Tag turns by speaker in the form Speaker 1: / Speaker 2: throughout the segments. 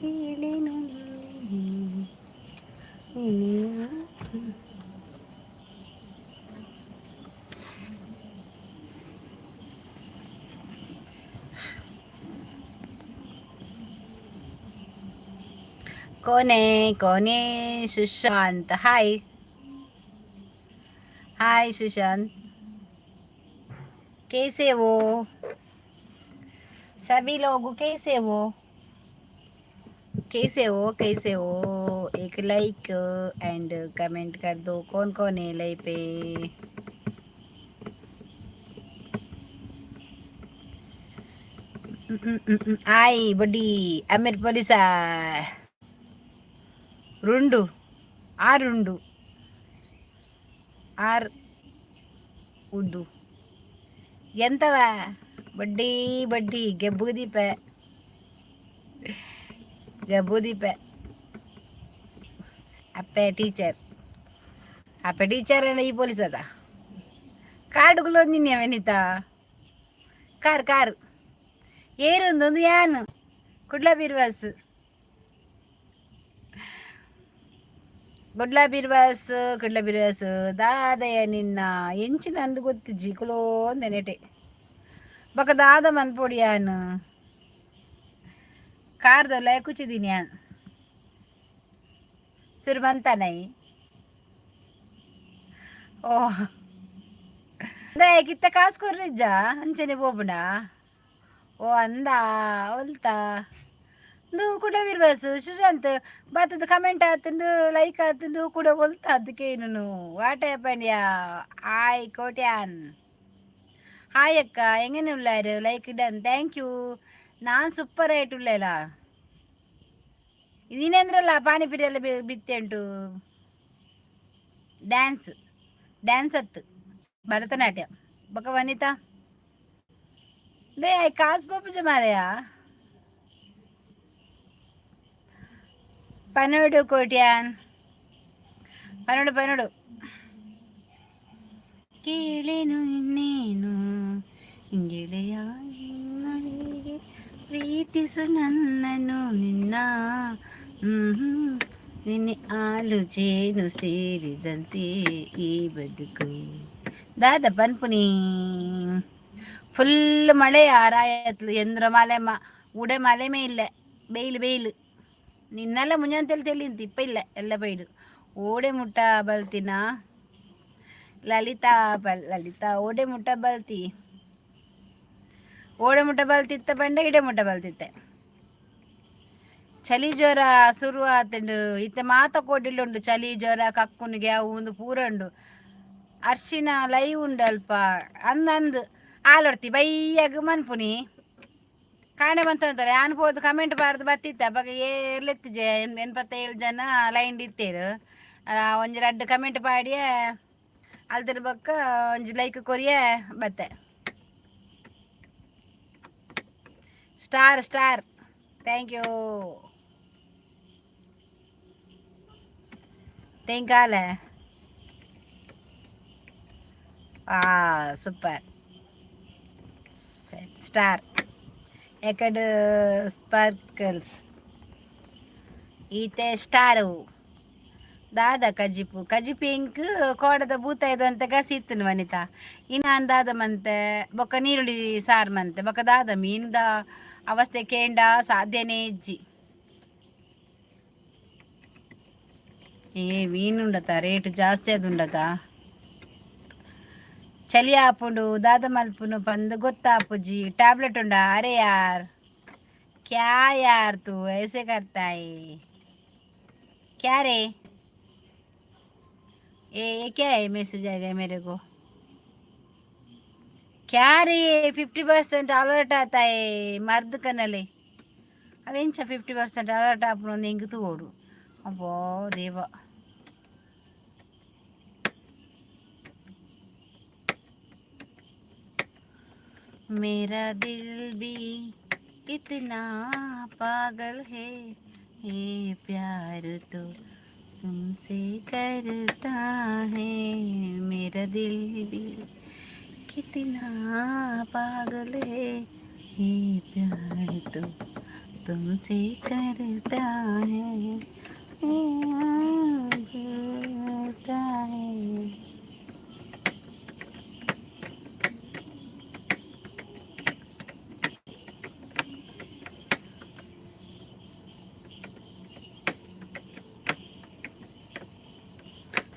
Speaker 1: ಕೇಳೆನು कौन है? कौन है? सुशांत, हाय हाय सुशांत, कैसे हो? सभी लोग कैसे हो? कैसे हो, कैसे हो? एक लाइक एंड कमेंट कर दो। कौन कौन है लाइव पे? ಆಯ್ ಬಡ್ಡಿ ಅಮೀರ್ ಪೊಲೀಸ ರುಂಡು ಆರುಂಡು ಆರ್ ಉಂಡು ಎಂತವ ಬಡ್ಡಿ ಬಡ್ಡಿ ಗೆಬ್ಬುದೀಪ ಗಬ್ಬುದೀಪ. ಅಪ್ಪೆ ಟೀಚರ್, ಅಪ್ಪೆ ಟೀಚರ್ ಈ ಪೊಲೀಸ್ ಅದ. ಕಾರ್ಡುಗಳು ನಿನ್ನೆ ವನಿತಾ ಕಾರ್ ಕಾರ್ ಏರೊಂದೊಂದು ಯಾನು ಕುಡ್ಲ ಬಿರ್ವಾಸ್, ಗುಡ್ಲ ಬಿರ್ವಾಸ್, ಕುಡ್ಲ ಬಿರ್ವಾಸ್. ದಾದಯ ನಿನ್ನ ಎಂಚಿನ ಅಂದು ಗೊತ್ತಿಜ್ಜಿ ಕುಲೋ ನೆನೆಟೆ ಬೊಕ ದಾದ ಮನ್ಪೊಡಿ ಯಾನ್ ಕಾರ್ದಲ್ಲ ಕುಚಿದೀನಿ ಯಾನ್ ಸುರುಮಂತನೈ. ಓ ದಾಯೆ ಕಾಸು ಕೊರ್ರಿಜ್ಜ ಅಂಚನೆ ಪೋಪುಂಡ? ಓ ಅಂದ ಒಲ್ತಾ ಇಂದು ಕುಡ ಬಿರ್ಬಸ್ ಸುಶಾಂತ್ ಬತ್ತದ ಕಮೆಂಟ್ ಆತುಂಡು ಲೈಕ್ ಆತುಂಡು ಕೂಡ ಒಲ್ತ ಅದಕ್ಕೇನು. What happen yeah? Hi Kotian, hi ಅಕ್ಕ, ಎಂಗನೆ ಉಳ್ಳಾರು? Like done, thank you. ನಾನು ಸೂಪರ್ ಆಯ್ಟುಲ್ಲೇಲ. ನೀನೇಂದ್ರಲ್ಲ ಪಾನಿಪುರಿ ಎಲ್ಲ ಬಿತ್ತೆ ಉಂಟು. ಡ್ಯಾನ್ಸ್ ಡ್ಯಾನ್ಸ್ ಅತ್ತು ಭರತನಾಟ್ಯ ಬೊಕ ವನಿತಾ they ಕಾಸು ಪೋಪುಜ ಮಾರಾಯ. ಪನೋಡು ಕೋಟ್ಯಾನ್, ಪನೋಡು ಪನೋಡು. ಕೇಳೆನು ಇನ್ನೇನು ಗೆಳೆಯ, ನಿನ್ನೊಳಗೆ ಪ್ರೀತಿಸು ನನ್ನನು ನಿನ್ನ ನಿನ್ನೆ ಹಾಲು ಜೇನು ಸೇರಿದಂತೆ ಈ ಬದುಕು. ದಾದ ಪನ್ಪುನಿ? ಫುಲ್ ಮಳೆ ಆರಾಯತ್ಲು ಎಂದ್ರ ಮಲೆ ಮ ಉಡೆ ಮಲೆಮೇ ಇಲ್ಲ. ಬೇಯ್ಲು ಬೇಯ್ಲು ನಿನ್ನೆಲ್ಲ ಮುಂಜಾನೆ ತೆಲಿ ಇಪ್ಪ ಇಲ್ಲ ಎಲ್ಲ ಬೈಡು ಓಡೆ ಮುಟ್ಟ ಬಲ್ತಿನ ಲಲಿತಾ ಬಲ್ ಲಲಿತಾ ಓಡೆ ಮುಟ್ಟ ಬಲ್ತಿ, ಓಡೆ ಮುಟ್ಟ ಬಲ್ತಿತ್ತ ಪಂಡ ಇಡೆ ಮುಟ್ಟ ಬಲ್ತಿತ್ತೆ. ಚಳಿ ಜ್ವರ ಶುರು ಆತುಂಡು. ಇತ್ತೆ ಮಾತ ಕೋಟಿಲು ಚಳಿ ಜ್ವರ ಕಕ್ಕುನು ಗ್ಯಾವು ಒಂದು ಪೂರ ಉಂಡು. ಅರ್ಶಿನ ಲೈವ್ ಉಂಡು ಅಲ್ಪ ಅಂದ್ ಅಂದ್ ಆಲೊರ್ತಿ ಬೈಯಾಗ ಮನ್ಪುನಿ ಕಾಣೆ ಬಂತಂತಾರೆ. ಯಾನ್ ಪೋದು ಕಮೆಂಟ್ ಬಾರ್ದು ಬತ್ತಿತ್ತ ಅಪಗ ಏರ್ಲೆತ್ತಿಜೆ. 87 ಜನ ಲೈನ್ ಇತ್ತೇರು. ಒಂಜಿ ರಡ್ಡ್ ಕಮೆಂಟ್ ಪಾಡಿಯೆ ಅಲ್ದರ ಬೊಕ್ಕ ಒಂಜಿ ಲೈಕ್ ಕೊರಿಯೆ ಬತ್ತೆ. Star star, thank you. தேங்கால ಆ ಸೂಪರ್ ಸ್ಟಾರ್ ಎಕಡ್ ಸ್ಪಾರ್ಕಲ್ಸ್ ಈತೆ ಸ್ಟಾರು. ದಾದ ಕಜಿಪು? ಕಜಿಪು ಇಂಕ್ ಕೋಡದ ಬೂತ ಇದು ಅಂತ ಗಸಿ ಇತ್ತನು ವನಿತಾ. ಇನ್ನ ದಾದ ಮಂತೆ? ಬೊಕ್ಕ ನೀರುಳ್ಳಿ ಸಾರು ಮಂತೆ. ಬೊಕ್ಕ ದಾದ ಮೀನ್ದ ಅವಸ್ಥೆ ಕೇಂಡ ಸಾಧ್ಯನೇ ಇಜ್ಜಿ. ಏ ಮೀನು ಉಂಡತ ರೇಟ್ ಜಾಸ್ತಿ ಅದು ಉಂಡತ. ಚಳಿ ಆಪುಂಡು, ದಾದ ಮಲ್ಪುನು ಪಂದ್ ಗೊತ್ತಾಪುಜಿ. ಟ್ಯಾಬ್ಲೆಟ್ ಉಂಡಾ? ಅರೆ ಯಾರ್, क्या यार, तू ऐसे करता है क्या रे? ये ये क्या है? मैसेज आ गया मेरे को। क्या रे, 50% अलर्ट आता है मर्द कनले. ಅವೆಂಚ 50% ಅಲರ್ಟ್ ಆಪುಂಡು ಎಂಕ್ ತೂವೊಡು. ಅಬ್ಬೋ ದೇವ. मेरा दिल भी इतना पागल है, ये प्यार तो तुमसे करता है। मेरा दिल भी कितना पागल है, ये प्यार तो तुमसे करता है, ये करता है।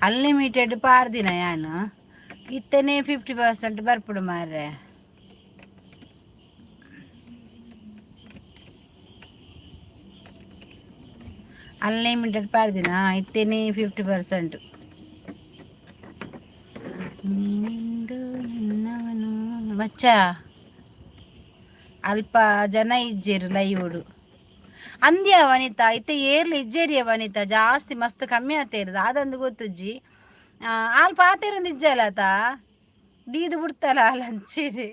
Speaker 1: ಅನ್ಲಿಮಿಟೆಡ್ ಪಾಡ್ದಿನ ಯಾನು ಇತ್ತನೇ 50% ಬರ್ಪುಡು ಮಾರ್ರೆ. ಅನ್ಲಿಮಿಟೆಡ್ ಪಾಡ್ದಿನ ಇತ್ತನೇ 50%. ನೀನೆಂದು ನನ್ನವನು ಮಚ್ಚ. ಅಲ್ಪ ಜನ ಇಜ್ಜೆರು ಲೈವುಡು ಅಂದ್ಯ ವನಿತಾ. ಇತ್ತೆ ಏರ್ಲು ಇಜ್ಜೇರಿಯ ವನಿತಾ, ಜಾಸ್ತಿ ಮಸ್ತ್ ಕಮ್ಮಿ ಆತೇರು. ದಾದಂದು ಗೊತ್ತುಜ್ಜಿ. ಆಲ್ ಪಾತೆರೊಂದು ಇಜ್ಜಲ್ಲ ಆತ ದೀದು ಬಿಡ್ತಲ್ಲ ಆಲ್ ಅಂಚಿರಿ.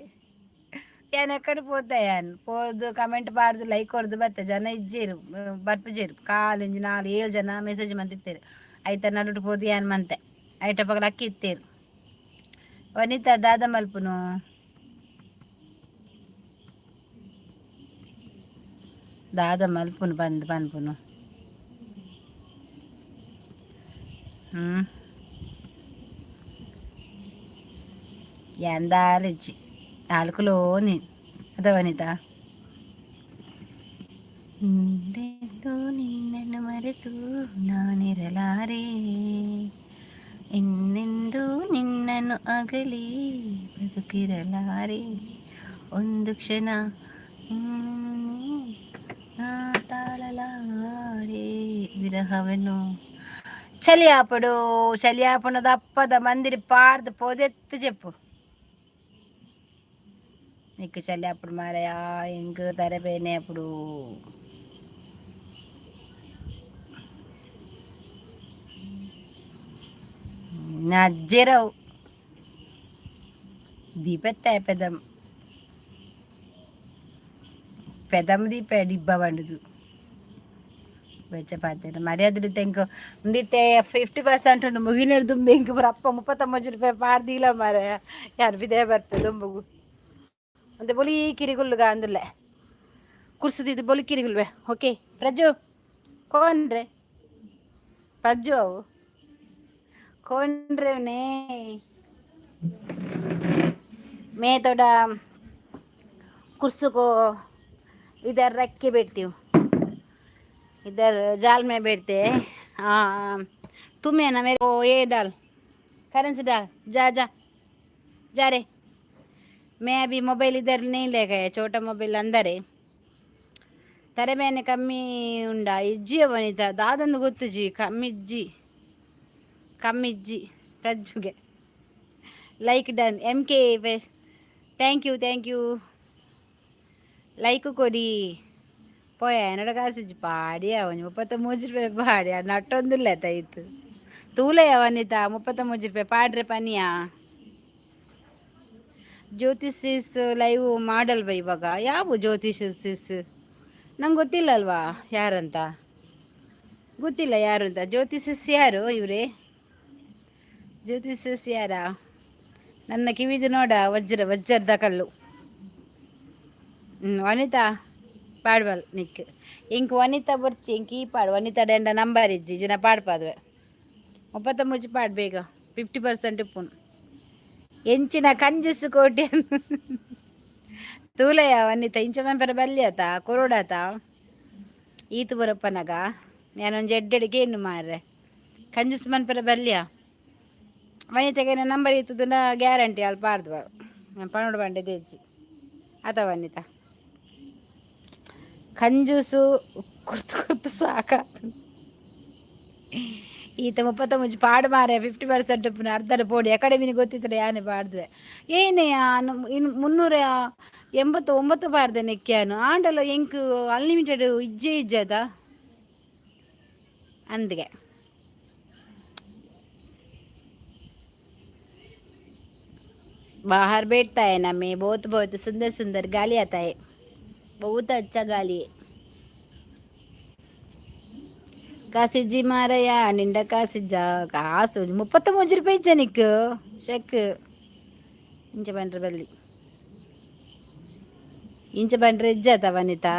Speaker 1: ಯಾನ್ ಎಕ್ಕಡೆ ಪೋತೆ, ಯಾನ್ ಪೋದು ಕಮೆಂಟ್ ಪಾಡ್ದು ಲೈಕ್ ಕೊರ್ದು ಬತ್ತೆ. ಜನ ಇಜ್ಜೇರು, ಬರ್ಪುಜೇರು. ಕಾಲಿಂಜಿ ನಾಲ್ ಏಳು ಜನ ಮೆಸೇಜ್ ಮಂತಿತ್ತೇರು. ಐತ ನಡುಟು ಪೋದು ಯಾನ್ ಮಂತೆ ಐಟ ಪಗಲ ಅಕ್ಕಿ ಇತ್ತೇರು. ವನಿತಾ, ದಾದ ಮಲ್ಪುನು? ದಾದ ಮಲ್ಪುನು ಬಂದ್ ಪನ್ಪುನು. ಹ್ಞೂ, ಯಾಂದಾಲಿಜ್ಜಿ ನಾಲ್ಕುಲೋ ನೀನು ಅದ ವನಿತಾ. ನಿಂದೆಂದು ನಿನ್ನನ್ನು ಮರೆತು ನಾನಿರಲಾರೆ, ಇನ್ನೆಂದು ನಿನ್ನನ್ನು ಅಗಲಿ ಬದುಕಿರಲಾರೆ. ಒಂದು ಕ್ಷಣ ನಿನ್ನನ್ನು ನಾ ತಾಳಲಾರೆ ವಿರಹವನ್ನು. ಚಲಿ ಆಪಡು, ಚಲಿ ಆಪುಣದ ಅಪ್ಪದ ಮಂದಿರಿ ಪಾರ್ದು ಪೋದೆತ್ತು చెప్పు. నీకు చలి అప్పుడు మారయా ఇంక తరపోయినాయి అప్పుడు. నజ్జెరవు దీపెత్తా పెదం పెదం దీపే డిబ్బ వండుదు ಬೆಚ್ಚ ಮರ್ಯಾದೆ ತೆಂಕು ఉంದಿತ್ತೆ. 50% ಉಂಡು ಮುಗಿನ ದುಂಬೆ ಇಂಕ್ ಅಪ್ಪ 39 ರೂಪಾಯಿ ಪಾಡ್ದಿಲ್ಲ ಮಾರ. ಯಾರು ಬಿದೇ ಬರ್ಪೆ ದುಂಬುಗು ಅಂತೆ. ಬೊಲಿ ಕಿರಿಗುಲ್ಲುಗ ಅಂದುಲ್ಲೆ ಕುರ್ಸುದಿದ್ದು ಬೊಲಿ ಕಿರಿಗುಲ್ವೆ. ಓಕೆ ಪ್ರಜ್ಜು ಕೋನ್ರೆ, ಪ್ರಜ್ಜು ಅವು ಕೋನ್ರೆ. मैं थोड़ा कुर्सी को इधर रख के बैठती हूँ, इधर जाल में बैठते हैं। हाँ, तुम्हें ना मेरे को ये डाल, करेंसी डाल। जा जा जा रे। मैं अभी मोबाइल इधर नहीं ले गया, छोटा मोबाइल अंदर है. ತಲೆ ಕಮ್ಮಿ ಉಂಡ ಇಜ್ಜಿ ವನಿತಾ. ದಾದಂದು ಗೊತ್ತುಜಿ, ಕಮ್ಮಿ ಇಜ್ಜಿ, ಕಮ್ಮಿ ಇಜ್ಜಿ. ಪ್ರಜ್ಜುಗೆ like done. M K base, thank you, thank you. Like ಕೊಡಿ. ಪೋಯ ಎನ್ನಡ ಕಾಸಿಜ್ಜಿ ಪಾಡಿಯ ಒಂಜಿ 33 ರೂಪಾಯಿ ಪಾಡಿಯ ನಟ್ಟೊಂದುಲ್ಲ ತೈತು ತೂಲೆಯ. ವನಿತಾ, 33 ರೂಪಾಯಿ ಪಾಡ್ರೆ ಪನಿಯಾ. ಜ್ಯೋತಿಷಿಸ್ ಲೈವ್ ಮಾಡಲ್ವ ಇವಾಗ? ಯಾವ ಜ್ಯೋತಿಷ್ ಸಿಸ್? ನಂಗೆ ಗೊತ್ತಿಲ್ಲ ಅಲ್ವಾ, ಯಾರಂತ ಗೊತ್ತಿಲ್ಲ. ಯಾರು ಅಂತ ಜ್ಯೋತಿಷಿಸ್ ಯಾರು ಇವರೇ? ಜ್ಯೋತಿಷಿಸ್ ಯಾರಾ? ನನ್ನ ಕಿವಿದು ನೋಡ, ವಜ್ರ, ವಜ್ರದ ಕಲ್ಲು. ಹ್ಞೂ ವನಿತಾ ಪಾಡ್ವಲ್ ನಿಕ್ ಇಂಕ್ ವನಿತಾ ಬೊರ್ಚಿ ಇಂಕ್ ಈ ಪಾಡು. ವನಿತಾ ಡೆಂಡ ನಂಬರ್ ಇಜ್ಜಿ ಜನ ಪಾಡ್ಪಾದ್ವೆ. 33 ಪಾಡ್ ಬೇಗ, 50% ಇಪ್ಪುನು. ಎಂಚಿನ ಕಂಜಸ್ ಕೋಟಿ ತೂಲಯ ವನಿತಾ. ಇಂಚ ಮನ್ಪರ ಬಲ್ಯತ ಕೊರೋಡಾತ ಈತು ಬರಪ್ಪನಗ ನಾನೊಂಜಿ ಎಡ್ಡೆಡಿಗೆ ಏನು ಮಾರ್ರೆ. ಕಂಜಸ್ ಮನ್ಪರ ಬಲ್ಯ. ವನಿತೆಗೆ ನಂಬರ್ ಇತ್ತದನ್ನ ಗ್ಯಾರಂಟಿ ಅಲ್ಪ ಪಾರ್ದು ನಾನು ಪನೋಡು ಬಂಡೆ ದೇಜ್ಜಿ ಆತ. ವನಿತಾ ಕಂಜೂಸು ಕುರ್ತು ಕುರ್ತು ಸಾಕಾತು. ಈತ 33 ಪಾಡು ಮಾರೆ. 50% ಅರ್ಧದ ಪೋಡಿ ಅಕಾಡೆಮಿನ ಗೊತ್ತಿತ್ತಲ್ಲ ಯಾನೆ ಪಾಡ್ದುವೆ. ಏನೇ ಇನ್ನು 389 ಪಾಡ್ದೆ ನೆಕ್ಕ್ಯಾನು ಆಂಡಲ ಎಂಕ್ ಅನ್ಲಿಮಿಟೆಡ್ ಇಜ್ಜೆ ಇಜ್ಜದ ಅಂದ್ಗೆ. बाहर बैठता है ना मैं, बहुत बहुत सुंदर सुंदर गाली आता है, बहुत अच्छा गाली है. ಕಾಸಿಜ್ಜಿ ಮಾರಯ್ಯ ನಿಂಡ ಕಾಸಿಜ್ಜ ಕಾಸು 33 ರೂಪಾಯಿ ಇಜ್ಜ ನಿಕ್ ಶೆಕ್. ಇಂಚ ಬಂಡ್ರೆ ಬಲ್ಲಿ, ಇಂಚ ಬಂಡ್ರೆ ಇಜ್ಜಾತ ವನಿತಾ?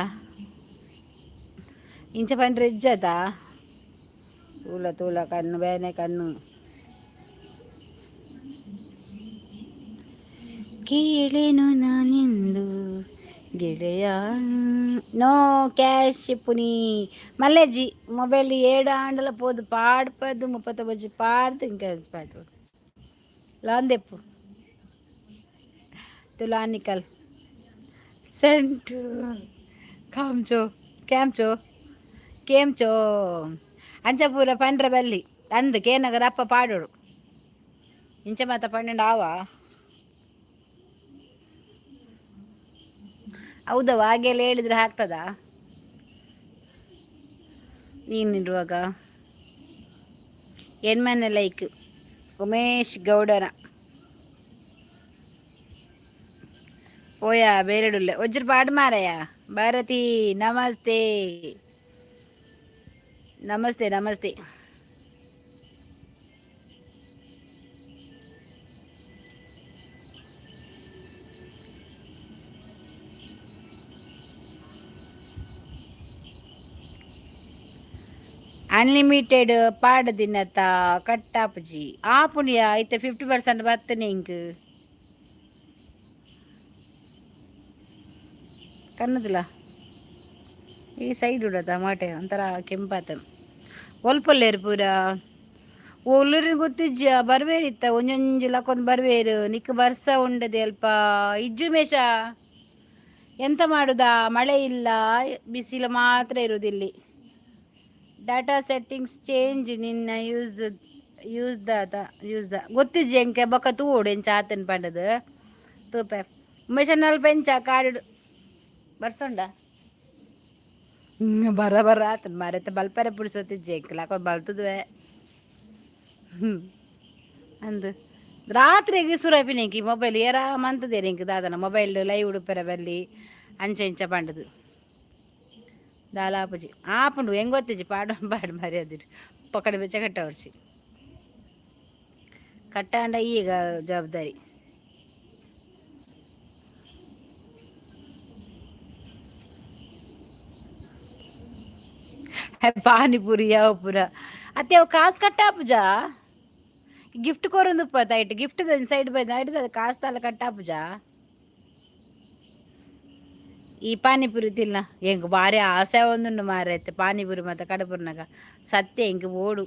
Speaker 1: ಇಂಚ ಬಂಡ್ರೆ ಇಜ್ಜಾತ? ತೂಲ ತೂಲ, ಕಣ್ಣು ಬೇನೆ ಕಣ್ಣು. ಕೇಳೇನು ನಾನೆಂದು ಗೆಳೆಯ. ನೋ ಕ್ಯಾಶ್ ಪುನಿ ಮಲ್ಲೇಜಿ. ಮೊಬೈಲ್ ಏಡು ಆಂಡಲ ಪೋದು ಪಾಡ್ಪದು 30 ಬಜ್ಜಿ ಪಾಡ್ದು ಇಂಕ ಪಾಡು ಲಾಂದೆಪ್ಪು ತುಲಾನಿಕಲ್ ಸೆಂಟು ಕಾಂಚೋ ಕ್ಯಾಂಚೋ ಕೇಂಚೋ. ಅಂಚ ಪೂರ ಪಂಡ್ರ ಬಲ್ಲಿ ಅಂದು ಕೇನಗರ ಅಪ್ಪ ಪಾಡೋಡು. ಇಂಚ ಮಾತ 12 ಆವ? ಹೌದವ, ಹಾಗೆಲ್ಲ ಹೇಳಿದ್ರೆ ಆಗ್ತದಾ? ನೀನಿರುವಾಗ ಎನ್ಮನೆ ಲೈಕ್ ಉಮೇಶ್ ಗೌಡನ ಪೋಯಾ ಬೇರೆಡುಲ್ಲೆ ಒಜ್ರು ಪಾಡು ಮಾರಯ್ಯ. ಭಾರತಿ ನಮಸ್ತೆ, ನಮಸ್ತೆ, ನಮಸ್ತೆ. ಅನ್ಲಿಮಿಟೆಡ್ ಪಾಡು ದಿನತ ಕಟ್ಟಾಪುಜಿ ಆಪುಣಿಯ. ಐತೆ 50% ಬತ್ತನೆ ಇಂಕ್ ಕನ್ನದಿಲ್ಲ. ಈ ಸೈಡ್ ಉಡತ ಮಾಟೆ ಒಂಥರ ಕೆಂಪಾತ. ಒಲ್ಪಲ್ಲೇರು ಪೂರ ಒಲ್ಲೂರಿಗೆ ಗೊತ್ತಿಜ್ಜ ಬರ್ವೇರಿತ್ತ. ಒಂಜೊಂಜಿ ಲಕ್ಕೊಂದು ಬರ್ವೇರು. ನಿಕ್ ಬರ್ಸ ಉಂಡದೆ ಅಲ್ಪ ಇಜ್ಜು ಮೇಷ. ಎಂತ ಮಾಡುದಾ, ಮಳೆ ಇಲ್ಲ, ಬಿಸಿಲು ಮಾತ್ರ ಇರುವುದಿಲ್ಲಿ. ಡಾಟಾ ಸೆಟ್ಟಿಂಗ್ಸ್ ಚೇಂಜ್ ನಿನ್ನ ಯೂಸ್ ಯೂಸ್ ದಾದ ಯೂಸ್ the ಗೊತ್ತಿಜ್ಜಿ ಎಂಕೆ. ಬೊಕ್ಕ ತೂವೊಡು ಎಂಚ ಆತನ್ ಪಂಡದು ತೂಪೆ. ಉಮೇಶನ್ ಅಲ್ಪ ಎಂಚ ಕಾಡು ಬರ್ಸೊಂಡ? ಬರ ಬರ ಆತನ್ ಮಾರೈತೆ. ಬಲ್ಪರೆ ಪುಡಿಸೋತಿಜ್ಜಿ ಎಂಕಲ ಬಲ್ತದ್ವೆ. ಅಂದು ರಾತ್ರಿಗೆ ಸುರಪಿನ ಈ ಮೊಬೈಲ್ ಏರಾ ಮಂತದೇರು ಇಂಕ್ ದಾದನ ಮೊಬೈಲ್ ಲೈವ್ ಉಡುಪೆರ ಬಲ್ಲಿ ಅಂಚ ಇಂಚ ಪಂಡದು ದಾಲಾಪುಜಿ ಆಪುಂಡು. ಹೆಂಗೆ ಗೊತ್ತಿಜ್ಜಿ. ಪಾಡು ಪಾಡು ಮರ್ಯಾದಿರು ಪಕ್ಕಡೆ ಬೆಚ್ಚ ಕಟ್ಟವರ್ಸಿ ಕಟ್ಟಾಂಡ ಈಗ ಜವಾಬ್ದಾರಿ. ಪಾನಿಪುರಿ ಯಾವ ಪೂರ ಅತ್ತೆ. ಅವು ಕಾಸು ಕಟ್ಟಾಪುಜ. ಗಿಫ್ಟ್ ಕೊರೊಂದುಪ್ಪ ಐಟ್ ಗಿಫ್ಟ್ ಸೈಡ್ ಬೈ ಐಟ್ ಕಾಸು ತಾಲ ಕಟ್ಟಾಪುಜ. ಈ ಪಾನಿಪುರಿ ತಿನ್ನ ಎಂಕ್ ಭಾರಿ ಆಸೆ ಒಂದುಂಡು ಮಾರೈತೆ. ಪಾನಿಪುರಿ ಮತ್ತು ಕಡಪುರ್ನಾಗ ಸತ್ಯ ಎಂಕ್ ಬೋಡು.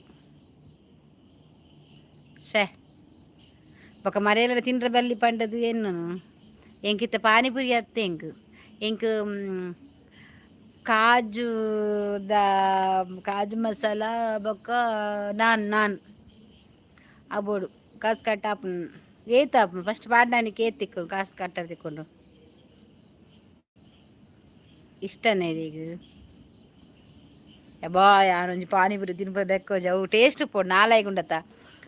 Speaker 1: ಶೇ ಬೊಕ ಮರೆಯಲ್ಲ ತಿನ್ರೆ ಬಲ್ಲಿ ಪಂಡದು ಎನ್ನು. ಎಂಕಿತ್ತ ಪಾನಿಪುರಿ ಅತ್ತೆ. ಎಂಕ್ ಎಂಕ್ ಕಾಜು the ಕಾಜು ಮಸಾಲ ಬೊಕ್ಕ ನಾನ್ ನಾನ್ ಅಬೋಡು. ಕಾಸು ಕಟ್ಟ ಆಪುಂಡು. ಏತ್ ಆಪುಂಡು? ಫಸ್ಟ್ ಪಾಡ್ದಾನಿಕ್ ಏತ್ ತಿಕ್ಕು? ಕಾಸು ಕಟ್ಟ ತಿಕ್ಕೊಂಡು ಇಷ್ಟನೇ ಈಗ. ಅಬ್ಬಾ, ಯಾನೊಂಜಿ ಪಾನಿಪುರಿ ತಿನ್ಪದ ದೆಕ್ಕೋಜಿ. ಅವು ಟೇಸ್ಟ್ ಪೋಡು ನಾಲಾಯಿಗ್ ಉಂಡತ್ತ.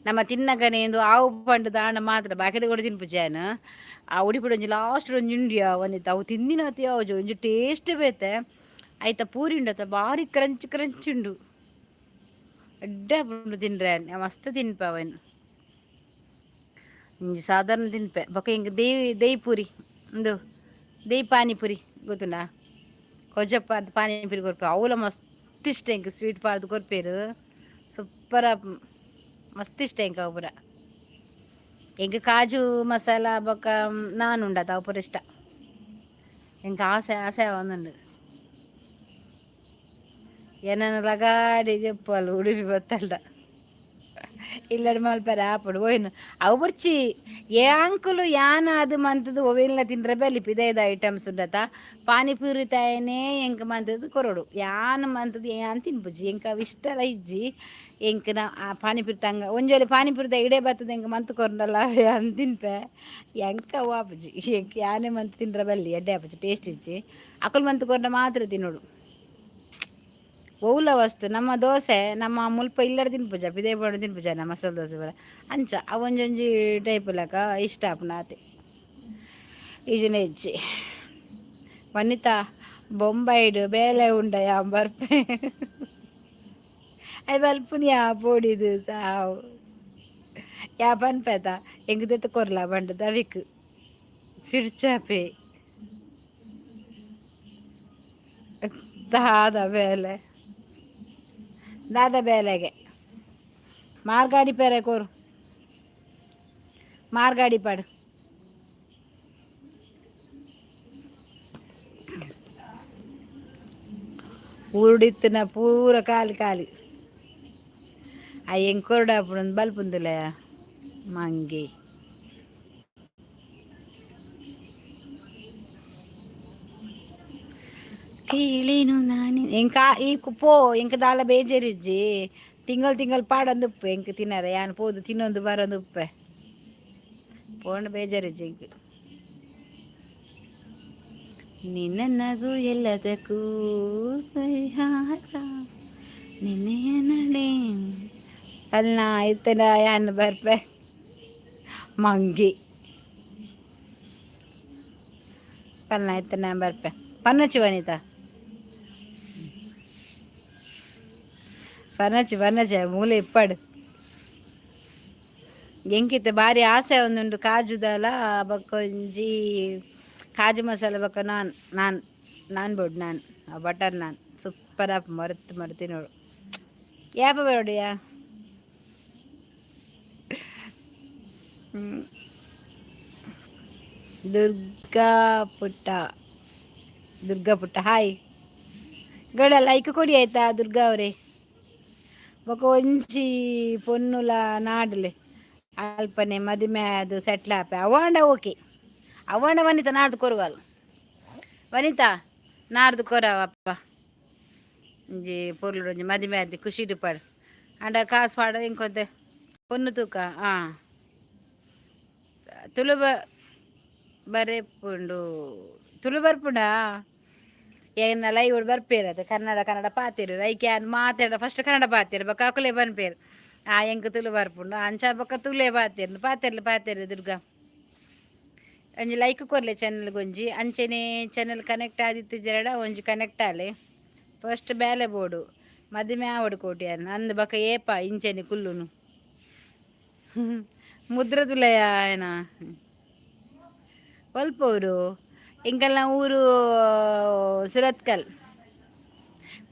Speaker 1: ನಮ್ಮ ತಿನ್ನಗನೆ ಎಂದು ಆವು ಪಂಡ ದಾಂಡ ಮಾತ್ರ ಬಾಕಿದ ಕೂಡ ತಿನ್ಪುಜಿ ಯಾನ್. ಆ ಉಡಿಪುಡು ಒಂಜಿ ಲಾಸ್ಟ್ ಒಂಜಿ ಉಂಡು ಅವನಿತ್ತು. ಅವು ತಿಂದಿನತಿ ಯಾವುದು ಒಂಜಿ ಟೇಸ್ಟ್ ಬೇತೆ. ಐತ ಪೂರಿ ಉಂಡತ್ತ, ಭಾರಿ ಕ್ರಂಚ್ ಕ್ರಂಚ್ ಉಂಡು. ಎಡ್ಡೆ ಆಪುಂಡು ತಿನ್ರೆ. ಮಸ್ತ್ ತಿನ್ಪೆ ಅವೆನ್. ಒಂಜಿ ಸಾಧಾರಣ ತಿನ್ಪೆ. ಬೊಕ ಇಂಕ್ ದೇವಿ ದೈ ಪೂರಿ, ಉಂದು ದೈ ಪಾನಿಪುರಿ ಗೊತ್ತುಂಡಾ? ಕೊಜಪ್ಪ ಪಾನಿಪುರಿ ಕೊರ್ಪೆ. ಅವುಲ ಮಸ್ತ್ ಇಷ್ಟ ಎಂಕ್. ಸ್ವೀಟ್ ಪಾಡ್ದು ಕೊರ್ಪೇರು, ಸೂಪರ್, ಮಸ್ತ್ ಇಷ್ಟ ಎಂಕ್ ಅವು ಪೂರ. ಎಂಕ್ ಕಾಜು ಮಸಾಲ ಬೊಕ್ಕ ನಾನ್ ಉಂಡತ, ಅವು ಪೂರ ಇಷ್ಟ ಎಂಕ್. ಆಸೆ ಆಸೆ ಆವೊಂದುಂಡು. ಎನನ್ ಲಗಾಡಿ ಜೆಪ್ಪಲು ಉಡುಪಿ ಬತ್ತಲ್ಡ ಇಲ್ಲಡ್ ಮಲ್ಪರೆ ಆಪುಡು ಪೋಯಿನ ಅವು ಬೊರ್ಚಿ. ಯಾಂಕುಲು ಯಾನ್ ಅದು ಮಂತುದು ಒವೆಲ್ನ ತಿಂದ್ರೆ ಬಲ್ಲಿ. ಪಿದಯ್ದ ಐಟಮ್ಸ್ ಉಂಡತ, ಪಾನಿಪುರಿ ತಾಯನೇ ಎಂಕ್ ಮಂತುದು ಕೊರೊಡು. ಯಾನ್ ಮಂತುದು ಯಾನ್ ತಿನ್ಪುಜಿ. ಎಂಕ್ ಅವು ಇಷ್ಟಲ ಇಜ್ಜಿ. ಎಂಕ್ ನ ಆ ಪಾನಿಪುರಿ ತಂಗ ಒಂಜಿ ವೇಳೆ ಪಾನಿಪುರಿದ ಇಡೆ ಬತ್ತದ ಎಂಕ್ ಮಂತ್ ಕೊರ್ಂಡಲ ಯಾನ್ ತಿನ್ಪೆ. ಎಂಕ್ ಅವು ಆಪುಜಿ. ಎಂಕ್ ಯಾನೇ ಮಂತ್ ತಿಂದ್ರೆ ಬಲ್ಲಿ, ಎಡ್ಡೆ ಆಪುಜಿ, ಟೇಸ್ಟ್ ಇಜ್ಜಿ. ಅಕುಲು ಮಂತ್ ಕೊರ್ಂಡ ಮಾತ್ರ ತಿನ್ನೋಡು. ಒವ್ಲ ವಸ್ತು ನಮ್ಮ ದೋಸೆ ನಮ್ಮ ಮುಲ್ಪ ಇಲ್ಲಡ್ ತಿನ್ಪುಜ, ಪಿದಯಿ ಪೋಂಡ ತಿನ್ಪುಜ. ನಮ್ಮ ಮಸಾಲೆ ದೋಸೆ ಪೂರ ಅಂಚ ಅವು ಒಂಜೊಂಜಿ ಟೈಪ್ ಲೆಕ್ಕ ಇಷ್ಟ ಆಪುಂಡು ಆತೆ. ಇಜಿನ ಇಜ್ಜಿ. ವನಿತಾ ಬೊಂಬೈಡ್ ಬೇಲೆ ಉಂಡಯ ಬರ್ಪೆ. I ಬಲ್ಪುನಿಯಾ ಪೋಡಿದು ಸಾವು ಯಾ ಪನ್ಪೆತ ಎಂಕ್ ದೆತ್ತ್ ಕೊರ್ಲ ಪಂಡದು ಅವಿಕ್. ಸಿಡ್ಚಾಪೆ ದಾದ ಬೇಲೆ ದಾದ ಬೇಲೆಗೆ ಮಾರ್ಗಾಡಿ ಪೇರೆ ಕೋರು ಮಾರ್ಗಾಡಿ ಪಾಡು. ಊರುಡಿತ್ತಿನ ಪೂರ ಖಾಲಿ ಖಾಲಿ. ಆ ಎಂಕೊರಡು ಅప్పుడు ಬಲ್ಪುಂದುಲೆ ಮಂಗಿ. ಕೇಳೇನು ನಾನು ಎಂಕ ಈ ಪೋ ಎಂಕ ದಾಲ ಬೇಜಾರಿಜ್ಜಿ. ತಿಂಗಳು ತಿಂಗಳು ಪಾಡೊಂದು ಉಪ್ಪು ಎಂಕ್ ತಿನ್ನರೆ ಯಾನ್ ಪೋದು ತಿನ್ನೊಂದು ಬರೊಂದು ಉಪ್ಪೆ ಪೋಂಡ ಬೇಜಾರಿಜ್ಜಿ ಎಂಕ್. ನಿನ್ನ ನಗು ಎಲ್ಲದಕ್ಕೂ ಪರಿಹಾರ ನಿನ್ನೆಯ ನಡೆ ಅಲ್ಲ ಇತ್ತನ ಯಾನ್ ಬರ್ಪೆ ಮಂಗಿ ಪನ್ನ ಇತ್ತನ ಬರ್ಪೆ ಪನ್ನಚ್ಚಿ ವನಿತಾ ಪನ್ನಚ್ಚಿ ಪನ್ನಚ್ಚಿ ಮೂಲೆ ಇಪ್ಪಾಡು. ಎಂಕಿತ್ತೆ ಬಾರಿ ಆಸೆ ಒಂದುಂಡು ಕಾಜುದಲ ಬೊಕ್ಕ ಒಂಜಿ ಕಾಜು ಮಸಾಲೆ ಬೊಕ್ಕ ನಾನ್ ನಾನ್ ನಾನ್ ಬೋಡು ನಾನ್ ಬಟರ್ ನಾನ್ ಸೂಪರ್ ಆಪ್ ಮರೆತು ಮರೆತಿ ನೋಡು. ಯಾಪ ಬರೋಡಿಯಾ? ದುರ್ಗಾ ಪುಟ್ಟ, ದುರ್ಗಾ ಪುಟ್ಟ ಹಾಯ್ ಗಡ ಲೈಕ್ ಕೊಡಿ ಆಯ್ತಾ ದುರ್ಗಾ ಅವರೇ. ಬೊಕ ಒಂಜಿ ಪೊನ್ನುಲ ನಾಡ್ಲೆ ಅಲ್ಪನೆ ಮದಿಮೆ ಅದು ಸೆಟ್ಲ್ ಆಪೆ ಅವಾಂಡ ಓಕೆ ಅವಾಂಡ ವನಿತಾ ನಾಡ್ದು ಕೊರುವಲ್ ವನಿತಾ ನಾಡ್ದು ಕೊರವಪ್ಪ ಒಂಜಿ ಪೊರ್ಲು ಒಂಜಿ ಮದಿಮೆ ಆದ್ ಖುಷಿ ಪಾಡು ಅಂಡ ಕಾಸು ಪಾಡ ಇಂಕೊಂತೆ ಪೊನ್ನು ತೂಕ ಹಾಂ ತುಳು ಬರೆಪುಂಡು ತುಳು ಬರ್ಪುಂಡಾ. ಏನ ಲೈವ್ ಬರ್ಪೇರು ಕನ್ನಡ ಕನ್ನಡ ಪಾತೆರು ಐಕೆ ಯಾನ್ ಮಾತಾಡ ಫಸ್ಟ್ ಕನ್ನಡ ಪಾತೆರು ಬೊಕ್ಕ ಅಕುಲೇ ಪನ್ಪೇರು ಆ ಎಂಕ್ ತುಳು ಬರ್ಪುಂಡು ಅಂಚ ಬೊಕ್ಕ ತುಳುವೆ ಪಾತೆರ್ನು ಪಾತೆರ್ಲು ಪಾತೆರು. ದುರ್ಗಾ ಒಂಜಿ ಲೈಕ್ ಕೊರ್ಲೆ ಚಾನಲ್ಗೆ ಒಂಜಿ ಅಂಚೆನೆ ಚಾನಲ್ ಕನೆಕ್ಟ್ ಆದಿತ್ತಿಜ್ಜಡ ಒಂಜಿ ಕನೆಕ್ಟ್ ಆಲೆ. ಫಸ್ಟ್ ಬೇಲೆ ಬೋಡು ಮದಿಮೆ ಆವಡು ಕೋಟ್ಯಾನ್ ಅಂದ್ ಬೊಕ್ಕ ಏಪ ಇಂಚೆನೆ ಕುಲ್ಲುನು ಮುದ್ರ ತುಲಯ ಆಯನ ಒಲ್ಪ ಊರು ಎಂಕಲ್ನ ಊರು ಸುರತ್ಕಲ್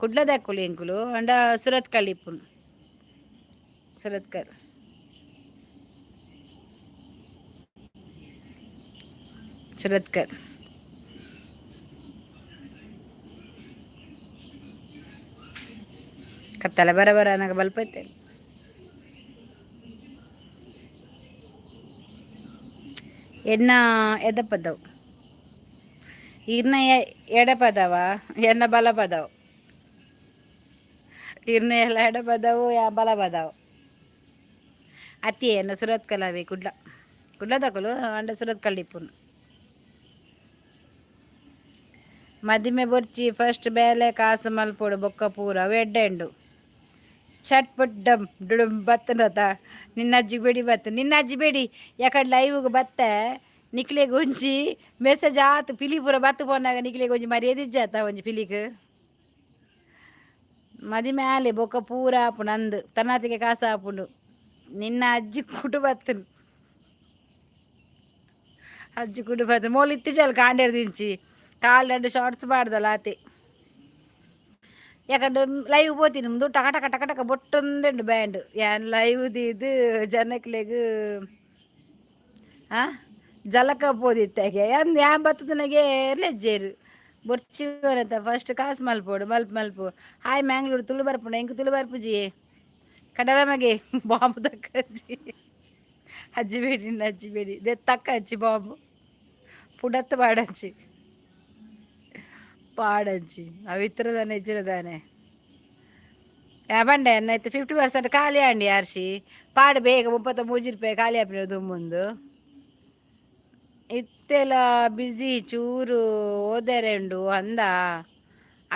Speaker 1: ಕುಡ್ಲದಕ್ಕುಲು ಎಂಕುಲು ಅಂಡ ಸುರತ್ಕಲ್ ಇಪ್ಪುನು ಸುರತ್ಕಲ್. ಸುರತ್ಕಲ್ ಕತ್ತಲೆ ಬರ ಬರ ಅನಗ ಬಲ್ಪೈತೆ. ಎನ್ನ ಎದಪದವು ಇರ್ನ ಎಡಪದವ ಎನ್ನ ಬಲಪದವು ಇರ್ನ ಎಲ್ಲ ಎಡಪದವು ಯಾ ಬಲಪದವು ಅತ್ತಿ ಎನ್ನ ಸುರತ್ಕಲ್ ಅವೆ ಕುಡ್ಲ ಕುಡ್ಲದಕುಲು ಅಂಡ ಸುರತ್ಕಲ್ ಇಪ್ಪುನು. ಮದಿಮೆ ಬೊರ್ಚಿ ಫಸ್ಟ್ ಬೇಲೆ ಕಾಸು ಮಲ್ಪೊಡು ಬೊಕ್ಕ ಪೂರ ಅವು ಎಡ್ಡೆ ಉಂಡು ಚಟ್ ಪುಟ್ ಡಮ್ ಡುಡುಮ್ ಬತ್ತನತ ನಿನ್ನ ಅಜ್ಜಿ ಬೇಡಿ ಬತ್ತು ನಿನ್ನ ಅಜ್ಜಿ ಬೇಡಿ ಯಾಕಡೆ ಲೈವ್ಗೆ ಬತ್ತೆ ನಿಕ್ಲೆಗ್ ಒಂಜಿ ಮೆಸೇಜ್ ಆತು ಪಿಲಿ ಪೂರ ಬತ್ತು ಪೋನಾಗ ನಿಕ್ಲೆಗ್ ಒಂಜಿ ಮರ್ಯಾದೆ ಇಜ್ಜಾತ ಒಂಜಿ ಪಿಲಿಕ್ ಮದಿಮೆ ಆಲೆ ಬೊಕ್ಕ ಪೂರ ಆಪುಂಡು ಅಂದ್ ತನ್ನಾತಿಗೆ ಕಾಸು ಆಪುಂಡು ನಿನ್ನ ಅಜ್ಜಿ ಕುಟು ಬತ್ತನು ಅಜ್ಜಿ ಕುಟು ಬತ್ತು ಮೋಲು ಇತ್ತೀಚಲ್ಲ ಕಾಂಡೇರ್ ದಿಂಚಿ ಕಾಲು ಎರಡು ಶಾರ್ಟ್ಸ್ ಪಾಡ್ದಲ್ಲ ಆತೆ ಯಾಕಂದ್ರೆ ಲೈವ್ ಪೋತೀನಿ ಮುಂದು ಟಕ ಟಕ ಟಕ ಟಕ ಬೊಟ್ಟೊಂದುಂಡು ಬ್ಯಾಂಡ್ ಯಾನ್ ಲೈವ್ ದೀದ್ ಜನಕ್ಲೆಗ್ ಆ ಜಲಕ ಪೋದಿತ್ತಾಗೆ ಅಂದ್ ಯಾನ್ ಬತ್ತದನಗೆ ಲೆಜ್ಜೇರು ಬೊರ್ಚಿ ಬರತ್ತ ಫಸ್ಟ್ ಕಾಸು ಮಲ್ಪೋಡು ಮಲ್ಪ ಮಲ್ಪು. ಹಾಯ್ ಮ್ಯಾಂಗ್ಳೂರು ತುಳು ಬರ್ಪುಂಡು ಎಂಕ್ ತುಳು ಬರ್ಪುಜಿ ಕಡಲ ಮಗೆ ಬಾಂಬ್ ತಕ್ಕಜ್ಜಿ ಅಜ್ಜಿ ಬೇಡಿ ಅಜ್ಜಿ ಬೇಡಿ ದೆ ತಕ್ಕ ಅಜ್ಜಿ ಬಾಂಬ್ ಪುಡತ್ತು ಪಾಡಂಚಿ ಪಾಡಂಚಿ ಅವಿತ್ರದಾನೆ ಇಜ್ಜಿರದಾನೆ ಬಂಡೆ ಎನ್ನಾಯ್ತು 50% ಖಾಲಿ ಆಂಡಿ ಅರ್ಶಿ ಪಾಡು ಬೇಗ 33 ರೂಪಾಯಿ ಖಾಲಿ ಆಪಿನ ದುಮ್ಮುಂದು ಇತ್ತೆಲ ಬ್ಯುಸಿ ಚೂರು ಓದರೆ ಉಂಡು ಅಂದ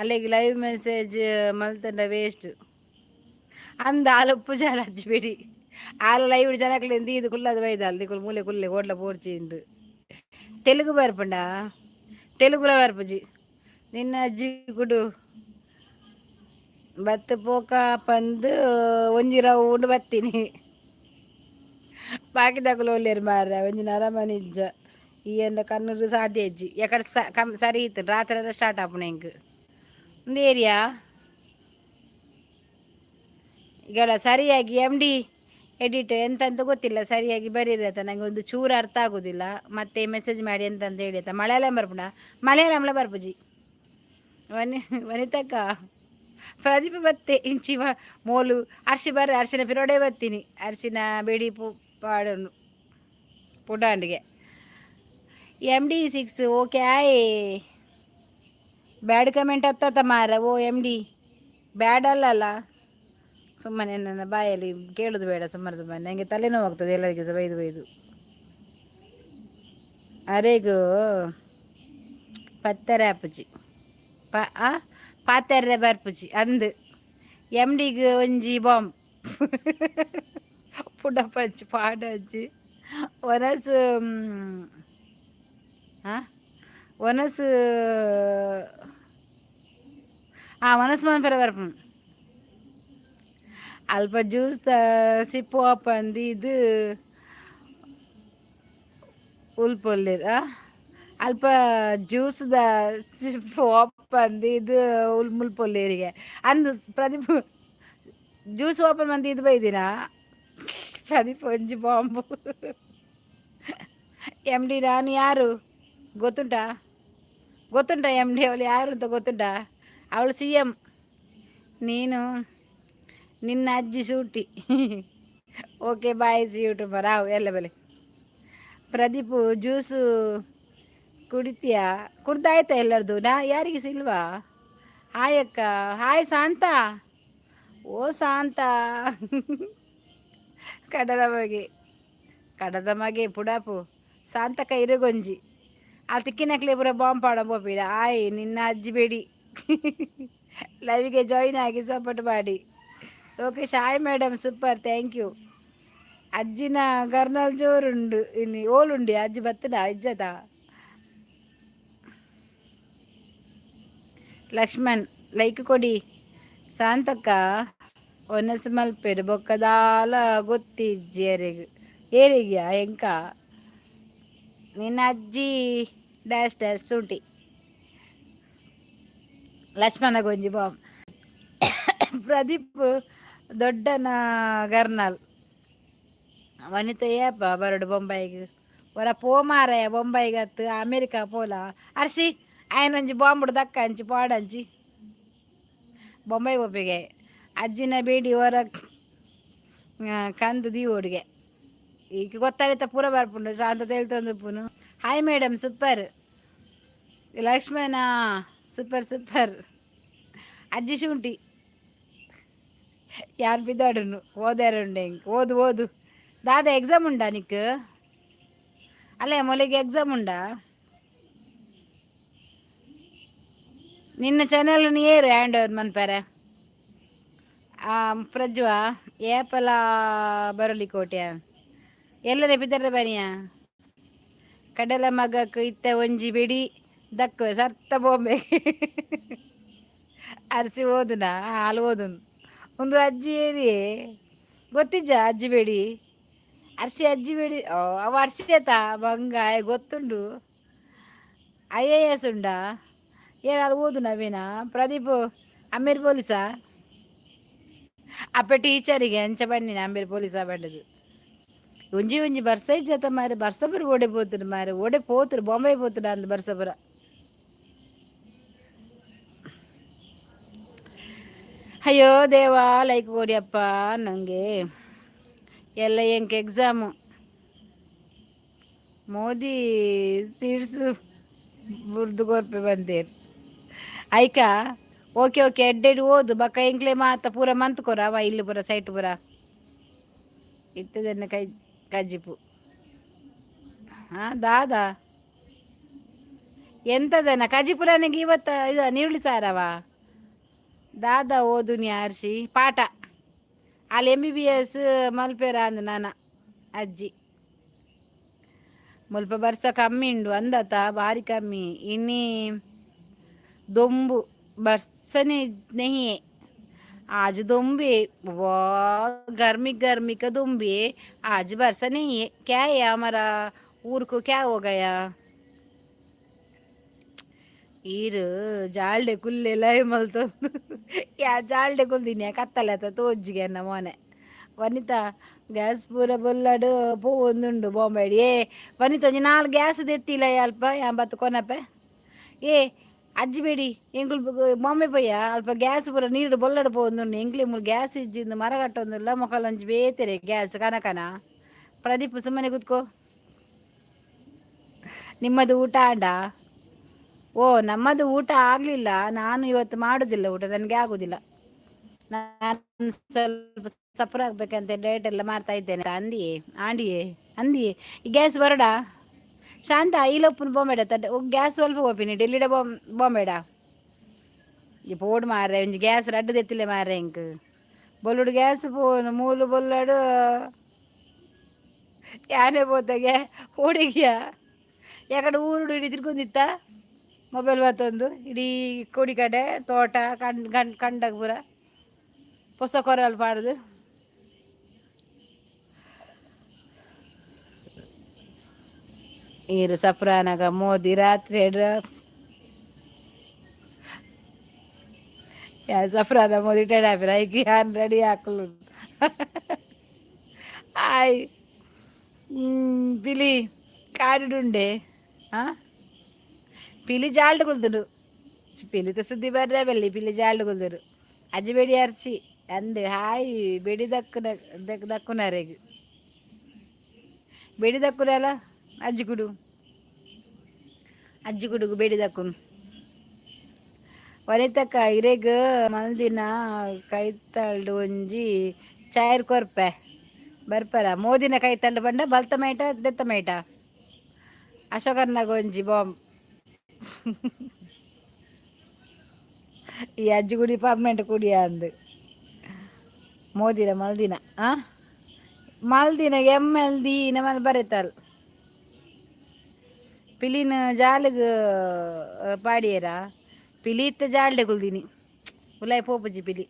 Speaker 1: ಅಲ್ಲಿಗೆ ಲೈವ್ ಮೆಸೇಜ್ ಮಲ್ತಂಡ ವೇಸ್ಟ್ ಅಂದ ಆಲ ಉಪ್ಪು ಜಾಲ ಅಜ್ಜಿ ಆಲ ಲೈವ್ ಜನಕ್ಲೆಂದು ಇದು ಕುಲ್ಲದ ಬೈದಾಲ್ ದಿಕ್ಕುಲು ಮೂಲೆ ಕುಲ್ಲೆ ಓಡ್ಲ ಪೋರ್ಚಿ ಇಂದು ತೆಲುಗು ಬರ್ಪುಂಡ ತೆಲುಗುಲ ಬರ್ಪುಜಿ ನಿನ್ನ ಅಜ್ಜಿ ಕುಡು ಬತ್ತು ಪೋಕ ಪಂದು ಒಂಜಿ ರೌಂಡ್ ಬತ್ತೀನಿ ಬಾಕಿದಕುಲು ಒಲ್ಲೆರ್ ಮಾರ್ರೆ ಒಂಜಿ ನರಮನಿ ಇಜ್ಜ. ಈ ಎಲ್ಲ ಕಣ್ಣು ಸಾಧ್ಯ ಇಜ್ಜಿ. ಎಕಡೆ ಕಮ್ ಸರಿ ಇತ್ತು. ರಾತ್ರಿ ಎಲ್ಲ ಸ್ಟಾರ್ಟ್ ಆಪುನ ಎಂಕ್ ಒಂದು ಏರಿಯಾ. ಈಗ ಸರಿಯಾಗಿ ಎಮ್ಡಿ ಎಡಿಟ್ ಎಂತಂತ ಗೊತ್ತಿಲ್ಲ, ಸರಿಯಾಗಿ ಬರೀರಿ ಆತ. ನನಗೆ ಒಂದು ಚೂರು ಅರ್ಥ ಆಗೋದಿಲ್ಲ. ಮತ್ತೆ ಮೆಸೇಜ್ ಮಾಡಿ ಎಂತ ಅಂತ ಹೇಳಿ ಆತ. ಮಲಯಾಳಂ ಬರ್ಪುಣ? ಮಲಯಾಳಂಲ ಬರ್ಪುಜಿ. ವನಿತಕ್ಕ, ಪ್ರದೀಪ ಬತ್ತೆ ಇಂಚಿ ಮೋಲು. ಅರ್ಶಿ ಬರ್ರಿ, ಅರ್ಶಿನ ಪಿರೋಡೆ ಬತ್ತೀನಿ. ಅರ್ಶಿನ ಬೆಡಿ ಪು ಪಾಡನು ಪುಡಾಂಡಿಗೆ. MD 6, okay. ಆಯ್, ಬ್ಯಾಡ್ ಕಮೆಂಟ್ ಹತ್ತತ್ತ ಮಾರ. ಓ ಎಮ್ಡಿ, ಬ್ಯಾಡ್ ಅಲ್ಲಲ್ಲ, ಸುಮ್ಮನೆ ನನ್ನ ಬಾಯಲ್ಲಿ ಕೇಳೋದು ಬೇಡ. ಸುಮ್ಮನೆ ಸುಮ್ಮನೆ ನನಗೆ ತಲೆನೋವಾಗ್ತದೆ ಎಲ್ಲರಿಗೆ ಸಹ ಬೈದು ಬೈದು. ಅರೆಗು ಪತ್ತೆರೆ ಆಪುಜಿ ಪ ಆ ಪಾತೆರ್ರೆ ಬರ್ಪುಜಿ ಅಂದು. ಎಮ್ಡಿಗ್ ಒಂಜಿ ಬಾಂಬ್ ಪುಡಪಂಚ್ ಪಾಡಂಚಿ ಒನಸು. ಹಾಂ, ಒನಸು. ಆ ಒನಸು ಮನ್ಪೆರೆ ಬರ್ಪುಂಡು. ಅಲ್ಪ ಜ್ಯೂಸ್ ಸಿಪ್ಪು ಓಪನ್ ಇದು ಉಲ್ಪೊಲ್ಲೆರ್. ಅಲ್ಪ ಜ್ಯೂಸ್ದ ಸಿಪ್ಪು ಓಪನ್ ಇದು ಉಲ್ ಮುಲ್ಪೊಲ್ಲೇರಿಗೆ ಅಂದು. ಪ್ರದೀಪ್, ಜ್ಯೂಸ್ ಓಪನ್ ಮಂದಿ ಇದು ಬೈದಿನ. ಪ್ರದೀಪ್ ಒಂಜಿ ಬಾಂಬು. ಎಮ್ಡಿ, ನಾನು ಯಾರು ಗೊತ್ತುಂಟಾ? ಗೊತ್ತುಂಟಾ ಎಮ್ಡಿ? ಅವಳು ಯಾರು ಅಂತ ಗೊತ್ತುಂಟಾ? ಅವಳು ಸಿಎಮ್, ನೀನು ನಿನ್ನ ಅಜ್ಜಿ ಸೂಟಿ. Okay, bye, see you tomorrow. ಎಲ್ಲ ಬೆಲೆ. ಪ್ರದೀಪು, ಜ್ಯೂಸು ಕುಡಿತೀಯಾ? ಕುಡ್ದಾಯ್ತಾ ಎಲ್ಲರದು? ನಾ ಯಾರಿಗೆ ಸಿಲ್ವಾ? ಹಾಯ್ ಅಕ್ಕ. ಹಾಯ್ ಶಾಂತ. ಓ ಶಾಂತ, ಕಡಲ ಮಗೆ, ಕಡದ ಮಗೆ ಪುಡಾಪು. ಶಾಂತಕ್ಕ ಇರುಗೊಂಜಿ ಆ ತಿಕ್ಕಿನಕ್ಲೆ ಪೂರ ಬಾಂಬ್ ಪಾಡ ಪೋಪಿಡ. ಆಯ್, ನಿನ್ನ ಅಜ್ಜಿ ಬೇಡಿ. ಲೈವ್ಗೆ ಜಾಯಿನ್ ಆಗಿ ಸಪೋರ್ಟ್ ಮಾಡಿ. Okay. Shai madam super, thank you. ಅಜ್ಜಿನ ಗರ್ನಲ್ ಜೋರುಂಡು ಇನ್ನು. ಓಲುಂಡಿ ಅಜ್ಜಿ ಬತ್ತದ ಇಜ್ಜದ? ಲಕ್ಷ್ಮಣ್, ಲೈಕ್ ಕೊಡಿ. ಶಾಂತಕ್ಕ, ಒನಸ್ ಮಲ್ಪೆರು ಬೊಕ್ಕದಾಲ ಗೊತ್ತಿಜ್ಜಿ ಏರೆಗ್ ಏರಿಗ್ಯಾ ಎಂಕ? ನಿನ್ನ ಅಜ್ಜಿ ಡ್ಯಾಶ್ ಡ್ಯಾಶ್ ಶುಂಠಿ. ಲಕ್ಷ್ಮಣ ಗೊಂಜಿ ಬಾಂಬ್. ಪ್ರದೀಪ್ ದೊಡ್ಡನ ಗರ್ನಾಲ್. ವನಿತ ಏಪ ಬರಡು ಬೊಂಬಾಯಿಗೆ? ಒರ ಪೋ ಮಾರಾಯ, ಬೊಂಬಾಯಿಗೆ ಅತ್ತು ಅಮೇರಿಕಾ ಪೋಲ. ಅರ್ಶಿ, ಆಯನೊಂಜಿ ಬಾಂಬುಡು ದಕ್ಕ ಅಂಚಿ ಪಾಡಂಚಿ ಬೊಂಬೈ ಒಪ್ಪಿಗೆ. ಅಜ್ಜಿನ ಬೇಡಿ ಹೊರ ಕಂದು ದೀವೋಡಿಗೆ. ಈಗ ಗೊತ್ತಾಯ್ತ ಪೂರ ಬರ್ಪುಂಡು. ಶಾಂತ ತೇಲ್ತೊಂದುಪ್ಪುನು. Hi madam, super. Lakshmana super super. ಅಜ್ಜಿ ಶುಂಠಿ. ಯಾರು ಬಿದ್ದಾಡುನು? ಓದಾರುಂಡೆ ಇಂಕ್. ಓದು ಓದು. ದಾದಾ ಎಕ್ಸಾಮ್ ಉಂಡಾ ನಿಕ್? ಅಲ್ಲೇ ಮೊಲೆಗೆ ಎಕ್ಸಾಮ್ ಉಂಡಾ? ನಿನ್ನ ಚಾನೆಲ್ ಏರು ಹ್ಯಾಂಡ್ ಓವರ್ ಮನ್ಪರೆ. ಪ್ರಜ್ವ, ಏಪಲ ಬರಲಿ ಕೋಟ್ಯ ಎಲ್ಲನೇ ಬಿದ್ದರ ಬನಿಯ. ಕಡಲ ಮಗಕ್ ಇತ್ತ ಒಂಜಿ ಬಿಡಿ ದಕ್ಕ ಸರ್ತ ಬೊಂಬೆ. ಅರಸಿ ಓದುನ ಹಾಲು ಓದುನು. ಒಂದು ಅಜ್ಜಿ ಏರಿ ಗೊತ್ತಿಜ್ಜ? ಅಜ್ಜಿ ಬೇಡಿ ಅರ್ಶಿ, ಅಜ್ಜಿ ಬೇಡಿ. ಅವ ಅರ್ಶಿ ಆತ ಬಂಗಾಯ ಗೊತ್ತುಂಡು. ಐಎಎಸ್ ಉಂಡಾ? ಏನಾದ್ರು ಓದು ನವೀನ. ಪ್ರದೀಪ್ ಅಮ್ಮೇರ್ ಪೊಲೀಸಾ? ಅಪ್ಪ ಟೀಚರಿಗೆ ಅಂಚ ಬನ್ನಿ. ಅಂಬೇರ್ ಪೊಲೀಸ ಬಂಡದು. ಒಂಜಿ ಒಂಜಿ ಬರ್ಸ ಇಜ್ಜತ ಮಾರೆ. ಬರ್ಸಪುರ ಓಡೆ ಪೋತುಂಡು ಮಾರೆ? ಓಡೆ ಪೋತುರು? ಬೊಂಬೈ ಪೋತುಂಡು ಅಂದ್ ಬರ್ಸಪುರ. ಅಯ್ಯೋ ದೇವಾ, ಲೈಕ್ ಕೊಡಿಯಪ್ಪ ನನಗೆ ಎಲ್ಲ. ಎಂಕ್ ಎಕ್ಸಾಮು. ಮೋದಿ ಸೀಟ್ಸು ಬುರ್ದು ಕೊರ್ಪೆ ಬಂದೇರು ಐಕ. ಓಕೆ ಓಕೆ, ಎಡ್ಡೆಡ್ ಓದು. ಬಕ್ಕ ಎಂಕ್ಲೆ ಮಾತ ಪೂರ ಮಂತ್ ಕೊರ. ಅವ ಇಲ್ಲಿ ಪೂರ ಸೈಟ್ ಪೂರ ಇತ್ತದನ್ನ ಕೈ ಕಜ್ಜಿಪು. ಹಾಂ ದಾದಾ, ಎಂತದನ ಕಜಿಪು ನನಗೆ ಇವತ್ತು? ಇದು ನೀರುಳ್ಳಿ ಸಾರವ? ದಾದಾ ಓದುನಿ ಆರ್ಸಿ ಪಾಠ ಅಲ್ಲಿ. ಎಂಬಿಬಿಎಸ್ ಮಲ್ಪೆರ ಅಂದ್ ನಾನ ಅಜ್ಜಿ. ಮುಲ್ಪ ಬರ್ಸ ಕಮ್ಮಿ ಉಂಡು ಅಂದತ, ಬಾರಿ ಕಮ್ಮಿ. ಇನ್ನಿ ದೊಂಬು ಬರ್ಸನೆ ನೆಹಿಯೆ. आज दुम्बे बहुत गर्मी, गर्मी का दुम्बे। आज वर्षा नहीं है क्या? है हमारा ऊर को क्या हो गया? ಈರು ಜಾಲ್ಡೆ ಕುಲ್ಲೆ ಲೈ ಮಲ್ತೊಂದು ಯಾ ಜಾಲ್ಡೆ ಕುಲ್ದಿನಿ ಕತ್ತಲೆ ಆತ ತೋಜ್ಜಿಗೆ ಅನ್ನ ಮೋನೆ. ವನಿತಾ, ಗ್ಯಾಸ್ ಪೂರ ಬೊಲ್ಲಡು ಪೋವೊಂದುಂಡು ಬಾಂಬೆಡ್. ಏ ವನಿತಾ, ಒಂಜಿ ನಾಲ್ ಗ್ಯಾಸ್ ದೆತ್ತಿಲ್ಲ ಅಲ್ಪ ಯಾನ್ ಬತ್ತ್ ಕೊನಪೆ. ಏ ಅಜ್ಜಿ ಬೇಡಿ, ಎಂಕುಲು ಬಾಂಬೆ ಪೋಯ, ಅಲ್ಪ ಗ್ಯಾಸ್ ಪೂರ ನೀರು ಬೊಲ್ಲಡು ಪೋವೊಂದುಂಡು. ಎಂಕ್ಲೆ ಮೂಲು ಗ್ಯಾಸ್ ಇಜ್ಜಿಂದು ಮರ ಕಟ್ಟೊಂದುಲ್ಲ. ಮೊಕಲೊಂಜಿ ಬೇತೆರೆ ಗ್ಯಾಸ್ ಕನ ಕನ. ಪ್ರದೀಪ್, ಸುಮ್ಮನೆ ಕೂತ್ಕೋ. ನಿಮ್ಮದು ಊಟ ಆಂಡ? ಓ, ನಮ್ಮದು ಊಟ ಆಗಲಿಲ್ಲ. ನಾನು ಇವತ್ತು ಮಾಡುದಿಲ್ಲ ಊಟ, ನನಗೆ ಆಗುದಿಲ್ಲ. ನಾನು ಸ್ವಲ್ಪ ಸಫರ್ ಆಗ್ಬೇಕಂತ ಡಯಟ್ ಎಲ್ಲ ಮಾಡ್ತಾ ಇದ್ದೇನೆ. ಅಂದಿಯೇ ಆಂಡಿಯೇ ಅಂದಿಯೇ. ಈ ಗ್ಯಾಸ್ ಬರಡ ಶಾಂತ ಇಲ್ಲೊಪ್ಪನ ಬೊಂಬೇಡ. ಗ್ಯಾಸ್ ಸ್ವಲ್ಪ ಹೋಪಿನಿ ಡೆಲ್ಲಿಡ ಬೊಂಬೇಡ. ಈ ಪೋಡು ಮಾರ್ರೆ, ಒಂಜಿ ಗ್ಯಾಸ್ ರಡ್ಡು ದೆತ್ತಿಲೆ ಮಾರ್ರೆ. ಇಂಕ್ ಬೊಲ್ಲುಡು ಗ್ಯಾಸ್ ಪೋನು ಮೂಲು ಬೊಲ್ಲಡು ಯಾನೇ ಪೋತಾಗೆ ಓಡಿಗ್ಯಾ. ಯಾಕಡೆ ಊರುಡು ಇಡೀ ತಿರ್ಗೊಂದಿತ್ತ ಮೊಬೈಲ್ ಬತ್ತೊಂದು. ಇಡೀ ಕೋಡಿ ಕಡೆ ತೋಟ ಕಣ್ ಕಣ್ ಕಂಡಗ ಪೂರ ಪೊಸ ಕೊರಲ್ ಪಾಡ್ದು. ಈರು ಸಪ್ರಾನಗ ಮೋದಿ ರಾತ್ರಿ ಯಾ ಸಫ್ರಾನ ಮೋದಿ ಟೆಡಾಪಿರ ಐಕಿ ಯಾನ್ ರೆಡಿ ಹಾಕಲು. ಆಯ್ ಪಿಲಿ ಕಾಡುಂಡೆ. ಹಾಂ, ಪಿಲಿ ಜಾಲ್ಡ್ ಕುಲ್ದುಂಡು. ಪಿಲಿತ ಸುದ್ದಿ ಬರ್ರೆ ಬೆಲ್ಲಿ. ಪಿಲಿ ಜಾಲ್ಡ್ ಕುಲ್ದುಂಡು. ಅಜ್ಜಿ ಬೆಡಿ ಅರ್ಸಿ ಅಂದ್. ಹಾಯ್, ಬೆಡಿ ದಕ್ಕುನ ದಕ್ಕುನರೆಗ್ ಬೆಡಿ ದಕ್ಕುನಲ್ಲ. ಅಜ್ಜಿ ಕುಡು, ಅಜ್ಜಿ ಕುಡುಗು ಬೆಡಿ ದಕ್ಕುನು. ವನಿತಕ್ಕ, ಇರೆಗ್ ಮಲ್ದಿನ ಕೈತಲ್ಡ್ ಒಂಜಿ ಚಾಯರ್ ಕೊರ್ಪೆ ಬರ್ಪರ. ಮೋದಿನ ಕೈತಲ್ಡ್ ಪಂಡ ಬಲ್ತ ಮೈಟ ದೆತ್ತ ಮೈಟ. ಅಶೋಕನ್ನಗ ಒಂಜಿ ಬಾಂಬ್. ಈ ಅಜ್ಜಿ ಗುಡಿ ಪರ್ಮನೆಂಟ್ ಕುಡಿಯ ಅಂದು. ಮೋದಿನ ಮಲ್ದಿನ ಆ ಮಲ್ದಿನ ಎಮ್ ಎಲ್ ದಿ ನಮ್ಮಲ್ಲಿ ಬರೆತಾಲ್. ಪಿಲಿನ ಜಾಲಿಗ್ ಪಾಡಿಯರ. ಪಿಲಿ ಇತ್ತ ಜಾಲ್ಡೆ ಕುಲ್ದಿನಿ. ಉಲಾಯ್ ಪೋಪುಜಿ ಪಿಲಿ.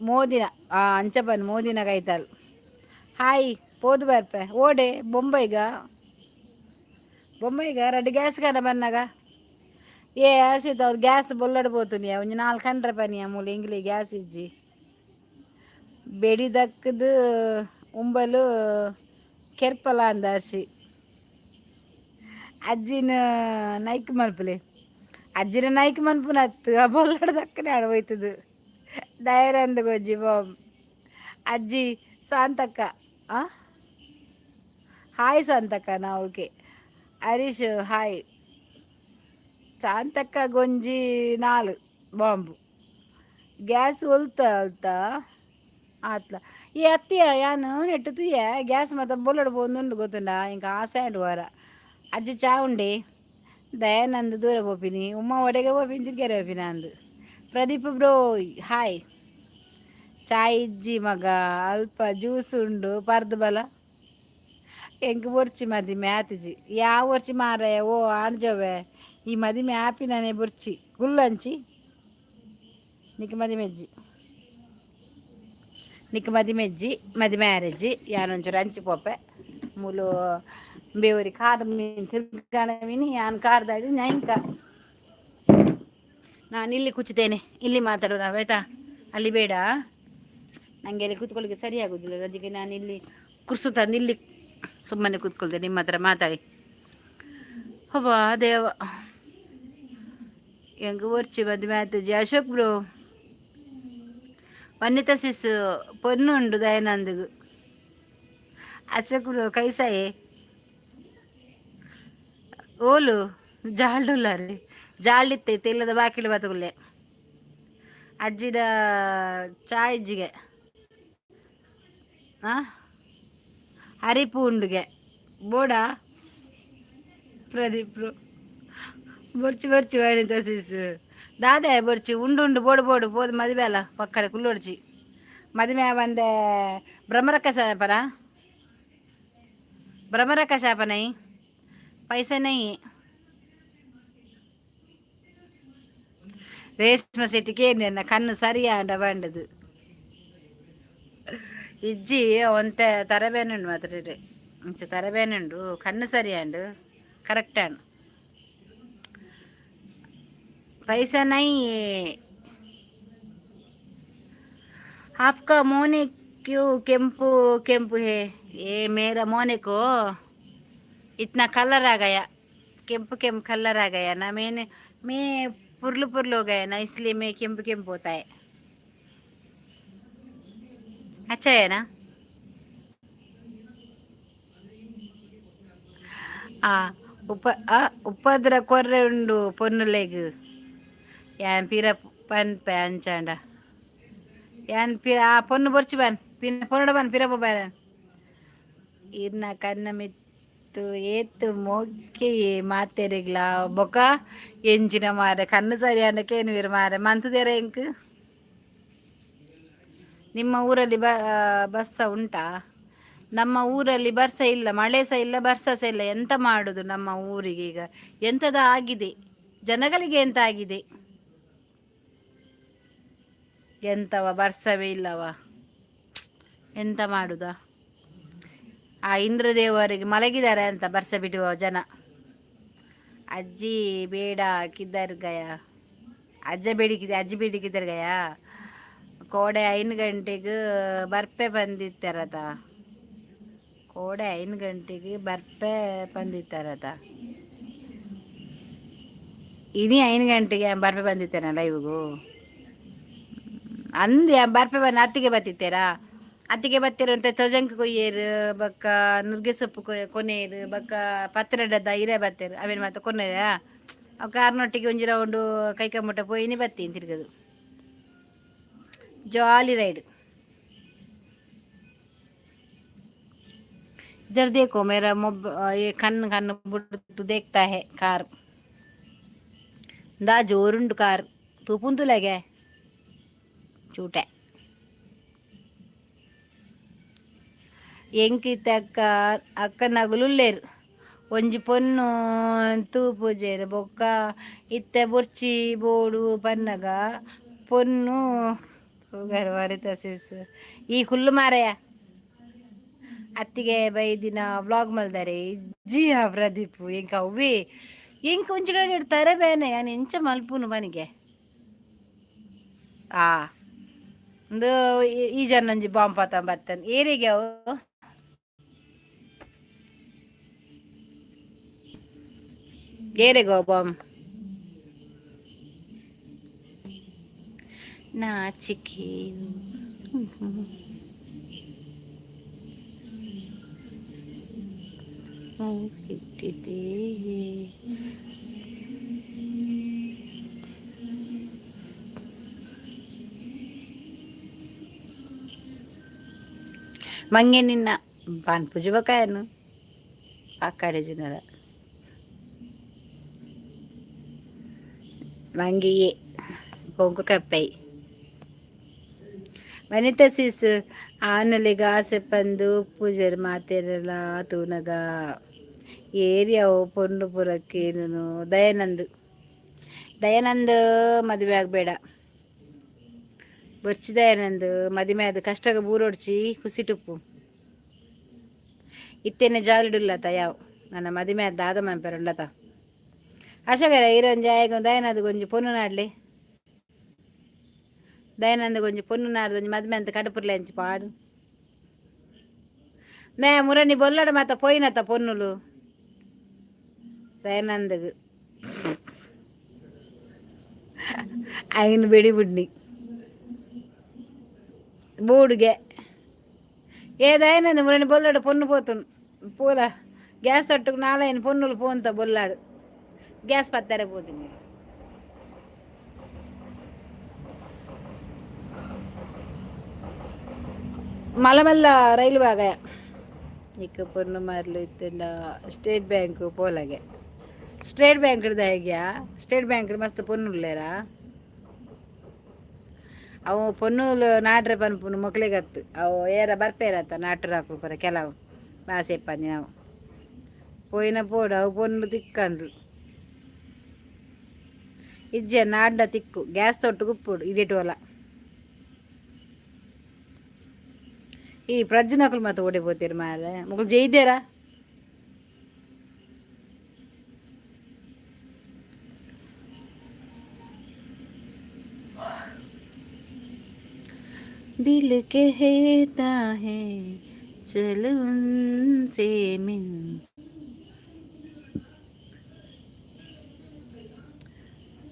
Speaker 1: ಮೋದಿನ ಆ ಅಂಚಪನ್ ಮೋದಿನ ಕೈತಾಲ್. ಹಾಯ್, ಪೋದು ಬರ್ಪೆ. ಓಡೆ ಬೊಂಬೈಗ? ಬೊಂಬೈಗ ರಡ್ಡ್ ಗ್ಯಾಸ್ ಕನ ಬನ್ನಗ. ಏ ಹರ್ಷಿತ್, ಅವ್ರು ಗ್ಯಾಸ್ ಬೊಲ್ಲಡ್ ಪೋತುನಿಯ. ಒಂಜಿ ನಾಲ್ಕು ಕಂಡ್ರೆ ಪನಿಯ ಮೂಲು ಎಂಕ್ಲೆ ಗ್ಯಾಸ್ ಇಜ್ಜಿ. ಬೆಡಿ ದಕ್ಕದು ಉಂಬಲು ಕೆರ್ಪಲ ಅಂದ ಹರ್ಷಿ. ಅಜ್ಜಿನ ನೈಕ್ ಮಲ್ಪಲೆ. ಅಜ್ಜಿನ ನೈಕ್ ಮನ್ಪುನತ್ತು, ಆ ಬೊಲ್ಲಡ್ ದಕ್ಕನೆ ಆಡ ಹೋಯ್ತದು. ದಯರಂದ ಗೊಜ್ಜಿ ಬಾಂಬ್. ಅಜ್ಜಿ ಶಾಂತಕ್ಕ. ಆ ಹಾಯ್ ಶಾಂತಕ್ಕ ನಾ. Okay Harish, hi. ಶಾಂತಕ್ಕ ಗೊಂಜಿ ನಾಲ್ ಬಾಂಬು. ಗ್ಯಾಸ್ ಒಲ್ತ ಅಲ್ತ ಆತ್ಲ. ಈ ಅತ್ತಿಯ ಯಾನ್ ನೆಟ್ಟು ತೂಯೆ, ಗ್ಯಾಸ್ ಮಾತ ಬೊಲ್ಲಡ್ ಪೋವೊಂದುಂಡು ಗೊತ್ತುಂಡಾ? ಎಂಕ್ ಆಸೆ ಆಂಡ್ ವಾರ. ಅಜ್ಜಿ ಚಾ ಉಂಡೆ. ದಯಾನಂದ್ ದೂರ ಪೋಪಿನಿ. ಉಮ್ಮ ಒಡೆಗೆ ಪೋಪಿನಿ, ತಿರ್ಗ್ಯಾರೆ ಪೋಪಿನ ಅಂದು. Pradeep bro, hi. ಚಾಯ್ ಇಜ್ಜಿ ಮಗ, ಅಲ್ಪ ಜ್ಯೂಸ್ ಉಂಡು ಪರ್ದು ಬಲ. ಎಂಕ್ ಬೊರ್ಚಿ ಮದಿಮೆ ಆತಿಜಿ. ಯಾವ ಒರ್ಚಿ ಮಾರಾಯ. ಓ ಆಣ್ಜೋವೆ, ಈ ಮದಿಮೆ ಆಪಿನನೆ ಬೊರ್ಚಿ ಗುಲ್ಲಂಚಿ. ನಿಕ್ ಮದಿಮೆಜ್ಜಿ, ನಿಕ್ ಮದಿಮೆಜ್ಜಿ, ಮದಿಮೆ ಆರೆಜ್ಜಿ. ಯಾನೊಂಚೂರು ಅಂಚಿ ಪೋಪೆ. ಮೂಲು ಬೇವರಿ ಕಾರ್ ಮೀನ್ ತಿರ್ಗಾಣ ಮೀನಿ. ಯಾನ್ ಕಾರ್ದಾಡಿ ನ್ಯಾಯಿಂಕ. ನಾನು ಇಲ್ಲಿ ಕೂಚಿದ್ದೇನೆ, ಇಲ್ಲಿ ಮಾತಾಡೋಣ ಆಯ್ತಾ? ಅಲ್ಲಿ ಬೇಡ, ನನಗೆ ಅಲ್ಲಿ ಕೂತ್ಕೊಳ್ಳಿಕ್ಕೆ ಸರಿ ಆಗೋದಿಲ್ಲ. ಅದಕ್ಕೆ ನಾನು ಇಲ್ಲಿ ಕುರ್ಸು ತಂದು ಇಲ್ಲಿ ಸುಮ್ಮನೆ ಕೂತ್ಕೊಳ್ತೇನೆ ನಿಮ್ಮ ಹತ್ರ ಮಾತಾಡಿ. ಅಬ್ಬಾ ದೇವ, ಹೆಂಗೆ ಒರ್ಚಿ ಮದುವೆ ಆತಜಿ. ಅಶೋಕ್ ಬ್ರೋ, ವನಿತಾ ಸಿಸ್ ಪೊನ್ನು ಉಂಡು ದಯಾನಂದಗ್. ಅಶೋಕ್ ಬ್ರೋ, ಕೈಸಾಯೆ ಓಲು ಜಾಲ್ಡುಲ್ಲಾರಿ. ಜಾಲ್ಡಿತ್ತೆ ಇಲ್ಲದ ಬಾಕಿಲು ಬತಗುಲ್ಲೆ. ಅಜ್ಜಿದ ಚಾಯ್ ಇಜ್ಜಿಗೆ. ಆ ಅರಿಪು ಉಂಡುಗೆ ಬೋಡ. ಪ್ರದೀಪ್ ಬ್ರೋ, ಬೊರ್ಚಿ ಬೊರ್ಚಿ. ವನಿತಾ ಸಿಸ್ ದಾದೆ ಬೊರ್ಚಿ? ಉಂಡು ಉಂಡು, ಬೋಡು ಬೋಡು. ಪೋದು ಮದುವೆ ಅಲ್ಲ ಪಕ್ಕಡೆ ಕುಲ್ಲೊಡ್ಚಿ. ಮದುವೆ ಬಂದೆ ಭ್ರಮರಕ್ಕ ಶಾಪನ, ಭ್ರಮರಕ್ಕ ಶಾಪನೈ. ಪೈಸೆ ನೈ. ರೇಷ್ಮೆ ಸೆಟ್ಟಿ ಕೇಂದ್ರ ಕಣ್ಣು ಸರಿಯಾಂಡ ಬಂಡದು ಇಜ್ಜಿ ಒಂತೆ ತರಬೇನುಂಡು ಮಾತ್ರ ಇಂಚ ತರಬೇನುಂಡು ಕಣ್ಣು ಸರಿಯಾಂಡು ಕರೆಕ್ಟ್ ಆಂಡ್ पैसा नहीं है। आपका मोने क्यों केम्पु केम्पु है? ये मेरा मोने को इतना कलर आ गया, केम्पु केम्पु कलर आ गया ना। मैंने मैं पुरलु पुरलु हो गया ना, इसलिए मैं केम्पु केम्पु होता है। अच्छा है ना? ಆ ಉಪ ಆ ಉಪದ್ರ ಕೊರ್ರೆ ಉಂಡು ಪೊನ್ನುಲೆಗ್ ಯಾನ್ ಪಿರ ಪನ್ಪೆ ಅಂಚಾಂಡ ಯಾನ್ ಪಿರ ಆ ಪೊನ್ನು ಬೊರ್ಚು ಬನ್ ಪಿನ್ನ ಪೊನ್ನಡ ಬನ್ ಪಿರ ಪೋಬಾರ. ಇರ್ನ ಕಣ್ಣ ಮಿತ್ತು ಏತ್ ಮೋಕೆ ಮಾತೆರೆಗ್ಲ ಬೊಕ ಎಂಚಿನ ಮಾರೆ ಕಣ್ಣು ಸರಿ ಅಂಡ ಕೇನುವೆರ್ ಮಾರೆ ಮಂತುದೆರ ಎಂಕ್. ನಿಮ್ಮ ಊರಲ್ಲಿ ಬಸ್ಸ ಉಂಟಾ? ನಮ್ಮ ಊರಲ್ಲಿ ಬರ್ಸ ಇಲ್ಲ, ಮಳೆ ಸಹ ಇಲ್ಲ, ಬರ್ಸ ಸಹ ಇಲ್ಲ. ಎಂತ ಮಾಡುದು ನಮ್ಮ ಊರಿಗೆ ಈಗ? ಎಂತದ ಆಗಿದೆ ಜನಗಳಿಗೆ? ಎಂತ ಆಗಿದೆ? ಎಂತವ ಬರ್ಸವೇ ಇಲ್ಲವ, ಎಂತ ಮಾಡುದಾ? ಆ ಇಂದ್ರದೇವರಿಗೆ ಮಲಗಿದ್ದಾರೆ ಅಂತ ಬರ್ಸ ಬಿಡುವ ಜನ. ಅಜ್ಜಿ ಬೇಡ ಕಿದ್ದರ್ ಗಯ? ಅಜ್ಜ ಬೇಡಿಕಿದೆ, ಅಜ್ಜಿ ಬೇಡಿ ಕಿದ್ದರ್ ಗಯ? ಕೋಡೆ 5 ಗಂಟೆಗೆ ಬರ್ಪೆ ಬಂದಿತ್ತಾರತ. ಕೋಡೆ 5 ಗಂಟೆಗೆ ಬರ್ಪೆ ಬಂದಿತ್ತಾರತ. ಇನಿ 5 ಗಂಟೆಗೆ ಬರ್ಪೆ ಬಂದಿತ್ತೇನಲ್ಲ ಇವುಗು ಅಂದ್ ಬರ್ಪೆ ಬಂದು ಅತ್ತಿಗೆ ಬತ್ತಿತ್ತೀರಾ? ಅತ್ತಿಗೆ ಬತ್ತಿರಂತೆ ತೊಜಂಕ್ ಕೊಯ್ಯೇರು, ಬೊಕ್ಕ ನುಗ್ಗೆ ಸೊಪ್ಪು ಕೊನೆಯರು, ಬೊಕ್ಕ ಪತ್ರೊಡೆದ ಇರೆ ಬತ್ತೇರು. ಅವೇನು ಮಾತ ಕೊನೆಯ ಅವು ಕಾರ್ನೊಟ್ಟಿಗೆ ಒಂಜಿ ರೌಂಡು ಕೈಕಮುಟ್ಟ ಪೋಯಿನಿ ಬತ್ತೀನಿ ತಿರ್ಗದು. Jolly ride. इधर देखो, मेरा मोब ये कन्न कन्न बुड्ದು देखता है कार. दा ಜೋರುಂಡು ಕಾರ್ ತೂಪುಂತುಲಗೆ ಚೂಟೆ. ಎಂಕ್ ಇತ್ತೆ ಅಕ್ಕ ಅಕ್ಕನಗುಲು ಉಲ್ಲೆರ್, ಒಂಜಿ ಪೊನ್ನು ತೂಪುಜೆರ್. ಬೊಕ್ಕ ಇತ್ತೆ ಬೊರ್ಚಿ ಬೋಡು ಪನ್ನಗ ಪೊನ್ನು ತೂಗರ್ ಸಿಸ್ ಈ ಕುಲ್ಲು ಮಾರಾಯ. ಅತ್ತಿಗೆ ಬೈದಿನ ವ್ಲಾಗ್ ಮಲ್ದಾರೆ ಇಜ್ಜಿ ಪ್ರದೀಪ್. ಎಂಕ್ ಅವ್ವೇ ಎಂಕ್ ಒಂಜಿ ಕಡೆ ತರೆ ಬೇನೆ, ಯಾನ್ ಎಂಚ ಮಲ್ಪುನು ಬನಿಗೆ? ಆ ಉಂದು ಈ ಜನ ಒಂಜಿ ಬಾಂಬ್ ಪಾತ ಬತ್ತನ್ ಏರಿಗೆ ಅವು. ಏರೆಗೋ ಬಾಂಬ್? ನಾಚಿಕೆ ಕಿಟ್ಟಿದೆ. ಮಂಗೆ ನಿನ್ನ ಪಾನ್ ಪುಜುಬಕಾಯನು ಪಾಕಾಡೆ ಜನರ ಮಂಗಿಯೇ ಕೊಂಕು ಕಪ್ಪೈ. ವನಿತಾ ಸಿಸ್ ಆನಲಿಗ ಆಸೆ ಪಂದು ಪೂಜೆರ್ ಮಾತೆರೆಲ ತೂನಗ ಏರಿಯಾವು ಪೊಣ್ಣು ಪುರಕ್ಕೇನು? ದಯಾನಂದ್, ದಯಾನಂದ್ ಮದುವೆ ಆಗಬೇಡ ಬೊರ್ಚಿ. ದಯಾನಂದ್ ಮದಿಮೆ ಆದ್ ಕಷ್ಟಗ ಬೂರೊಡ್ಚಿ ಕುಸಿಟುಪ್ಪು. ಇತ್ತೇನೆ ಜಾಲಿಡುಲ್ಲತ ಯಾವ್ ನನ್ನ ಮದಿಮೆ ಆದ್ ದಾದ ಮನ್ಪೆರುಳ್ಳತ. ಅಶೋಕರ ಇರೊಂಜಿ ಆಯಗ್ ದಯಾನಂದ್ ಒಂಜಿ ಪೊಣ್ಣು ನಾಡ್ಲಿ. ದಯಾನಂದ ಒಂಜಿ ಪೊಣ್ಣು ನಾಡ್ದು ಒಂಜಿ ಮದಿಮೆ ಅಂತ ಕಡುಪುರ್ಲೆ ಅಂಚಿ ಪಾಡು ನೇ ಮುರಣಿ ಬೊಲ್ಲಡ ಮಾತ ಪೋಯಿನತ ಪೊನ್ನುಲು ದಯಾನಂದಗ್ ಐನ್ ಬೆಡಿ ಬುಡ್ನಿ ಬೋಡುಗೆ. ಏ ದಯಾನಂದ ಮುರಣಿ ಬೊಲ್ಲಡ ಪೊನ್ನು ಪೋತುನು ಪೂರ ಗ್ಯಾಸ್ ತಟ್ಟುకు ನಾಲೈನ್ ಪೊನ್ನುಲು ಪೋಂತ ಬೊಲ್ಲಾಡು ಗ್ಯಾಸ್ ಪತ್ತಾರೆ ಪೋತೀನಿ. ಮಲ್ಲ ರೈಲು ಬಾಗಯ ಇಕ್ಕ ಪೊಣ್ಣು ಮಾರ್ಲು ಇತ್ತಂಡ ಸ್ಟೇಟ್ ಬ್ಯಾಂಕ್ ಪೋಲಗೆ. ಸ್ಟೇಟ್ ಬ್ಯಾಂಕ್ ದಾಯಗ್ಯಾ? ಸ್ಟೇಟ್ ಬ್ಯಾಂಕ್ ಮಸ್ತ್ ಪೊಣ್ಣುಲ್ಲೇರಾ. ಅವು ಪೊನ್ನುಲು ನಾಡ್ರೆ ಪನ್ಪುನು ಮೊಕ್ಲೆಗತ್ತು. ಅವು ಏರ ಬರ್ಪೇರತ್ತ ನಾಟುರಾಕು ಪೂರ ಕೆಲವು ಬಾಸೆಪ್ಪಂದಿ ನಾವು ಪೋಯಿನ ಪೋಡು ಅವು ಪೊಣ್ಣು ತಿಕ್ಕಂದು. ಇಜ್ಜೆ ನಾಡ್ಡ ತಿಕ್ಕು ಗ್ಯಾಸ್ ತೊಟ್ಟು ಉಪ್ಪುಡು ಇಡಿಟುವಲ. ಈ ಪ್ರಜ್ಜುನಕುಲು ಮಾತ ಓಡಿ ಪೋತೀರಿ ಮಾರೆ, ಮುಕುಲು ಜೈದೇರಾ? दिल कहता है चल उनसे मिल.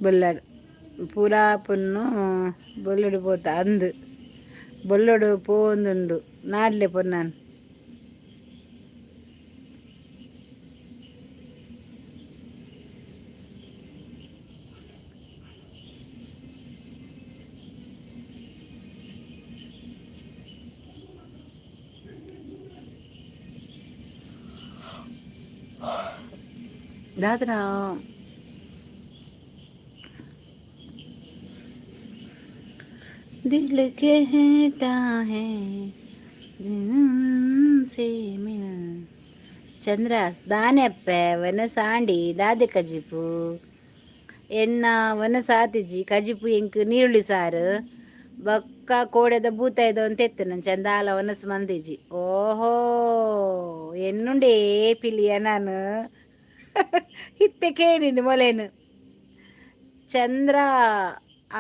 Speaker 1: ಬೊಲ್ಲಡ್ ಪೂರಾ ಪೊನ್ನು ಬೊಲ್ಲುಡು ಪೋತ ಅಂದ್ ಬೊಲ್ಲೊಡು ಪೋವೊಂದುಂಡು ನಾಡ್ಲೆ ಪೊನ್ನನ್. ದಾದನ दिल कहता है से मिल. ಚಂದ್ರ ದಾನೆಪ್ಪೆ ವನಸಾಂಡಿ ದಾದೆ ಕಜಿಪು? ಎನ್ನ ವನಸಾತಿಜಿ ಕಜಿಪು ಎಂಕ್ ನೀರುಳ್ಳಿ ಸಾರು ಬೊಕ್ಕ ಕೋಡೆದ ಬೂತಾಯ್ದ ಅಂತ ಎತ್ತು ನನ್ ಚಂದಾಲ ವನಸ್ ಮಂದಿಜಿ. ಓಹೋ, ಎನ್ನುಂಡೇ ಪಿಲಿಯ ನಾನು ಇತ್ತೆ ಕೇಳಿನಿ ಮೊಲೇನು. ಚಂದ್ರ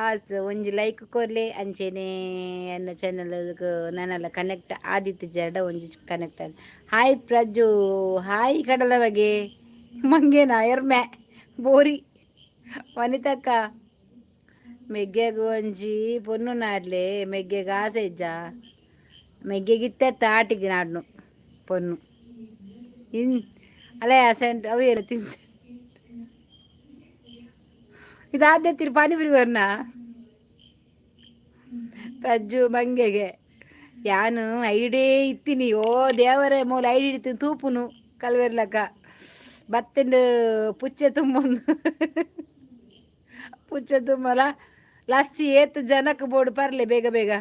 Speaker 1: ಆಸ್ ಒಂಜಿ ಲೈಕ್ ಕೊರ್ಲೆ, ಅಂಚೆನೆ ಎನ್ನ ಚಾನಲ್ ನಾನೆಲ್ಲ ಕನೆಕ್ಟ್ ಆದಿತ್ಯ ಜರಡ ಒಂಜಿ ಕನೆಕ್ಟ್. ಹಾಯ್ ಪ್ರಜ್ಜು, ಹಾಯ್ ಕಡಲ ಬಗೆ ಮಂಗೇನ ಎರ್ಮೆ ಬೋರಿ. ವನಿತಕ್ಕ ಮೆಗ್ಗೆಗ್ ಒಂಜಿ ಪೊನ್ನು ನಾಡ್ಲೆ, ಮೆಗ್ಗೆಗ್ ಆಸೆ ಇಜ್ಜ? ಮೆಗ್ಗೆಗಿತ್ತೆ ತಾಟಿಗೆ ನಾಡ್ನು ಪೊನ್ನು ಇನ್ ಅಲೆ ಸೆಂಟ್ ಅವು ಏನು ತಿನ್ಸ ಇದಾದ್ಯ ಪಾನಿಪುರಿ ಬರ್ನ. ಪ್ರಜ್ಜು ಮಂಗೆಗೆ ಯಾನು ಐಡೇ ಇತ್ತೀನಿ. ಓ ದೇವರೇ, ಮೂಲ ಐಡಿ ಇಡ್ತೀನಿ ತೂಪುನು ಕಲ್ವೆರ್ಲಕ್ಕ ಬತ್ತಂಡು ಪುಚ್ಚೆ ತುಂಬೊಂದು ಪುಚ್ಚೆ ತುಂಬಲ ಲಸ್ಸಿ ಏತ್ ಜನಕ್ಕೆ ಬೋಡು ಪರ್ಲೆ ಬೇಗ ಬೇಗ.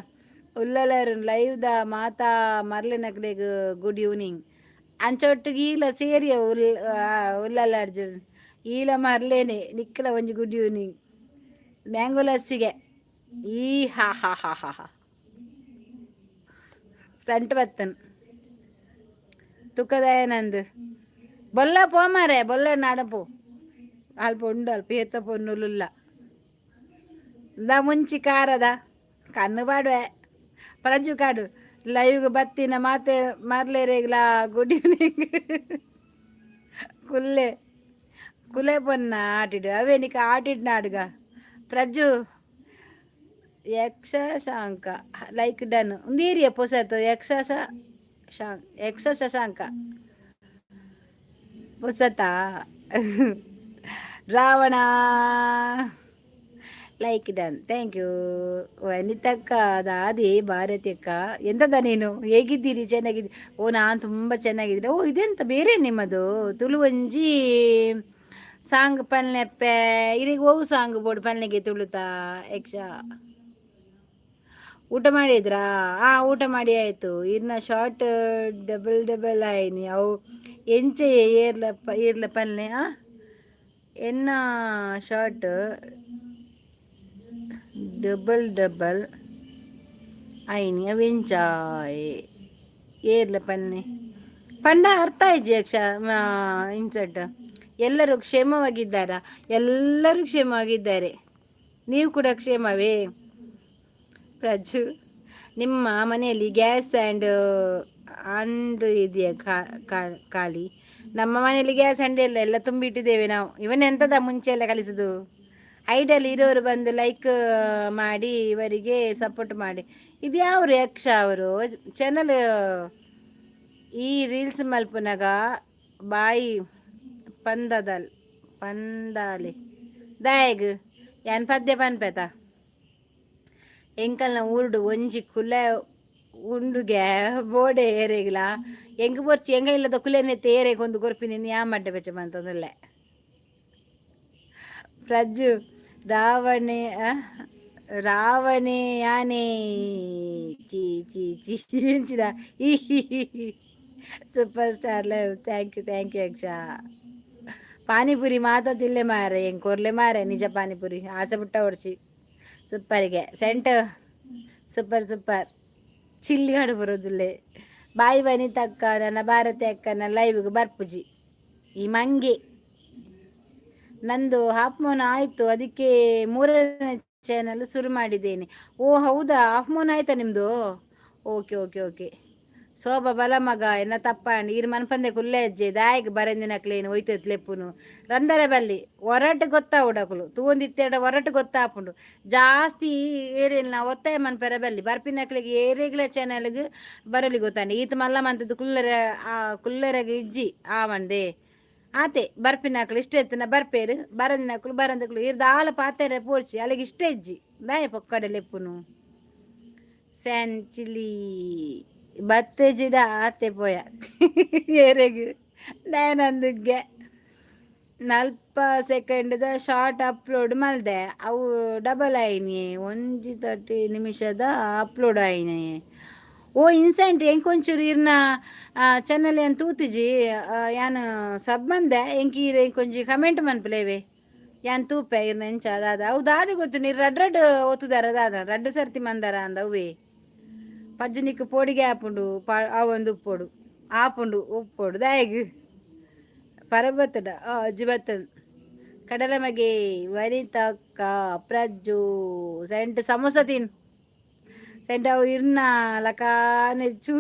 Speaker 1: ಉಲ್ಲಲೇರು ಲೈವ್ the ಮಾತಾ ಮರ್ಲಿನಕ್ಲೆಗ್ ಗುಡ್ ಈವ್ನಿಂಗ್. ಅಂಚೊಟ್ಟಿಗೆ ಈಲ ಸೇರಿಯ ಉಲ್ ಉಲ್ಲಲ್ಲ ಅರ್ಜುನ್ ಈಲ ಮರ್ಲೇನೆ ನಿಕ್ಕಲ ಒಂಜಿ ಗುಡ್ ಈವ್ನಿಂಗ್. ಮ್ಯಾಂಗೋ ಲಸ್ಸಿಗೆ ಈ ಹಾ ಹಾ ಹಾ ಹಾ ಹಾ ಸಂಟ್ ಬತ್ತನ್ ತುಕ್ಕದಾಯನಂದು ಬೊಲ್ಲ ಪೋ ಮಾರೆ, ಬೊಲ್ಲ ನಾಡಪೋ ಅಲ್ಪ ಉಂಡು ಅಲ್ಪ ಏತ ಪೊನ್ನುಲುಲ್ಲ the ಮುಂಚಿ ಕಾರದ ಕಣ್ಣು ಪಾಡುವೆ. ಪ್ರಜು ಕಾಡು ಲೈವ್ಗೆ ಬತ್ತಿನ ಮಾತೆ ಮರ್ಲೇರೆಗ್ಲಾ ಗುಡ್ ಈವ್ನಿಂಗ್. ಕುಲ್ಲೆ ಕುಲೆ ಪೊನ್ನ ಆಟಿಡು ಅವೇ ನಿಕ ಆಟಿಡ್ ನಾಡುಗ. ಪ್ರಜ್ಜು ಯಕ್ಷಶಾಂಕ ಲೈಕ್ ಡನ್. ಒಂದೇರಿಯ ಪೊಸತು ಯಕ್ಷ ಶಾಂಕ್ ಯಕ್ಷ Shashanka ಪೊಸತಾ. Ravana like done, thank you. ವನಿತಕ್ಕ ದಾದಿ ಭಾರತಿ ಅಕ್ಕ ಎಂತದ ನೀನು? ಹೇಗಿದ್ದೀರಿ? ಚೆನ್ನಾಗಿದ್ದೀರಿ? ಓ ನಾನು ತುಂಬ ಚೆನ್ನಾಗಿದ್ದೀನಿ. ಓ ಇದೆಂತ ಬೇರೆ ನಿಮ್ಮದು ತುಳು ಒಂಜಿ ಸಾಂಗ್ ಪಲ್ನೆಪ್ಪೆ ಇರಿಗೆ ಓವು ಸಾಂಗ್ ಬೋಡು ಪಲ್ನೆಗೆ ತುಳುತಾ. ಯಕ್ಷ ಊಟ ಮಾಡಿದ್ರಾ? ಹಾಂ, ಊಟ ಮಾಡಿ ಆಯಿತು. ಇರ್ನ ಶಾರ್ಟ್ ಡಬಲ್ ಡಬಲ್ ಆಯ್ನಿ ಅವು ಎಂಚೆ ಏರ್ಲ ಏರ್ಲ ಪಲ್ನೆ. ಆ ಎನ್ನ ಶಾರ್ಟ್ ಡಬಲ್ ಡಬಲ್ ಆಯ್ನಿ ಅವು ಎಂಚ ಏರ್ಲ ಪನ್ನೆ ಪಂಡ ಅರ್ಥ ಆಯ್ತು. ಯಕ್ಷ ಇನ್ಸರ್ಟ್. ಎಲ್ಲರೂ ಕ್ಷೇಮವಾಗಿದ್ದಾರಾ? ಎಲ್ಲರೂ ಕ್ಷೇಮವಾಗಿದ್ದಾರೆ. ನೀವು ಕೂಡ ಕ್ಷೇಮವೇ? ಪ್ರಜು ನಿಮ್ಮ ಮನೆಯಲ್ಲಿ ಗ್ಯಾಸ್ ಆ್ಯಂಡ್ ಅಂಡು ಇದೆಯಾ ಖಾಲಿ? ನಮ್ಮ ಮನೆಯಲ್ಲಿ ಗ್ಯಾಸ್ ಅಂಡ್ ಇಲ್ಲ, ಎಲ್ಲ ತುಂಬಿಟ್ಟಿದ್ದೇವೆ ನಾವು. ಇವನ್ ಎಂತದ ಮುಂಚೆ ಎಲ್ಲ ಕಲಿಸುದು? ಐಡಲ್ ಇರೋರು ಬಂದು ಲೈಕ್ ಮಾಡಿ, ಇವರಿಗೆ ಸಪೋರ್ಟ್ ಮಾಡಿ. ಇದು ಯಾವರು ಯಕ್ಷ ಅವರು ಚಾನಲ್? ಈ ರೀಲ್ಸ್ ಮಲ್ಪುನಗ ಬಾಯಿ ಪಂದದಲ್ ಪಂದಾಲೆ ದಾಯಗ್ ಯಾನ್ ಪದ್ಯ ಪನ್ಪೆತ. ಎಂಕಲ್ನ ಊರುಡು ಒಂಜಿ ಕುಲೆ ಉಂಡುಗೆ ಬೋಡೆ ಏರೆಗ್ಲ ಎಂಕ್ ಬೊರ್ಚಿ ಎಂಗ ಇಲ್ಲದ ಕುಲೆನೆತ್ತೆ ಏರೆಗ್ ಒಂದು ಕೊರ್ಪಿನಿ ಯಾ ಮಡ್ಡೆ ಬೆಚ್ಚ ಮಂತೊಂದುಲ್ಲೆ. ಪ್ರಜ್ಜು ರಾವಣೆ ರಾವಣೆ ಯಾನೆ ಚಿ ಚಿ ಚಿ ಎಂಚಿದ ಈ super star live. Thank you, thank you Yaksha. Pani puri ಮಾತ ತಿಲ್ಲೆ ಮಾರೆ, ಎಂಕ್ ಕೊರ್ಲೆ ಮಾರೆ. ನಿಜ, ಪಾನಿಪುರಿ ಆಸೆ ಪುಟ್ಟ ಒಡ್ಚಿ. ಸೂಪರಿಗೆ ಸೆಂಟ್, ಸೂಪರ್ ಸೂಪರ್. ಚಿಲ್ಲಿ ಬರೋದಿಲ್ಲೆ. ಬಾಯಿ ವನಿತಕ್ಕ, ನನ್ನ ಭಾರತಿ ಅಕ್ಕನ ಲೈವ್ಗೆ ಬರ್ಪುಜಿ ಈ ಮಂಗೆ. ನಂದು ಹಾಫ್ ಮೂನ್ ಆಯಿತು, ಅದಕ್ಕೆ ಮೂರನೇ ಚಾನಲ್ ಶುರು ಮಾಡಿದ್ದೇನೆ. ಓ ಹೌದಾ? ಹಾಫ್ ಮೂನ್ ಆಯ್ತಾ ನಿಮ್ಮದು? Okay okay okay. ಶೋಭಾ ಬಲ ಮಗ, ಎನ್ನ ತಪ್ಪಾಂಡ್. ಈರ್ ಮನ್ಪಂದೆ ಕುಲ್ಲೆ ಅಜ್ಜೆ. ದಾಯಗ್ ಬರಂದಿನಕ್ಲೇನು ಒಯ್ತತ್ ಲೆಪ್ಪುನು? ರಂದರೆ ಬಲ್ಲಿ, ಒರಟು ಗೊತ್ತಾವುಡಕುಲು ತೂವೊಂದಿತ್ತೆಡ ಒರಟು ಗೊತ್ತಾಪುಂಡು. ಜಾಸ್ತಿ ಏರೇನ ಒತ್ತಾಯ ಮನ್ಪೆರೆ ಬಲ್ಲಿ. ಬರ್ಪಿನಕ್ಲೆಗ್ ಏರೆಗ್ಲ ಚಾನಲ್ಗ್ ಬರಲಿ ಗೊತ್ತಾಂಡ. ಈತ ಮಲ್ಲ ಮಂತದ್ದು ಕುಲ್ಲರೆ ಕುಲ್ಲರೆಗ್ ಇಜ್ಜಿ ಆವಂದೆ ಆತೆ. ಬರ್ಪಿನಕ್ಲು ಇಷ್ಟ ಎತ್ತನ ಬರ್ಪೇರು, ಬರಂದಿನಕ್ಲು ಬರಂದಕ್ಲು. ಇರ್ ದಾಲ ಪಾತೆರೆ ಪೋಡ್ಚಿ, ಅಲ್ಲಿಗೆ ಇಷ್ಟ ಇಜ್ಜಿ. ದಾಯ ಪೊಕ್ಕಡೆ ಲೆಪ್ಪುನು? ಸ್ಯಾನ್ ಚಿಲ್ಲಿ ಬತ್ತೇಜಿದ ಆತೆ ಪೋಯ ಏರೆಗ್ ದಯಾನಂದಗೆ. 40 ಸೆಕೆಂಡ್ದ ಶಾರ್ಟ್ ಅಪ್ಲೋಡ್ ಮಲ್ದೆ, ಅವು ಡಬಲ್ ಆಯಿನಿ. 1:30 ನಿಮಿಷದ ಅಪ್ಲೋಡ್ ಆಯಿನಿ. ಓ ಇನ್ಸೆಂಟ್, ಎಂಕೊಂಚೂರು ಇರ್ನ ಚಾನಲ್ ಏನು ತೂತಿಜಿ. ಯಾನ್ ಸಬ್ ಮಂದೆ. ಎಂಕ್ ಈರ್ ಎಂಕೊಂಜಿ ಕಮೆಂಟ್ ಮನ್ಪುಲೇವೆ, ಯಾನ್ ತೂಪೆ ಇರ್ನ ಎಂಚ ದಾದ. ಅವು ದಾದ ಗೊತ್ತು ನೀರು ರಡ್ ರಡ್ ಒತ್ತುದಾರ ದಾದ, ರಡ್ಡ್ ಸರ್ತಿ ಮಂದಾರ ಅಂದ. ಅವೇ ಪಜ್ಜನಿಕ್ ಪೋಡಿಗೆ ಆಪುಂಡು. ಪ ಅವೊಂದು ಉಪ್ಪೊಡು ಆಪುಂಡು, ಉಪ್ಪೊಡು. ದಾಯೆಗ್ ಪರಬತ್ತಡ ಅಜ್ಜಿ ಬತ್ತಂದು ಕಡಲ ಮಗೆ. ವನಿತಕ್ಕ, ಪ್ರಜ್ಜು ಸೆಂಟ್ ಸಮೋಸ ತಿನ್ ಸೆಂಟ್. ಅವು ಇರ್ನ ಲಕಾನೆ ಚೂ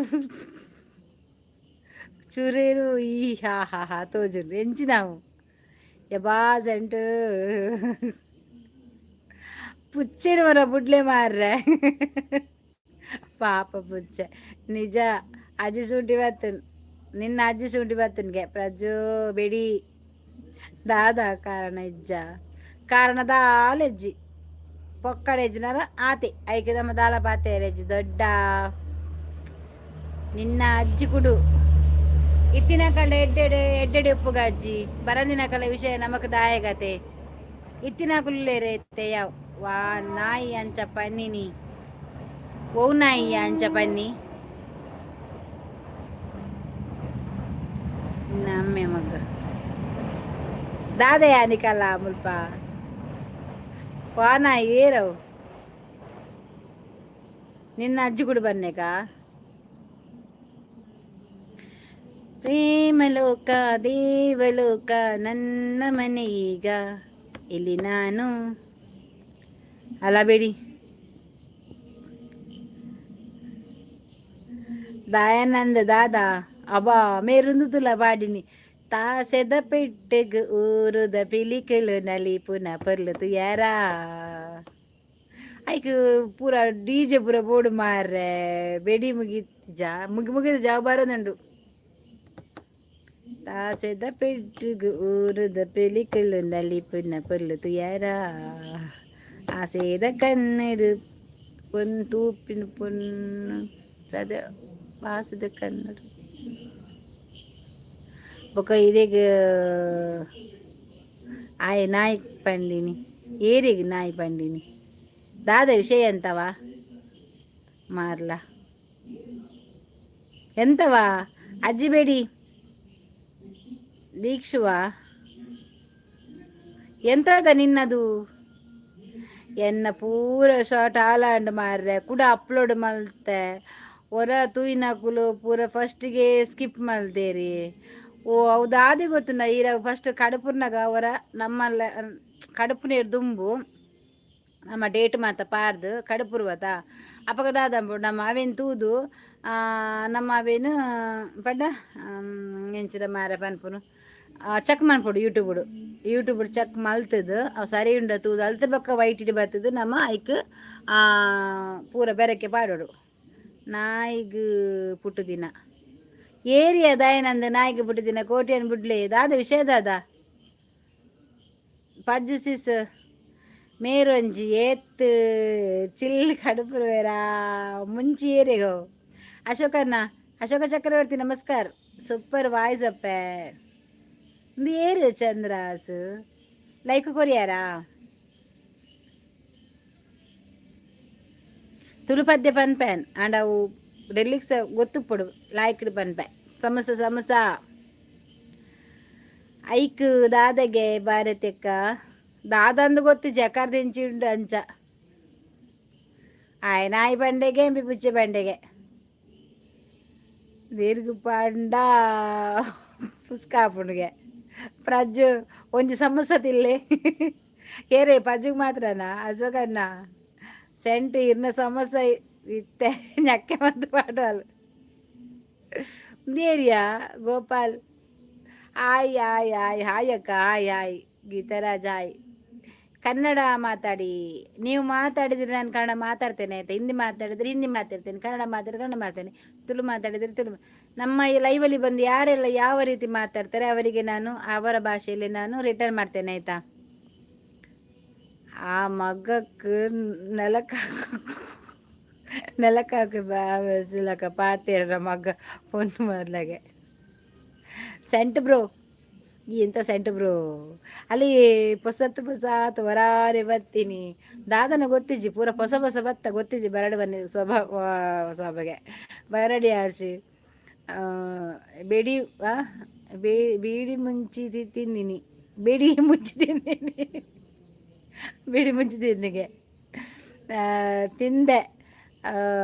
Speaker 1: ಚೂರೇರು ಈ ಹಾ ಹಾ ಹಾ ತೋಜುಂಡು. ಎಂಚಿನವು ಯಬಾ ಸೆಂಟು ಪುಚ್ಚೆರ್ ಮರ ಬುಡ್ಲೆ ಮಾರ್ರೆ. ಪಾಪ ಪುಚ್ಚೆ. ನಿಜ, ಅಜ್ಜಿ ಶುಂಠಿ ಬತ್ತನ್, ನಿನ್ನ ಅಜ್ಜಿ ಶುಂಠಿ ಬತ್ತನ್ಗೆ. ಪ್ರಜ್ಜು ಬೆಡಿ ದಾದ ಕಾರಣ ಇಜ್ಜ? ಕಾರಣ ದಾಲ ಇಜ್ಜಿ. ಪೊಕ್ಕಡೆ ಇಜ್ಜಿನಾರ ಆತೆ. ಐಕೆ ನಮ್ಮ ದಾಲ ಪಾತೆ ಇಜ್ಜಿ. ದೊಡ್ಡ ನಿನ್ನ ಅಜ್ಜಿ ಕುಡು ಇತ್ತಿನ ಕಳ್ಳ ಎಡ್ಡೆಡೆ ಎಡ್ಡೆಡೆ ಉಪ್ಪುಗ ಅಜ್ಜಿ. ಬರಂದಿನ ಕಲ ವಿಷಯ ನಮಕ್ ದಾಯಗತೆ. ಇತ್ತಿನ ಕುಲ್ಲೇರೆ ಯಾವ ವಾ ನಾಯಿ ಅಂಚ ಪನ್ನಿನಿ? ಓ ನಾಯಿ ಅಂಚ ಪನ್ನಿ ನಮ್ಮೆ ಮಗ ದಾದಯ ನಿಕಲ್ಲ ಮುಲ್ಪ ವಾ ನಾಯಿ ಏರವು? ನಿನ್ನ ಅಜ್ಜಿ ಕೂಡ ಬನ್ನೇಕ. ಪ್ರೇಮಲೋಕ ದೇವಲೋಕ ನನ್ನ ಮನೆ ಈಗ ಇಲ್ಲಿ ನಾನು ಅಲ್ಲ ಬೇಡಿ. ದಯಾನಂದ ದಾದಾ ಅಬಾ ಮೇರುಂದುಲ್ಲ ಬಾಡಿನಿ. ತಾಸೆದ ಪೆಟ್ಟೆಗ್ ಊರುದ ಪಿಲಿಕುಲು ನಲಿಪುನ ಪೊರ್ಲು ತುಯಾರಾ. ಐಕ್ ಪೂರ ಡಿಜೆ ಪೂರ ಬೋಡು ಮಾರ್ರೆ. ಬೆಡಿ ಮುಗಿತ್ಜ ಮುಗಿ ಮುಗಿದ ಜಾವ ಬರೋದುಂಡು. ತಾಸೆದ ಪೆಟ್ಟುಗು ಊರುದ ಪಿಲಿಕುಲು ನಲಿಪುನ ಪೊರ್ಲು ತುಯಾರಾ. ಆಸೆದ ಕಣ್ಣರು ಪೊನ್ ತೂಪಿನ ಪೊನ್ನು ಸದ ವಾಸದ ಕನ್ನಡ ಬೊಕ ಇರೆಗ್ ಆಯೆ ನಾಯಿ ಪಂಡಿನಿ? ಏರೆಗ್ ನಾಯಿ ಪಂಡಿನಿ? ದಾದ ವಿಷಯ ಎಂತವಾ ಮಾರ್ಲ? ಎಂತವಾ ಅಜ್ಜಿ ಬೇಡಿ ದೀಕ್ಷುವ? ಎಂತದ ನಿನ್ನದು? ಎನ್ನ ಪೂರ ಶಾರ್ಟ್ ಆಲಾಂಡ್ ಮಾರ್ರೆ. ಕುಡ ಅಪ್ಲೋಡ್ ಮಲ್ತೆ. ಒರ ತೂಯಿನಕುಲು ಪೂರ ಫಸ್ಟಿಗೆ ಸ್ಕಿಪ್ ಮಲ್ದೇರಿ. ಓ ಹೌದಾದಿ ಗೊತ್ತುಂಡ ಈರ ಫಸ್ಟ್ ಕಡುಪುರ್ನಾಗ ಒರ ನಮ್ಮಲ್ಲ ಕಡುಪುನೇರ್ ದುಂಬು ನಮ್ಮ ಡೇಟ್ ಮಾತ ಪಾರ್ದು ಕಡುಪುರ್ವತ. ಅಪಗ ದಾದಂಬು ನಮ್ಮ ಅವೇನು ತೂದು ನಮ್ಮ ಅವೇನು ಪಂಡ ಎಂಚಿನ ಮಾರ ಪನ್ಪುನು ಚೆಕ್ ಮನ್ಪೊಡು ಯೂಟ್ಯೂಬುಡು. ಯೂಟ್ಯೂಬ್ ಚೆಕ್ ಮಲ್ತದು ಅವು ಸರಿ ಉಂಡ ತೂದು ಅಲ್ತ ಬೊಕ್ಕ ವೈಟ್ ಇಡಿ ಬರ್ತದೆ. ನಮ್ಮ ಐಕ್ ಪೂರ ಬೆರಕೆ ಪಾಡೋಡು. ನಾಯಿಗ್ ಪುಟ್ಟುದಿನ ಏರಿಯಾ ದಯನಂದ ನಾಯಿಗೆ ಪುಟ್ಟುದಿನ ಕೋಟಿಯನ್ ಬುಡ್ಲೆ. ದಾದ ವಿಷಯ ದಾದ? ಪಜ್ಜು ಸಿಸ್ ಮೇರೊಂಜಿ ಏತ್ ಚಿಲ್ ಕಡುಪುರುವೆರಾ ಮುಂಚಿ ಏರಿಗೋ. ಅಶೋಕಣ್ಣ, ಅಶೋಕ ಚಕ್ರವರ್ತಿ, ನಮಸ್ಕಾರ. ಸೂಪರ್ ವಾಯ್ಸ್ ಅಪ್ಪೆ. ಒಂದು ಏರು ಚಂದ್ರಾಸ್ ಲೈಕ್ ಕೊರಿಯಾರಾ? ತುಳು ಪದ್ಯ ಪನ್ಪೇನ್ ಆಂಡ ಅವು ಲಿರಿಕ್ಸ್ ಗೊತ್ತುಪ್ಪೊಡು. ಲಾಯ್ಕ್ಡ್ ಪನ್ಪೆ. ಸಮೋಸ ಸಮೋಸ. ಐಕ್ ದಾದಗೆ ಭಾರತಕ್ಕ ದಾದಂದು ಗೊತ್ತಿಜ್ಜಿ ಅಕಾರ್ದಿಂಚಿ ಉಂಡು ಅಂಚ. ಆಯ್ ನಾಯಿ ಬಂಡೆಗೆ ಎಂಬಿ ಪುಚ್ಚೆ ಬಂಡೆಗೆ ದೀರ್ಘ ಪಂಡ ಪುಸ್ಕಾಪುಂಡುಗೆ ಪ್ರಜ್ಜು ಒಂಜಿ ಸಮೋಸ ತಿಲ್ಲೆ ಏರೇ ಪಜ್ಜುಗ್ ಮಾತ್ರನಾ? ಅಶೋಕಣ್ಣ ಸೆಂಟ್ ಇರ್ನ ಸಮೋಸ ಇತ್ತೆ ñಕ್ಕೆ ಮತ್ತು ಪಾಡೋಲ್ area. Gopal hi hi hi hi ಅಕ್ಕ, hi hi. Geetharaj hi. Kannada ಮಾತಾಡಿ. ನೀವು ಮಾತಾಡಿದರೆ ನಾನು ಕನ್ನಡ ಮಾತಾಡ್ತೇನೆ, ಆಯಿತಾ? ಹಿಂದಿ ಮಾತಾಡಿದರೆ ಹಿಂದಿ ಮಾತಾಡ್ತೇನೆ, ಕನ್ನಡ ಮಾತಾಡಿದ್ರೆ ಕನ್ನಡ ಮಾತಾಡ್ತೇನೆ, ತುಳು ಮಾತಾಡಿದರೆ ತುಳು. ನಮ್ಮ ಈ ಲೈವಲ್ಲಿ ಬಂದು ಯಾರೆಲ್ಲ ಯಾವ ರೀತಿ ಮಾತಾಡ್ತಾರೆ, ಅವರಿಗೆ ನಾನು ಅವರ ಭಾಷೆಯಲ್ಲಿ ನಾನು ರಿಟರ್ನ್ ಮಾಡ್ತೇನೆ, ಆಯಿತಾ? ಆ ಮಗಕ್ಕೆ ನೆಲಕ್ಕೆ ನೆಲಕ್ಕಾಕಿ ಬಾಸಿಲಕ ಪಾತೇರ ಮಗ್ಗ ಪೊನ್ನು ಮೊದಲಾಗೆ. ಸೆಂಟ್ ಬ್ರೋ, ಎಂತ ಸೆಂಟ್ ಬ್ರೋ? ಅಲ್ಲಿ ಪೊಸತ್ತು ಪೊಸಾತ್ ವರಾರೆ ಬರ್ತೀನಿ. ದಾದನ ಗೊತ್ತಿಜ್ಜಿ, ಪೂರ ಹೊಸ ಹೊಸ ಬತ್ತ ಗೊತ್ತಿಜ್ಜಿ. ಬರಡು ಬನ್ನಿ ಸ್ವಭಾವ ಸ್ವಭಾಗೆ ಬರಡಿ ಆರ್ಸಿ ಬೇಡಿ ಬೀಡಿ ಮುಂಚಿ ತಿಂದಿನಿ, ಬೇಡಿ ಮುಂಚಿ ತಿಂದಿನಿ, ಬೀಡಿ ಮುಂಚಿ ತಿಂದಿಗೆ ತಿಂದೆ.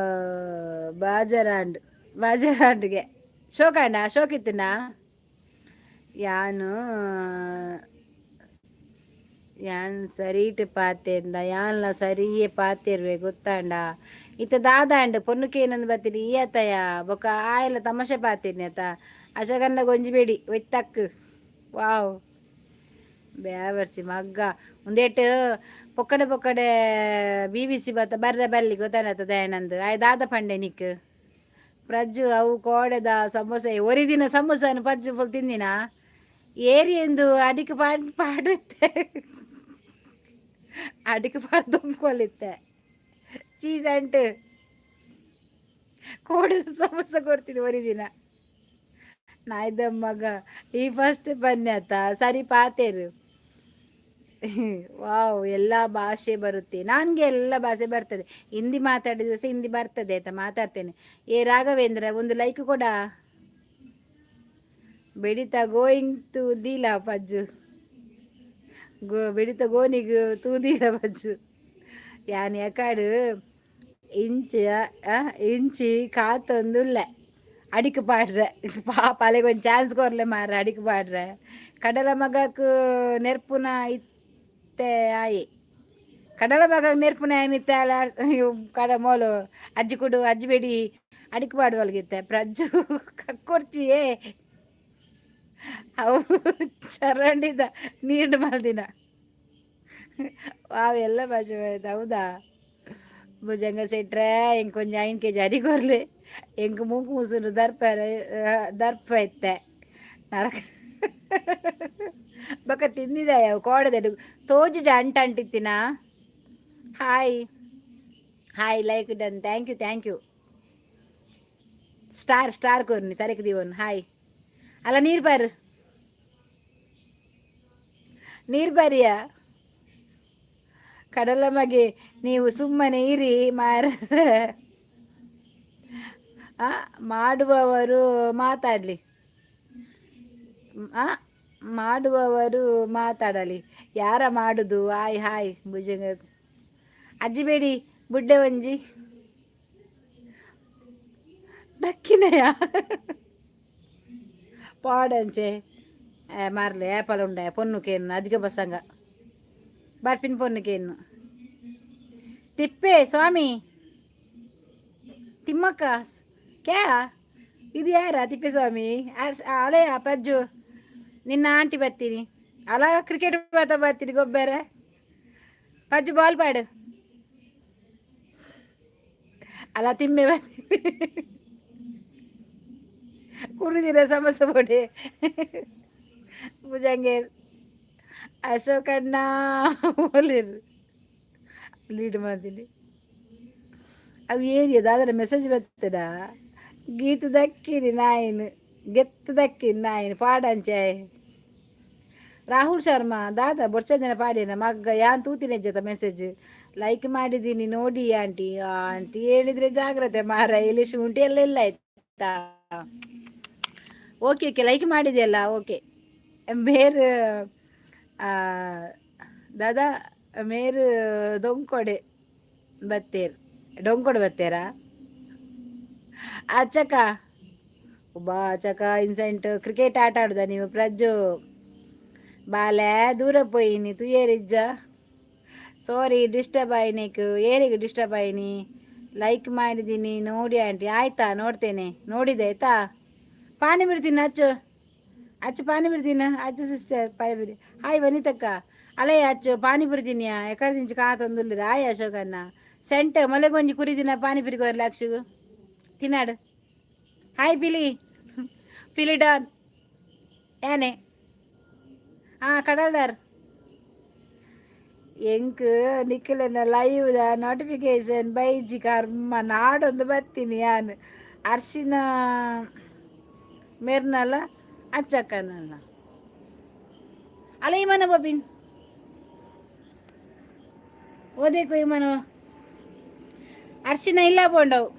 Speaker 1: ಬಾಜರಾಂಡ್ ಬಾಜರಾಂಡ್ಗೆ ಶೋಕಂಡ ಶೋಕಿತ್ತಿನ ಯಾನು ಯಾನ್ ಸರೀಟ್ ಪಾತೆಂದ ಯಾನ್ಲ ಸರಿಯೇ ಪಾತೆರ್ವೆ ಗೊತ್ತಾಂಡ. ಇತ್ತ ದಾದಾಂಡ್ ಪೊನ್ನುಕೇನಂದು ಬತ್ತೀನಿ ಈ ಅತ್ತಯ ಬೊಕ ಆಯಲ ತಮಾಷೆ ಪಾತಿರ್ನಿ ಅತ್ತ. ಅಶೋಕನ್ನ ಗೊಂಜಿ ಬೇಡಿ ಒಯ್ತಕ್. ವಾವ್, ಬ್ಯಾವರ್ಸಿ ಮಗ್ಗ ಒಂದೇಟು ಪೊಕ್ಕಡೆ ಪೊಕ್ಕಡೆ ಬಿ ಬಿ ಸಿ ಬತ್ತ ಬರ್ರೆ ಬಲ್ಲಿ ಗೊತ್ತಾನತ್ತ ದಯಾನಂದ್ ಆಯ್ ದಾದ ಪಂಡೆ ನಿಕ್ ಪ್ರಜ್ಜು. ಅವು ಕೋಡೆದ ಸಮೋಸ ಒರಿ ದಿನ ಸಮೋಸನ ಪಜ್ಜು ಫುಲ್ ತಿಂದಿನ ಏರಿ ಎಂದು ಅಡಿಕೆ ಪಾಡ್ ಪಾಡುತ್ತೆ, ಅಡಿಕೆ ಪಾಡು ತುಂಬ್ಕೊಲಿತ್ತೆ. ಚೀಸ್ ಅಂಟು ಕೋಡಿದ ಸಮೋಸ ಕೊಡ್ತೀನಿ ಒರಿ ದಿನ ನಾಯ್ದ ಮಗ. ಈ ಫಸ್ಟ್ ಬನ್ನಿ ಆತ ಸರಿ ಪಾತೇರು. ವಾವ್, ಎಲ್ಲ ಭಾಷೆ ಬರುತ್ತೆ ನನಗೆ, ಎಲ್ಲ ಭಾಷೆ ಬರ್ತದೆ. ಹಿಂದಿ ಮಾತಾಡಿದ್ರೆ ಸಹ ಹಿಂದಿ ಬರ್ತದೆ, ಆಯ್ತಾ? ಮಾತಾಡ್ತೇನೆ. ಏ ರಾಘವೇಂದ್ರ, ಒಂದು ಲೈಕ್ ಕೊಡ. ಬೆಡಿತ ಗೋಯಿಂಗ್ ಟು ದೀಲ ಪಜ್ಜು ಗೋ ಬೆಡಿತ ಗೋನಿಗ್ ತೂದೀಲ ಪಜ್ಜು. ಯಾನ್ ಯಕಾಡು ಇಂಚ ಇಂಚಿ ಕಾತೊಂದುಲ್ಲೆ ಅಡಿಕ್ ಪಾಡ್ರೆ. ಪಾಪ ಅಲೆಗ್ ಒಂಜಿ ಚಾನ್ಸ್ ಕೊರ್ಲೆ ಮಾರ್ರೆ, ಅಡಿಕ್ ಪಾಡ್ರೆ. ಕಡಲ ಮಗಕ್ ನೆರ್ಪುನ ಇತ್ತೆ ಆಯೆ, ಕಡಲ ಮಗಕ್ ನೆರ್ಪುನ ಏನಿತ್ತೆ ಅಲ್ಲ. ಕಡ ಮೋಲು ಅಜ್ಜಿ ಕುಡು ಅಜ್ಜಿ ಬೇಡಿ ಅಡಿಕ್ ಪಾಡುವಲ್ಗಿತ್ತೆ. ಪ್ರಜ್ಜು ಕಕ್ಕೊರ್ಚಿಯೇ ಅವು ಚರಂಡಿದ ನೀರು ಮಲ್ದಿನ. ವಾವ್, ಎಲ್ಲ ಭಾಷೆ ಬರುತ್ತೆ, ಹೌದಾ? ಭುಜಂಗ ಸೆಟ್ರೆ, ಇಂಕೊಂಜ 5 ಕೆಜಿ ಅರಿ ಕೊರ್ಲೆ. ಎಂಕ್ ಮೂಂಕು ಮುಸುರು ದರ್ಪ ದರ್ಪ ಇತ್ತೆ ನರಕ ಬೊಕ ತಿಂದಿದೆ ಅವು ಕೋಡದೆಡು ತೋಜಿಜ ಅಂಟ ಅಂಟಿತ್ತಿನ. Hi hi, like done, thank you, thank you. Star star ಕೊರ್ನಿ ತರೆಕ್ ದಿವನ್. ಹಾಯ್ ಅಲ್ಲ, ನೀರು ಬಾರು, ನೀರು ಬಾರಿಯ ಕಡಲ ಮಗೆ. ನೀವು ಸುಮ್ಮನೆ ಇರಿ ಮಾರ, ಮಾಡುವವರು ಮಾತಾಡಲಿ, ಮಾಡುವವರು ಮಾತಾಡಲಿ. ಯಾರ ಮಾಡುದು? ಹಾಯ್ ಹಾಯ್ ಭುಜಂಗ ಅಜ್ಜಿ ಬೇಡಿ ಬುಡ್ಡೆ ಒಂಜಿ ದಕ್ಕಿನಯ ಪಾಡಂಚೆ ಮಾರ್ಲೆ ಏಪಲ ಉಂಡೆ ಪೊನ್ನುಕೇನು ಅಧಿಕ ಬಸಂಗ ಬರ್ಪಿನ ಪೊನ್ನುಕೇನು. ತಿಪ್ಪೆ ಸ್ವಾಮಿ ತಿಮ್ಮಕ್ಕ ಕ್ಯಾ ಇದು ಯಾರ? ತಿಪ್ಪೇಸ್ವಾಮಿ ಅಲೆ ಪಜ್ಜು ನಿನ್ನ ಆಂಟಿ ಬರ್ತೀನಿ ಅಲ್ಲ. ಕ್ರಿಕೆಟ್ ಬರ್ತಾ ಬರ್ತೀನಿ ಗೊಬ್ಬರ. ಪಜ್ಜು ಬಾಲ್ ಪಾಡು ಅಲ್ಲ. ತಿಮ್ಮೆ ಬರ್ತೀನಿ ಕುರುದಿನ ಸಮಸ್ಯೆ ಪೊಡಿ ಭುಜಂಗೇರ್. ಅಶೋಕಣ್ಣ ಓಲಿರು ಲೀಡ್ ಮಾಡ್ತೀನಿ. ಅವು ಏರಿಯಾ ದಾದನ ಮೆಸೇಜ್ ಬರ್ತದ? ಗೀತು ದಕ್ಕಿನಿ ನಾಯಿನ್ ಗೆತ್ತು ದಕ್ಕಿನಿ ನಾಯಿನ್ ಪಾಡಂಚೆ. ರಾಹುಲ್ ಶರ್ಮಾ ದಾದಾ ಬೊಡ್ಚ ಜನ ಪಾಡಿನ ಮಗ್ಗ. ಯಾನ್ ತೂತಿನ ಜೊತೆ ಮೆಸೇಜ್ ಲೈಕ್ ಮಾಡಿದ್ದೀನಿ ನೋಡಿ ಆಂಟಿ. ಆಂಟಿ ಹೇಳಿದ್ರೆ ಜಾಗ್ರತೆ ಮಾರ, ಇಲ್ಲಿ ಶುಂಠಿ ಎಲ್ಲ ಇಲ್ಲ, ಆಯ್ತಾ? ಓಕೆ ಓಕೆ, ಲೈಕ್ ಮಾಡಿದೆಯಲ್ಲ, ಓಕೆ. ಮೇರ್ ದಾದಾ ಮೇರ್ ದೊಂಕೊಡೆ ಬತ್ತೇರ್, ಡೊಂಕೊಡೆ ಬತ್ತೇರಾ? ಅಚ್ಚಕ ಬಾ ಅಚ್ಚಕ. ಇನ್ಸೆಂಟ್ ಕ್ರಿಕೆಟ್ ಆಟ ಆಡುದ ನೀವು? ಪ್ರಜ್ಜು ಬಾಲೆ ದೂರ ಪೋಯಿನಿ, ತುಯೇರಿಜ್ಜ. ಸಾರಿ, ಡಿಸ್ಟರ್ಬ್ ಆಯ್ನಿಕ್. ಏರಿಗೆ ಡಿಸ್ಟರ್ಬ್ ಆಯ್ನಿ? ಲೈಕ್ ಮಾಡಿದ್ದೀನಿ ನೋಡಿ ಆಂಟಿ. ಆಯ್ತಾ, ನೋಡ್ತೇನೆ. ನೋಡಿದೆ ಆಯ್ತಾ. ಪಾನಿಪುರಿ ತಿನ್ನು ಅಚ್ಚು. ಅಚ್ಚು, ಪಾನಿಪುರಿ ತಿನ್ನು ಅಚ್ಚು. ಸಿಸ್ಟರ್, ಪಾನಿಪುರಿ. ಹಾಯ್ ವನಿತಕ್ಕ. ಅಲೇ ಅಚ್ಚು, ಪಾನಿಪುರಿ ತಿನ್ನಿಯಾ? ಎಕಡೆ ತಿಂಚು ಕಾತೊಂದುಲ್ಲೆರ್. ಹಾಯ್ ಅಶೋಕಣ್ಣ. ಸೆಂಟ್ ಮೊಲೆಗೊಂಜಿ ಕುರಿ ದಿನ ಪಾನಿಪುರಿ ಕೊರ್ಲೆ ಅಕ್ಷುಗು ತಿನ್ನಾಡು. ಹಾಯ್ ಪಿಲಿ, ಪಿಲಿ ಡಾನ್ ಏನೆ. ಹಾಂ, ಕಡಲ್ದಾರ್. ಎಂಕ್ ನಿಕ್ಲೆನ ಲೈವ್ the notification ಬೈಜಿ, ಕರ್ಮ ನಾಡೊಂದು ಬತ್ತೀನಿ ಯಾನ್. ಅರ್ಶಿನ ಮೆರ್ನಲ ಅಚ್ಚಕ್ಕನಲ್ಲ ಅಲ್ಲ. ಇಮನ ಬಬಿನ್ ಓದೇಕು ಇಮನು. ಅರ್ಶಿನ ಇಲ್ಲ ಪೋಂಡವು.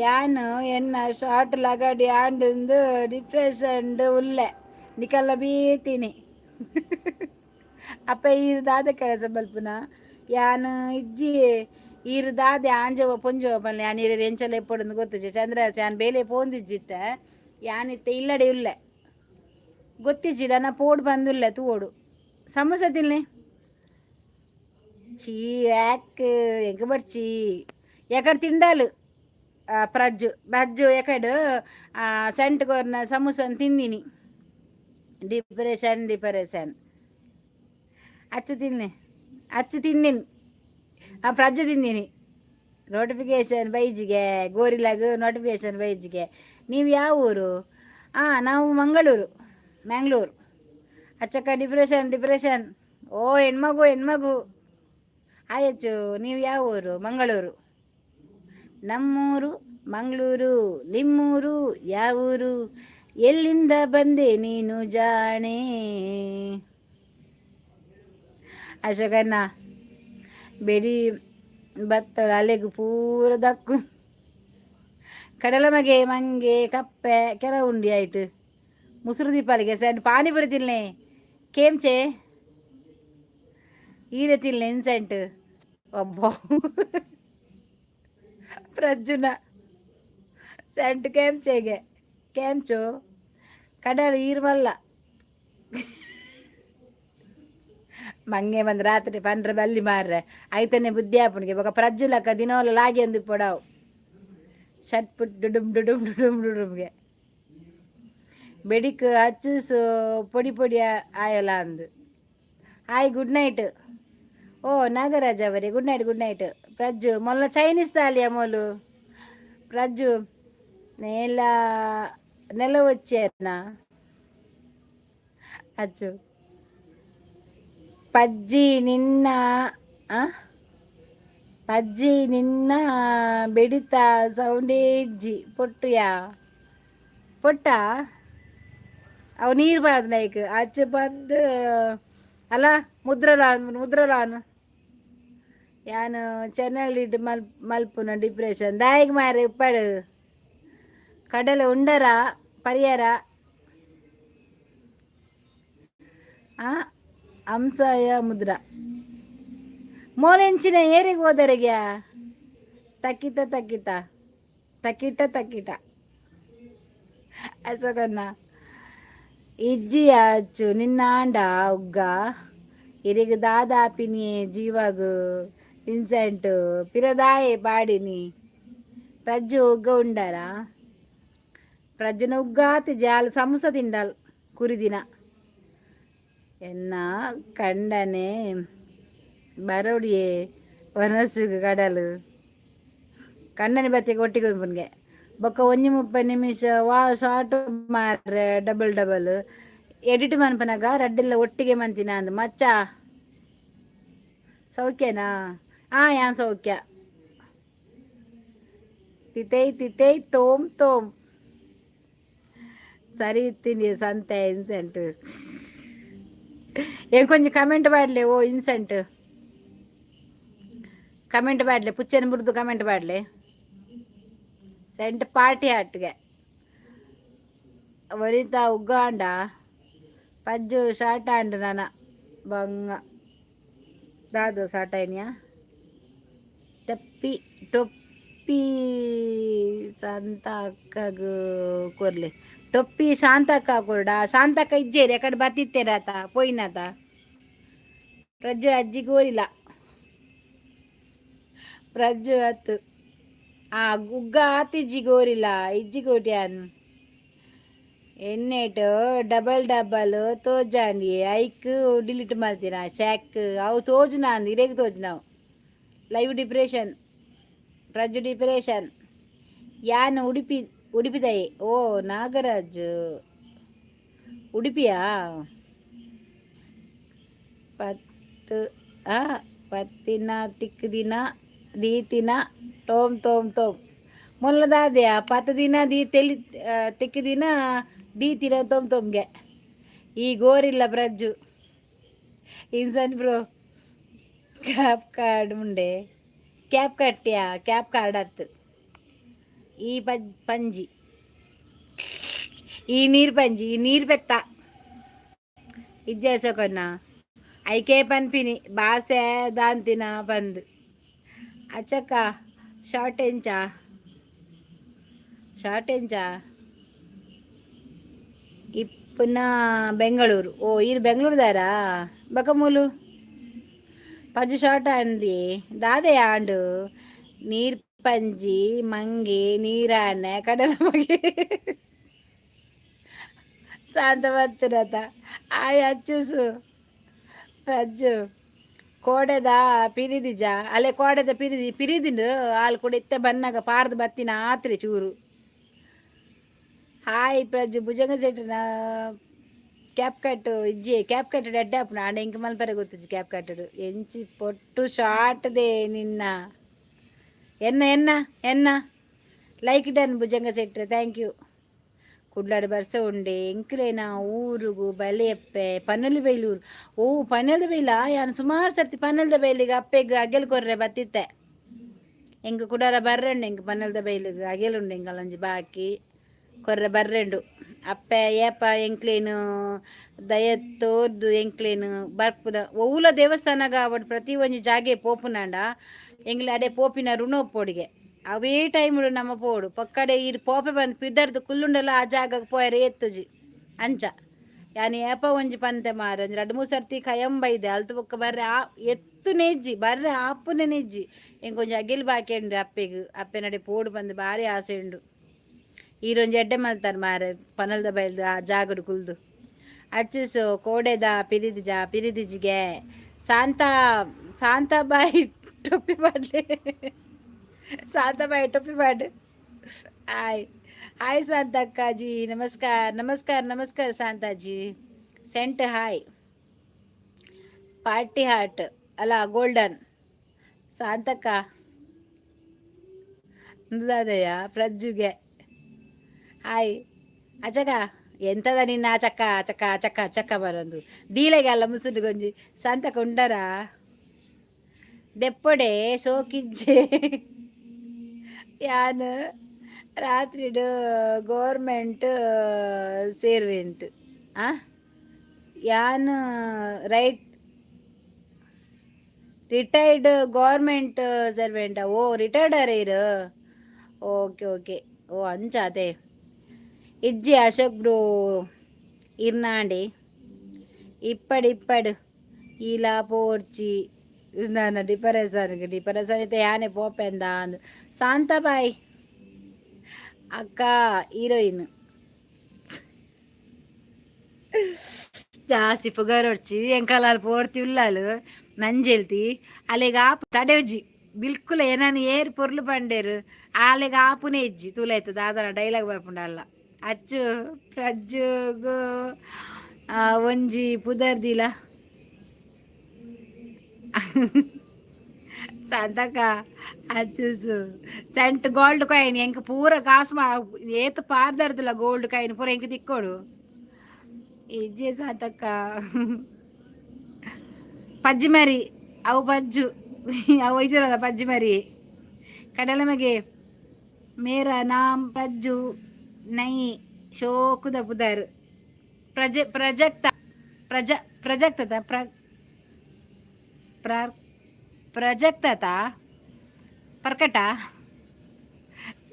Speaker 1: ಯಾನು ಎನ್ನ ಶಾರ್ಟ್ ಲಗಡಿ ಆಂಡಂದು ಡಿಪ್ರೆಷನ್ ಉಲ್ಲೆ. ನಿಕಲ್ಲ ಬೀತೀನಿ ಅಪ್ಪ. ಈರ್ ದಾದ ಕೆಲಸ ಬಲ್ಪುನ? ಯಾನ್ ಇಜ್ಜಿ. ಈರ್ ದಾದೆ ಆಂಜವ ಪೊಂಜವ ಪನ್ಲೆ. ಯಾನ್ ಈರ್ ಎಂಚಲ ಎಪ್ಪೊಡುಂದು ಗೊತ್ತುಜಿ. ಚಂದ್ರ, ಯಾನ್ ಬೇಲೆ ಪೋಂದಿಜ್ಜಿತ್ತ. ಯಾನಿತ್ತೆ ಇಲ್ಲಡೆ ಉಲ್ಲೆ. ಗೊತ್ತಿಜ್ಜಿ, ನನ್ನ ಪೋಡು ಬಂದುಲ್ಲೆ. ತೂವೊಡು. ಸಮೋಸ ತಿನ್ಲೆ. ಚೀ, ಯಾಕ್ ಎಂಕ ಬಡ್ಚಿ. ಎಕಡೆ ತಿಂಡಾಲು ಪ್ರಜ್ಜು ಬಜ್ಜು ಎಕಡ್ ಸೆಂಟ್ ಕೊರ್ನ ಸಮೋಸನ್ ತಿಂದಿನಿ. Depression, depression. ಅಚ್ಚು ತಿನ್ನೆ, ಅಚ್ಚು ತಿಂದಿನಿ. ಆ ಪ್ರಜ್ಜು ತಿಂದಿನಿ. Notification ಬೈಜಿಗೆ ಗೋರಿಲಾಗ notification ಬೈಜಿಗೆ. ನೀವು ಯಾವ ಊರು? ಹಾಂ, ನಾವು ಮಂಗಳೂರು, ಮ್ಯಾಂಗ್ಳೂರು. ಅಚ್ಚಕ್ಕ, ಡಿಪ್ರೆಷನ್, ಡಿಪ್ರೆಷನ್. ಓ ಹೆಣ್ಮಗು, ಹೆಣ್ಮಗು. ಆಯಚ್ಚು, ನೀವು ಯಾವ ಊರು? ಮಂಗಳೂರು. ನಮ್ಮೂರು ಮಂಗಳೂರು, ನಿಮ್ಮೂರು ಯಾವೂರು? ಎಲ್ಲಿಂದ ಬಂದೆ ನೀನು ಜಾಣೆ? ಅಶೋಕಣ್ಣ, ಬೆಡಿ ಬತ್ತಳ ಅಲೆಗು ಪೂರ ದಕ್ಕು. ಕಡಲ ಮಗೆ, ಮಂಗೆ, ಕಪ್ಪೆ ಕೆಲವು ಉಂಡಿ ಆಯ್ತು. ಮುಸುರು ದೀಪಾಲಿಗೆ ಸಣ್ಣ ಪಾನಿಪುರಿ ತಿನ್ಲೆ. ಕೇಂಚೆ ಈರೆ ತಿನ್ಲೆ ಇನ್ಸೆಂಟ್. ಒಬ್ಬ ಪ್ರಜ್ಜುನ ಸೆಂಟ್ ಕೇಂಚೆಗೆ ಕೇಂಚು ಕಡಲು ಈರ್ಮಲ್ಲ. ಮಂಗೆ ಬಂದು ರಾತ್ರಿ ಪಂಡ್ರೆ ಬಲ್ಲಿ ಮಾರ್ರೆ. ಐತನೆ ಬುದ್ಧಿ ಆಪುಣಿಗೆ. ಬೊಕ ಪ್ರಜ್ಜುಲಕ್ಕ ದಿನೋಲ ಲಾಗಿ ಒಂದು ಪೊಡವು. ಶಟ್ ಪುಟ್ ಡುಡುಮ್ ಡುಡುಮ್ ಡುಡುಮ್ ಡುಡುಮ್ಗೆ. ಬೆಡಿಕ್ ಅಚ್ಚುಸು ಪೊಡಿ ಪೊಡಿ ಆಯಲ ಅಂದು. Hi, good night. ಓ ನಾಗರಾಜ್ ಅವರೇ, good night, good night. Prajju ಮೊಲ್ಲ ಚೈನೀಸ್ ತಾಲಿಯ ಮೋಲು. ಪ್ರಜ್ಜು ನೇಲ ನೆಲ వచ్చేనా ಅಚ್ಚು. ಪಜ್ಜಿ ನಿನ್ನ, ಪಜ್ಜಿ ನಿನ್ನ ಬೆಡಿತ ಸೌಂಡೇಜ್ಜಿ ಪೊಟ್ಟುಯಾ ಪೊಟ್ಟ. ಅವು ನೀರು ಬಾರ್ದು ಲೈಕ್ ಅಚ್ಚು ಬಂದು ಅಲ್ಲ. ಮುದ್ರಲಾನ್, ಮುದ್ರಲಾನ್. ಯಾನು ಚೆನ್ನಲ್ ಇಡ್ ಮಲ್ ಮಲ್ಪುನ ಡಿಪ್ರೆಷನ್ ದಾಯಿಗ್ ಮಾರೆ ಉಪ್ಪಡು. ಕಡಲೆ ಉಂಡರ ಪರಿಯರ ಅಂಸಾಯ ಮುದ್ರ ಮೋಲೆಂಚಿನ ಏರಿಗೆ ಹೋದರೆಗ್ಯಾ. ತಕ್ಕಿತ ತಕ್ಕಿತ ತಕ್ಕಿಟ ತಕ್ಕಿಟ. ಅಸಗನ್ನ ಇಜ್ಜಿ ಅಚ್ಚು. ನಿನ್ನ ಆಂಡ ಉಗ್ಗ ಇರಿಗ್ ದಾದಾಪಿನಿ ಜೀವಗ್ ಇನ್ಸೆಂಟ್ ಪಿರದಾಯೆ ಪಾಡಿನಿ. ಪ್ರಜ್ಜು ಉಗ್ಗ ಉಂಡಾರ? ಪ್ರಜ್ಜುನ ಉಗ್ಗಾತಿ ಜಾಲ್ ಸಮೋಸ ತಿಂಡಾಲ್ ಕುರಿದಿನ. ಎನ್ನ ಕಂಡನೆ ಬರೋಡಿಯೇ ವನಸುಗು ಕಡಲು ಕಣ್ಣನಿ ಬತ್ತಿಗೆ ಒಟ್ಟಿಗೆ ಉನ್ಪುನ್ಗೆ. ಬೊಕ್ಕ ಒಂಜಿ 30 ನಿಮಿಷ ವಾ ಶಾರ್ಟ್ ಮಾರ್ರೆ. ಡಬಲ್ ಡಬಲ್ ಎಡಿಟ್ ಮನ್ಪನಗ ರಡ್ಡಿಲ್ಲ ಒಟ್ಟಿಗೆ ಮಂತಿನ ಅಂದ್. ಮಚ್ಚ, ಸೌಖ್ಯನಾ? ಆ ಯಾನ್ ಸೌಖ್ಯ. ತಿತೈ ತಿತೈ ತೋಮ್ ತೋಮ್. ಸರಿ ಇತ್ತೀನಿ ಸಂತೆ ಇನ್ಸೆಂಟ್. ಏನ್ ಕೊಂಚ ಕಮೆಂಟ್ ಪಾಡ್ಲೆ. ಓ ಇನ್ಸೆಂಟ್, ಕಮೆಂಟ್ ಪಾಡ್ಲೆ. ಪುಚ್ಚೆನ ಬುಡ್ದು ಕಮೆಂಟ್ ಪಾಡ್ಲೆ. ಸೆಂಟ್ ಪಾರ್ಟಿ ಆಟ್ಗೆ. ವನಿತಾ ಉಗ್ಗಾಂಡ ಪಜ್ಜು ಶಾರ್ಟ್ ಆಂಡ್ ನನ ಬಂಗ ದಾದು ಸಾಟಾಯ್ನಿಯಾ ತಪ್ಪಿ ಟೊಪ್ಪಿ ಶಾಂತ ಅಕ್ಕಗ್ ಕೊರ್ಲೆ. ಟೊಪ್ಪಿ ಶಾಂತಕ್ಕ ಕೊರ್ಡ. ಶಾಂತಕ್ಕ ಇಜ್ಜೇರಿ ಎಕಡೆ ಬತ್ತಿತ್ತೇರಾತ ಪೋಯಿನಾತ. ಪ್ರಜ್ಜು ಅಜ್ಜಿ ಗೋರಿಲ್ಲ. ಪ್ರಜ್ಜು ಅತ್ತು ಆ ಗುಗ್ಗ ಆತಿಜ್ಜಿ ಗೋರಿಲ್ಲ ಇಜ್ಜಿ ಕೋಟ್ಯಾನ್. ಎಣ್ಣೆಟ್ ಡಬಲ್ ಡಬಲ್ ತೋಜಾಂಡಿ ಐಕ್ ಡಿಲೀಟ್ ಮಲ್ತಿನ ಸ್ಯಾಕ್ ಅವು ತೋಜುನ ಅಂದ್ ಇರೆಗ್ ತೋಜುನವು. Live depression, Prajju depression. ಯಾನ್ ಉಡುಪಿ ಉಡುಪಿದಯೆ. ಓ ನಾಗರಾಜ್, ಉಡುಪಿಯಾ? ಪತ್ತು ಆ ಪತ್ತಿನ ತಿಕ್ದಿನ ದೀತಿನ ಟೋಮ್ ತೋಮ್ ತೋಮ್ ಮೊಲ್ಲದಾದೆಯ 10 ದಿನ ದೀ ತೆಲಿ ತಿಕ್ಕಿದಿನ ದೀತಿನ ತೋಮ್ ತೋಮ್ಗೆ. ಈ ಗೋರಿಲ್ಲ ಪ್ರಜ್ಜು. ಇನ್ಸನ್ ಬ್ರೋ, ಕ್ಯಾಪ್ ಕಾರ್ಡ್ ಮುಂಡೆ ಕ್ಯಾಪ್ ಕಟ್ಟ್ಯಾ? ಕ್ಯಾಪ್ ಕಾರ್ಡ್ ಹತ್ತು. ಈ ಪಂಜಿ, ಈ ನೀರು ಪಂಜಿ, ಈ ನೀರು ಪೆತ್ತ ಇಜ್ಜೆ. ಐಕೆ ಪನ್ಪಿನಿ ಬಾಸೆ ದಾಂತಿನ ಬಂದು. ಅಚ್ಚಕ್ಕ, ಶಾರ್ಟ್ ಎಂಚ? ಶಾರ್ಟ್ ಎಂಚ? ಇಪ್ಪುನ ಬೆಂಗಳೂರು. ಓ, ಈರ್ ಬೆಂಗಳೂರುದಾರಾ? ಬಕಮೂಲು ಪಜ್ಜು ಶಾರ್ಟ್ ಅಂದಿ ದಾದೆ ಆಂಡು? ನೀರ್ ಪಂಜಿ ಮಂಗೆ ನೀರಾನೆ ಕಡಲ ಮಗೆ ಶಾಂತ ಬತ್ತಿರತ. ಆಯ್ ಅಚ್ಚುಸು. ಪ್ರಜ್ಜು ಕೋಡೆದ ಪಿರಿದಿಜ ಅಲೆ ಕೋಡೆದ ಪಿರಿದಿ ಪಿರಿದಿಂಡು ಆಲ್ ಕೂಡ ಇತ್ತೆ ಬನ್ನಾಗ ಪಾರ್ದು ಬತ್ತಿನ ಆತ್ರಿ ಚೂರು. ಹಾಯ್ ಪ್ರಜ್ಜು. ಭುಜಂಗ ಸೆಟ್ಟಿನ ಕ್ಯಾಪ್ ಕಟ್ ಇಜ್ಜಿ. ಕ್ಯಾಪ್ ಕಟ್ ಡೆಡ್ ಆಪುಂಡು ಆಂಡ ಎಂಕ್ ಮಲ್ಪರೆ ಗೊತ್ತಿಜ್ಜಿ. ಕ್ಯಾಪ್ ಕಟ್ಟಡು ಎಂಚಿ ಪೊಟ್ಟು ಶಾರ್ಟ್ they ನಿನ್ನ ಎನ್ನ ಎನ್ನ ಎನ್ನ. ಲೈಕ್ ಡನ್ ಭುಜಂಗ ಸೆಟ್ರೆ, thank you. ಕುಡ್ಲಾಡು ಬರ್ಸ ಉಂಡೆ. ಎಂಕ್ಲೇನ ಊರುಗು ಬಲಿಯಪ್ಪೆ ಪನಲಿ ಬೈಲೂರು. ಓ, ಪನಲ್ದ ಬೈಲ. ಯಾನ್ ಸುಮಾರು ಸರ್ತಿ ಪನಲ್ದ ಬೈಲಿಗೆ ಅಪ್ಪೆಗ್ ಅಗೆಲ್ ಕೊರ್ರೆ ಬತ್ತಿತ್ತೆ. ಎಂಕ್ ಕುಡಾರ ಬರ್ರೆಂಡು. ಎಂಕ್ ಪನಲ್ದ ಬೈಲಿಗೆ ಅಗೆಲುಂಡು. ಎಂಕಲೊಂಜಿ ಬಾಕಿ ಕೊರ್ರೆ ಬರ್ರೆಂಡು ಅಪ್ಪೆ. ಏಪ ಎಂಕ್ಲೇನು ದಯ ತೋರ್ದು ಎಂಕ್ಲೇನು ಬರ್ಪುನ ಒವ್ಲ ದೇವಸ್ಥಾನಗ ಆವಡ್, ಪ್ರತಿ ಒಂಜಿ ಜಾಗೆ ಪೋಪುನಾಂಡ ಎಂಕ್ಲೆ ಅಡೆ ಪೋಪಿನ ಋಣ ಒಪ್ಪೊಡಿಗೆ. ಅವೇ ಟೈಮ್ಡು ನಮ್ಮ ಪೋಡು ಪಕ್ಕಡೆ ಇರ್ ಪೋಪೆ ಬಂದು ಪಿದರ್ದು ಕುಲ್ಲುಂಡಲ ಆ ಜಾಗಕ್ಕೆ ಪೋಯರೆ ಎತ್ತುಜಿ ಅಂಚ. ಯಾನ್ ಏಪ ಒಂಜಿ ಪಂತೆ ಮಾರ, ಒಂಜಿ ರಡ್ಡ್ ಮೂರು ಸರ್ತಿ ಖಯಂ ಬೈದೆ. ಅಲ್ತು ಬೊಕ್ಕ ಬರ್ರೆ ಆ ಎತ್ತು ನೆಜ್ಜಿ ಬರ್ರೆ ಆಪುನೆ ನೆಜ್ಜಿ. ಎಂಕ್ ಒಂಜಿ ಅಗಿಲ್ ಬಾಕಿ ಉಂಡು. ಅಪ್ಪೆಗ್ ಅಪ್ಪೆನಡೆ ಪೋಡು ಬಂದು ಬಾರಿ ಆಸೆ ಉಂಡು. ಈರೊಂಜಿ ಎಡ್ಡೆ ಮಲ್ತಾರ್ ಮಾರೆ ಪನಲ್ದ ಬೈಲ್ದು ಆ ಜಾಗಡ್ ಕುಲ್ದು. ಅಚ್ಚುಸು, ಕೋಡೆದ ಪಿರಿದಿಜ ಪಿರಿದಿಜಿಗೆ. ಶಾಂತ ಶಾಂತಾಬಾಯಿ ಟೊಪ್ಪಿ ಪಾಡ್ಲೆ. ಶಾಂತಾಬಾಯಿ ಟೊಪ್ಪಿ ಪಾಡು. ಹಾಯ್ ಹಾಯ್ ಶಾಂತಕ್ಕಾಜಿ, ನಮಸ್ಕಾರ ನಮಸ್ಕಾರ ನಮಸ್ಕಾರ ಶಾಂತಾಜಿ. ಸೆಂಟ್ ಹಾಯ್ ಪಾರ್ಟಿ ಹಾರ್ಟ್ ಅಲ್ಲ ಗೋಲ್ಡನ್. ಶಾಂತಕ್ಕ ದಾದಯ್ಯ. ಪ್ರಜ್ಜುಗೆ ಹಾಯ್. ಅಚಕ ಎಂತದ ನಿನ್ನ ಚಕ್ಕ ಚಕ್ಕ ಚಕ್ಕ ಚಕ್ಕ ಬರೊಂದು ದೀಲೆಗೆ ಅಲ್ಲ ಮುಸುಡು ಗೊಂಜಿ. ಸಂತಕ ಉಂಡರ ದೆಪ್ಪಡೆ ಸೋಕಿಜ್ಜೆ. ಯಾನ್ ರಾತ್ರಿಡ್ ಗೋರ್ಮೆಂಟ್ ಸೇರ್ವೆಂಟ್ ಆ ಯಾನ್ ರೈಟ್ ರಿಟೈರ್ಡ್ ಗೌರ್ಮೆಂಟ್ ಸರ್ವೆಂಟ್. ಓ, ರಿಟೈರ್ಡ್ ಅರ. Okay okay. ಓ, ಅಂಚ ಅದೇ ಇಜ್ಜಿ. ಅಶೋಕ್ ಬ್ರೋ, ಇರ್ನಾಂಡಿ ಇಪ್ಪಡು ಇಪ್ಪಡು ಈಲ ಪೋರ್ಚಿ ನಾನ ಡಿಪರೇಸನ್ಗೆ ಡಿಪರೇಸನ್ ಇತ್ತೆ ಯಾನೆ ಪೋಪೆಂದ ಅಂದು. ಶಾಂತಾಬಾಯ್ ಅಕ್ಕ ಹೀರೋಯಿನ್. ಜಾಸ್ತಿ ಪುಗರೊಡ್ಚಿ ಎಂಕಲಾಲ್ ಪೋರ್ತಿ ಉಲ್ಲಾಲು ನಂಜೆಲ್ತಿ ಅಲೆಗ್ ಆಪ್ ತಡೆವುಜಿ ಬಿಲ್ಕುಲ. ಏನಾನ ಏರ್ ಪೊರ್ಲು ಪಂಡೇರು ಆಲೆಗ್ ಆಪುನೇ ಇಜ್ಜಿ. ತೂಲಾಯ್ತು ದಾದನ ಡೈಲಾಗ್ ಬರ್ಪುಂಡ ಅಲ್ಲ. ಅಚ್ಚು ಪ್ರಜ್ಜುಗು ಒಂಜಿ ಪುದರ್ದಿಲ. ಸಂತಕ ಅಚ್ಚುಸು ಸೆಂಟ್ ಗೋಲ್ಡ್ ಕಾಯಿನ್. ಎಂಕ್ ಪೂರ ಕಾಸು ಮಾ ಏತ್ ಪಾರ್ದರ್ದಿಲ್ಲ. ಗೋಲ್ಡ್ ಕಾಯಿನ್ ಪೂರ ಎಂಕ್ ತಿಕ್ಕೋಡು ಇಜ್ಜೆ ಸಾತಕ್ಕ. ಪಜ್ಜಿ ಮರಿ ಅವು ಪಜ್ಜು ಅವು ಇಜ್ಜರಲ್ಲ ಪಜ್ಜಿ ಮರಿ. ಕಡಲೆ ಮಗೆ ಮೇರಾ ನಾಮ್ ಪ್ರಜ್ಜು ನೈ. ಶೋಕುದ ಪುದರ್ ಪ್ರಜ ಪ್ರಜಕ್ತ ಪ್ರಜ ಪ್ರಜಕ್ತದ ಪ್ರ ಪ್ರ ಪ್ರಜಕ್ತತ ಪರ್ಕಟ.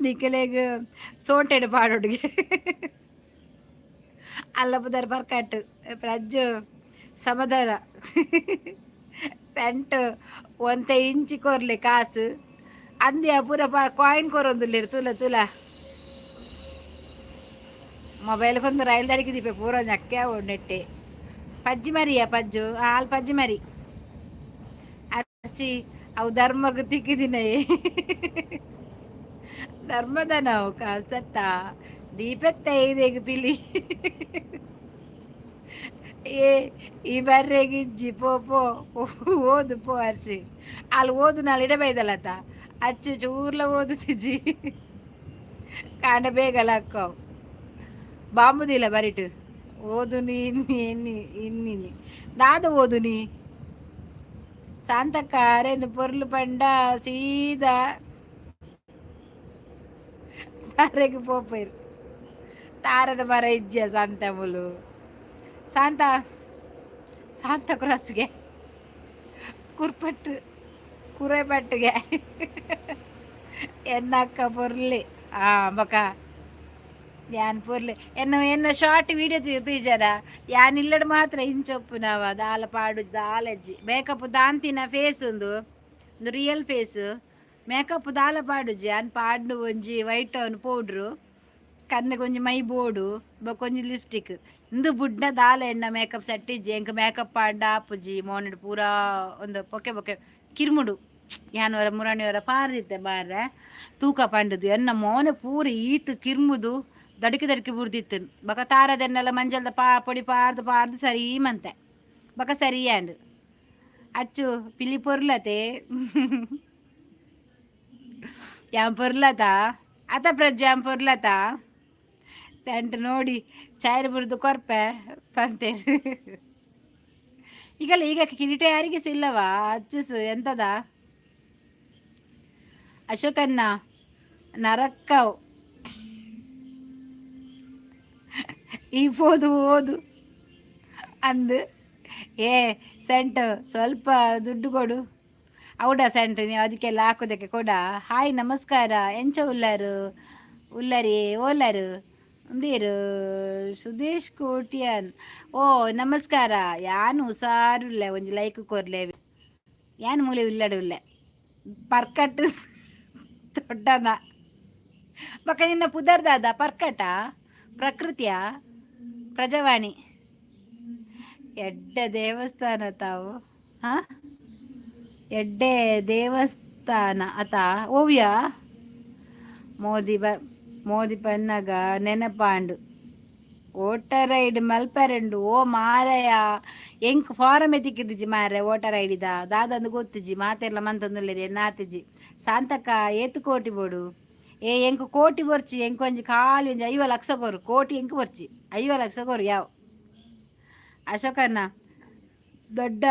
Speaker 1: ನಿಕಲೆಗ್ ಸೋಂಟೆಡ್ ಪಾಡೊಡುಗೆ ಅಲ್ಲ ಪುದರ್ ಪರ್ಕಟ್ ಪ್ರಜ್ಜು ಸಮಾಧಾನ. ಸೆಂಟ್ ಒಂತೆ ಇಂಚಿ ಕೊರ್ಲೆ ಕಾಸು ಅಂದ್ಯ ಪೂರ ಕಾಯಿನ್ ಕೊರೊಂದುಲ್ಲೆರ್. ತೂಲ ತೂಲ, ಮೊಬೈಲ್ ಕೊಂದು ರೈಲ್ ದಡಿಗೆ ದೀಪೆ ಪೂರ ನಕ್ಕೆ ನೆಟ್ಟೆ. ಪಜ್ಜಿ ಮರಿಯ ಪಜ್ಜು ಆಲ್ ಪಜ್ಜಿ ಮರಿ ಅರ್ಸಿ. ಅವು ಧರ್ಮಗ್ ತಿಕ್ಕಿದಿನಯೇ ಧರ್ಮದನ ಅವು ಕಾಸತ್ತ ದೀಪೆತ್ತ ಇರೆಗ್ ಪಿಲಿ. ಏ, ಈ ಬರ್ರೆಗ್ ಇಜ್ಜಿ. ಪೋ ಪೋ, ಓದು ಪೋ ಅರ್ಸಿ. ಅಲ್ಲಿ ಓದು ನಾಳೆ ಇಡಬೈದಲತ್ತ ಅಚ್ಚು ಚೂರ್ಲ ಓದುತ್ತಿಜ್ಜಿ. ಕಾಂಡ ಬೇಗಲ ಅಕ್ಕವು ಬಾಂಬುದಿಲ್ಲ ಬರಿಟು. ಓದು ನೀ ಇನ್ನಿ ಇನ್ನಿನಿ ದಾದ ಓದು ನೀ. ಶಾಂತಕ್ಕ ಅರೇನು ಪೊರ್ಲು ಪಂಡ ಸೀದಾ ಅರೆಗ್ ಪೋಪೇರು. ತಾರದ ಮರ ಇಜ್ಜ ಶಾಂತ ಮುಲು. ಶಾಂತ ಶಾಂತ ಕ್ರಾಸ್ಗೆ ಕುರ್ಪಟ್ಟು ಕುರೆಪಟ್ಟಿಗೆ ಎನ್ನಕ್ಕ ಪೊರ್ಲಿ. ಆ ಬೊಕ ಯಾನ್ ಪೊರ್ಲೆ ಎನ್ನ ಎನ್ನ ಶಾರ್ಟ್ ವೀಡಿಯೋ ತೂಜರ. ಯಾನ್ ಇಲ್ಲಡ್ ಮಾತ್ರ ಇಂಚೊಪ್ಪುನವ ದಾಲ ಪಾಡು ದಾಲಜ್ಜಿ. ಮೇಕಪ್ ದಾಂತಿನ ಫೇಸ್ ಉಂದು, ಉಂದು ರಿಯಲ್ ಫೇಸ್. ಮೇಕಪ್ ದಾಲ ಪಾಡುಜಿ ಯಾನ್. ಪಾಡ್ಡು ಒಂಜಿ ವೈಟ್ ಅವನ್ ಪೌಡ್ರು, ಕಣ್ಣಿಗೆ ಒಂಜಿ ಮೈ ಬೋಡು, ಬೊಕ ಒಂಜಿ ಲಿಪ್ಸ್ಟಿಕ್. ಇಂದು ಬುಡ್ಡ ದಾಲ ಎಣ್ಣ ಮೇಕಪ್ ಸೆಟ್ ಇಜ್ಜಿ ಎಂಕ್. ಮೇಕಪ್ ಪಾಡ್ಡ ಆಪುಜಿ. ಮೋನೆಡ್ ಪೂರಾ ಒಂದು ಪೊಕೆ ಪೊಕೆ ಕಿರ್ಮುಡು. ಯಾನ್ ಒರ ಮುರಾಣಿ ಒರ ಪಾರ್ದಿತ್ತೆ ಮಾರ್ರೆ ತೂಕ ಪಂಡುದು. ಎನ್ನ ಮೋನೆ ಪೂರ ಈತ್ ಕಿರ್ಮುದು ದಡಿಕೆ ದಡಿಕೆ ಬುಡ್ದಿತ್ತು. ಬೊಕ ತಾರದೆನ್ನೆಲ್ಲ ಮಂಜಲ್ದ ಪಾ ಪೊಡಿ ಪಾರ್ದು ಪಾರ್ದು ಸರಿ ಮಂತೆ. ಬೊಕ ಸರಿ ಆಂಡ್. ಅಚ್ಚು ಪಿಲಿ ಪೊರ್ಲತೆ. ಯಾನ್ ಪೊರ್ಲತ ಅತ ಪ್ರಜ್ಜೆ? ಯಾನ್ ಪೊರ್ಲತ ಸೆಂಟ್ ನೋಡಿ ಚಾಯರ್ ಬುರ್ದು ಕೊರ್ಪೆ ಪಂತೇರು. ಈಗಲ್ಲ ಈಗ ಕಿರೀಟ ಯಾರಿಗೆ ಇಲ್ಲವಾ ಅಚ್ಚುಸು ಎಂತದ? ಅಶೋಕಣ್ಣ ನರಕ್ಕವ್ ಈ ಪೋದು ಓದು ಅಂದು. ಏ ಸೆಂಟ್, ಸ್ವಲ್ಪ ದುಡ್ಡು ಕೊಡು. ಹೌದಾ ಸೆಂಟ್, ನೀವು ಅದಕ್ಕೆಲ್ಲ ಹಾಕೋದಕ್ಕೆ ಕೊಡ. ಹಾಯ್, ನಮಸ್ಕಾರ. ಎಂಚ ಉಲ್ಲರು? ಉಲ್ಲರಿ ಓಲರು ಉಂದೇರು? ಸುದೇಶ್ ಕೋಟ್ಯಾನ್, ಓ ನಮಸ್ಕಾರ. ಯಾನ್ ಹುಷಾರುಲ್ಲ. ಒಂಜಿ ಲೈಕ್ ಕೊರ್ಲೆ. ಯಾನ್ ಮೂಲೆ ಉಲ್ಲಡು ಉಲ್ಲೆ. ಪರ್ಕಟ್ ದೊಡ್ಡನ ಬೊಕ ನಿನ್ನ ಪುದರ್ದಾದ ಪರ್ಕಟ ಪ್ರಕೃತಿಯ ಪ್ರಜಾವಾಣಿ. ಎಡ್ಡೆ ದೇವಸ್ಥಾನ ತಾವು. ಹಾ, ಎಡ್ಡೆ ದೇವಸ್ಥಾನ ಅತ ಓವ್ಯ. ಮೋದಿ ಬ ಮೋದಿ ಪನ್ನಗ ನೆನಪಾಂಡು. Voter ID ಮಲ್ಪೆರಂಡು. ಓ ಮಾರಯ, ಎಂಕ್ ಫಾರಮೆ ತಿಕ್ಕಿದಿಜಿ ಮಾರ್ರೆ. ವೋಟರ್ ಐಡಿದ ದಾದಂದು ಗೊತ್ತಿಜಿ. ಮಾತೆರ್ಲ ಮಂತೊಂದುಲ್ಲೆರ್ ಎನ್ನಾತಿಜಿ. ಶಾಂತಕ್ಕ, ಏತ್ ಕೋಟಿ ಬೋಡು? ಏ, ಎಂಕ್ ಕೋಟಿ ಬೊರ್ಚಿ. ಎಂಕ್ ಒಂಜಿ ಖಾಲಿ ಒಂಜಿ 50 ಲಕ್ಷ ಕೊರು. ಕೋಟಿ ಎಂಕ್ ಬೊರ್ಚಿ, 50 ಲಕ್ಷ ಕೊರು ಯಾವ. ಅಶೋಕಣ್ಣ, ದೊಡ್ಡ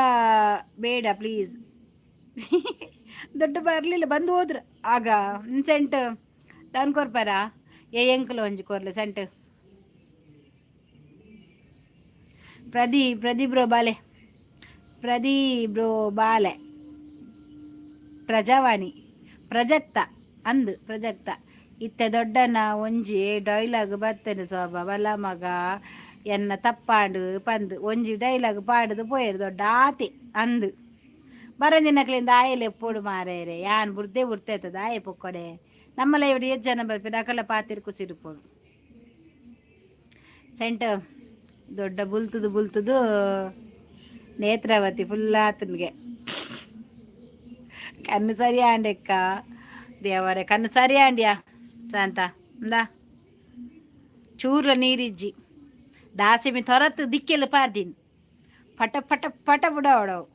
Speaker 1: ಬೇಡ ಪ್ಲೀಸ್. ದೊಡ್ಡ ಬರಲಿಲ್ಲ, ಬಂದು ಹೋದ್ರು ಆಗ. ಸೆಂಟ್ ತಾನು ಕೊರ್ಪಾರ? ಏ, ಎಂಕುಲು ಒಂಜಿ ಕೊರ್ಲೆ ಸೆಂಟ್. ಪ್ರದಿ ಪ್ರದೀಪ್ ಬ್ರೋ ಬಾಲೆ, ಪ್ರದೀಪ್ ಬ್ರೋ ಬಾಲೆ. ಪ್ರಜಾವಾಣಿ ಪ್ರಜಕ್ತ ಅಂದು ಪ್ರಜಕ್ತ. ಇತ್ತೆ ದೊಡ್ಡನ ಒಂಜಿ ಡೈಲಾಗ್ ಬತ್ತೇನೆ ಸೋಬ ಬಲ ಮಗ ಎನ್ನ ತಪ್ಪಾಂಡು ಪಂದು ಒಂಜಿ ಡೈಲಾಗ್ ಪಾಡುದು ಪೋಯೆರು ದೊಡ್ಡ ಆತೆ ಅಂದು. ಬರಂದಿನಕ್ಲಿಂದ ಆಯಲೆ ಎಪ್ಪೋಡು ಮಾರೇರೆ. ಯಾನ್ ಬುರ್ದೆ ಬುರ್ತೈತದ ಆಯೆ ಪೊಕ್ಕಡೆ. ನಮ್ಮಲ್ಲ ಇವರು ಏತ್ ಜನ ಬರ್ಪಿರ ಅಕಲ ಪಾತಿರ್ ಕುಸಿರುಪೋಡು. ಸೆಂಟ್ ದೊಡ್ಡ ಬುಲ್ತುದು ಬುಲ್ತುದು ನೇತ್ರಾವತಿ ಫುಲ್ ಆತನಿಗೆ. ಕಣ್ಣು ಸರಿ ಆಂಡೆಕ್ಕ. ದೇವರೇ, ಕಣ್ಣು ಸರಿ ಆಂಡ್ಯಾ ಶಾಂತ. ಇಂದಾ ಚೂರ್ಲ ನೀರಿಜ್ಜಿ. ದಾಸಿಮಿ ತೊರತ್ತು ದಿಕ್ಕೆಲ್ಲ ಪಾರ್ದೀನಿ. ಪಟ ಪಟ ಪಟ ಬುಡವಡವು.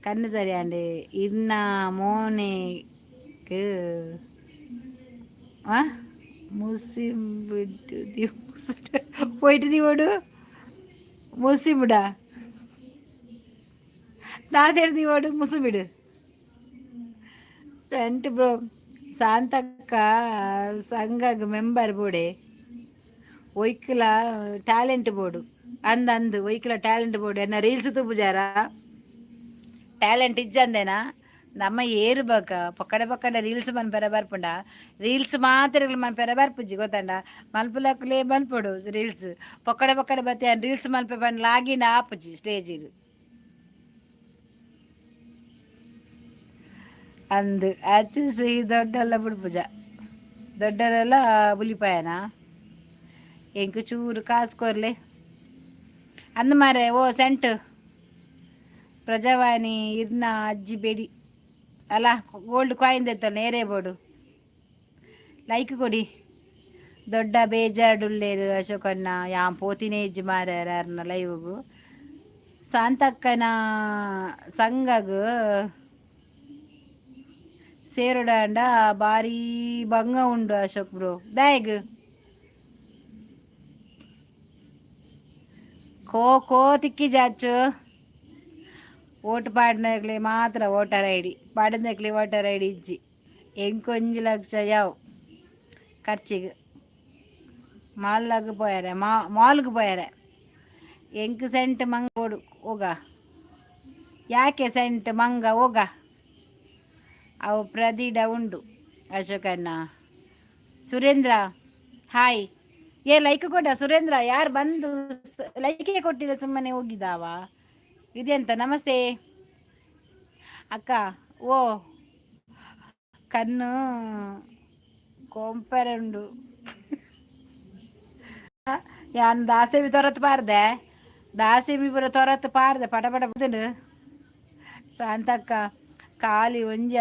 Speaker 1: ಕಣ್ಣು ಸರಿ ಆಂಡೆ ಇನ್ನ ಮೋನೆಗ್ ಆ ಮುಸಿಂಬಿಟ್ಟು ಪೋಯ್ಟು ದಿವೋಡು ಮುಸಿಂಬುಡ ದಾದೇರು ದಿವೋಡು ಮುಸುಬಿಡು. Scent bro, Shantakka ಸಂಘಗ್ member ಬೋಡೆ. ಒಯ್ಕಲ talent board. ಅಂದ್ ಅಂದ್, ಒಯ್ಕಲ ಟ್ಯಾಲೆಂಟ್ ಬೋರ್ಡು. ಎನ್ನ ರೀಲ್ಸ್ ತೂಪುಜಾರ? ಟ್ಯಾಲೆಂಟ್ ಇಜ್ಜಂದೇನಾ? ನಮ್ಮ ಏರು ಬಕ ಪಕ್ಕಡೆ ಪಕ್ಕಡೆ ರೀಲ್ಸ್ ಮನ್ಪೆರ ಬರ್ಪುಂಡ? ರೀಲ್ಸ್ ಮಾತ್ರ ಮನ್ಪೆರ ಬರ್ಪುಜಿ, ಗೊತ್ತಂಡ? ಮಲ್ಪುಲಕುಲೇ ಮಲ್ಪೊಡು ರೀಲ್ಸ್. ಪಕ್ಕಡೆ ಪಕ್ಕಡೆ ಬತ್ತಿ ರೀಲ್ಸ್ ಮಲ್ಪೆ ಪಂಡ ಲಾಗಿಂಡ ಆಪುಜಿ ಸ್ಟೇಜಿಗ್. ಅಂದ್, ಅಚ್ಚು ಈ ದೊಡ್ಡಲ್ಲ ಬುಡ್ಪುಜ, ದೊಡ್ಡರೆಲ್ಲ ಬುಲಿಪಾಯನ. ಎಂಕ್ ಚೂರು ಕಾಸು ಕೊರ್ಲೆ ಅಂದ್ ಮಾರೆ. ಓ ಸೆಂಟ್ ಪ್ರಜಾವಾಣಿ, ಇರ್ನ ಅಜ್ಜಿ ಬೆಡಿ ಅಲ್ಲ, ಗೋಲ್ಡ್ ಕಾಯಿನ್ ದೆತ್ತಲ್ಲ ನೇರೇ ಬೋಡು. ಲೈಕ್ ಕೊಡಿ. ದೊಡ್ಡ ಬೇಜಾರುಡುಲ್ಲೇರು ಅಶೋಕಣ್ಣ. ಯಾನ್ ಪೋತಿನೇ ಇಜ್ಜಿ ಮಾರ್ಯಾರ ಅರ್ನ ಲೈವ್ಗು. ಶಾಂತಕ್ಕನ ಸಂಘಗ್ ಸೇರೊಡಾಂಡ ಬಾರಿ ಬಂಗ ಉಂಡು ಅಶೋಕ್ ಬ್ರೋ. ದಾಯೆಗ್? ಖೋ ಖೋ ತಿಕ್ಕಿ ಜಾಚು. ಓಟು ಪಾಡಿನಕ್ಲೆ ಮಾತ್ರ ವೋಟರ್ ಐಡಿ, ಪಾಡಿನಕ್ಲೆ ವೋಟರ್ ಐಡಿ ಇಜ್ಜಿ. ಎಂಕೊಂಜಿ ಲಕ್ಷ ಯಾವು ಖರ್ಚಿಗೆ. ಮಾಲ್ಲಾಗ ಪೋಯಾರೆ, ಮಾಲ್ಗೆ ಪೋಯಾರೆ. ಎಂಕ್ ಸೆಂಟ್ ಮಂಗ ಓಡು ಹೋಗ. ಯಾಕೆ ಸೆಂಟ್ ಮಂಗ ಹೋಗ? ಅವು ಪ್ರದೀಡ ಉಂಡು ಅಶೋಕಣ್ಣ. ಸುರೇಂದ್ರ ಹಾಯ್. ಏ, ಲೈಕ್ ಕೊಡ ಸುರೇಂದ್ರ. ಯಾರು ಬಂದು ಲೈಕೇ ಕೊಟ್ಟಿಲ್ಲ, ಸುಮ್ಮನೆ ಹೋಗಿದ್ದಾವ. ಇದೆಂತ? ನಮಸ್ತೆ ಅಕ್ಕ. ಓ, ಕಣ್ಣು ಕೊಂಪೆರುಂಡು. ಯಾನ್ ದಾಸೆಮಿ ತೊರತ್ ಪಾರ್ದೆ, ದಾಸೆಮಿ ಪೂರ ತೊರತ್ ಪಾರ್ದೆ, ಪಟ ಪಟ ಬುದುಂಡು. ಶಾಂತಕ್ಕ, ಖಾಲಿ ಒಂಜಿ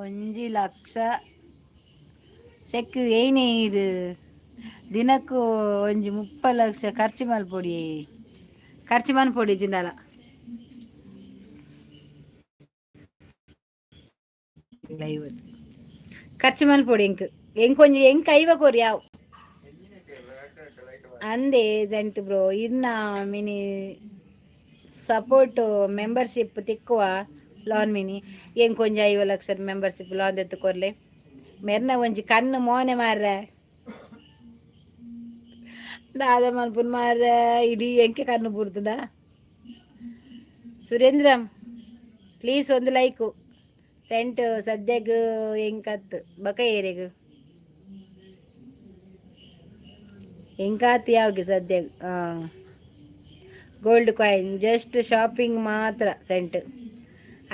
Speaker 1: 1 ಲಕ್ಷ ಚೆಕ್ ಏನೇ ಇದು? ದಿನಕ್ಕೂ ಒಂಜಿ 30 ಲಕ್ಷ ಖರ್ಚು ಮಲ್ಪೊಡಿ, ಖರ್ಚು ಮನ್ಪೊಡಿ ಜಿಂದಾಲ. ಲೈವ್ ಖರ್ಚು ಮನ್ಪೊಡಿ. ಎಂಕ್ ಎಂಕ್ ಒಂಜಿ ಎಂಕ್ ಐವ ಕೊರಿ ಯಾವು ಅಂದೆ. ಜಂಟ್ ಬ್ರೋ, ಇನ್ನ ಮಿನಿ ಸಪೋರ್ಟ್ ಮೆಂಬರ್ಶಿಪ್ ತಿಕ್ಕುವ ಲಾನ್ ಮಿನಿ. ಎಂಕ್ ಒಂಜಿ 50 ಲಕ್ಷ ಮೆಂಬರ್ಶಿಪ್ ಲಾನ್ ದೆತ್ತು ಕೊರ್ಲೆ. ಮೆರ್ನ ಒಂಜಿ ಕಣ್ಣು ಮೋನೆ ಮಾರ್ರೆ. ದಾದ ಮನ್ಪುನ್ ಮಾರ್ರೆ? ಇಡೀ ಎಂಕೆ ಕಣ್ಣು ಬುರ್ತದ. ಸುರೇಂದ್ರ, ಪ್ಲೀಸ್ ಒಂದು ಲೈಕು. ಸೆಂಟ್ ಸದ್ಯಗ್ ಎಂಕತ್ ಬಕ ಏರೆಗ್ ಎಂಕಾತ್ ಯಾವ್ಗೆ ಸದ್ಯಗ್. ಹಾಂ, ಗೋಲ್ಡ್ ಕಾಯಿನ್ ಜಸ್ಟ್ ಶಾಪಿಂಗ್ ಮಾತ್ರ ಸೆಂಟ್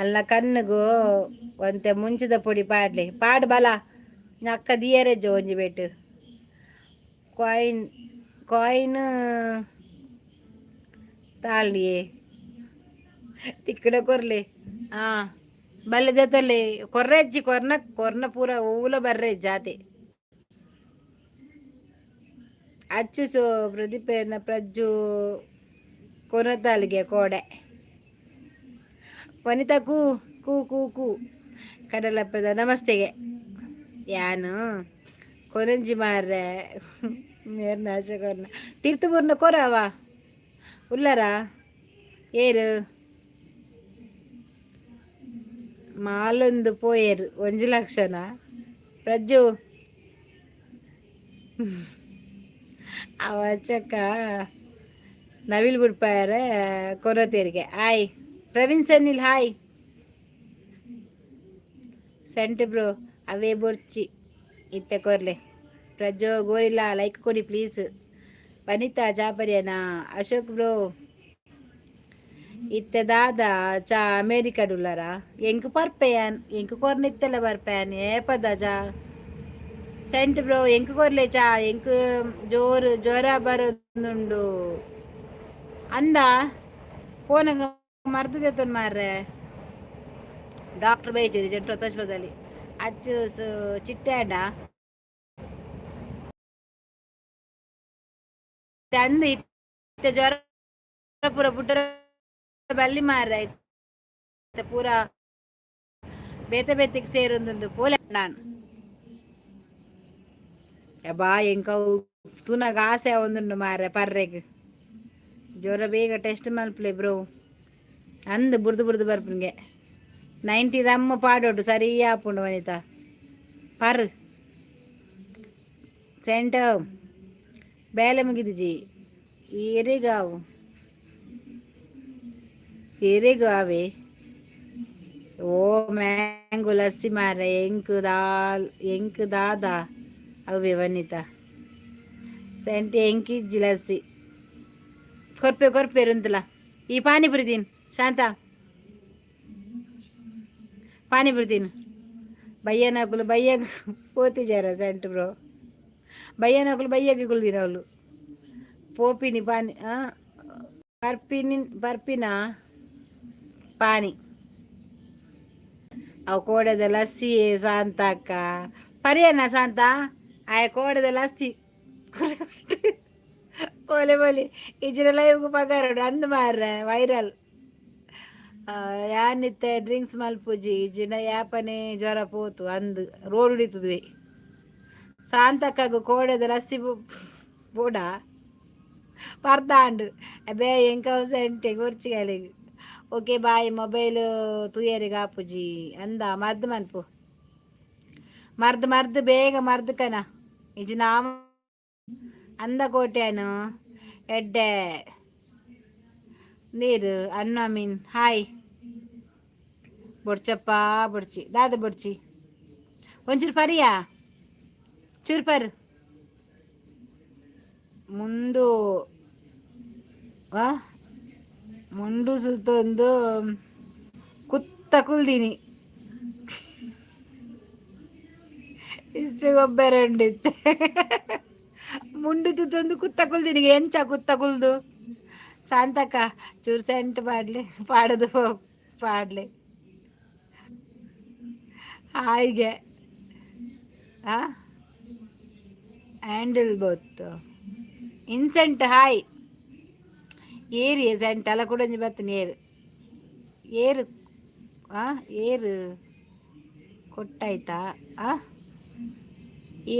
Speaker 1: ಅಲ್ಲ. ಕಣ್ಣುಗು ಒಂತೆ ಮುಂಚಿದ ಪೊಡಿ ಪಾಡ್ಲೆ. ಪಾಡ್ ಬಲ, ಅಕ್ಕ ದಿಯರೆಜ್ಜ ಒಂಜಿ ಬೇಟು. ಕಾಯಿನ್ ಕಾಯಿನ್ ತಾಳ್ಳಿಯೇ ತಿಕ್ಕಡ ಕೊರ್ಲೆ. ಹಾಂ, ಬಲ್ಲೆ ದೆತ್ತೊಲ್ಲೆ. ಕೊರ್ರೆಜ್ಜಿ, ಕೊರ್ನ ಕೊರ್ನ ಪೂರ ಓಲ ಬರ್ರೆ ಜಾತೆ. ಅಚ್ಚು ಸೊ ಪ್ರದೀಪೇನ ಪ್ರಜ್ಜು ಕೊನತಾಲಿಗೆ ಕೋಡೆ. ವನಿತಾ ಕೂ ಕೂ ಕೂ ಕೂ. ಕಡಲಪ್ಪದ ನಮಸ್ತೆಗೆ. ಯಾನು ಕೊನಂಜಿ ಮಾರ್ರೆ ಮೇರ್ನ ಆಚೆ ಕೊರ್ನ ತೀರ್ಥಪೂರ್ಣ ಕೊರವ ಉಲ್ಲರ ಏರು ಮಾಲೊಂದು ಪೋಯೆರ್. 1 ಲಕ್ಷನ ಪ್ರಜ್ಜು ಅವಚಕ್ಕ ನವಿಲ್ ಬುಡ್ಪಾಯರೆ ಕೊರತೇರಿಗೆ. ಹಾಯ್ ಪ್ರವೀಣ್ ಸನ್ನಿಲ್, ಹಾಯ್. ಸೆಂಟ್ ಬ್ರೋ, ಅವೇ ಬೊರ್ಚಿ ಇತ್ತೆ ಕೊರ್ಲೆ. ಪ್ರಜ್ಜೋ ಗೋರಿಲ್ಲ, ಲೈಕ್ ಕೊಡಿ ಪ್ಲೀಸ್. ವನಿತಾ ಚಾಪರಿಯನಾ? ಅಶೋಕ್ ಬ್ರೋ, ಇತ್ತೆ ದಾದ ಚಾ ಅಮೇರಿಕಡುಲ್ಲರ? ಎಂಕ್ ಪರ್ಪೆಯಾನ್, ಎಂಕ್ ಕೊರ್ನಿತ್ತೆಲ್ಲ ಬರ್ಪೆಯಾನ್. ಏಪದ ಚಾ? ಸೆಂಟ್ ಬ್ರೋ, ಎಂಕ್ ಕೊರ್ಲೆ ಚಾ. ಎಂಕ್ ಜೋರು ಜ್ವರ ಬರೋದುಂಡು ಅಂದ. ಪೋನಗ ಮರ್ದು ದೆತ್ತೊನ್ ಮಾರ್ರೆ. ಡಾಕ್ಟರ್ ಬೈಚೇರಿ ಜೆಂಟ್ರೋ ತೋಚ್ಪದಲ್ಲಿ ಅಚ್ಚು ಚಿಟ್ಟೆ ಅಂದ್. ಇತ್ತೆ ಜ್ವರ ಪೂರ ಬುಡ್ಡರ ಬಲ್ಲಿ ಮಾರ್ರೆ. ಇತ್ತೆ ಪೂರ ಬೇತೆ ಬೇತೆಗ್ ಸೇರೊಂದುಂಡು ಪೋಲೆ ನಾನು. ಬಾ, ಎಂಕ ತೂನಗ ಆಸೆ ಆವೊಂದುಂಡು ಮಾರ್ರೆ ಪರ್ರೆಗ್. ಜ್ವರ ಬೇಗ ಟೆಸ್ಟ್ ಮಲ್ಪಲೆ ಬ್ರೋ. ಅಂದ್ ಬುಡ್ದು ಬುಡ್ದು ಬರ್ಪುನ್ಗೆ. 90 ರಮ್ಮ ಪಾಡೋಡು ಸರಿ ಆಪುಂಡು ವನಿತಾ. ಪರ್ ಸೆಂಟ ಬೇಲೆ ಮುಗಿದಿಜಿ. ಏರೆಗಾವು ಏರೆಗು ಆವೆ. ಓ ಮ್ಯಾಂಗೋ ಲಸ್ಸಿ ಮಾರ ಎಂಕ್ ದಾಲ್ ಎಂಕ್ ದಾದಾ ಅವೆ ವನಿತಾ. ಸೆಂಟ್ ಎಂಕಿಜ್ಜಿ ಲಸ್ಸಿ. ಕೊರ್ಪೆ ಕೊರ್ಪೆರುಂತಲ ಈ ಪಾನಿಪುರಿ ತಿನ್ ಶಾಂತ, ಪಾನಿಪುರಿ ತಿನ್ನು. ಬಯ್ಯನಕುಲು ಬಯ್ಯಗ್ ಪೋತಿಜಾರ ಸೆಂಟ್ ಬ್ರೋ? ಬಯ್ಯನಕುಲು ಬಯ್ಯಗೆ ಕುಲ್ದಿನವಳು ಪೋಪಿನಿ ಪಾನಿ ಪರ್ಪಿನಿ ಪರ್ಪಿನ ಪಾನಿ. ಅವು ಕೋಡೆದ ಲಸ್ಸಿ ಶಾಂತಕ್ಕ ಪರಿಯಣ್ಣ ಶಾಂತ ಆಯ ಕೋಡೆದ ಲಸ್ಸಿ ಕೋಲೆ ಬೋಲಿ ಇಜ್ಜಿನ ಲೈವ್ಗು ಪಗಾರೋಡು ಅಂದ್ ಮಾರ್ರೆ ವೈರಲ್. ಯಾನಿತ್ತೆ ಡ್ರಿಂಕ್ಸ್ ಮಲ್ಪುಜಿ, ಇಜ್ಜಿನ ಯಾಪನೆ ಜ್ವರ ಪೋತು ಅಂದ್ ರೋಡ್ ಹಿಡಿತದ್ವಿ. ಶಾಂತಕ್ಕಗು ಕೋಡೆದ ಲಸ್ಸಿ ಪೂಡ ಪರ್ದಾಂಡು ಅಬೇ ಎಂಕವು ಸೆಂಟೆ ಗೊರ್ಚಿಗಾಲಿಗ್. Okay bye. ಮೊಬೈಲ್ ತೂಯರಿಗೆ ಆಪುಜಿ ಅಂದ. ಮರ್ದ್ ಮನ್ಪು, ಮರ್ದ್ ಮರ್ದ್ ಬೇಗ ಮರ್ದ್ ಕನ ಇಜ್ಜಿ ನಾಮ ಅಂದ ಕೋಟ್ಯಾನು ಎಡ್ಡೆ ನೀರು ಅನ್ನ ಮೀನ್. ಹಾಯ್ ಬೊಡ್ಚಪ್ಪ, ಬೊಡ್ಚಿ ದಾದ ಬೊಡ್ಚಿ. ಒಂಚೂರು ಪರಿಯಾ, ಚೂರು ಪರ್ ಮುಂಡು ಮುಂಡು ಸುತ್ತೊಂದು ಕುತ್ತ ಕುಲ್ದಿನಿ. ಇಷ್ಟು ಗೊಬ್ಬರ ಉಂಡಿತ್ತೆ. ಮುಂಡು ತುತ್ತೊಂದು ಕುತ್ತ ಕುಲ್ದಿನಿ. ಎಂಚ ಕುತ್ತ ಕುಲ್ದು? ಶಾಂತಕ್ಕ ಚೂರು ಸೆಂಟ್ ಪಾಡ್ಲಿ, ಪಾಡದು ಪಾಡ್ಲಿ. ಹಾಯ್ಗೆ ಹ್ಯಾಂಡಲ್ ಗೊತ್ತು. ಇನ್ಸೆಂಟ್ ಹಾಯ್. ಏರಿ ಸೆಂಟ್ ಅಲ್ಲ ಕುಡಂಜಿ ಬತ್ತಿನ ಏರು ಏರು ಆ ಏರು ಕೊಟ್ಟಾಯ್ತಾ? ಆ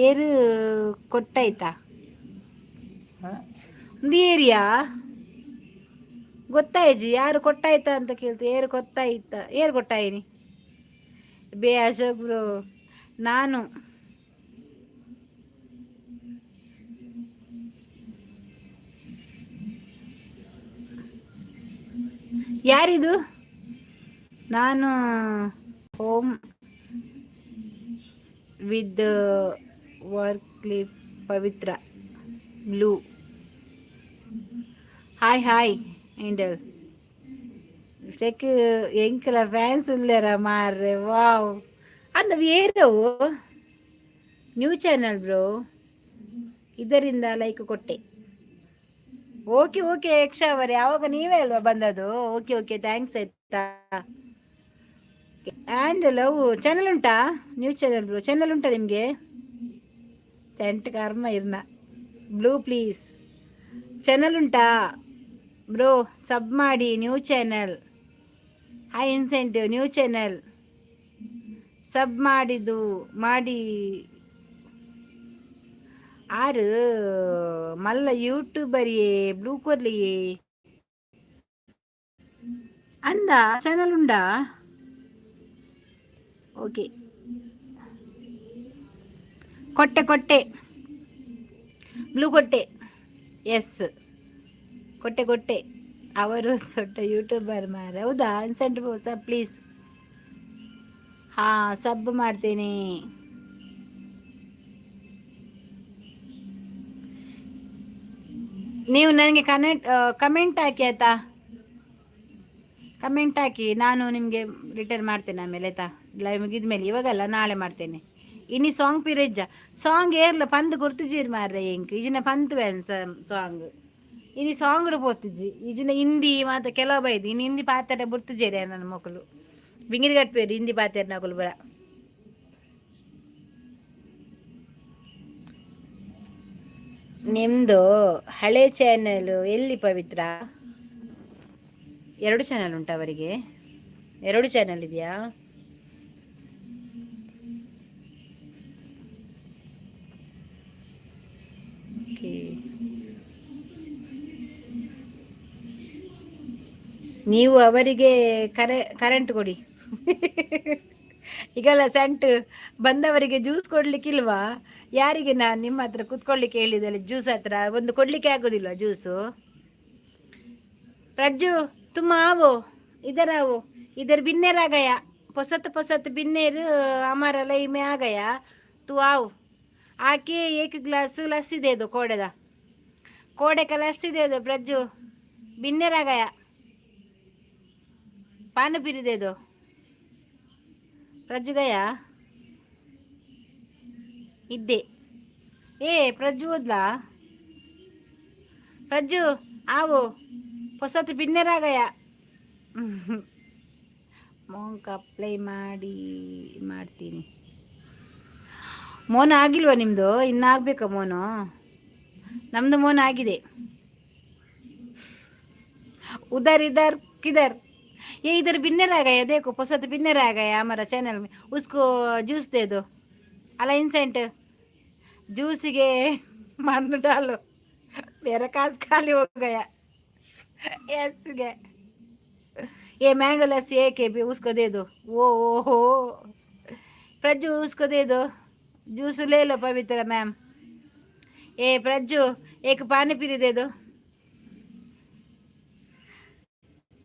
Speaker 1: ಏರು ಕೊಟ್ಟಾಯ್ತಾ? ಒಂದು ಏರಿಯಾ ಗೊತ್ತಾಯ್ಜಿ. ಯಾರು ಕೊಟ್ಟಾಯ್ತಾ ಅಂತ ಕೇಳ್ತು. ಏರು ಕೊತ್ತಾಯ್ತಾ? ಏರು ಕೊಟ್ಟಾಯಿನಿ ಬೇ. ಅಶೋಕ್ ಬ್ರೋ, ನಾನು ಯಾರಿದು? ನಾನು home with work clip. Pavithra blue hi. Hi ಇಂಡಲ್ ಚೆಕ್. ಎಂಕಲ ಫ್ಯಾನ್ಸ್ ಉಲ್ಲೇರ ಮಾರ್ರೆ. ವಾವ್, ಅಂದ ಏರವು ನ್ಯೂ ಚಾನಲ್ ಬ್ರೋ, ಇದರಿಂದ ಲೈಕ್ ಕೊಟ್ಟೆ. ಓಕೆ ಓಕೆ ಯಕ್ಷ ಅವರೇ, ಯಾವಾಗ ನೀವೇ ಅಲ್ವಾ ಬಂದದ್ದು? ಓಕೆ ಓಕೆ, thanks ಆಯ್ತಾ. ಆ್ಯಂಡ್ ಲವ್ ಚಾನಲ್ ಉಂಟಾ? ನ್ಯೂಸ್ ಚಾನಲ್ ಬ್ರೋ, ಚಾನಲ್ ಉಂಟಾ ನಿಮಗೆ? ಸೆಂಟ್ ಕರ್ಮ ಇರ್ನ. ಬ್ಲೂ ಪ್ಲೀಸ್, ಚಾನಲ್ ಉಂಟಾ ಬ್ರೋ? ಸಬ್ ಮಾಡಿ. New channel. Hi incentive, new channel sub ಮಾಡಿದ್ದು ಮಾಡಿ. ಆರು ಮಲ್ಲ ಯೂಟ್ಯೂಬರಿಯೇ ಬ್ಲೂ ಕೊರ್ಲಿಯೇ ಅಂದ. ಚಾನಲ್ ಉಂಡಾ? ಓಕೆ, ಕೊಟ್ಟೆ ಕೊಟ್ಟೆ ಬ್ಲೂ ಕೊಟ್ಟೆ. ಎಸ್, ಕೊಟ್ಟೆ ಕೊಟ್ಟೆ. ಅವರು ದೊಡ್ಡ ಯೂಟ್ಯೂಬರ್ ಮಾರ. ಹೌದಾ ಇನ್ಸೆಂಟ್ ಸರ್? ಪ್ಲೀಸ್. ಹಾಂ, ಸಬ್ ಮಾಡ್ತೀನಿ. ನೀವು ನನಗೆ ಕನೆಕ್ಟ್ ಕಮೆಂಟ್ ಹಾಕಿ ಆಯಿತಾ? ಕಮೆಂಟ್ ಹಾಕಿ, ನಾನು ನಿಮಗೆ ರಿಟರ್ನ್ ಮಾಡ್ತೇನೆ ಆಮೇಲೆ ಆಯಿತಾ? ಲೈವ್ ಮುಗಿದ ಮೇಲೆ, ಇವಾಗಲ್ಲ, ನಾಳೆ ಮಾಡ್ತೇನೆ. ಇನಿ ಸಾಂಗ್ ಪಿರೆಜ್ಜ ಸಾಂಗ್ ಏರ್ಲ ಪಂದ್ ಗುರ್ತಿಜೀರ್ ಮಾರ್ರೆ ಎಂಕ್. ಇಜಿನ ಪಂತ್ ಸಾಂಗ್ ಇನಿ ಸಾಂಗ್ ಪೋತಿಜ್ಜಿ. ಇಜಿನ ಹಿಂದಿ ಮಾತ ಕೆಲವು ಬೈದು. ಇನ್ನು ಹಿಂದಿ ಪಾತ್ರೆ ಬುರ್ತಿಜೇರಿ ನನ್ನ ಮಕ್ಕಳು ಬಿಂಗಿರಿ ಕಟ್ಪೇರು. ಹಿಂದಿ ಪಾತ್ರೆ ನಕುಲು ಬರ. ನಿಮ್ಮದು ಹಳೆ ಚಾನಲ್ ಎಲ್ಲಿ ಪವಿತ್ರ? ಎರಡು ಚಾನಲ್ ಉಂಟಾ ಅವರಿಗೆ? ಎರಡು ಚಾನಲ್ ಇದೆಯಾ? ಓಕೆ, ನೀವು ಅವರಿಗೆ ಕರೆಂಟ್ ಕೊಡಿ. ಈಗೆಲ್ಲ ಸೆಂಟ್ ಬಂದವರಿಗೆ ಜ್ಯೂಸ್ ಕೊಡ್ಲಿಕ್ಕಿಲ್ವಾ ಯಾರಿಗೆ? ನಾನು ನಿಮ್ಮ ಹತ್ರ ಕೂತ್ಕೊಳ್ಳಿಕ್ಕೆ ಹೇಳಿದಲ್ಲಿ ಜ್ಯೂಸ್ ಹತ್ರ ಒಂದು ಕೊಡ್ಲಿಕ್ಕೆ ಆಗೋದಿಲ್ವಾ ಜ್ಯೂಸು? ಪ್ರಜ್ಜು, तुम आओ, इधर आओ. इधर बिन्नेर आ गया. पसत पसत बिन्नेर हमारा लाइव में आ गया. तू आओ, आके एक ग्लास लस्सी दे दो. कोड़ेदा कोड़े का लस्सी दे दो. प्रज्जू, बिन्नेर आ गया. पानी दे दो. प्रज्जु गया. ಇದ್ದೆ. ಏ ಪ್ರಜ್ಜು, ಓದ್ಲಾ? ಪ್ರಜ್ಜು, आओ. ಹೊಸತು ಬಿನ್ನೆರ್ आ गया. ಮೋಂಕ್ ಅಪ್ಲೈ ಮಾಡಿ ಮಾಡ್ತೀನಿ. ಮೋನ ಆಗಿಲ್ವಾ ನಿಮ್ಮದು? ಇನ್ನಾಗಬೇಕಾ ಮೋನು? ನಮ್ಮದು ಮೋನ ಆಗಿದೆ. उधर, इधर, किधर? ये इधर बिन्नर आ गया. देखो, पसंद बिन्नर आ गया हमारा चैनल में. उसको जूस दे दो. अला इंसेंट, जूस के मन डालो. मेरा कास खाली हो गया. यस गए. ये मैंगो लस्सी एक है भी, उसको दे दो. वो ओ हो प्रज्जू, उसको दे दो. जूस ले लो पवित्र मैम. ए प्रज्जू, एक पानी पूरी दे दो.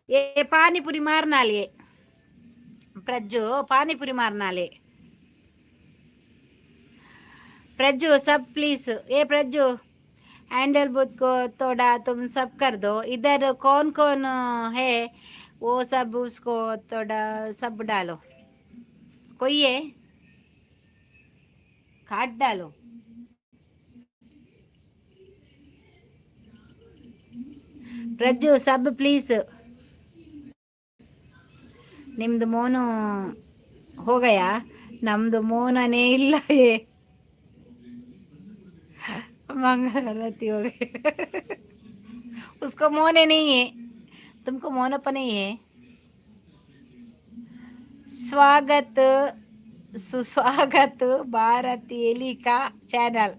Speaker 1: ये पानीपुरी मारना लिए. प्रज्जू, पानीपुरी मारना ले. प्रज्जू, सब please. A Prajju, handle booth को थोड़ा तुम सब कर दो. इधर कौन कौन है, वो सब उसको थोड़ा सब डालो. कोई है, काट डालो. ಪ್ರಜ್ಜು, ಸಬ್ ಪ್ಲೀಸ್. ನಿಮ್ಮದು ಮೋನು ಹೋಗಯ? ನಮ್ಮದು ಮೋನನೇ ಇಲ್ಲ. ಏ मंगलती हो गई. उसको मोने नहीं है. तुमको मोनप नहीं है. स्वागत सुस्वागत भारत एली का चैनल.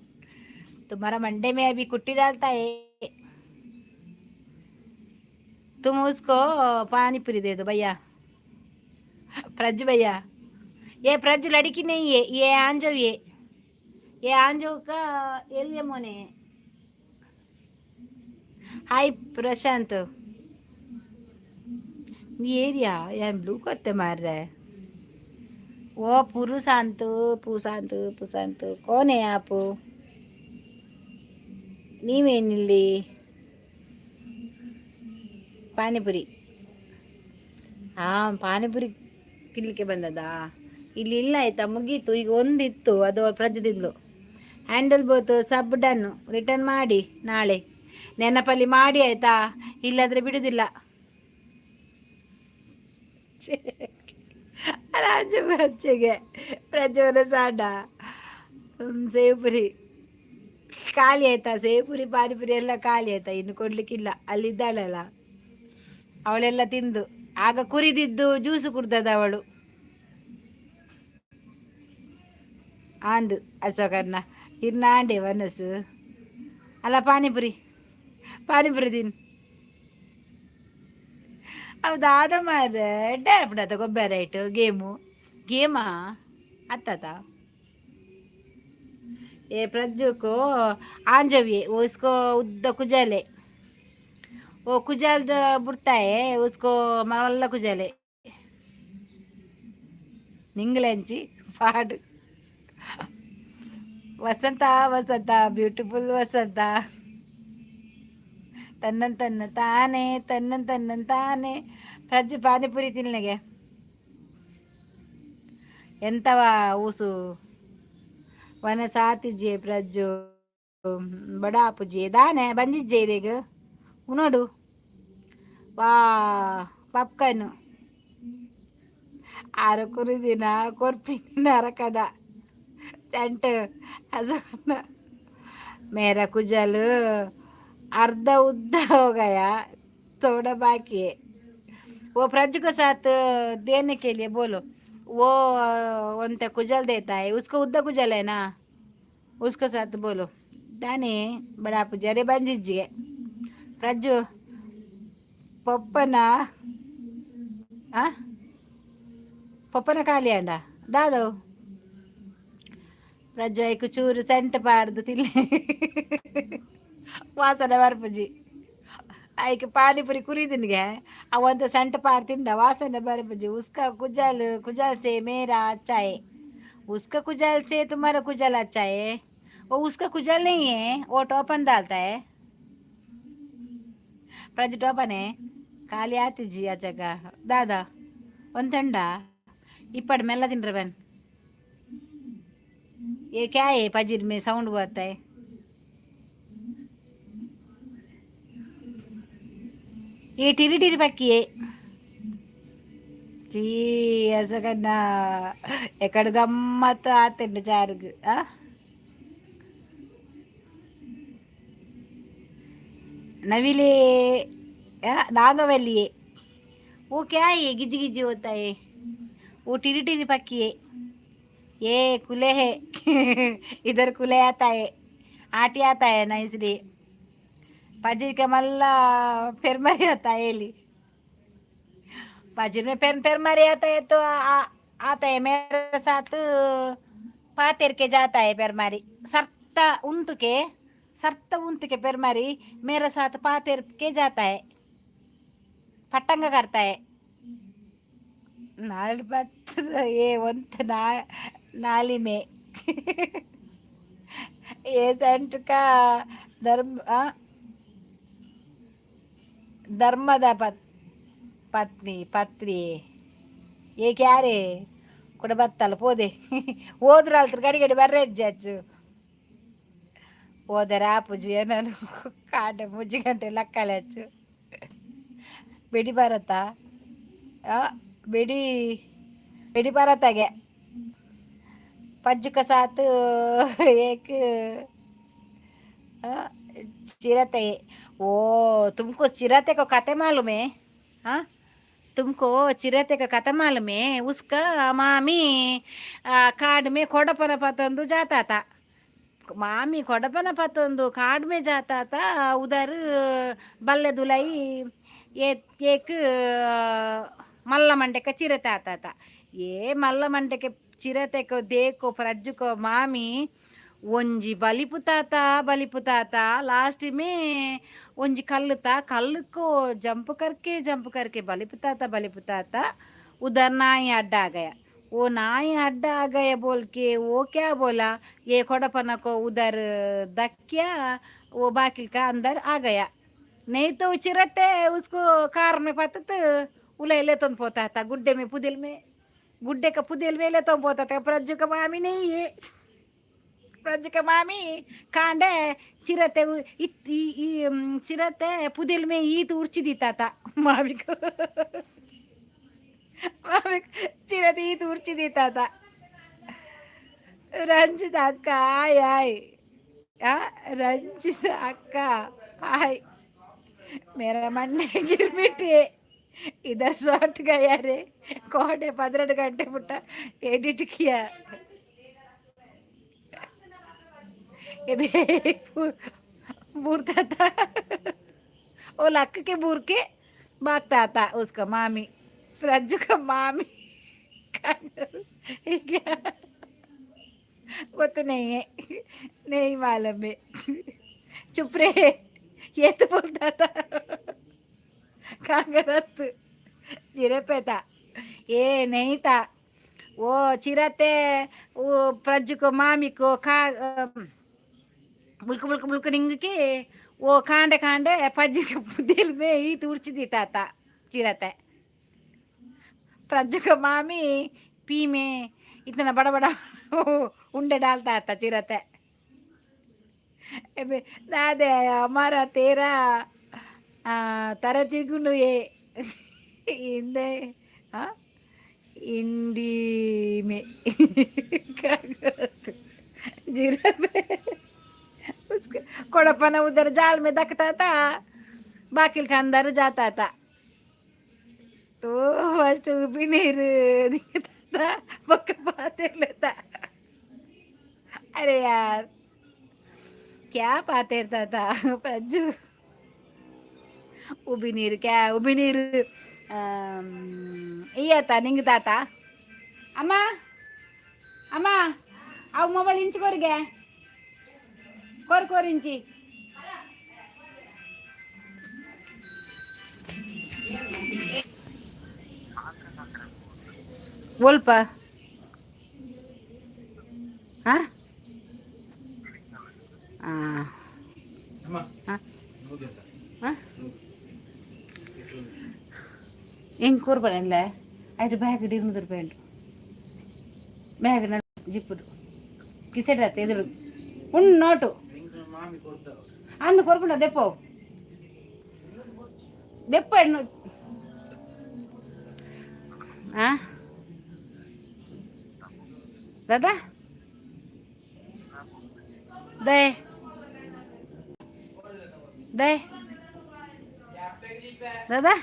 Speaker 1: तुम्हारा मंडे में अभी कुट्टी डालता है. तुम उसको पानी पूरी दे दो भैया. प्रज भैया, ये प्रज लड़की नहीं है, ये आंजो. ये आंजो का एलिया मोने. हाय प्रशांत. ये एरिया यान ब्लू करते मार रहा है वो. पुरुषांत, पुशांत, पुशांत, कौन है आप? ನೀವೇನಿಲ್ಲಿ? ಪಾನಿಪುರಿ, ಹಾಂ, ಪಾನಿಪುರಿ ತಿನ್ಲಿಕ್ಕೆ ಬಂದದಾ? ಇಲ್ಲಿ ಇಲ್ಲ ಆಯ್ತಾ, ಮುಗೀತು. ಈಗ ಒಂದಿತ್ತು, ಅದು ಪ್ರಜ್ಜದಿದ್ಲು. Handle both sub ಡನ್ನು. ರಿಟರ್ನ್ ಮಾಡಿ, ನಾಳೆ ನೆನಪಲ್ಲಿ ಮಾಡಿ ಆಯಿತಾ? ಇಲ್ಲಾಂದರೆ ಬಿಡುವುದಿಲ್ಲ. ರಾಜು ಬಚ್ಚೆಗೆ ಪ್ರಜ್ವಲ ಸಾಡ ಸೇವ್ ಪುರಿ ಖಾಲಿ ಆಯ್ತಾ? ಸೇವ್ ಪುರಿ, ಪಾನಿಪುರಿ ಎಲ್ಲ ಖಾಲಿ ಆಯ್ತಾ? ಇನ್ನು ಕೊಡ್ಲಿಕ್ಕಿಲ್ಲ. ಅಲ್ಲಿದ್ದಾಳಲ್ಲ, ಅವಳೆಲ್ಲ ತಿಂದು ಆಗ ಕುರಿದಿದ್ದು ಜ್ಯೂಸು ಕುಡ್ದದ ಅವಳು. ಆಂದು ಅಶೋಕನ್ನ ಇನ್ನು ಆಂಡೆ ಮನಸ್ಸು ಅಲ್ಲ. ಪಾನಿಪುರಿ, ಪಾನಿಪುರಿ ತಿನ್. ಹೌದಾ? ಅದ ಮಾರ್ರೆ, ಎಡ್ಡೆ ಗೊಬ್ಬರ ರೈಟ್. ಗೇಮು ಗೇಮಾ ಅತ್ತತ. ए प्रज्जू को आंजवी, वो इसको उद्द कुजाले, वो कुजाल बुಡ್ತಾ है उसको ಮಲ್ಲ ಕುಜಾಲೆ. ನಿಂಗ್ಲೆಂಚಿ ಪಾಡು. ವಸಂತ, ವಸಂತ, ಬ್ಯೂಟಿಫುಲ್ ವಸಂತ. ತನ್ನನ್ ತನ್ನ ತಾನೇ, ತನ್ನನ್ ತನ್ನನ್ ತಾನೇ. ಪ್ರಜ್ಜು, ಪಾನಿಪುರಿ ತಿನ್ಲಿಗೆ ಎಂತವ ಊಸು ವನ ಸಾತಿಜೆ ಪ್ರಜ್ಜು ಬಡಾಪುಜಿ ದಾನೆ ಬಂಜಿಜ್ಜೆ ಇರೆಗ್ ಉನೋಡು. ವಾ ಪಪ್ಕನ್ನು ಆರು ಕುರಿದಿನ ಕೊರ್ಪಿನ ಅರಕದ ಸೆಂಟ್ असं. मेरा कुजल अर्धा उद्दा हो गया, थोड़ा बाकी है. वो प्रज्जू के साथ देने के लिए बोलो. वो उनते कुजल देता है उसको. उद्दा कुजल है ना, उसके साथ बोलो. दाने बड़ा पुजारे ಬಂದಿಜ್ಜಿಗೆ ಪ್ರಜ್ಜು ಪಪ್ಪನ. ಆ ಪೊಪ್ಪನ ಖಾಲಿ ಅಂಡ ದಾದವು ರಜ್ಜು ಚೂರು ಸೆಂಟ್ ಪಾಡ್ದು ತಿಲ್ಲಿ ವಾಸನೆ ಬರ್ಪುಜಿ. ಐಕ್ ಪಾನಿಪುರಿ ಕುರಿದಿನ್ಗೆ ಅವಂತ ಸೆಂಟ್ ಪಾಡ್ ತಿಂಡ ವಾಸನೆ ಬರ್ಪುಜಿ. उसका कुजल कुजल से मेरा अच्छा है, उसका कुजल से तुम्हारा कुजल अच्छा है। वो उसका कुजल नहीं है, वो टोपन डालता है। ಪ್ರಜು ಟೋಪನೆ ಖಾಲಿ ಆತಿಜಿ ಅಚಗ ದಾದಾ ಒಂತಂಡ ಇಪ್ಪಡು ಮೆಲ್ಲ ತಿನ್ರ ಬನ್. ये क्या है, पजीर में साउंड आता है? ये टिरी टिरी पक्की है. అసకన్నా ఎక్కడ గమ్మత్తు ఆతండు చారుకు. नविले नागवल्ली है. वो क्या है, ये गिज्जी गिज्जी होता है? वो टिरी टिरी पक्की है. ये कुले है, इधर कुले आता है, आटी आता है ना, इसलिए पजीर के मल्ला फिर मर आता है. एली पजीर में फिर फिर मर आता है तो आता है मेरे साथ, पातेर के जाता है. पेरमारी सरता उंत के, सरता उंत के पेरमारी मेरे साथ पातेर के जाता है, पटंग करता है. नाल ये ಒಂತ ನಾ नाली में ये सेंट का धर्म ಧರ್ಮದ ಪತ್ ಪತ್ನಿ ಪತ್ರಿ. ಏಕೆ ಯಾರೇ ಕೂಡ ಬತ್ತಲ್ಲ ಪೋದೆ ಹೋದ್ರ ಅಲ್ತ್ರ ಗಡಿ ಗಡಿ ಬರ್ರೆ ಅಜ್ಜು ಹೋದರೆ ಆಪುಜಿ. ನಾನು ಕಾಂಡೆ ಮುಜ್ಜಿ ಗಂಟೆ ಲಕ್ಕಲೆ ಹಚ್ಚು ಬಿಡಿ ಬರತ್ತಾ ಬಿಡಿ बिड़ी बरत गया. पज्जू के साथ एक चिरते. ओ तुमको चिरते को कथे मालूम है? हाँ, तुमको चिरते का कथा मालूम है? उसका मामी काड में कोडपन पतंदु जाता था. मामी कोडपन पतंदु काड में जाता था. उधर बल्ले दुलाई एक एक मल्ल मंडे का चिरता आता था. ये मल्ल मंडे के चिरते को देखो प्रज्जु को मामी ಒಂಜಿ ಬಲಿಪು ತಾತ ಬಲಿಪು ತಾತ. लास्ट में ಒಂಜಿ कल्लु ता कल्लु को जंप करके जंप करके बलिपु ताता बलिपु ताता. उधर नाई अड्डा आ गया. वो नाई अड्डा आ गया बोल के वो क्या बोला, ये कोडपना को उधर धक्या, वो बाकिल का अंदर आ गया. नहीं तो चिरते उसको कार में पतत उले ले तो पोता था गुड्डे में, पुदेल में, गुड्डे का पुदेल में ले तो पोता था. प्रज्जु का मामी नहीं है. प्रज्जु का मामी कांडे चिरते चिरते पुदेल में ईत उर्ची दीता था मामी को. मामी चिरते ईत उर्ची दीता था. ರಂಜಿತ ಅಕ್ಕ ಹಾಯ್ ಹಾಯ್. ಆ ರಂಜಿತ ಅಕ್ಕ हाय. मेरा मंडे गिरमिटी इधर शॉर्ट गया रे. कोडे 12 गंटे पुट्ट एडिट किया. बूरता था वो लक के बूर के भागता था उसका मामी, प्रज्जु का मामी. क्या वो तो नहीं है, नहीं मालूम है. चुप रे. ये तो बोलता था कांगरत जिरे था, ये नहीं था. वो चिराते वो प्रज्जु को मामी को खा मुल्क मुल्क मुल्क निंग के वो खांडे खांडे पज्जु के दिल में ही तुर्ची देता था चिराते. प्रज्जु का मामी पी में इतना बड़ा बड़ा उंडे डालता था चिराते. दादे हमारा तेरा తర తిరుగును ఏ इंदे हिंदी में जीरा में उसके कोड़पना उधर जाल में दखता था, बाकी के अंदर जाता था. तो फर्स्ट भी नीर दिखता था, पक्का पाते लेता. अरे यार, क्या पातेरता था प्रज्जू. उबी नीर क्या उबी नीर. इयता निंग ताता. ಅಮ್ಮ ಅಮ್ಮ ಅವು ಮೊಬೈಲ್ ಇಂಚು ಕೊರಿಗೆ ಕೊರು ಕೊರು ಇಂಚಿ. ಒಲ್ಪ ಹಾಂ ಹಾಂ ಹಾಂ ಹೆಂಗೆ ಕೂರ್ಬೇಡ ಇಲ್ಲ ಐಟು ಬ್ಯಾಗ್ 200 ರೂಪಾಯಿ ಉಂಟು. ಬ್ಯಾಗ್ ಜಿಪ್ಪುಡು ಕಿಸೆಟ್ ಆತ ಎದುರು ಉಂಡು ನೋಟು ಅಂದು ಕೊರ್ಪುಂಡ ದೆಪ್ಪೋ ದೆಪ್ಪ ಹೆಣ್ಣು. ಹಾಂ दादा दे दे दादा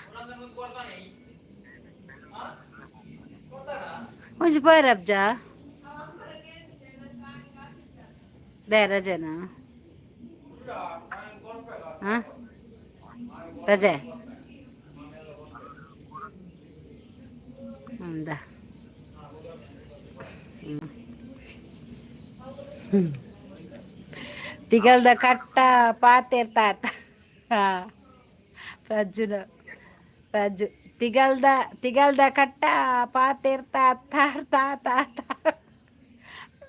Speaker 1: ಒಂಜಿ ಪೋಯರಬ್ಜ they ರಜೆನಾ? ಹಾಂ ರಜೆ ಹೌದಾ? ತಿಗಲ್ದ ಕಟ್ಟ ಪಾತೆರ್ ತಾತ ಪ್ರಜ್ಜುನ ಪ್ರಜ್ಜು ತಿಗಲ್ದ ತಿಗಲ್ದ ಕಟ್ಟ ಪಾತೆರ್ ತಾತ ತಾತ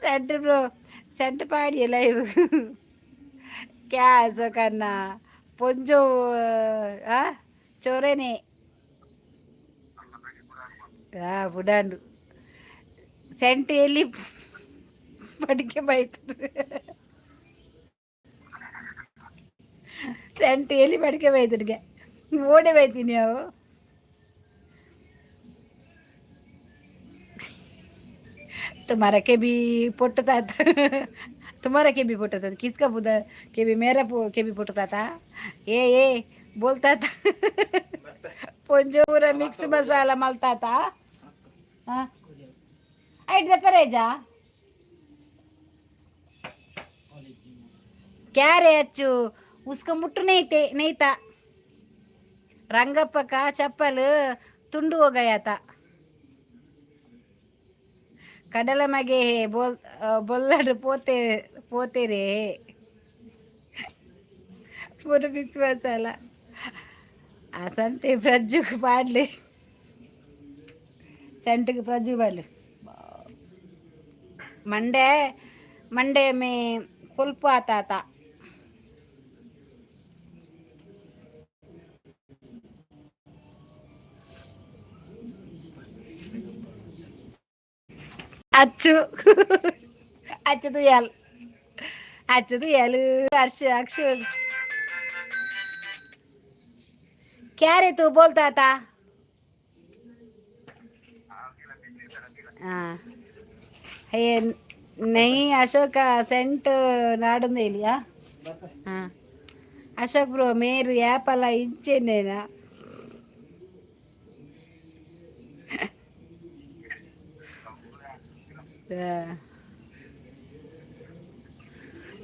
Speaker 1: ಸೆಂಟ್ ಬ್ರೋ ಸೆಂಟ್ ಪಾಡಿ ಲೈವ್ ಕ್ಯಾ ಅಶೋಕಣ್ಣ ಪೊಂಜು ಚೋರೇನೆ ಬುಡಾಂಡು ಸೆಂಟ್ ಎಲ್ಲಿ ಪಡಿಕೆ ಬೈತದೆ. ಸೆಂಟ್ ಎಲ್ಲಿ ಪಡಿಕೆ ಬೈತರಿಗೆ ಓಡೆ ಬೈತೀನಿ ಅವು. तुम्हारा के भी पोटता था, तुम्हारा के भी पोटता था, किसका बुदा के भी मेरा के भी पोटता था. ए ए बोलता था पोंजोरा मिक्स मसाला मलता था. हाँ ಐಟ್ ದಪ್ಪರೇಜಾ क्या रे अच्चू, उसको मुट्टु नहीं थे नहीं था. रंगप्पा का चप्पल तुंडू हो गया था. ಕಡಲ ಮಗೆ ಬೋಲ್ ಬೊಲ್ಲಡು ಪೋತೆ ಪೋತೆರೆ ಪೂರ ಮಿಕ್ಸ್ ಮಸಾಲ. ಆ ಸಂತೆ ಪ್ರಜ್ಜುಗ್ ಪಾಡ್ಲಿ ಸೆಂಟಿಗೆ ಪ್ರಜ್ಜು ಪಾಡ್ಲಿ. ಮಂಡೆ ಮಂಡೆ ಮೇ ಕೊಲ್ಪು ಆತಾತ. ಅಚ್ಚು ಅಚ್ಚು ತುಯಾಲ್ ಅಚ್ಚು ತುಯಾಲ್ हर्ष अक्ष क्या रे तू बोलता था? हाँ हे नहीं ಅಶೋಕ ಸೆಂಟ್ ನಾಡುಂದ ಇಲ್ಲಿಯಾ. ಹಾಂ ಅಶೋಕ್ ಬ್ರೋ ಮೇರು ಯಾಪಲ ಇಂಚೆನೇನಾ?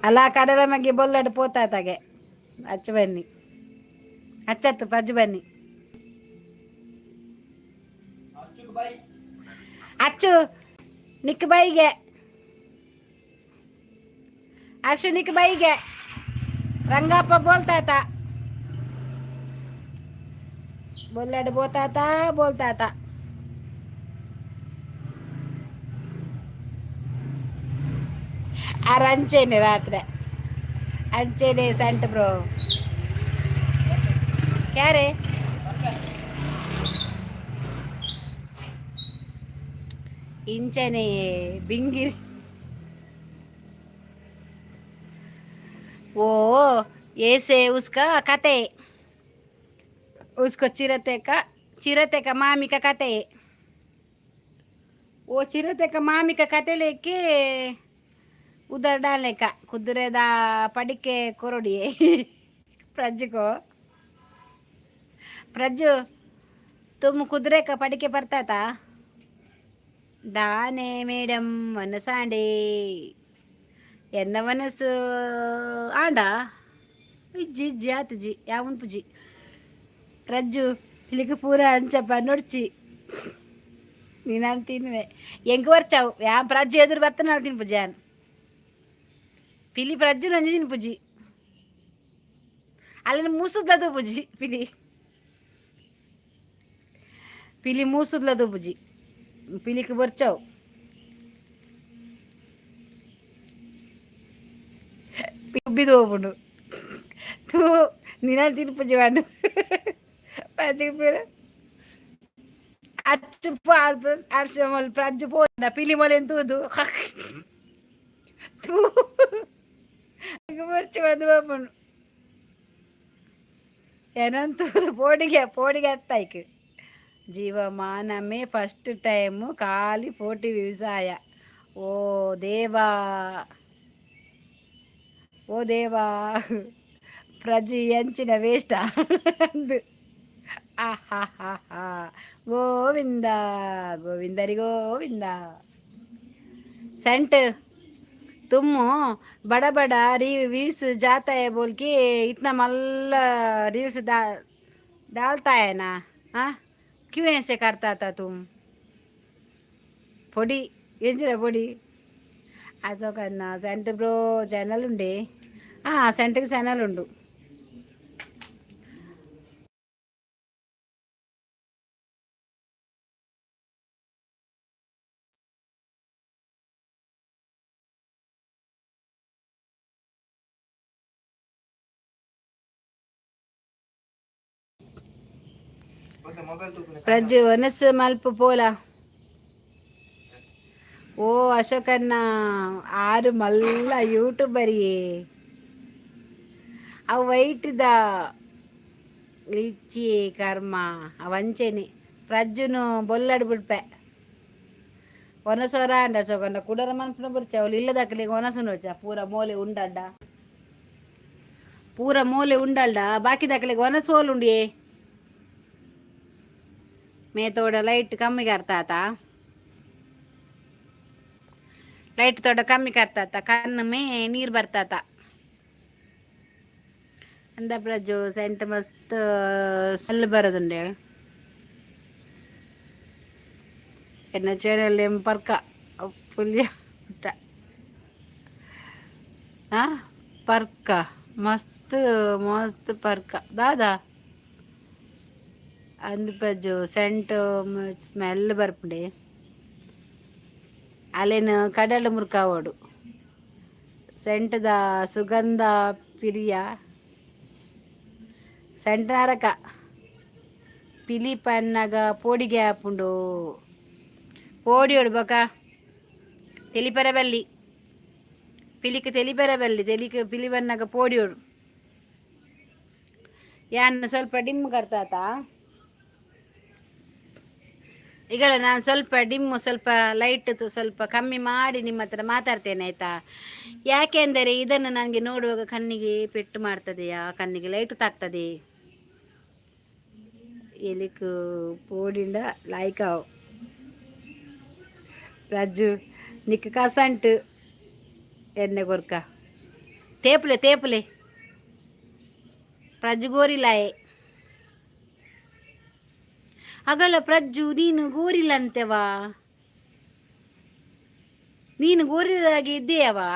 Speaker 1: ಅಲ್ಲ ಕಡಲ ಮಗ್ಗೆ ಬೊಲ್ಲಡು ಪೋತಾತಾಗೆ ಅಚ್ಚ ಬನ್ನಿ ಅಚ್ಚತ್ತು ಪಜ್ಜು ಬನ್ನಿ ಅಚ್ಚು ನಿಕ್ ಬೈಗೆ ಅಕ್ಷು ನಿಕ್ ಬೈಗೆ ರಂಗಪ್ಪ ಬೋಲ್ತಾತ ಬೊಲ್ಲಡು ಬೋತಾತ ಬೋಲ್ತಾತ. ಅಂಚೆನೆ ರಾತ್ರಿ ಅಂಚೆನೆ ಸೆಂಟ್ ಬ್ರೋ ಕ್ಯಾರೆ ಇಂಚನೆ ಬಿಂಗಿರಿ. वो ऐसे उसका कथे उसको चिरते का मामी का कथे, वो चिरते का मामी का कथे लेके उधर डालने का कुदरेदा पडिके कोरडी प्रज्जु को. प्रज्जु तुम कुदरे का पडिके पड़ता था दाने ಮೇಡಮ್ ಮನಸಾಂಡೆ ಎನ್ನ ಮನಸ್ಸು ಆಂಡ ಇಜ್ಜಿ ಇಜ್ಜಿ ಆತುಜಿ ಯಾವನ್ ಪುಜಿ ರಜ್ಜು ಇಲ್ಲಿಗೆ ಪೂರ ಅಂಚಪ್ಪ ನೋಡ್ಚಿ. ನೀನು ತಿನ್ನುವೆ ಎಂಕ್ ವರ್ಚಾವು ಯಾ ಪ್ರಜ್ಜು ಎದುರು ಬತ್ತನಾಲ್ ತಿನ್ಪುಜಿ ಯಾನ್ ಪಿಲಿ ಪ್ರಜ್ಜು ನಂಜಿ ತಿನ್ಪುಜಿ ಅಲ್ಲಿನ ಮೂಸುದ್ಲ ತೂಪುಜಿ ಪಿಲಿ ಪಿಲಿ ಮೂಸುದ್ಲ ತೂಪುಜಿ ಪಿಲಿಕ್ ಬೊರ್ಚಾವು ಉಬ್ಬಿದು ಹೋಗ್ಬಿಡು ತೂ ನಿನ್ನ ತಿನ್ಪುಜಿ ವಾಂಡು ಪಜ್ಜಿಗೆ ಪೀರ ಅಚ್ಚು ಅರ್ಶ ಮೊಲ್ ಪ್ರಜ್ಜು ಪೋದ ಪಿಲಿ ಮೊಲೆ ತೂದು ತೂ ಬೊರ್ಚು ಬಂದು ಬಾಪುಂಡು ಏನಂತೂದು ಪೋಡಿಗೆ ಪೋಡಿಗೆ ಅತ್ತಾಯ್ಕ್ ಜೀವಮಾನಮೇ ಫಸ್ಟ್ ಟೈಮು ಖಾಲಿ ಫೋಟಿ ವ್ಯವಸಾಯ. ಓ ದೇವಾ, ಓ ದೇವಾ, ಪ್ರಜಿ ಎಂಚಿನ ವೇಷ್ಟ ಅಂದು. ಆಹಾ, ಗೋವಿಂದ ಗೋವಿಂದರಿ ಗೋವಿಂದ. सेंट तुम बड़ा बड़ा रील्स जाता है बोल के इतना मल्ला रील्स डालता है ना. हाँ, क्यों ऐसे करता था तुम? పొడి ఎంచిన పొడి అశోక్ అన్న సెంట్ బ్రో ఛానల్ ఉండే. సెంట్కి ఛానల్ ఉండు. ಪ್ರಜ್ಜು ಒನಸ್ ಮಲ್ಪ ಪೋಲ. ಓ ಅಶೋಕಣ್ಣ, ಆರು ಮಲ್ಲ ಯೂಟ್ಯೂಬರಿಯೇ. ಅವು ವೈಟ್ದ ಇಚ್ಚಿ ಕರ್ಮ ಅವಂಚೆನೆ ಪ್ರಜ್ಜುನು ಬೊಲ್ಲಡ್ ಬಿಡ್ಪೆ ಒನಸೋರ ಅಂಡ. ಅಶೋಕಣ್ಣ ಕುಡರ ಮನ್ಪುನ ಬುರ್ಚ ಅವಳು ಇಲ್ಲದಕ್ಕಲಿಗೆ ಒನಸುನು ವಚ್ಚ ಪೂರ ಮೋಲೆ ಉಂಡಡ್ಡ, ಪೂರ ಮೋಲೆ ಉಂಡಲ್ಡ ಬಾಕಿ ದಾಕಲಿಗೆ ಒನಸೋಲು ಉಂಡಿಯೇ. ಮೇ ತೋಡ ಲೈಟ್ ಕಮ್ಮಿ करता, ಲೈಟ್ ತೋಡ ಕಮ್ಮಿ करता, ಕಣ್ಣು ಮೇ ನೀರು ಬರ್ತಾತ. ಅಂದ ಪ್ರಜು, ಸೆಂಟ್ ಮಸ್ತ್ ಸೆಲ್ ಬರೋದುಂಡೆ. ಎನ್ನ ಚಾನಲ್ ಎಂ ಪರ್ಕ ಪುಲ್ಯ ಪರ್ಕ ಮಸ್ತ್ ಮಸ್ತ್ ಪರ್ಕ ದಾದಾ ಅಂದ್ ಪ್ರಜು. Scent smell ಬರ್ಪುಂಡೆ. ಅಲೆನ್ ಕಡಲ್ ಮುರ್ಕಾವೋಡು ಸೆಂಟ್ದ ಸುಗಂಧ ಪಿರಿಯ ಸೆಂಟ್ ನರಕ. ಪಿಲಿ ಪನ್ನಗ ಪೋಡಿಗೆ ಆಪುಂಡು. ಪೋಡಿಯೋಡು ಬೊಕ ತೆಲಿಪರ ಬಲ್ಲಿ, ಪಿಲಿಕ್ ತೆಲಿಪರ ಬಲ್ಲಿ, ತೆಲಿಕ್ ಪಿಲಿ ಬನ್ನಗ ಪೋಡಿಯೋಡು. ಯಾನ್ ಸ್ವಲ್ಪ ಡಿಮ್ ಕರ್ತಾತ. ಈಗ ನಾನು ಸ್ವಲ್ಪ ಡಿಮ್ಮು ಸ್ವಲ್ಪ ಲೈಟ್ ಸ್ವಲ್ಪ ಕಮ್ಮಿ ಮಾಡಿ ನಿಮ್ಮ ಹತ್ರ ಮಾತಾಡ್ತೇನೆ, ಆಯಿತಾ? ಯಾಕೆಂದರೆ ಇದನ್ನು ನನಗೆ ನೋಡುವಾಗ ಕಣ್ಣಿಗೆ ಪೆಟ್ಟು ಮಾಡ್ತದೆಯಾ, ಕಣ್ಣಿಗೆ ಲೈಟ್ ತಾಕ್ತದೆ. ಎಲಿಕ್ ಪೋಡಿಂಡ ಲಾಯ್ಕ್ ಆವು. ರಜ್ಜು ನಿಕ್ ಕಸಂಟು ಎಣ್ಣೆ ಕೊರ್ಕ ತೇಪುಲೆ ತೇಪುಲೆ ಪ್ರಜ್ಜು ಗೋರಿಲಾಯೆ ಅಗಲ. ಪ್ರಜ್ಜು, ನೀನು ಗೋರಿಲ್ಲಂತೆವಾ? ನೀನು ಗೋರಿಲಾಗಿ ಇದ್ದೀಯವಾ?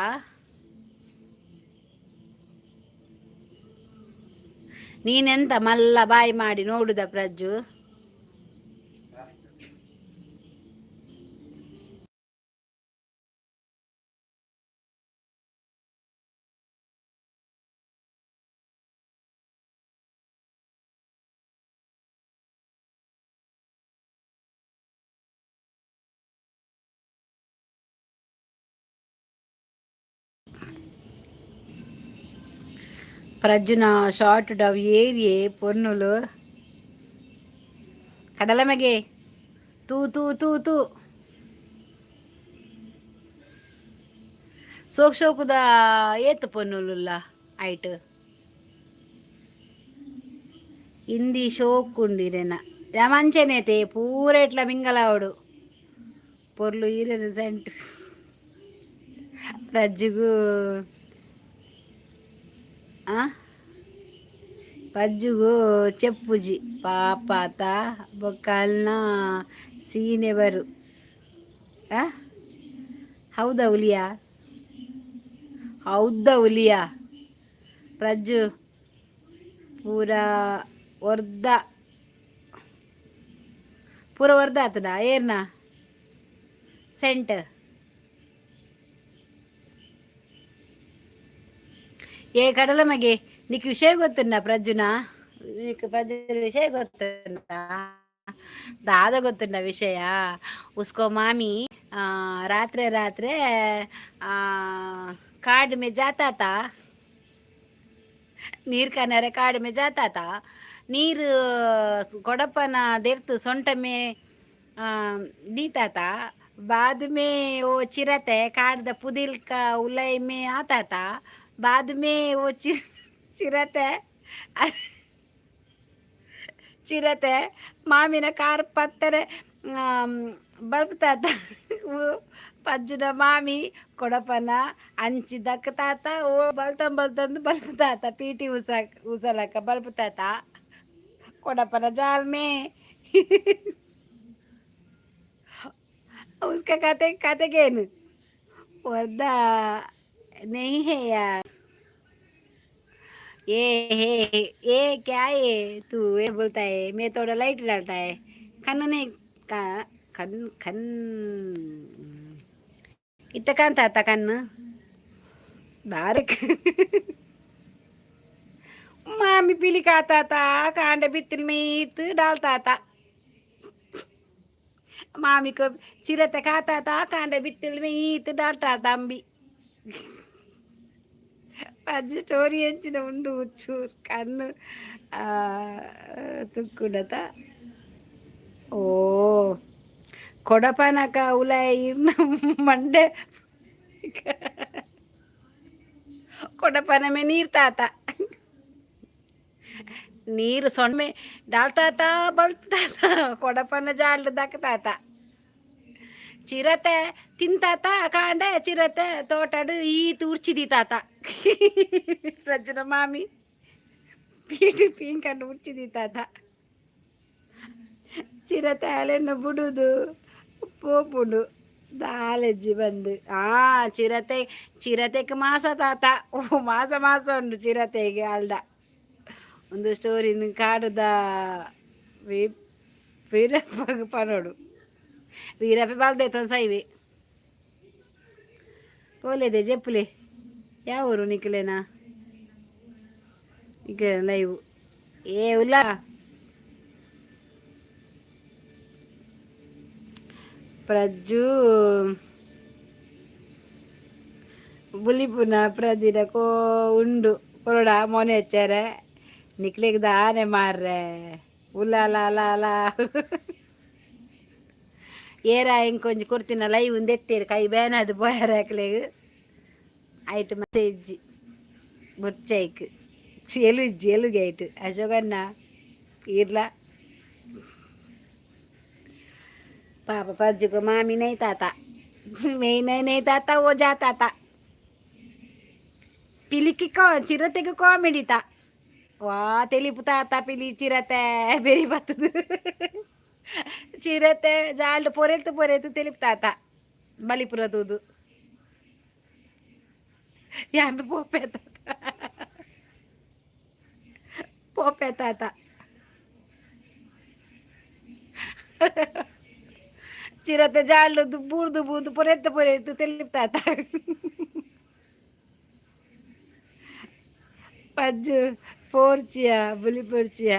Speaker 1: ನೀನೆಂತ ಮಲ್ಲ ಬಾಯಿ ಮಾಡಿ ನೋಡುದ ಪ್ರಜ್ಜು? ಪ್ರಜ್ಜುನ ಶಾರ್ಟ್ ಡವ್ ಏರಿಯೆ ಪೊನ್ನುಲು ಕಡಲಮೆಗೆ ತೂ ತೂ ತೂ ತೂ ಸೋಕ್ ಸೋಕುದ ಏತ್ ಪೊನ್ನುಲುಲ್ಲ ಐಟ್ ಹಿಂದಿ ಶೋಕುಂಡಿರೆನ ಮಂಚನೇತೆ ಪೂರ ಇಟ್ಲ ಮಿಂಗಲಾವಡು ಪೊರ್ಲು ಈರೆನ ಸೆಂಟ್ ಪ್ರಜ್ಜುಗು. ಪಜ್ಜುಗು ಚೆಪ್ಪುಜಿ ಪಾಪ ಆತ ಬೊಕ್ಕ ಅಲ್ನ ಸೀನೆ ಬರು. ಆ ಹೌದಾ ಹುಲಿಯಾ? ಹೌದಾ ಹುಲಿಯಾ? ಪ್ರಜ್ಜು ಪೂರ ಒರ್ದ, ಪೂರ ಒರ್ದ ಆತದ. ಏರ್ನ ಸೆಂಟ್? ಏ ಕಡಲ ಮಗೆ, ನಿಕ್ ವಿಷಯ ಗೊತ್ತುಂಡ ಪ್ರಜ್ಜುನ? ನಿಕ್ ಪ್ರಜ್ಜುನ ವಿಷಯ ಗೊತ್ತುಂಡ? ದಾದ ಗೊತ್ತುಂಡ ವಿಷಯ? ಉಸ್ಕೋ ಮಾಮಿ ರಾತ್ರಿ ರಾತ್ರಿ ಕಾಡ್ में जाता था, ನೀರ್ ಕನರೆ ಕಾಡ್ में जाता था. ನೀರು ಕೊಡಪನ ದೆರ್ತು ಸೊಂಟ ಮೇ दीता था. बाद में वो चिरते काटದ पुदिल का उलई में आता था. बाद में वो ಚಿರತೆ ಚಿರತೆ ಮಾಮಿನ ಕಾರ್ ಪತ್ತರೆ ಬಲ್ಪ್ತಾತ. ಪಜ್ಜುನ ಮಾಮಿ ಕೊಡಪನ ಅಂಚಿ ದಕ್ಕತಾತ. ಓ ಬಲ್ತಂ ಬಲ್ತಂದು ಬಲ್ಪ್ತಾತ, ಪೀಟಿ ಉಸ ಉಸಲಕ ಬಲ್ಪ್ತಾತ ಕೊಡಪನ जाल में. उसका खाते खाते गेन वर्दा नहीं है यार. ये हे ये क्या है? तू ये बोलता है, मैं थोड़ा लाइट डालता है. कन्न नहीं का ಕಣ್ ಕಣ್ ಇತ್ತ ಕಾಂತ ಕಣ್ಣು ದಾರಕ್. मामी पिली खाता था, कांडे बित्तिल में डालता था. मामी को चिरते खाता था, कांडे बित्तिल में ईत डालता था. ಅಂಬಿ ಪಜ್ಜಿ ಸ್ಟೋರಿ ಎಂಚಿನ ಉಂಡು? ಚೂರು ಕಣ್ಣು ತುಕ್ಕುಡತ. ಓ ಕೊಡಪನಕ ಉಲಾಯಿ ಮಂಡೆ ಕೊಡಪನ ಮೇ ನೀರು ತಾತ, ನೀರು ಸೊಣ್ಣೆ ಡಾಲ್ತಾತ ಬಲ್ತಾತ, ಕೊಡಪನ ಜಾಲ್ ದಕ್ಕತಾತ. ಚಿರತೆ ತಿಂತಾತ ಕಾಂಡೆ ಚಿರತೆ ತೋಟಡು ಈ ಉರ್ಚಿದಿ ತಾತ. ರಜನ ಮಾಮಿ ಪೀಟು ಪೀಂಕಂಡು ಉರ್ಚಿದಿ ತಾತ. ಚಿರತೆ ಅಲೆನ್ನು ಬಿಡುದು ಪೋಪುಂಡು ದಾಲೆಜ್ಜಿ ಬಂದು. ಆ ಚಿರತೆ ಚಿರತೆಗೆ ಮಾಸ ತಾತ. ಓ ಮಾಸ ಮಾಸ ಉಂಡು ಚಿರತೆಗೆ. ಅಲ್ಡ ಒಂದು ಸ್ಟೋರಿ ಕಾಡುದ ವೀರಪ್ಪ ಪನೋಡು. ವೀರಪ್ಪ ಬಾಲ್ದೈತನ್ ಸೈವೆ ಪೋಲೇದೆ ಜೆಪ್ಪುಲೆ. ಯಾವ ಊರು ನಿಕ್ಲೇನಾ? ಈಗ ಲೈವ್ ಏ ಉಲ್ಲ ಪ್ರಜ್ಜು ಬುಲಿಪುನ ಪ್ರಜಿನ ಕೋ ಉಂಡು ಕೊರಡ ಮೊನೆ ಹೆಚ್ಚಾರೆ. ನಿಕ್ಲೆಗ್ ದಾನೆ ಮಾರ್ರೆ? ಉಲ್ಲ ಲಾ ಲಾ ಏರ ಇಂಕೊಂಜಿ ಕೊಡ್ತಿನ ಲೈವ್ ಎತ್ತೀರು. ಕೈ ಬೇನಾದು ಪೋಯಾರ ಅಕ್ಲೆಗ್. ಐಟ್ ಮತ್ತೆ ಇಜ್ಜಿ ಬೊರ್ಚೈಕ್ ಎಲು ಇಜ್ಜಿ ಎಲುಗೆ ಐಟ್. ಅಶೋಕಣ್ಣ ಇರ್ಲ पापा पज्जू को मामी नहीं ताता, मैं नहीं नहीं ताता, वो जाता था. ಪಿಲಿಕಿ ಕಾ ಚಿರತೆಗೆ ಕಾಮಿಡಿ ತಾ ವಾ ತೆಲಿಪು ತಾತ. ಪಿಲಿ ಚಿರತೆ ಬೆರಿ ಬತ್ತದ. ಚಿರತೆ ಜಾಲ್ಡ್ ಪೊರೆತು ಪೊರೆತು ತೆಲಿಪು ತಾತ ಬಲಿಪುರ ತೂದು. ಯಾನ್ ಪೋಪೆ ತಾತ, ಪೋಪೆ ತಾತ. ಚಿರತೆ ಜಾಲ್ಡ್ ಬೂರ್ದು ಬೂರ್ದು ಪೊರೆತು ಪೊರೆತು ತೆಲಿಪು ತಾತ. ಪಜ್ಜು ಪೋರ್ಚಿಯ ಬುಲಿ ಪೋರ್ಚಿಯ.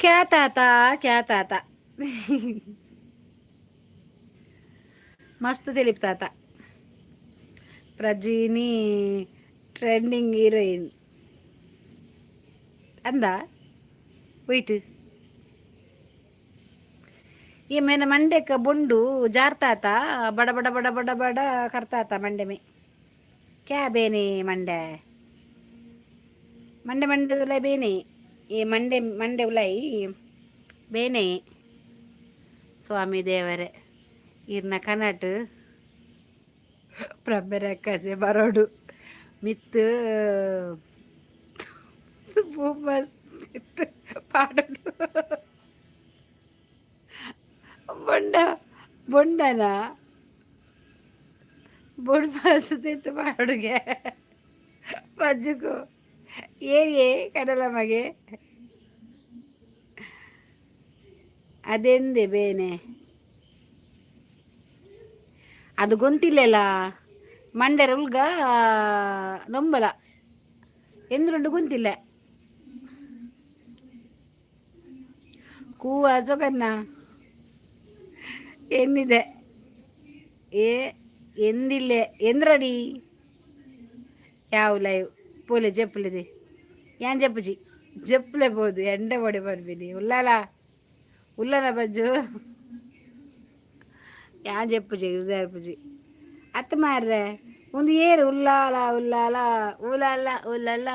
Speaker 1: ಕ್ಯಾ ತಾತ, ಕ್ಯಾ ತಾತ? ಮಸ್ತ್ ದಿಲೀಪ್ ತಾತ. ಪ್ರಜೀನಿ ಟ್ರೆಂಡಿಂಗ್ ಹೀರೋಯಿನ್ ಅಂದ. ವೆಯ್ಟ್, ಈ ಮೇನ ಮಂಡೆಕ ಬೊಂಡು ಜಾರ್ತಾತ, ಬಡ ಬಡ ಬಡ ಬಡ ಬಡ ಕರ್ತಾತ ಮಂಡೆ ಮೇ. ಕ್ಯಾ ಬೇನೆ ಮಂಡೆ ಮಂಡೆ ಮಂಡೆ ಉಲೈ ಬೇನೆ. ಈ ಮಂಡೆ ಮಂಡೆ ಉಲೈ ಬೇನೆ. ಸ್ವಾಮಿ ದೇವರೇ, ಇರ್ನ ಕನಟು. ಬ್ರಹ್ಮರಕ್ಕಸೆ ಬರೋಡು ಮಿತ್ತು ಬೂಮಸ್ ಪಾಡೋಡು. ಬೊಂಡ ಬೊಂಡನ ಬೊಂಡ ತಿತ್ತು ಪಾಡುಗೆ ಬಜ್ಜುಕು ಏರಿಯೇ ಕಡಲ ಮಗೆ ಅದೆಂದೆ ಬೇನೆ ಅದು ಗೊಂತಿಲ್ಲಲ್ಲ ಮಂಡೆರ ಉಲ್ಗ ನೊಂಬಲ ಎಂದ್ರುಂಡು ಗೊಂತಿಲ್ಲ ಕೂವ ಸೊಗನ್ನ ಎನ್ನಿದೆ ಏ ಎಂದಿಲ್ಲೆ ಎಂದ್ರಡಿ ಯಾವ ಲೈವ್ ಪೋಲೆ ಜಪ್ಪುಲಿದೆ ಏನ್ ಜಪ್ಪುಜಿ ಜಪ್ಪುಲೆ ಬೋದು ಎಂಡೆ ಒಡೆ ಬರ್ಬಿನಿ ಉಲ್ಲಾಲ ಉಲ್ಲನ ಬಜ್ಜು ಯಾನ್ ಜಪ್ಪುಜಿ ಜಪ್ಪುಜಿ ಅತ್ತ ಮಾರ್ರೆ ಒಂದು ಏರು ಉಲ್ಲಾಲ ಉಲ್ಲಾಲ ಉಲಾಲ ಉಲ್ಲಲ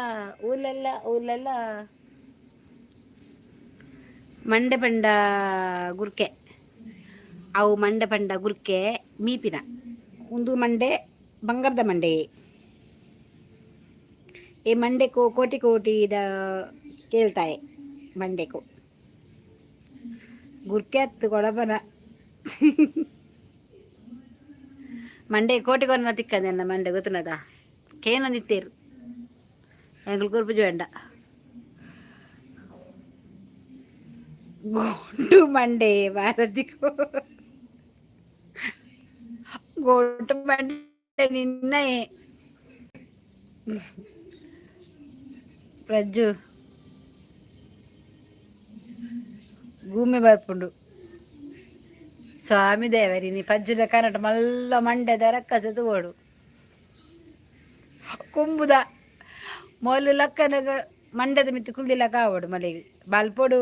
Speaker 1: ಉಲಲ್ಲ ಉಲಲ್ಲ. ಮಂಡೆ ಪಂಡ ಗುರ್ಕೆ ಅವು ಮಂಡೆ ಪಂಡ ಗುರ್ಕೆ ಮೀಪಿನ ಒಂದು ಮಂಡೆ ಬಂಗಾರದ ಮಂಡೆ. ಈ ಮಂಡೆಕು ಕೋಟಿ ಕೋಟಿ ಇದ ಕೇಳ್ತಾಯೆ ಮಂಡೆಕು ಗುರ್ಕೆ ಹತ್ತು ಕೊಡಬನ ಮಂಡೆ ಕೋಟಿ ಕೊರನ ತಿಕ್ಕಂದೆ ಮಂಡೆ ಗೊತ್ತನದ ಕೇನೊಂದಿತ್ತೇರು ಎಂಗ್ಲು ಕುರ್ಪುಜು വേണ്ട. ಗೋಟು ಮಂಡೆ ಭಾರತಿಗೂ ಗೋಟು ಮಂಡೆ ನಿನ್ನಯೇ ಪ್ರಜ್ಜು ಭೂಮಿ ಬರ್ಪುಂಡು ಸ್ವಾಮಿ ದೇವರಿ ನೀ ಪಜ್ಜುದ ಕನಟ ಮಲ್ಲ ಮಂಡೆದ ರಕ್ಕಸ ತೂವೊಡು ಕುಂಬುದ ಮೊಲ್ಲು ಲಕ್ಕನಗ ಮಂಡೆದ ಮಿತ್ತು ಕುಲ್ದಿಲ್ಲ ಕಾವಡು ಮಲೆಗೆ ಬಲ್ಪೊಡು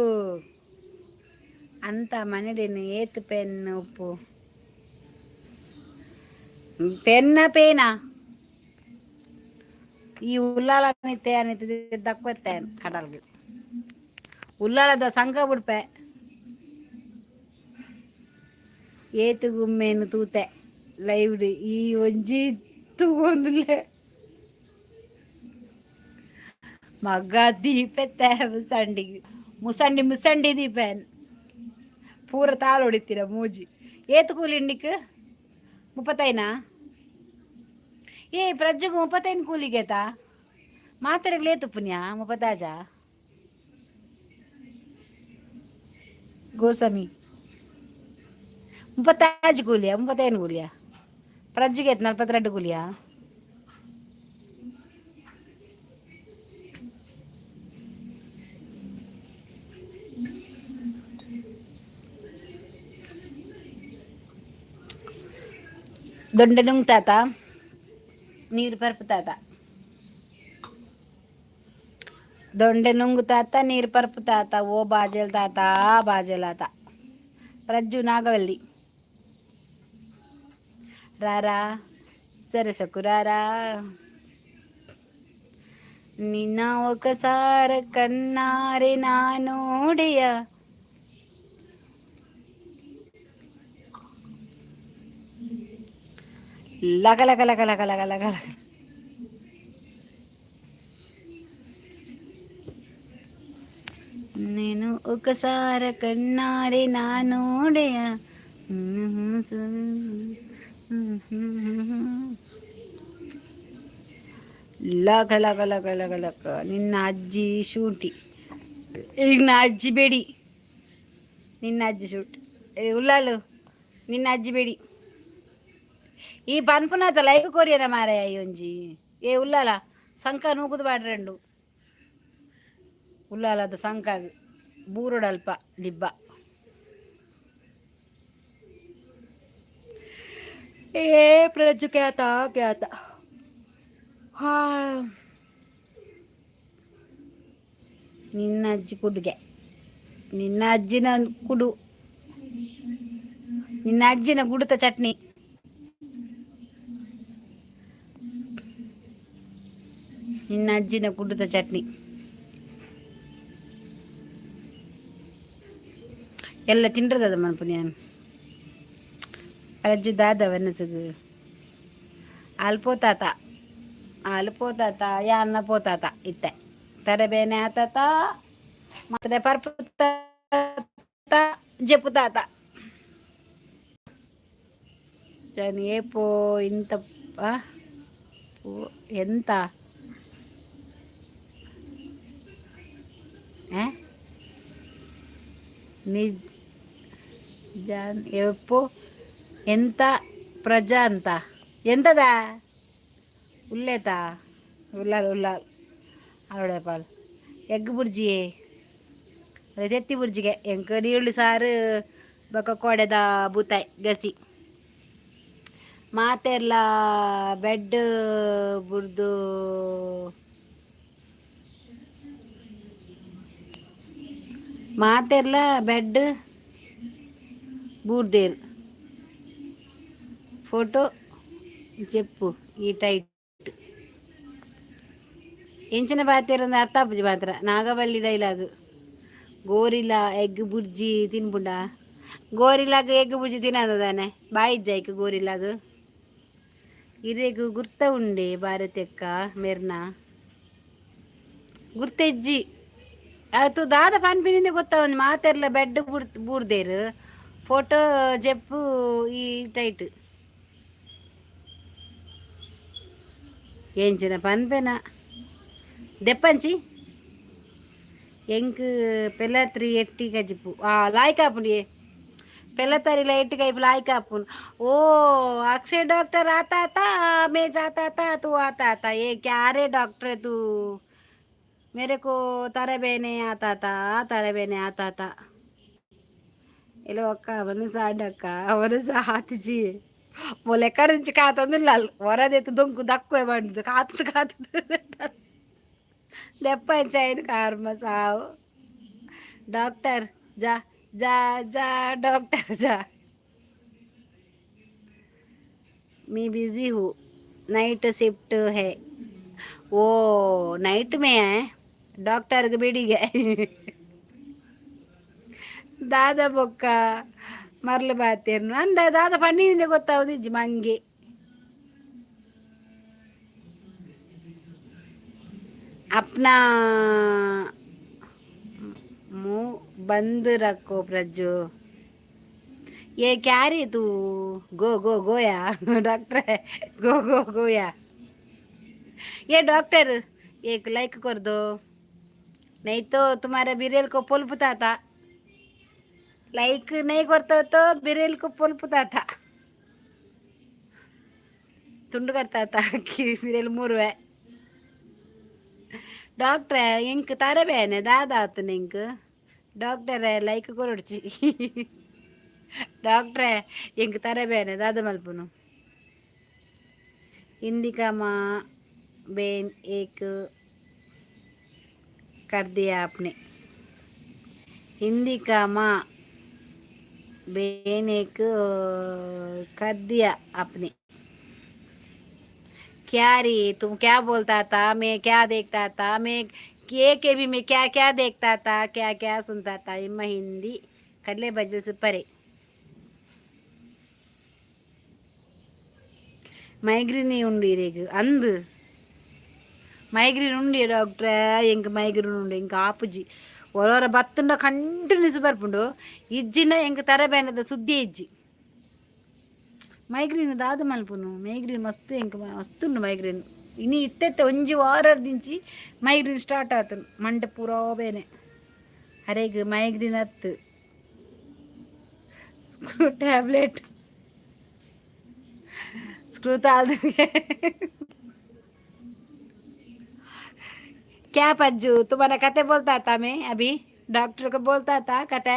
Speaker 1: ಅಂತ ಮನೆಡಿನ ಏತ್ ಪೆನ್ ಉಪ್ಪು ಪೆನ್ನ ಪೇನ ಈ ಉಲ್ಲಾಲ ನಿತ್ತೆ ಅನಿತ ದಕ್ವತ್ತೆ ಕಡಲ್ಗೆ ಉಲ್ಲಾಲದ ಸಂಘ ಬುಡ್ಪೆ ಏತು ಗುಮ್ಮೇನು ತೂತೆ ಲೈವ್ಡ್ ಈ ಒಂಜಿ ತೂವೊಂದುಲ್ಲೆ ಮಗ ದೀಪೆತ್ತೆ ಮುಸಂಡಿ ಮುಸಂಡಿ ಮುಸಂಡಿ ದೀಪೇನ್ ಪೂರ ತಾಳು ಹೊಡಿತೀರ ಮೂಜಿ ಏತು ಕೂಲಿ ಇಂಡಿಕ್ ಮುಪ್ಪತ್ತೈನಾ? ಏ ಪ್ರಜ್ಜುಗು ಮುಪ್ಪತ್ತೈನ್ ಕೂಲಿಗೇತಾ ಮಾತೆರೆಗ್ಲ ಪುಣ್ಯ ಮುಪ್ಪತ್ತಾಜ ಗೋಸಮಿ ಮುಪ್ಪತ್ತಾಜ್ ಕೂಲಿಯಾ ಮುಪ್ಪತ್ತೈನು ಕೂಲಿಯಾ ಪ್ರಜ್ಜುಗೆ ಏತ್ ನಲ್ವತ್ತೆರಡು ಕೂಲಿಯಾ? ದೊಂಡೆ ನುಂಗ್ತಾತ ನೀರು ಪರ್ಪುತಾತ ದೊಂಡೆ ನುಂಗುತಾತ ನೀರು ಪರ್ಪುತಾತ ಓ ಬಾಜೆಲ್ ತಾತ ಬಾಜೆಲಾತ ಪ್ರಜ್ಜು ನಾಗವಲ್ಲಿ ರಾರಾ సరసకు రారా నిన్న ఒకసారి కన్నారే నానోడయ లక లక లక లక లక లక లక. నేను ఒకసారి కన్నారే నానోడయ ಲಕ ಲಕ ಲಕ ಲಕ ಲಕ ನಿನ್ನ ಅಜ್ಜಿ ಶುಂಠಿ ಈಗ ನಾ ಅಜ್ಜಿ ಬೇಡಿ ನಿನ್ನ ಅಜ್ಜಿ ಶುಂಠಿ ಉಲ್ಲಾಲು ನಿನ್ನ ಅಜ್ಜಿ ಬೇಡಿ ಈ ಪನ್ಪುನಾತ ಲೈವ್ ಕೊರಿಯನ ಮಾರಾಯ ಒಂಜಿ ಏ ಉಲ್ಲಾಲ ಸಂಕ ನೂಕುದು ಬಾಡ್ರೆಂಡು ಉಲ್ಲಾಲದ ಸಂಕ ಬೂರುಡಲ್ಪ ಡಿಬ್ಬ. ಏ ಪ್ರಜ್ಜು ಕ್ಯಾತ ಕ್ಯಾತ ಹಾ ನಿನ್ನ ಅಜ್ಜಿ ಕುಡುಗೆ ನಿನ್ನ ಅಜ್ಜಿನ ಕುಡು ನಿನ್ನ ಅಜ್ಜಿನ ಗುಡುತ ಚಟ್ನಿ ನಿನ್ನ ಅಜ್ಜಿನ ಕುಡುತ ಚಟ್ನಿ ಎಲ್ಲ ತಿಂಡ್ರದದ ಮನ್ಪುನಿ ನಾನು. ಅಜ್ಜಿ ದಾದ ವೆನಸುಗು ಆಲ್ ಪೋತಾತ, ಆಲ್ ಪೋತಾತ, ಯಾನ್ನ ಪೋತಾತ. ಇತ್ತೆ ತರಬೇನೆ ಆತಾತ, ಮಾತ್ರೆ ಪರ್ಪುತ, ಜೆಪ್ಪುತಾತ. ಏಪೋ ಇಂತ ಎಂತ ನಿಜ ಎಪ್ಪು ಎಂತ ಪ್ರಜಾ ಅಂತ ಎಂತದ ಉಲ್ಲೇತಾ ಉಲ್ಲಾಲ್ ಉಲ್ಲಾಲ್ ಅವಳೆ ಪಾಲ್ ಎಗ್ ಬುರ್ಜಿಯೇ ತೆತ್ತಿ ಬುರ್ಜಿಗೆ ಎಂಕ್ ನೀರುಳ್ಳಿ ಸಾರು ಬೊಕ ಕೋಡೆದ ಬೂತಾಯಿ ಗಸಿ. ಮಾತೆರ್ಲ ಬೆಡ್ ಬುರ್ದು ಮಾತೆರ್ಲ ಬೆಡ್ ಬೂರ್ದೇರ್ ಫೋಟೋ ಜೆಪ್ಪು ಈ ಟೈಟ್ ಎಂಚಿನ ಪಾತೆರಂದು ಅರ್ಥ ಆಪುಜಿ ಮಾತ್ರ. Nagavalli dialogue. Gorilla egg bhurji ತಿನ್ಪುಂಡ? ಗೋರಿಲಾಗ ಎಗ್ ಬುರ್ಜಿ ತಿನ್ನದಾನೆ ಬಾಯಿಜ್ಜಾಯ್ಕ್ ಗೋರಿಲಾಗ. ಇರೆಗ್ ಗುರ್ತ ಉಂಡೆ ಭಾರತಕ್ಕ ಮೆರ್ನ ಗುರ್ತೆಜ್ಜಿ ಅದು ದಾದ ಪನ್ಪಿನಿಂದ ಗೊತ್ತಾವೊಂದು. ಮಾತೆರ್ಲ ಬೆಡ್ ಬೂರ್ದೇರ್ ಫೋಟೋ ಜೆಪ್ಪು ಈ ಟೈಟ್ ಎಂಚಿನ ಪನ್ಪೆನ ದೆಪ್ಪಂಚಿ. ಎಂಕ್ ಪೆಲತ್ರಿ ಎಟ್ಟಿ ಕಜಿಪು ಆ ಲಾಯ್ಕ್ ಆಪುಂಡಿಯೇ. ಪೆಲತರಿ ಎಟ್ಟಿ ಕೈಪು ಲಾಯ್ಕ್ ಆಪುಂಡು. ओ अक्षय डॉक्टर आता था, मैं जाता था, तू आता था. ये क्या रे डॉक्टर है तू? मेरे को तारे बेने आता था, तारे बेने आता था. ఎలో అక్క మనసాడక్క మనస హాతిజీ మొల ఎక్కడి నుంచి కాతుంది వరదెత్తు దొంకు దక్కువ పండుతుంది కాతుంది కాతుంది దెప్పంచాయన కర్మ సావు. डॉक्टर जा जा जा, डॉक्टर जा. मैं बिजी हूँ, नाइट शिफ्ट है. वो नाइट में है डॉक्टर बिडिगे. ದಾದ ಬೊಕ್ಕ ಮರ್ಲು ಬಾತೇರ್ನು ಅಂದ ದಾದ ಪನ್ನಿಂದ ಗೊತ್ತಾವುದಿಜ್ಜಿ ಮಂಗೆ. अपना मुंह बंद रखो प्रज्जो. ये क्या रे तू? गो गो गोया डॉक्टर है, गो गो गोया. ये डॉक्टर, एक लाइक कर दो, नहीं तो तुम्हारे बिरेल को पुलपुता था. लाइक नहीं करते तो बिरेल को पुलपुता था, ತುಂಡು करता था कि ಬಿರೆಲ್ ಮೂರುವೆ. ಡಾಕ್ಟ್ರೆ ಎಂಕ್ ತರಬೇನೆ ದಾದ ಆತನ ಎಂಕ್. ಡಾಕ್ಟರೇ ಲೈಕ್ ಕೊರೊಡ್ಚಿ. ಡಾಕ್ಟ್ರೆ ಎಂಕ್ ತರಬೇನೆ ದಾದ ಮಲ್ಪುನು. हिंदी का माँ बेन एक कर दिया आपने. हिंदी का माँ बेन एक कर दिया आपने. क्या रे तुम क्या बोलता था? मैं क्या देखता था? मैं ये के भी मैं क्या क्या देखता था, क्या क्या सुनता था? इम्मा हिंदी ಕಡಲೆ ಬಜ್ಜಿ ಸೂಪರೇ. ಮೈಗ್ರೇನ್ ಉಂಡು ಇರೇಗ್ ಅಂದು ಮೈಗ್ರೇನ್ ಉಂಡು ಡಾಕ್ಟ್ರೇ. ಎಂಕ್ ಮೈಗ್ರೇನ್ ಉಂಡು, ಎಂಕ್ ಆಪುಜಿ. ಒರೊರ ಬತ್ತುಂಡ ಕಂಟಿನ್ಯೂಸ್ ಬರ್ಪುಂಡು, ಇಜ್ಜಿನ ಎಂಕ್ ತರಬೇನದ ಸುದ್ದಿ ಇಜ್ಜಿ. ಮೈಗ್ರೇನ್ ದಾದ ಮಲ್ಪುನು? ಮೈಗ್ರೇನ್ ಮಸ್ತ್ ಎಂಕ್ ಮಸ್ತ್ ಉಂಡು ಮೈಗ್ರೇನ್. ಇನಿ ಇತ್ತೆತ್ತೆ ಒಂಜಿ ವಾರದಿಂಚಿ ಮೈಗ್ರೇನ್ ಸ್ಟಾರ್ಟ್ ಆತನು, ಮಂಡೆ ಪೂರಾ ಬೇನೆ. ಅರೆಗ್ ಮೈಗ್ರೇನ್ ಅತ್ತು ಸ್ಕ್ರೂ ಟ್ಯಾಬ್ಲೆಟ್ स्क्रू ताल. क्या पज्जू, तुम्हारा कते बोलता था? मैं अभी डॉक्टर को बोलता था कते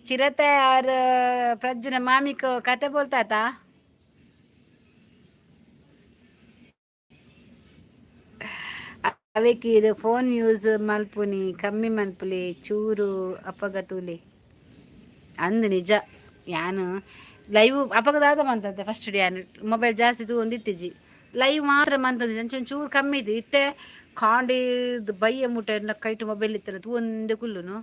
Speaker 1: चिरते और प्रज्जुन मामी को कते बोलता था. ಅವೇಕ್ ಇದು ಫೋನ್ ಯೂಸ್ ಮಲ್ಪುನಿ ಕಮ್ಮಿ ಮಲ್ಪುಲೆ ಚೂರು ಅಪಗತುಲೆ ಅಂದ್. ನಿಜ ಯಾನು ಲೈವ್ ಅಪಗದಾದ ಮಂತಂತೆ ಫಸ್ಟ್ ಯಾನು ಮೊಬೈಲ್ ಜಾಸ್ತಿ ತೂವೊಂದಿತ್ತಿಜಿ, ಲೈವ್ ಮಾತ್ರ ಮಂತಂದಿಜ್ಜಿ. ಅಂಚ ಒಂಚೂರು ಕಮ್ಮಿ ಇತ್ತು. ಇತ್ತೆ ಕಾಂಡಿದ್ ಬಯ್ಯ ಮುಟ್ಟ ಎನ್ನ ಕೈಟ್ ಮೊಬೈಲ್ ಇತ್ತನ ತೂವೊಂದೆ ಕುಲ್ಲುನು.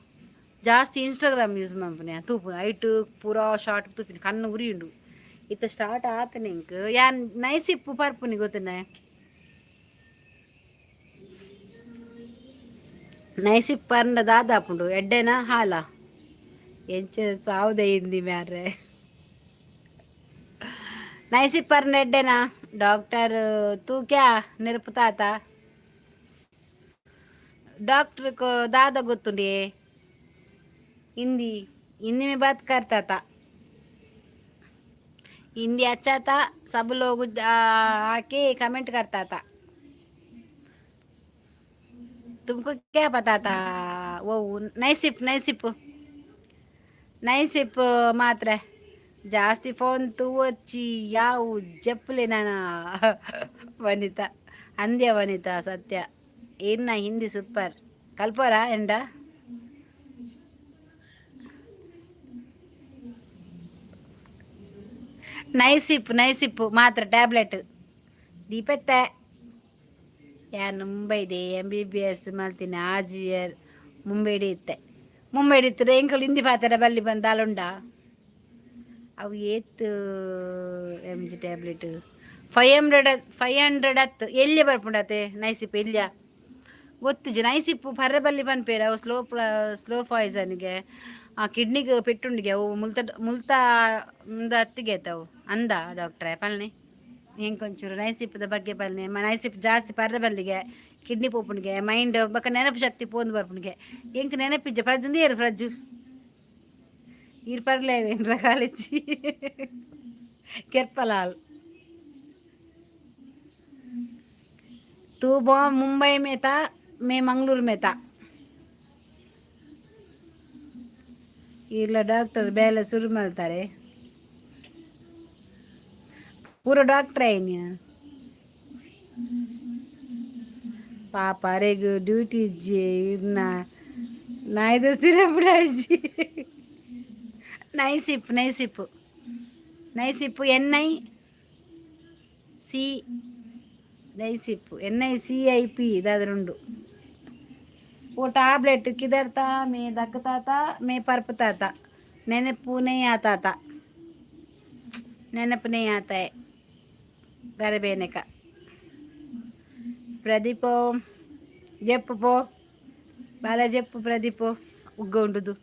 Speaker 1: ಜಾಸ್ತಿ ಇನ್ಸ್ಟಾಗ್ರಾಮ್ ಯೂಸ್ ಮನ್ಪುನೆ, ತೂಪುನು. ಐಟ್ ಪೂರಾ ಶಾರ್ಟ್ ತೂಪಿನಿ, ಕಣ್ಣು ಉರಿಯುಂಡು. ಇತ್ತ ಸ್ಟಾರ್ಟ್ ಆತ ನಿಂಕ್ ಯಾನ್ ನೈಸಿಪ್ಪು ಪರ್ಪುನಿ ಗೊತ್ತುಂಡೆ. ನೈಸಿಪ್ ಪರ್ಂಡ ದಾದಾಪುಂಡು ಎಡ್ಡೆನಾ ಹಾಲ? ಎಂಚ ಸಾವುದ ಹಿಂದಿ ಮ್ಯಾರೆ. ನೈಸಿಪ್ ಪರ್ಂಡ ಎಡ್ಡೆನಾ? ಡಾಕ್ಟರ್ ತೂ ಕ್ಯಾ ನೆನಪು ತಾತ. डॉक्टर को दादा ಗೊತ್ತುಂಡೆ. हिंदी, हिंदी में बात करता था. हिंदी अच्छा था. सब लोग आके कमेंट करता था. तुमको क्या पता था? वो ನೈಸಿಪ್, ನೈಸಿಪ್, ನೈಸಿಪ್ ಮಾತ್ರ. ಜಾಸ್ತಿ ಫೋನ್ ತೂವೊಚ್ಚಿ ಯಾವು ಜಪ್ಪುಲೆ ನಾನ. ವನಿತಾ ಅಂದ್ಯ, ವನಿತಾ ಸತ್ಯ ಇನ್ನ ಹಿಂದಿ ಸೂಪರ್ ಕಲ್ಪೋರ ಎಂಡ. ನೈಸಿಪ್, ನೈಸಿಪ್ಪು ಮಾತ್ರ ಟ್ಯಾಬ್ಲೆಟ್ ದೀಪತ್ತೆ. ಯಾನ್ ಮುಂಬೈಡೆ ಎಂಬಿಬಿಎಸ್ ಮಲ್ತಿನ. ಆಜಿ ಇಯರ್ ಮುಂಬೈಡೆ ಇತ್ತೆ. ಮುಂಬೈಡ್ ಇತ್ತು ಎಂಕುಲು ಹಿಂದಿ ಪಾತೆರ ಬಲ್ಲಿ ಬಂದಾಲುಂಡ? ಅವು ಏತ್ ಎಮ್ ಜಿ ಟ್ಯಾಬ್ಲೆಟ್? 500, 500 ಅತ್ತು. ಎಲ್ಲಿ ಬರ್ಪುಂಡತೆ ನೈಸಿಪ್ ಎಲ್ಲಿಯ ಗೊತ್ತಿಜ್ಜಿ. ನೈಸಿಪ್ಪು ಪರ್ರೆ ಬಲ್ಲಿ ಪನ್ಪೇರು. ಅವು ಸ್ಲೋ ಸ್ಲೋ ಪಾಯ್ಸನ್ಗೆ, ಆ ಕಿಡ್ನಿಗೆ ಪೆಟ್ಟುಂಡಿಗೆ. ಅವು ಮುಲ್ತ ಮುಲ್ತ ಅತ್ತಿಗೆ ಅವು ಅಂದ ಡಾಕ್ಟ್ರೆ. ಪಲ್ನೆ ಎಂಕೊಂಚೂರು ನೈಸಿಪ್ಪದ ಬಗ್ಗೆ ಪಲ್ನೆ. ನೈಸಿಪ್ ಜಾಸ್ತಿ ಪರ್ರೆ ಬಲ್ಲಿಗೆ, ಕಿಡ್ನಿ ಪೋಪುಣಿಗೆ, ಮೈಂಡ್ ಬೊಕ ನೆನಪು ಶಕ್ತಿ ಪೋಂದು ಬರ್ಪುಣಿಗೆ. ಎಂಕ್ ನೆನಪಿಜ್ಜ. ಪ್ರಜ್ಜು ಏರು ಪ್ರಜ್ಜು ಈರ್ ಪರ್ಲೆ ಕಾಲೇಜಿ ಕೆರ್ಪಲಾಲ್. तू बो मुंबई में था, मैं मंगलूर में था. ಇಲ್ಲ, ಡಾಕ್ಟರ್ ಬೇಲೆ ಶುರು ಮಾಡ್ತಾರೆ. ಪೂರ ಡಾಕ್ಟ್ರ್ ಆಯ್ನ ಪಾಪ. ಅರೆಗ್ ಡ್ಯೂಟಿ ಇಜ್ಜಿ. ಇರ್ನ ನಾಯ್ದ ಸಿರಪ್ ಅಜ್ಜಿ. ನೈಸಿಪ್, ನೈಸಿಪ್, ನೈಸಿಪ್, ಎನ್ I C, Nicip, N I C I P. ಇದಾದ್ರುಂಡು. वो टैबलेट किधर था? मैं दकता था, मैं परपता था, ನೆನಪು नहीं आता था. ನೆನಪು नहीं आता है ಗರಬೇನಕ. ಪ್ರದೀಪ್ ಜೆಪ್ಪು ಪೋ ಬಾಲ ಜೆಪ್ಪು. ಪ್ರದೀಪ್ ಉಗ್ಗ ಉಂಡುದು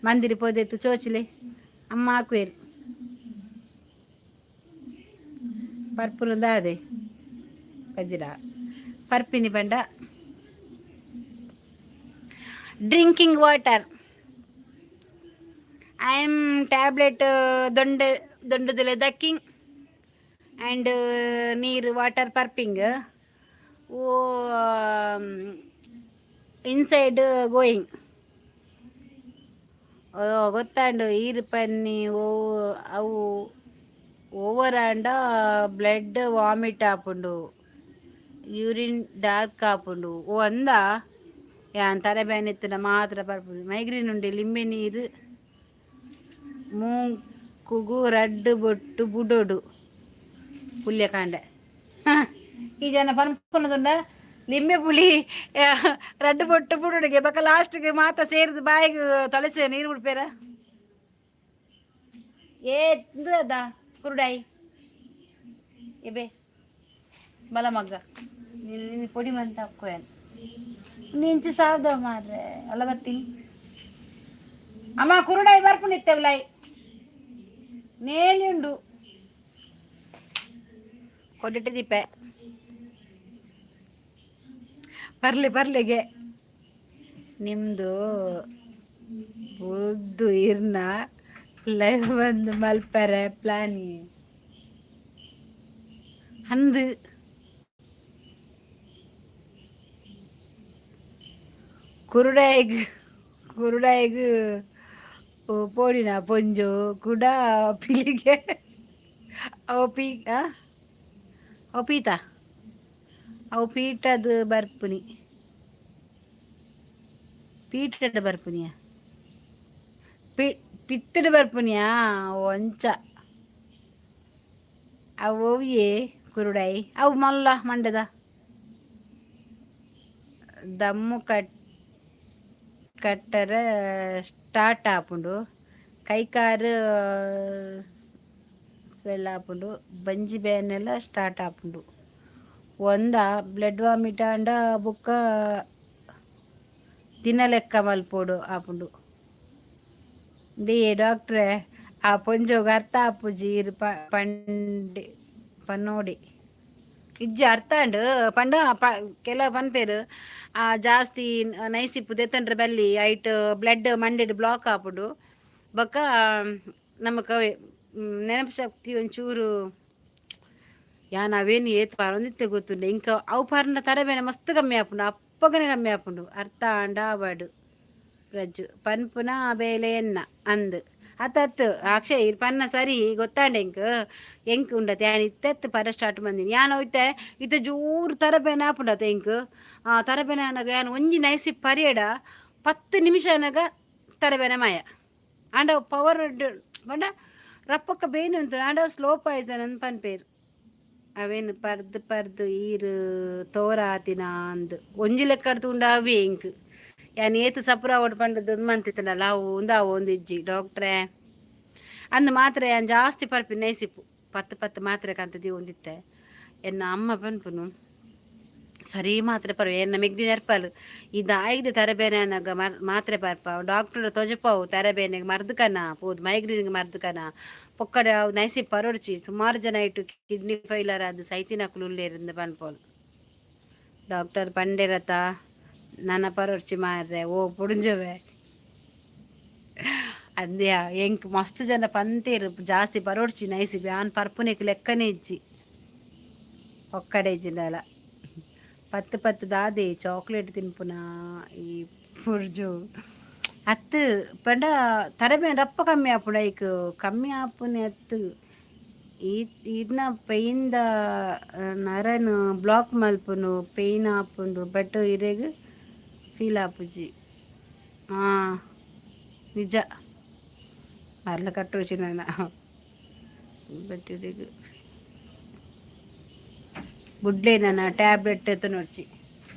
Speaker 1: ಮಂದಿರಿ ಪೋದೆತ್ತು ಚೋಚಿಲೆ ಅಮ್ಮ ಹಾಕುವೇರು ಪರ್ಪುನು ಅದೇ ಕಜ್ಜಿಲ ಪರ್ಪಿನಿ ಬಂಡ. Drinking water. I am tablet ದೊಂಡೆ ದೊಂಡದಲೆ ದಕ್ಕಿಂಗ್ ಆ್ಯಂಡ್ ನೀರು ವಾಟರ್ ಪರ್ಪಿಂಗ್ ಓ ಇನ್ಸೈಡ್ ಗೋಯಿಂಗ್. ಗೊತ್ತಾಂಡು ಈರು ಪನ್ನಿ. ಓ ಅವು ಓವರ್ ಆಂಡ ಬ್ಲಡ್ ವಾಮಿಟ್ ಆಪುಂಡು, ಯೂರಿನ್ ಡಾರ್ಕ್ ಆಪುಂಡು. ಓ ಅಂದ. ಯಾನ್ ತಲೆ ಬೇನೆ ಇತ್ತಿನ ಮಾತ್ರ ಪರ್ಪುಂಡು. ಮೈಗ್ರೇನ್ ಉಂಡು. ಲಿಂಬೆ ನೀರು ಮೂಕುಗು ರಡ್ಡು ಬೊಟ್ಟು ಬುಡೋಡು ಪುಲ್ಯಕಾಂಡೆ. ಈ ಜನ ಪನ್ಪುನದುಂಡ ಲಿಂಬೆ ಪುಳಿ ರಡ್ಡು ಬೊಟ್ಟು ಬುಡೋಡುಗೆ. ಬೊಕ ಲಾಸ್ಟ್ಗೆ ಮಾತ ಸೇರಿದ್ ಬಾಯಿಗೆ ತೊಳಸಿ ನೀರು ಬಿಡ್ಪೇರ. ಏ ಅದ ಕುರುಡಾಯಿ ಎಬೆ ಬಲ ಮಗ್ಗ. ನೀನು ನಿನ್ನ ಪೊಡಿ ಮಂತ ಹಾಕುವೇನು ನಿಂಚಿ ಸಾವ್ದ ಮಾರ್ರೆ. ಅಲ್ಲ ಬರ್ತೀನಿ ಅಮ್ಮ. ಕುರುಡಾಯಿ ಬರ್ಪುಂಡಿತ್ತೇವ್ಲಾಯ್ ನೇಲಿ ಉಂಡು ಕೊಡಿಟ್ಟು ದೀಪೆ. ಬರ್ಲಿ ಬರ್ಲಿಗೆ. ನಿಮ್ಮದು ಬುದ್ದು ಇರ್ನ ಲೈವ್ ಬಂದು ಮಲ್ಪರೆ ಪ್ಲಾನಿ ಅಂದು. ಕುರುಡಾಯಿಗ್ ಕುರುಡಾಯಿಗ್ ಪೋಡಿನ ಪೊಂಜು ಕುಡ ಪಿಲಿಗೆ. ಅವು ಪೀ ಅವು ಪೀತ ಅವು ಪೀಟದು ಬರ್ಪುನಿ. ಪೀಟಡ್ ಬರ್ಪುನಿಯ ಪಿ ಪಿತ್ತಡ್ ಬರ್ಪುನಿಯಾ ಅಂಚ. ಅವು ಒವ್ಯೆ ಕುರುಡಾಯಿ? ಅವು ಮಲ್ಲ ಮಂಡದ ದಮ್ಮು ಕಟ್ ಕಟ್ಟರೆ ಸ್ಟಾರ್ಟ್ ಆಪುಂಡು. ಕೈಕಾರು ಸ್ವೆಲ್ ಆಪುಂಡು, ಬಂಜಿ ಬೇನೆಲ ಸ್ಟಾರ್ಟ್ ಆಪುಂಡು. ಒಂದ ಬ್ಲಡ್ ವಾಮಿಟ್ ಆಂಡ ಬುಕ್ಕ ದಿನ ಲೆಕ್ಕ ಮಲ್ಪೊಡು ಆಪುಂಡು. They ಡಾಕ್ಟ್ರೆ, ಆ ಪೊಂಜೋಗ್ ಅರ್ಥ ಆಪುಜಿ ಇರ್ ಪಂಡಿ ಪನ್ನೋಡಿ. ಇಜ್ಜಿ, ಅರ್ಥ ಆಂಡ್. ಪಂಡ ಪ ಕೆಲವು ಪನ್ಪೆರ್, ಜಾಸ್ತಿ ನೈಸಿಪ್ಪು ದೆತ್ತೊಂಡ್ರೆ ಬಲ್ಲಿ, ಐಟ್ ಬ್ಲಡ್ ಮಂಡೆಡ್ ಬ್ಲಾಕ್ ಆಪುಂಡು, ಬೊಕ್ಕ ನಮಕ್ ಅವೇ ನೆನಪು ಶಕ್ತಿ ಒಂಚೂರು. ಯಾನ್ ಅವೇನು ಏತ್ ಪರೊಂದಿತ್ತೆ ಗೊತ್ತುಂಡು ಇಂಕ. ಅವು ಪರ್ಂಡ ತರಬೇನೆ ಮಸ್ತ್ ಕಮ್ಮಿ ಆಪುಂಡು, ಅಪ್ಪಗನೆ ಕಮ್ಮಿ ಆಪುಂಡು. ಅರ್ಥ ಆಂಡ ಆವಡ್ ರಜ್ಜು ಪನ್ಪುನ ಬೇಲೆ ಎನ್ನ ಅಂದ್. ಅತ್ತತ್ತು ಅಕ್ಷಯ್, ಇರ್ ಪನ್ನ ಸರಿ, ಗೊತ್ತಾಂಡ ಎಂಕ್. ಎಂಕ್ ಉಂಡತೆ, ಯಾನ್ ಇತ್ತೆತ್ ಪರ ಸ್ಟಾರ್ಟ್ ಮಂದಿನಿ. ಯಾನ್ ಇತ್ತೆ ಇತ್ತೆ ಜೋರು ತರಬೇನೆ ಆಪುಂಡತೆ ಎಂಕ್. ಆ ತರಬೇನೆ ಆನಗ ಯಾನ್ ಒಂಜಿ ನೈಸಿ ಪರಿಯಡ 10 ನಿಮಿಷ ಆನಗ ತರಬೇನೆ ಮಾಯ. ಆಂಡ ಪವರ್ ಪಂಡ ರಪ್ಪಕ್ಕ ಬೇನೆ ಉಂತು. ಆಂಡ ಸ್ಲೋ ಪಾಯ್ಸನ್ ಅಂದ್ ಪನ್ಪೇರು. ಅವೇನು ಪರ್ದು ಪರ್ದು ಈರ್ ತೋರ ಆತಿನ ಅಂದ್. ಒಂಜಿ ಲೆಕ್ಕಡ್ ತೂಂಡ ಅವೇ ಎಂಕ್. ಯಾನ್ ಏತ್ ಸಪುರ ಆವೊಡು ಪಂಡದ್ ಮಂತಿತ್ತನಲ್ಲ, ಅವು ಉಂದಾವು ಒಂದಿಜ್ಜಿ ಡಾಕ್ಟ್ರೇ. ಅಂದ್ ಮಾತ್ರೆ ಯಾನ್ ಜಾಸ್ತಿ ಪರ್ಪಿನ ನೈಸಿಪ್ಪು, ಪತ್ತು ಪತ್ತು ಮಾತ್ರೆ ಕಂತ ದೀವೊಂದಿತ್ತೆ. ಎನ್ನ ಅಮ್ಮ ಪನ್ಪುನು, ಸರಿ ಮಾತ್ರೆ ಪರ್ವ. ಎನ್ನ ಮೆಗ್ದಿ ನೆರ್ಪಲ್, ಈ ದಾಯಿದ ತರಬೇನೆ ಆನಗ ಮಾತ್ರೆ ಪರ್ಪ, ಡಾಕ್ಟರ್ ತೊಜಪಾವು, ತರಬೇನೆಗ್ ಮರ್ದ್ ಕನ ಪೋದು, ಮೈಗ್ರೇನ್ಗ್ ಮರ್ದ್ ಕನ ಪೊಕ್ಕಡೆ, ಅವು ನೈಸಿಪ್ ಪರೊಡ್ಚಿ, ಸುಮಾರು ಜನ ಇಟ್ಟು ಕಿಡ್ನಿ ಫೈಲರ್ ಆದ್ ಸೈತಿನಕುಲು ಉಲ್ಲೇರಿಂದ್ ಪನ್ಪೋಲು. ಡಾಕ್ಟರ್ ಪಂಡೆರತ, ನನ ಪರೊಡ್ಚಿ ಮಾರ್ರೆ. ಓ ಪುಡುಂಜವೆ ಅಂದ್ಯಾ, ಎಂಕ್ ಮಸ್ತ್ ಜನ ಪಂತೇರು, ಜಾಸ್ತಿ ಪರೊಡ್ಚಿ ನೈಸಿಪ್. ಯಾನ್ ಪರ್ಪುನೆಕ್ ಲೆಕ್ಕನೆ ಇಜ್ಜಿ, ಒಕ್ಕಡೆ ಇಜ್ಜಿಂಡಲ. ಪತ್ತು ಪತ್ತು ದಾದೆ ಚಾಕ್ಲೇಟ್ ತಿನ್ಪುನ ಈ ಪುರ್ಜು ಅತ್ತು. ಪಂಡ ತರಬೇನೆ ರಪ್ಪ ಕಮ್ಮಿ ಆಪುಂಡು. ಐಕ್ ಕಮ್ಮಿ ಆಪುನೆ ಅತ್ತು, ಈ ಇರ್ನ ಪೇಯ್ನ್ದ ನರನ್ ಬ್ಲಾಕ್ ಮಲ್ಪುನು, ಪೇಯ್ನ್ ಆಪುಂಡು. ಬಟ್ ಇರೆಗ್ ಫೀಲ್ ಆಪುಜಿ. ಹಾಂ, ನಿಜ. ಮರ್ಲ ಕಟ್ಟೋಚಿ ನಾನ. ಬಟ್ ಇರೆಗ್ ಬುಡ್ಲೆ, ನನ್ನ ಟ್ಯಾಬ್ಲೆಟ್ ಎತ್ತನೊಡ್ಚಿ.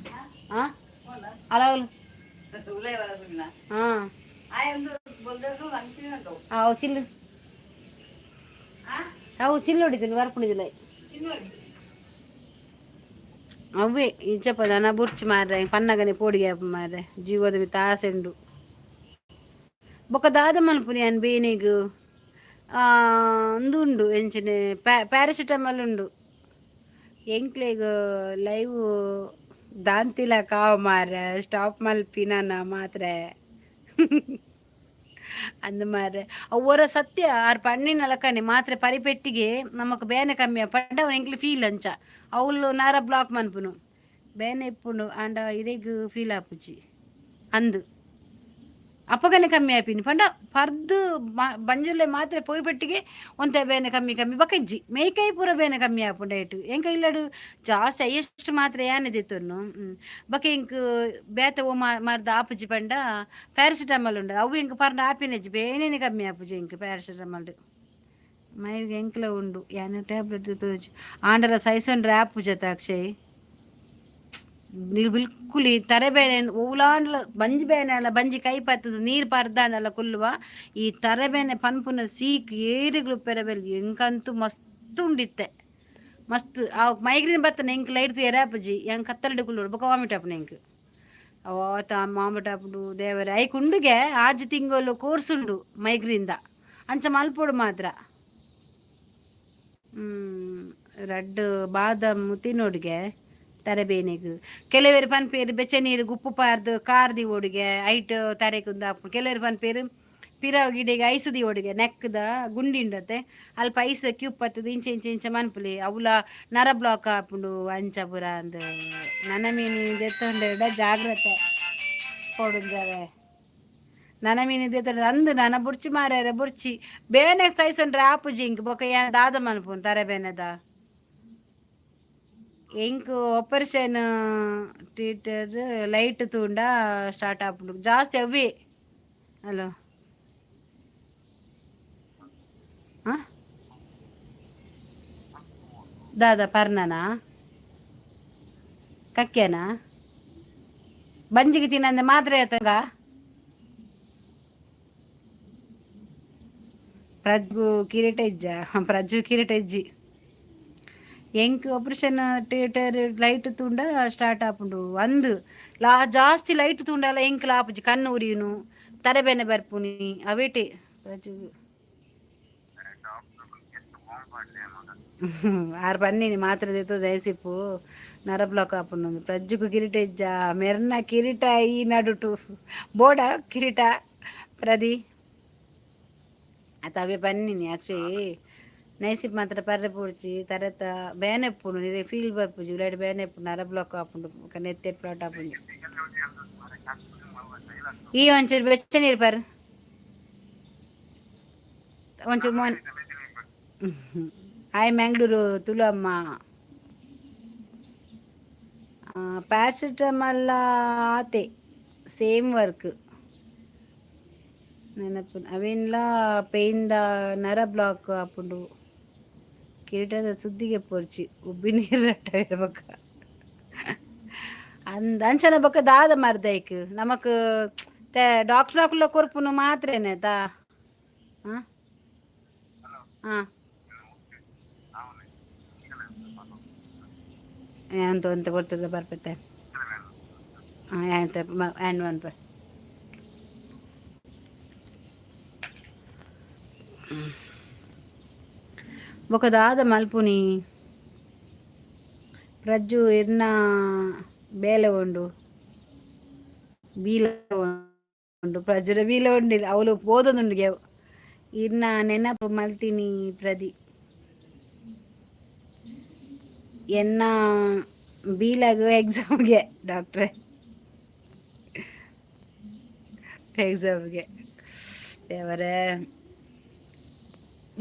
Speaker 1: ಹಾಂ, ಅಲ್ಲ. ಹಾಂ, ಅವು ಚಿಲ್ಲು, ಅವು ಚಿಲ್ಲು ಹೊಡಿತೀನಿ ಬರ್ಪುಣಿದಿಲ್ಲ ಅವೇ. ಇಂಚಪ್ಪ ನನ ಬುರ್ಚಿ ಮಾರ್ರೆ, ಪನ್ನಗನೆ ಪೋಡಿಗೆ ಮಾರ್ರೆ, ಜೀವದ ಮಿತ್ತ್ ಆಸೆ ಉಂಡು. ಬೊಕ್ಕ ದಾದ ಮನ್ಪುನಿ ಯಾನ್ ಬೇನೆಗ್? ಉಂದು ಉಂಡು, ಎಂಚಿನೆ, ಪ್ಯಾರಾಸಿಟಮಾಲ್ ಉಂಡು. ಎಂಕ್ಲೆಗ್ ಲೈವ್ ದಾಂತಿಲ ಕಾವು ಮಾರ್ರೆ, ಸ್ಟಾಪ್ ಮಲ್ಪಿ ನನ ಮಾತ್ರೆ ಅಂದ್ ಮಾರ್ರೆ. ಅವು ಒರ ಸತ್ಯ, ಆರ್ ಪಣ್ಣಿನ ಲಕ್ಕನೆ ಮಾತ್ರೆ ಪರಿಪೆಟ್ಟಿಗೆ ನಮಕ್ ಬೇನೆ ಕಮ್ಮಿ. ಪಂಡ ಅವು ಎಂಕ್ಲೆ ಫೀಲ್ ಅಂಚ. ಅವ್ಲು ನರ ಬ್ಲಾಕ್ ಮನ್ಪುನು, ಬೇನೆ ಇಪ್ಪುಂಡು. ಆಂಡ ಇರೆಗ್ ಫೀಲ್ ಆಪುಜಿ ಅಂದ್. ಅಪಗನೆ ಕಮ್ಮಿ ಆಪಿನಿ. ಪಂಡ ಪರ್ದು ಬಂಜರ್ಲೆ ಮಾತ್ರೆ ಪೋಯಿ ಪೆಟ್ಟಿಗೆ ಒಂತೆ ಬೇನೆ ಕಮ್ಮಿ ಕಮ್ಮಿ, ಬೊಕ ಇಜ್ಜಿ. ಮೇಕೈ ಪೂರ ಬೇನೆ ಕಮ್ಮಿ ಆಪುಂಡು ಐಟ್. ಎಂಕ ಇಲ್ಲಡು ಜಾಸ್ತಿ ಹೈಯೆಸ್ಟ್ ಮಾತ್ರೆ ಯಾನೆ ದೆತ್ತೊನ್ನು. ಬೊಕ ಎಂಕ್ ಬೇತೆ ಓ ಮರ್ದ್ ಆಪುಜಿ ಪಂಡ ಪ್ಯಾರಾಸಿಟಮಾಲ್ ಉಂಡು. ಅವು ಎಂಕ್ ಪರ್ಂಡ ಆಪಿನಜ್ಜಿ, ಬೇನೆನೆ ಕಮ್ಮಿ ಆಪುಜಿ ಎಂಕ್ ಪ್ಯಾರಾಸಿಟಮಾಲ್. ಮೈಗೆ ಎಂಕ್ಲ ಉಂಡು, ಯಾನ್ ಟ್ಯಾಬ್ಲೆಟ್ ದೆತ್ತೊಂಜಿ. ಆಂಡಲ ಸೈಸೊಂಡ್ರೆ ಆಪುಜತ ಅಕ್ಷಯ್. ನೀರು ಬಿಲ್ಕುಲ್ ಈ ತರೆ ಬೇನೆ ಒವ್ಲಾಂಡಲ, ಬಂಜಿ ಬೇನೆ ಅಲ್ಲ, ಬಂಜಿ ಕೈ ಪತ್ತದ ನೀರು ಪರ್ದಾಂಡಲ ಕುಲ್ಲುವ. ಈ ತರೆಬೇನೆ ಪನ್ಪುನ ಸೀಕ್ ಏರಿಗ್ಲು ಪೆರಬೆಲ್. ಎಂಕಂತೂ ಮಸ್ತ್ ಉಂಡಿತ್ತೆ, ಮಸ್ತ್. ಆ ಮೈಗ್ರೇನ್ ಬತ್ತನ ಎಂಕ್ ಲೈಟ್ ತೂಯೆರೆ ಆಪುಜಿ, ಎಂಕ್ ಕತ್ತಲೆಡ್ ಕುಲ್ಲೊಡು. ಬೊಕ ವಾಮಿಟ್ ಆಪುಂಡು ಎಂಕ್. ಅವತ ವಾಮಿಟ್ ಆಪುಂಡು ದೇವರೆ. ಐಕ್ ಉಂಡುಗೆ 6 ತಿಂಗಳು ಕೋರ್ಸ್ ಉಂಡು ಮೈಗ್ರೇನ್ದ, ಅಂಚ ಮಲ್ಪೊಡು ಮಾತ್ರ. ರಡ್ಡ್ ಬಾದಾಮ್ ತಿನ್ನೋಡುಗೆ ತರೆಬೇನೆಗ್. ಕೆಲವೆರ್ ಪನ್ಪೇರು, ಬೆಚ್ಚ ನೀರು ಉಪ್ಪು ಪಾರ್ದು ಕಾರ್ ದೀವೊಡುಗೆ, ಐಟ್ ತರೆಕ್ ಉಂದು. ಕೆಲವೆರ್ ಪನ್ಪೇರು, ಪಿರವು ಗಿಡೆಗೆ ಐಸ್ ದೀವೊಡುಗೆ, ನೆಕ್ದ ಗುಂಡಿ ಉಂಡತೆ, ಅಲ್ಪ ಐಸ್ ಕ್ಯೂಬ್ ಪತ್ತುದು ಇಂಚ ಇಂಚ ಇಂಚ ಮನ್ಪುಲಿ, ಅವುಲ ನರ ಬ್ಲಾಕ್ ಆಪುಂಡು ಅಂಚ ಪುರ ಅಂದ್. ನನ ಮೀನಿ ದೆತ್ತೊಂಡೆರಡ ಜಾಗ್ರತೆ ಪೋಡುಂಜಾವೆ. ನನ ಮೀನಿ ದೆತ್ತೊಂಡ ಅಂದ್. ನನ ಬುಡ್ಚಿ ಮಾರ್ಯಾರೆ, ಬುಡ್ಚಿ. ಬೇನೆ ಸೈಸೊಂಡ್ರೆ ಆಪುಜಿ ಇಂಕ್. ಬೊಕ ಯಾನ್ ದಾದ ಮನ್ಪುನು ತರೆ ಬೇನೆದ? ಎಂಕ್ ಆಪರೇಷನ್ ಥಿಯೇಟರ್ ಲೈಟ್ ತೂಂಡ ಸ್ಟಾರ್ಟ್ ಆಪುಂಡು ಜಾಸ್ತಿ ಅವೇ. ಹಲೋ, ಹಾಂ, ದಾದ ಪರ್ನನಾ, ಕಕ್ಕೆನಾ? ಬಂಜಿಗೆ ತಿನ್ನಂದೆ ಮಾತ್ರೆ ಆತಂಗ. ಪ್ರಜ್ಗು ಕಿರೀಟ ಇಜ್ಜ? ಪ್ರಜ್ಜು ಕಿರೀಟ ಇಜ್ಜಿ. ಎಂಕ್ ಆಪರೇಷನ್ ಥಿಯೇಟರ್ ಲೈಟ್ ತೂಂಡ ಸ್ಟಾರ್ಟ್ ಆಪುಂಡು. ಅಂದ್ ಲಾ ಜಾಸ್ತಿ ಲೈಟ್ ತೂಂಡಲ ಎಂಕ್ಲ ಆಪುಜಿ. ಕಣ್ಣು ಉರಿಯುನು, ತರೆಬೇನೆ ಬರ್ಪುನಿ ಅವೇಟೆ ಪ್ರಜ್ಜು. ಆರ್ ಬನ್ನಿನಿ ಮಾತ್ರ ದೇತೋ ದಯಸಿಪ್ಪು ನರ ಬ್ಲಾಕ್ ಆಪುಂಡು. ಪ್ರಜ್ಜುಗು ಕಿರೀಟ ಇಜ್ಜ? ಮೆರ್ನ ಕಿರೀಟ ಈ ನಡುಟು ಬೋಡ ಕಿರೀಟ ಪ್ರದಿ ಅತ ಅವೇ ಬನ್ನಿನಿ. ಅಕ್ಷಯ್ ನೈಸಿಪ್ ಮಾತ್ರ ಪರ್ರೆ ಪೂಡ್ಚಿ ತರೆತ ಬೇನೆ ಇಪ್ಪುಂಡು. ಇದೇ ಫೀಲ್ ಬರ್ಪುಜಿ. ಉಲೈಡ್ ಬೇನೆ ಇಪ್ಪುಂಡು, ನರ ಬ್ಲಾಕ್ ಆಪುಂಡು, ನೆತ್ತೆರ್ ಫ್ಲಾಟ್ ಆಪುಂಡು. ಈ ಒಂಚೂರು ಬೆಚ್ಚ ನೀರು ಪರ್ ಒಂಚೂರು ಮೋನ್. ಹಾಯ್ ಮ್ಯಾಂಗ್ಳೂರು ತುಳು ಅಮ್ಮ. ಪ್ಯಾರಾಸಿಟಮಲ್ ಆತೆ ಸೇಮ್ ವರ್ಕ್ ನೆನಪು. ಅವೇನ್ಲ ಪೇಯ್ನ್ದ ನರ ಬ್ಲಾಕ್ ಆಪುಂಡು. ಕಿರೀಟದ ಸುದ್ದಿಗೆ ಪೊರ್ಚಿ ಉಬ್ಬಿ ನೀರು ಬೊಕ್ಕ ಅಂದ್ ಅಂಚನ ಬೊಕ್ಕ ದಾದ ಮರ್ದೈಕ್ ನಮಕ್ ಡಾಕ್ಟರ್ ಅಕುಲ ಕೊರ್ಪುನು ಮಾತ್ರೇನೆ ತಾ. ಹಾಂ ಹಾಂ ಅಂತ ಅಂತ ಕೊಡ್ತದೆ ಬರ್ಪತ್ತೆ. ಹಾಂ ಆಯ್ತು, ಆ್ಯಂಡ್ ಒನ್ ಪರ್ ಬೊಕ ದಾದ ಮಲ್ಪುನಿ? ಪ್ರಜ್ಜು ಇರ್ನ ಬೇಲೆ ಉಂಡು, ಬೀಲ ಉಂಡು. ಪ್ರಜ್ಜುರ ಬೀಲ ಉಂಡು, ಅವಳು ಪೋದೊಂದುಂಡು. ಇರ್ನ ನೆನಪು ಮಲ್ತಿನಿ ಪ್ರದಿ. ಎನ್ನ ಬೀಲಾಗ ಎಕ್ಸಾಮ್ಗೆ ಡಾಕ್ಟ್ರೆ ಎಕ್ಸಾಮ್ಗೆ ದೇವರೇ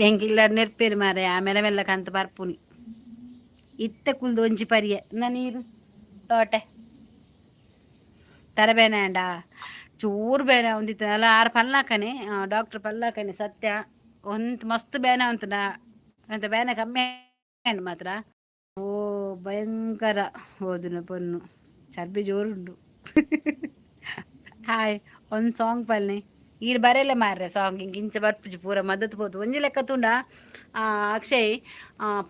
Speaker 1: ಎಂಕಿಲ್ಲ ನೆರ್ಪೇರು ಮಾರೆ. ಆಮೇಲೆ ಮೆಲ್ಲ ಕಂತ ಬರ್ಪುನಿ. ಇತ್ತೆ ಕುಲ್ದು ಒಂಜಿ ಪರಿಯೆ ನ ನೀರು ತೋಟೆ ತರಬೇನೆ ಅಂಡ ಚೂರು ಬೇನೆ ಒಂದಿತ್ತು ಅಲ್ಲ. ಆರು ಪಲ್ಲಾಕನೆ ಡಾಕ್ಟ್ರ್ ಪಲ್ಲಾಕನೆ ಸತ್ಯ. ಒಂತ್ ಮಸ್ತ್ ಬೇನೆ ಉಂತುಂಡ ಅಂತ ಬೇನೆ ಕಮ್ಮಿ ಆಂಡ್ ಮಾತ್ರ. ಓ ಭಯಂಕರ ಓದುನ ಪೊನ್ನು ಚರ್ಬಿ ಜೋರುಂಡು. ಹಾಯ್ ಒಂದು ಸಾಂಗ್ ಪಲ್ನೆ. ಈರ್ ಬರೆಲೆ ಮಾರ್ರೆ ಸಾಂಗ್. ಇಂಕ್ ಇಂಚ ಬರ್ಪುಜಿ ಪೂರ ಮದತ್ ಪೋತು. ಒಂಜಿ ಲೆಕ್ಕ ತೂಂಡ ಅಕ್ಷಯ್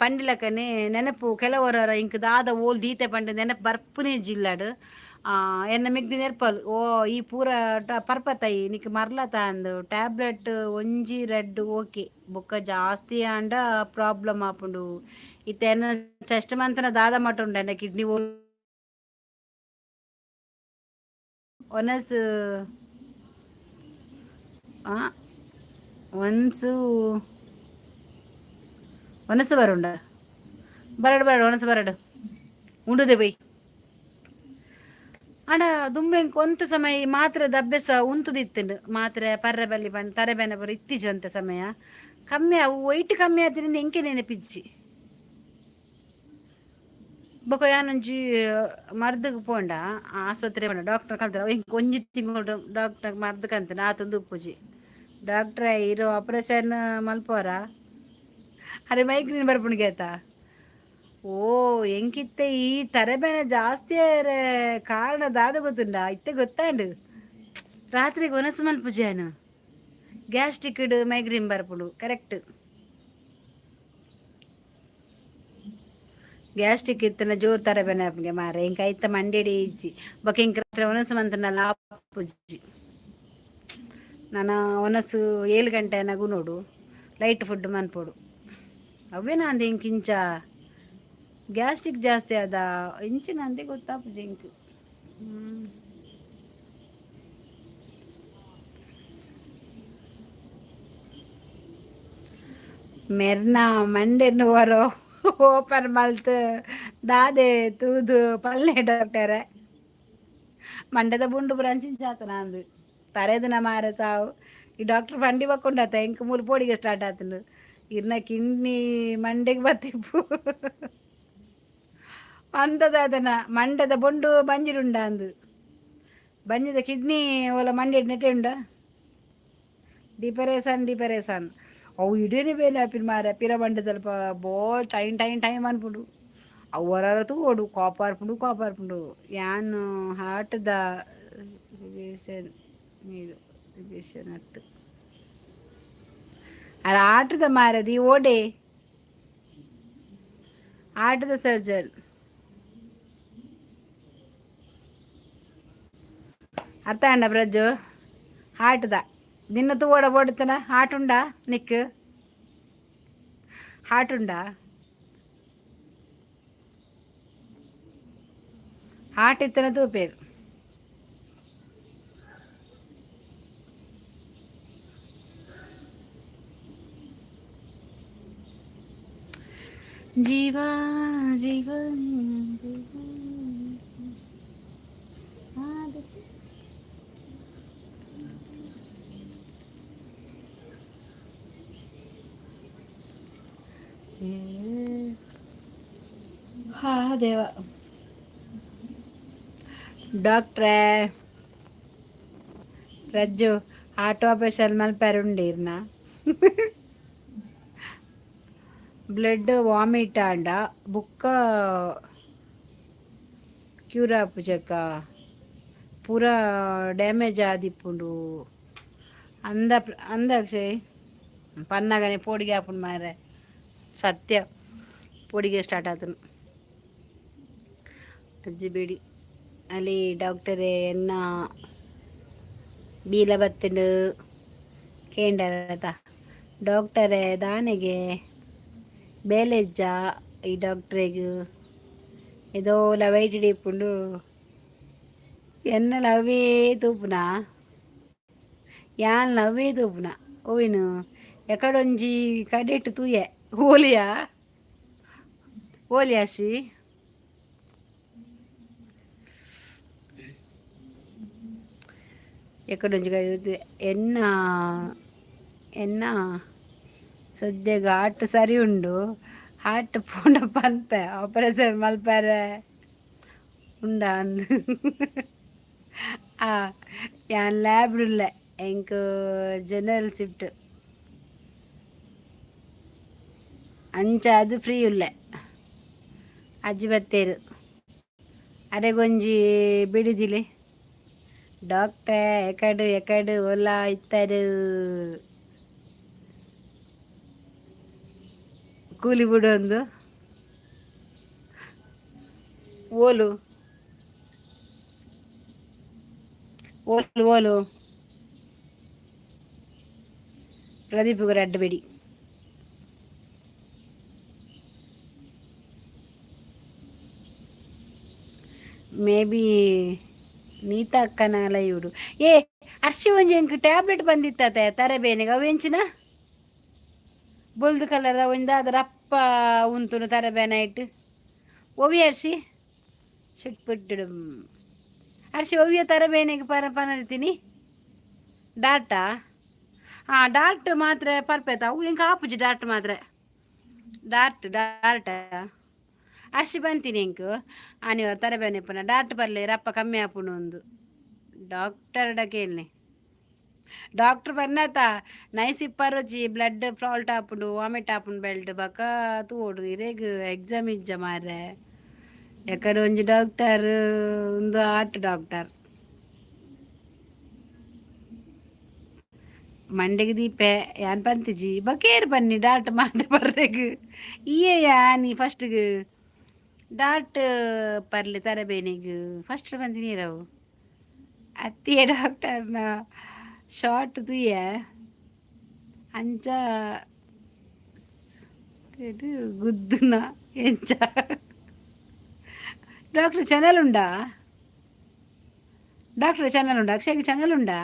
Speaker 1: ಪಂಡಿ ಲೆಕ್ಕನೆ ನೆನಪು ಕೆಲವೊರ ಇಂಕ್ ದಾದ ಓಲ್ ದೀತೆ ಪಂಡ ನೆನಪು ಬರ್ಪುನೇ ಜಿಲ್ಲಾಡ್. ಎನ್ನ ಮಿಗ್ದಿ ನೆರ್ಪಲ್. ಓ ಈ ಪೂರ ಪರ್ಪತೈ ನಿಕ್ ಮರ್ಲತ ಅಂದು. ಟ್ಯಾಬ್ಲೆಟ್ ಒಂಜಿ ರೆಡ್ ಓಕೆ, ಬೊಕ್ಕ ಜಾಸ್ತಿ ಆಂಡ ಪ್ರಾಬ್ಲಮ್ ಆಪುಂಡು. ಇತ್ತೆ ಎನ್ನ ಟೆಸ್ಟ್ ಮಂತನ ದಾದ ಮಟ್ಟ ಉಂಡು ಎನ್ನ ಕಿಡ್ನಿ ಒನಸ್ ಒನ್ಸು ಒನಸು ಬರುಂಡ. ಬರಡು ಬರಡು ಒನಸು ಬರಡು ಉಂಡುದೆ ಬೈ. ಆಂಡ ದುಂಬೆ ಒಂತ ಸಮಯ ಮಾತ್ರೆ ಅಭ್ಯಾಸ ಉಂತುದಿತ್ತುಂಡು. ಮಾತ್ರೆ ಪರ್ರೆ ಬಲ್ಲಿ ಪಂಡ್ ತರೆ ಬೇನೆ ಬರ ಇತ್ತೀಚೆ ಒಂತ ಸಮಯ ಕಮ್ಮಿ ಅವು ವೈಟ್ ಕಮ್ಮಿ ಆತಿನಿಂದ ಎಂಕೆ ನೆನಪಿಜ್ಜಿ. ಬೊಕ ಯಾನೊಂಜಿ ಮರ್ದಗ್ ಪೋಂಡ ಆಸ್ಪತ್ರೆ ಪೋಂಡ ಡಾಕ್ಟರ್ ಕಲ್ತರ ಎಂಕ್ ಒಂಜಿ ತಿಂಗಳು ಡಾಕ್ಟರ್ ಮರ್ದ್ ಕಂತನ ಆತೊಂದು ಉಪ್ಪುಜಿ. ಡಾಕ್ಟ್ರೆ ಇರೋ ಆಪರೇಷನ್ ಮಲ್ಪೋರ ಅರೆ ಮೈಗ್ರೇನ್ ಬರ್ಪುಂಡು ಆತ. ಓ ಎಂಕಿತ್ತೆ ಈ ತರೆಬೇನೆ ಜಾಸ್ತಿ ಆಯೆರೆ ಕಾರಣ ದಾದ ಗೊತ್ತುಂಡ? ಇತ್ತೆ ಗೊತ್ತಾಂಡು. ರಾತ್ರಿಗೆ ಒನಸು ಮಲ್ಪುಜಿ ಯಾನ್. ಗ್ಯಾಸ್ಟ್ರಿಕ್ ಮೈಗ್ರೇನ್ ಬರ್ಪುಂಡು ಕರೆಕ್ಟ್. ಗ್ಯಾಸ್ಟ್ರಿಕ್ ಇತ್ತನ ಜೋರು ತರೆಬೇನೆ ಆಪುಂಗೆ ಮಾರೆ. ಎಂಕ್ ಐತ ಮಂಡೆಡೆ ಇಜ್ಜಿ. ಬೊಕ ಎಂಕ್ ರಾತ್ರೆ ಒನಸು ಮಂತುಂಡಲ ಆಪುಜಿ. ನನ ಒನಸು 7 ಗಂಟೆ ಆನಗ ಉನೊಡು, ಲೈಟ್ ಫುಡ್ ಮನ್ಪೊಡು. ಅವ್ವೇನಾ ಅಂದ್ ಎಂಕ್ ಇಂಚ ಗ್ಯಾಸ್ಟ್ರಿಕ್ ಜಾಸ್ತಿ ಆದ ಇಂಚಿನ ಅಂದೆ ಗೊತ್ತಾಪುಜಿ ಎಂಕ್. ಮೆರ್ನ ಮಂಡೆನ್ ಒರೋ ಓಪನ್ ಮಲ್ತ್ ದಾದೆ ತೂದು ಪಲ್ಲೆ ಡಾಕ್ಟರೆ. ಮಂಡೆದ ಬುಂಡು ಪೂರ ಅಂಚಿಂಚ ಆತನ ಅಂದ್ ತರೆದಿನ ಮಾರೆ ಸಾವು. ಈ ಡಾಕ್ಟರ್ ಫಂಡಿ ಬಕ್ಕೊಂಡಾತ ಎಂಕ್ ಮೂಲು ಪೋಡಿಗೆ ಸ್ಟಾರ್ಟ್ ಆತುಂಡು. ಇರ್ನ ಕಿಡ್ನಿ ಮಂಡೆಗ್ ಬತ್ತಿಪ್ಪು ಪಂತದಾದನ ಮಂಡೆದ ಬೊಂಡು ಬಂಜಿಡುಂಡ ಅಂದು. ಬಂಜಿದ ಕಿಡ್ನಿ ಓಲ ಮಂಡೆಡ್ ನೆಟೆ ಉಂಡ ಡಿಪರೇಸನ್ ಡಿಪರೇಸನ್ ಅವು ಇಡೀ ಬೇನೆ ಆಪಿನ ಮಾರೆ ಪಿರ ಬಂಡೆದಲ್ಪ ಬೋ ಟೈಮ್ ಟೈಮ್ ಟೈಮ್ ಅನ್ಪುಂಡು. ಅವು ಒರರ ತೂವೊಡು ಕೋಪ ಕೋಪ ಆರ್ಪುಂಡು. ಯಾನ್ ಹಾರ್ಟ್ದ ನೀರು ಅತ್ತು. ಅರ ಆಟದ ಮಾರದಿ ಓಡೆ ಆಟದ ಸರ್ಜನ್. ಅರ್ಥ ಅಂಡ ಬ್ರಜ್ಜು ಆಟದ ನಿನ್ನ ತೂವಡ ಓಡುತ್ತನ ಹಾಟುಂಡ ನಿಕ್ ಹಾಟುಂಡ ಹಾಟ್ ಇತ್ತನ ತೂಪೇರು. ಜೀವ ಜೀವ. ಹಾ ದೇವ. ಡಾಕ್ಟ್ರೇ, ರಜ್ಜು ಆಟೋ ಆಪರೇಷನ್ ಮಲ್ಪೆರುಂಡೀರ್ನ? ಬ್ಲಡ್ ವಾಮಿಟ್ ಆಂಡ ಬುಕ್ಕ ಕ್ಯೂರ್ ಆಪುಜಕ್ಕ, ಪೂರ ಡ್ಯಾಮೇಜ್ ಆದಿಪ್ಪುಂಡು ಅಂದ ಅಂದ ಅಕ್ಷಯ್ ಪನ್ನಗನೆ ಪೋಡಿಗೆ ಆಪುಂಡು ಮಾರೆ. ಸತ್ಯ, ಪೋಡಿಗೆ ಸ್ಟಾರ್ಟ್ ಆತನು ಅಜ್ಜಿ ಬಿಡಿ. ಅಲ್ಲಿ ಡಾಕ್ಟರೇ, ಎನ್ನ ಬೀಲ ಬತ್ತುಂಡು ಕೇಂಡರತ. ಡಾಕ್ಟರೇ, ದಾನೆಗೆ ಬೇಲೆಜ್ಜ ಈ ಡಾಕ್ಟ್ರೆಗ್? ಏದೋಲ ವೈಟ್ ಇಪ್ಪುಂಡು. ಎನ್ನಲ ಅವೇ ತೂಪುನ, ಯಾನ್ ಅವೇ ತೂಪುನ. ಓವಿನು ಎಕಡೊಂಜಿ ಕಡೆಟ್ ತೂಯೆ. ಓಲಿಯಾ ಓಲಿಯಾಸಿ? ಎಕಡೊಂಜಿ ಕಡೆ. ಎನ್ನ ಎನ್ನ ಸದ್ಯಗ ಆಟ್ ಸರಿ ಉಂಡು. ಹಾರ್ಟ್ ಪೋಂಡ ಪನ್ಪೆ, ಆಪರೇಷನ್ ಮಲ್ಪರೆ ಉಂಡ ಅಂದ್. ಆ ಯಾನ್ ಲ್ಯಾಬ್ ಉಲ್ಲೆ, ಎಂಕ್ ಜನರಲ್ ಶಿಫ್ಟ್. ಅಂಚ ಅದು ಫ್ರೀ ಉಲ್ಲೆ. ಅಜ್ಜಿ ಬತ್ತೇರು, ಅರೆಗೊಂಜಿ ಬಿಡಿದಿಲೆ. ಡಾಕ್ಟ್ರೇ, ಎಕಡು ಎಕಡು ಒಲ್ಲ ಇತ್ತರು? ಕೂಲಿ ಬಿಡೊಂದು ಓಲು ಓಲು ಓಲು. ಪ್ರದೀಪ್ ರಡ್ಡು ಬಿಡಿ. ಮೇ ಬಿ ನೀತಾ ಅಕ್ಕನ ಇವರು. ಏ ಅರ್ಶಿ, ಒಂಜಿ ಎಂಕ್ ಟ್ಯಾಬ್ಲೆಟ್ ಬಂದಿತ್ತಾತೆ ತರೆಬೇನೆಗೆ. ಅವು ಎಂಚಿನ? ಬೊಲ್ದು ಕಲರ್ದ ಒಂದಾದ ರಪ್ಪ ಉಂತುನು ತರೆಬೇನೆ ಇಟ್ಟು. ಒವಿ ಅರ್ಶಿ? ಸುಟ್ಬಿಟ್ಟು ಅರ್ಶಿ, ಒವಿಯ ತರಬೇನೆಗೆ ಪರ ಪನರ್ತೀನಿ? ಡಾಟಾ? ಹಾಂ, ಡಾರ್ಟ್ ಮಾತ್ರೆ ಪರ್ಪೆತ. ಅವು ಎಂಕ್ ಆಪುಜಿ ಡಾರ್ಟ್ ಮಾತ್ರೆ. ಡಾರ್ಟ್ ಡಾರ್ಟ ಅರ್ಶಿ ಬಂತೀನಿ ಎಂಕ್ ಆನಿವಾರ ತರಬೇನೆ ಪುನ. ಡಾರ್ಟ್ ಪರ್ಲೆ, ರಪ್ಪ ಕಮ್ಮಿ ಆಪುಂಡು ಒಂದು. ಡಾಕ್ಟರ್ ಡಕೇಲ್ನೆ. ಡಾಕ್ಟರ್ ಬನ್ನತ ನೈಸ್ ಇಪ್ಪರೊಜಿ ಬ್ಲಡ್ ಫಾಲ್ಟ್ ಆಪುಂಡು, ವಾಮಿಟ್ ಆಪುಂಡು ಬೆಲ್ಟ್ ಬಕ ತೂವೊಡು. ಇರೆಗ್ ಎಕ್ಸಾಮ್ ಇಜ್ಜ ಮಾರ್ರೆ? ಎಕಡೆ ಒಂಜಿ ಡಾಕ್ಟರ್ ಉಂದು ಆಟ್ ಡಾಕ್ಟರ್ ಮಂಡೆಗ್ ದೀಪೆ. ಯಾನ್ ಪಂತಿಜಿ. ಬಕೇರ್ ಬನ್ನಿ ಡಾರ್ಟ್ ಮಾತ ಬರ್ರೆಗ್ ಇಯೇ ಯಾನಿ ಫಸ್ಟ್ಗ್ ಡಾರ್ಟ್ ಪರ್ಲೆ ತರಬೇನೆಗ್ ಫಸ್ಟ್ ಬಂದಿನೀರವು. ಅತ್ತಿಯ ಡಾಕ್ಟರ್ನ ಶಾರ್ಟ್ ತೂಯೆ. ಅಂಚ ಗುದ್ದುನ ಎಂಚ? ಡಾಕ್ಟರ್ ಚಾನಲ್ ಉಂಡಾ? ಡಾಕ್ಟರ್ ಚಾನಲ್ ಉಂಡಾ? ಅಕ್ಷಯ್ಗೆ ಚಾನಲ್ ಉಂಡಾ?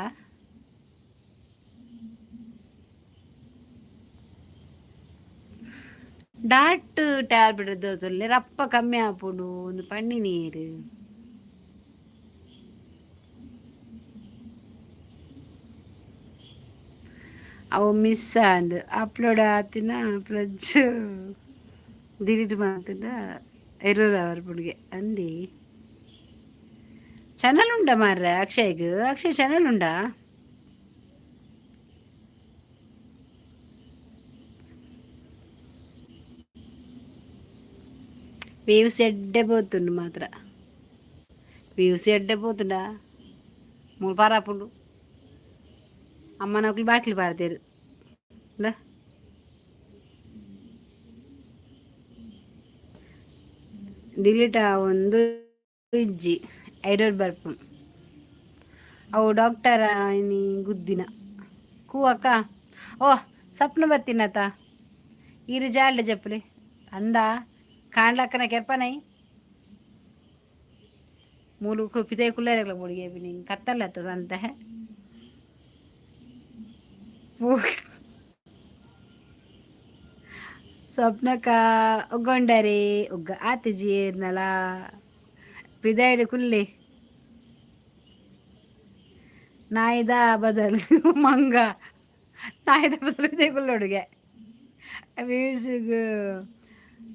Speaker 1: ಡಾರ್ಟ್ ಟ್ಯಾಬ್ಲೆಟ್ ದೋತೊಲ್ಲೆ, ರಪ್ಪ ಕಮ್ಮಿ ಆಪುಂಡು ಒಂದು ಪಣ್ಣಿ ನೀರು. ಅವು ಮಿಸ್ ಆಂಡ್. ಅಪ್ಲೋಡ್ ಆತಿನ ಪ್ರಜ್ ಡಿಲೀಟ್ ಮಾಡ್ತಿದ್ದ, ಎರರ್ ಅವರ್ ಪುಡ್ಗೆ ಅಂದಿ. ಚಾನಲ್ ಉಂಡ ಮಾರ್ರೆ ಅಕ್ಷಯ್ಗ್? ಅಕ್ಷಯ್ ಚಾನಲ್ ಉಂಡಾ? ವ್ಯೂಸ್ ಎಡ್ಡೆ ಪೋತುಂಡು ಮಾತ್ರ. ವ್ಯೂಸ್ ಎಡ್ಡೆ ಪೋತುಂಡ ಮೂಲು ಪಾರಾಪುಂಡು. ಅಮ್ಮನಕ್ಲು ಬಾಕಿಲು ಪಾರ್ದೇರು. ಇಂದ ಡಿಲೀಟ್ ಆವೊಂದು ಇಜ್ಜಿ, ಎರರ್ ಬರ್ಪುಂಡು. ಅವು ಡಾಕ್ಟರ್ ಇನಿ ಗುದ್ದಿನ ಕೂವಕ್ಕ. ಓ ಸಪ್ನ ಬತ್ತಿನತ ಈರು ಜಾಲ್ಡ್ ಜಪ್ಪುಲಿ ಅಂದ ಕಾಣ್ಲಕ್ಕನ ಕೆರ್ಪನೈ ಮೂಲು ಪಿದೈ ಕುಲ್ಲೇರೆಗ್ಲ ಬೋಡಿಗೆ ಬಿನಿ ಕತ್ತಲ್ಲತ್ತ ಸಂತೆ. ಸ್ವಪ್ನಕ ಉಗ್ಗೊಂಡರೆ ಉಗ್ಗ ಆತಿಜಿ ಏರ್ನಲ ಪಿದಾಯ್ಡ್ ಕುಲ್ಲೆ ನಾಯಿದ ಬದಲು ಮಂಗ ನಾಯಿದ ಬದಲು ಪಿದೈ ಕುಲ್ಲೊಡುಗೆ. ವ್ಯೂಸ್ಗ್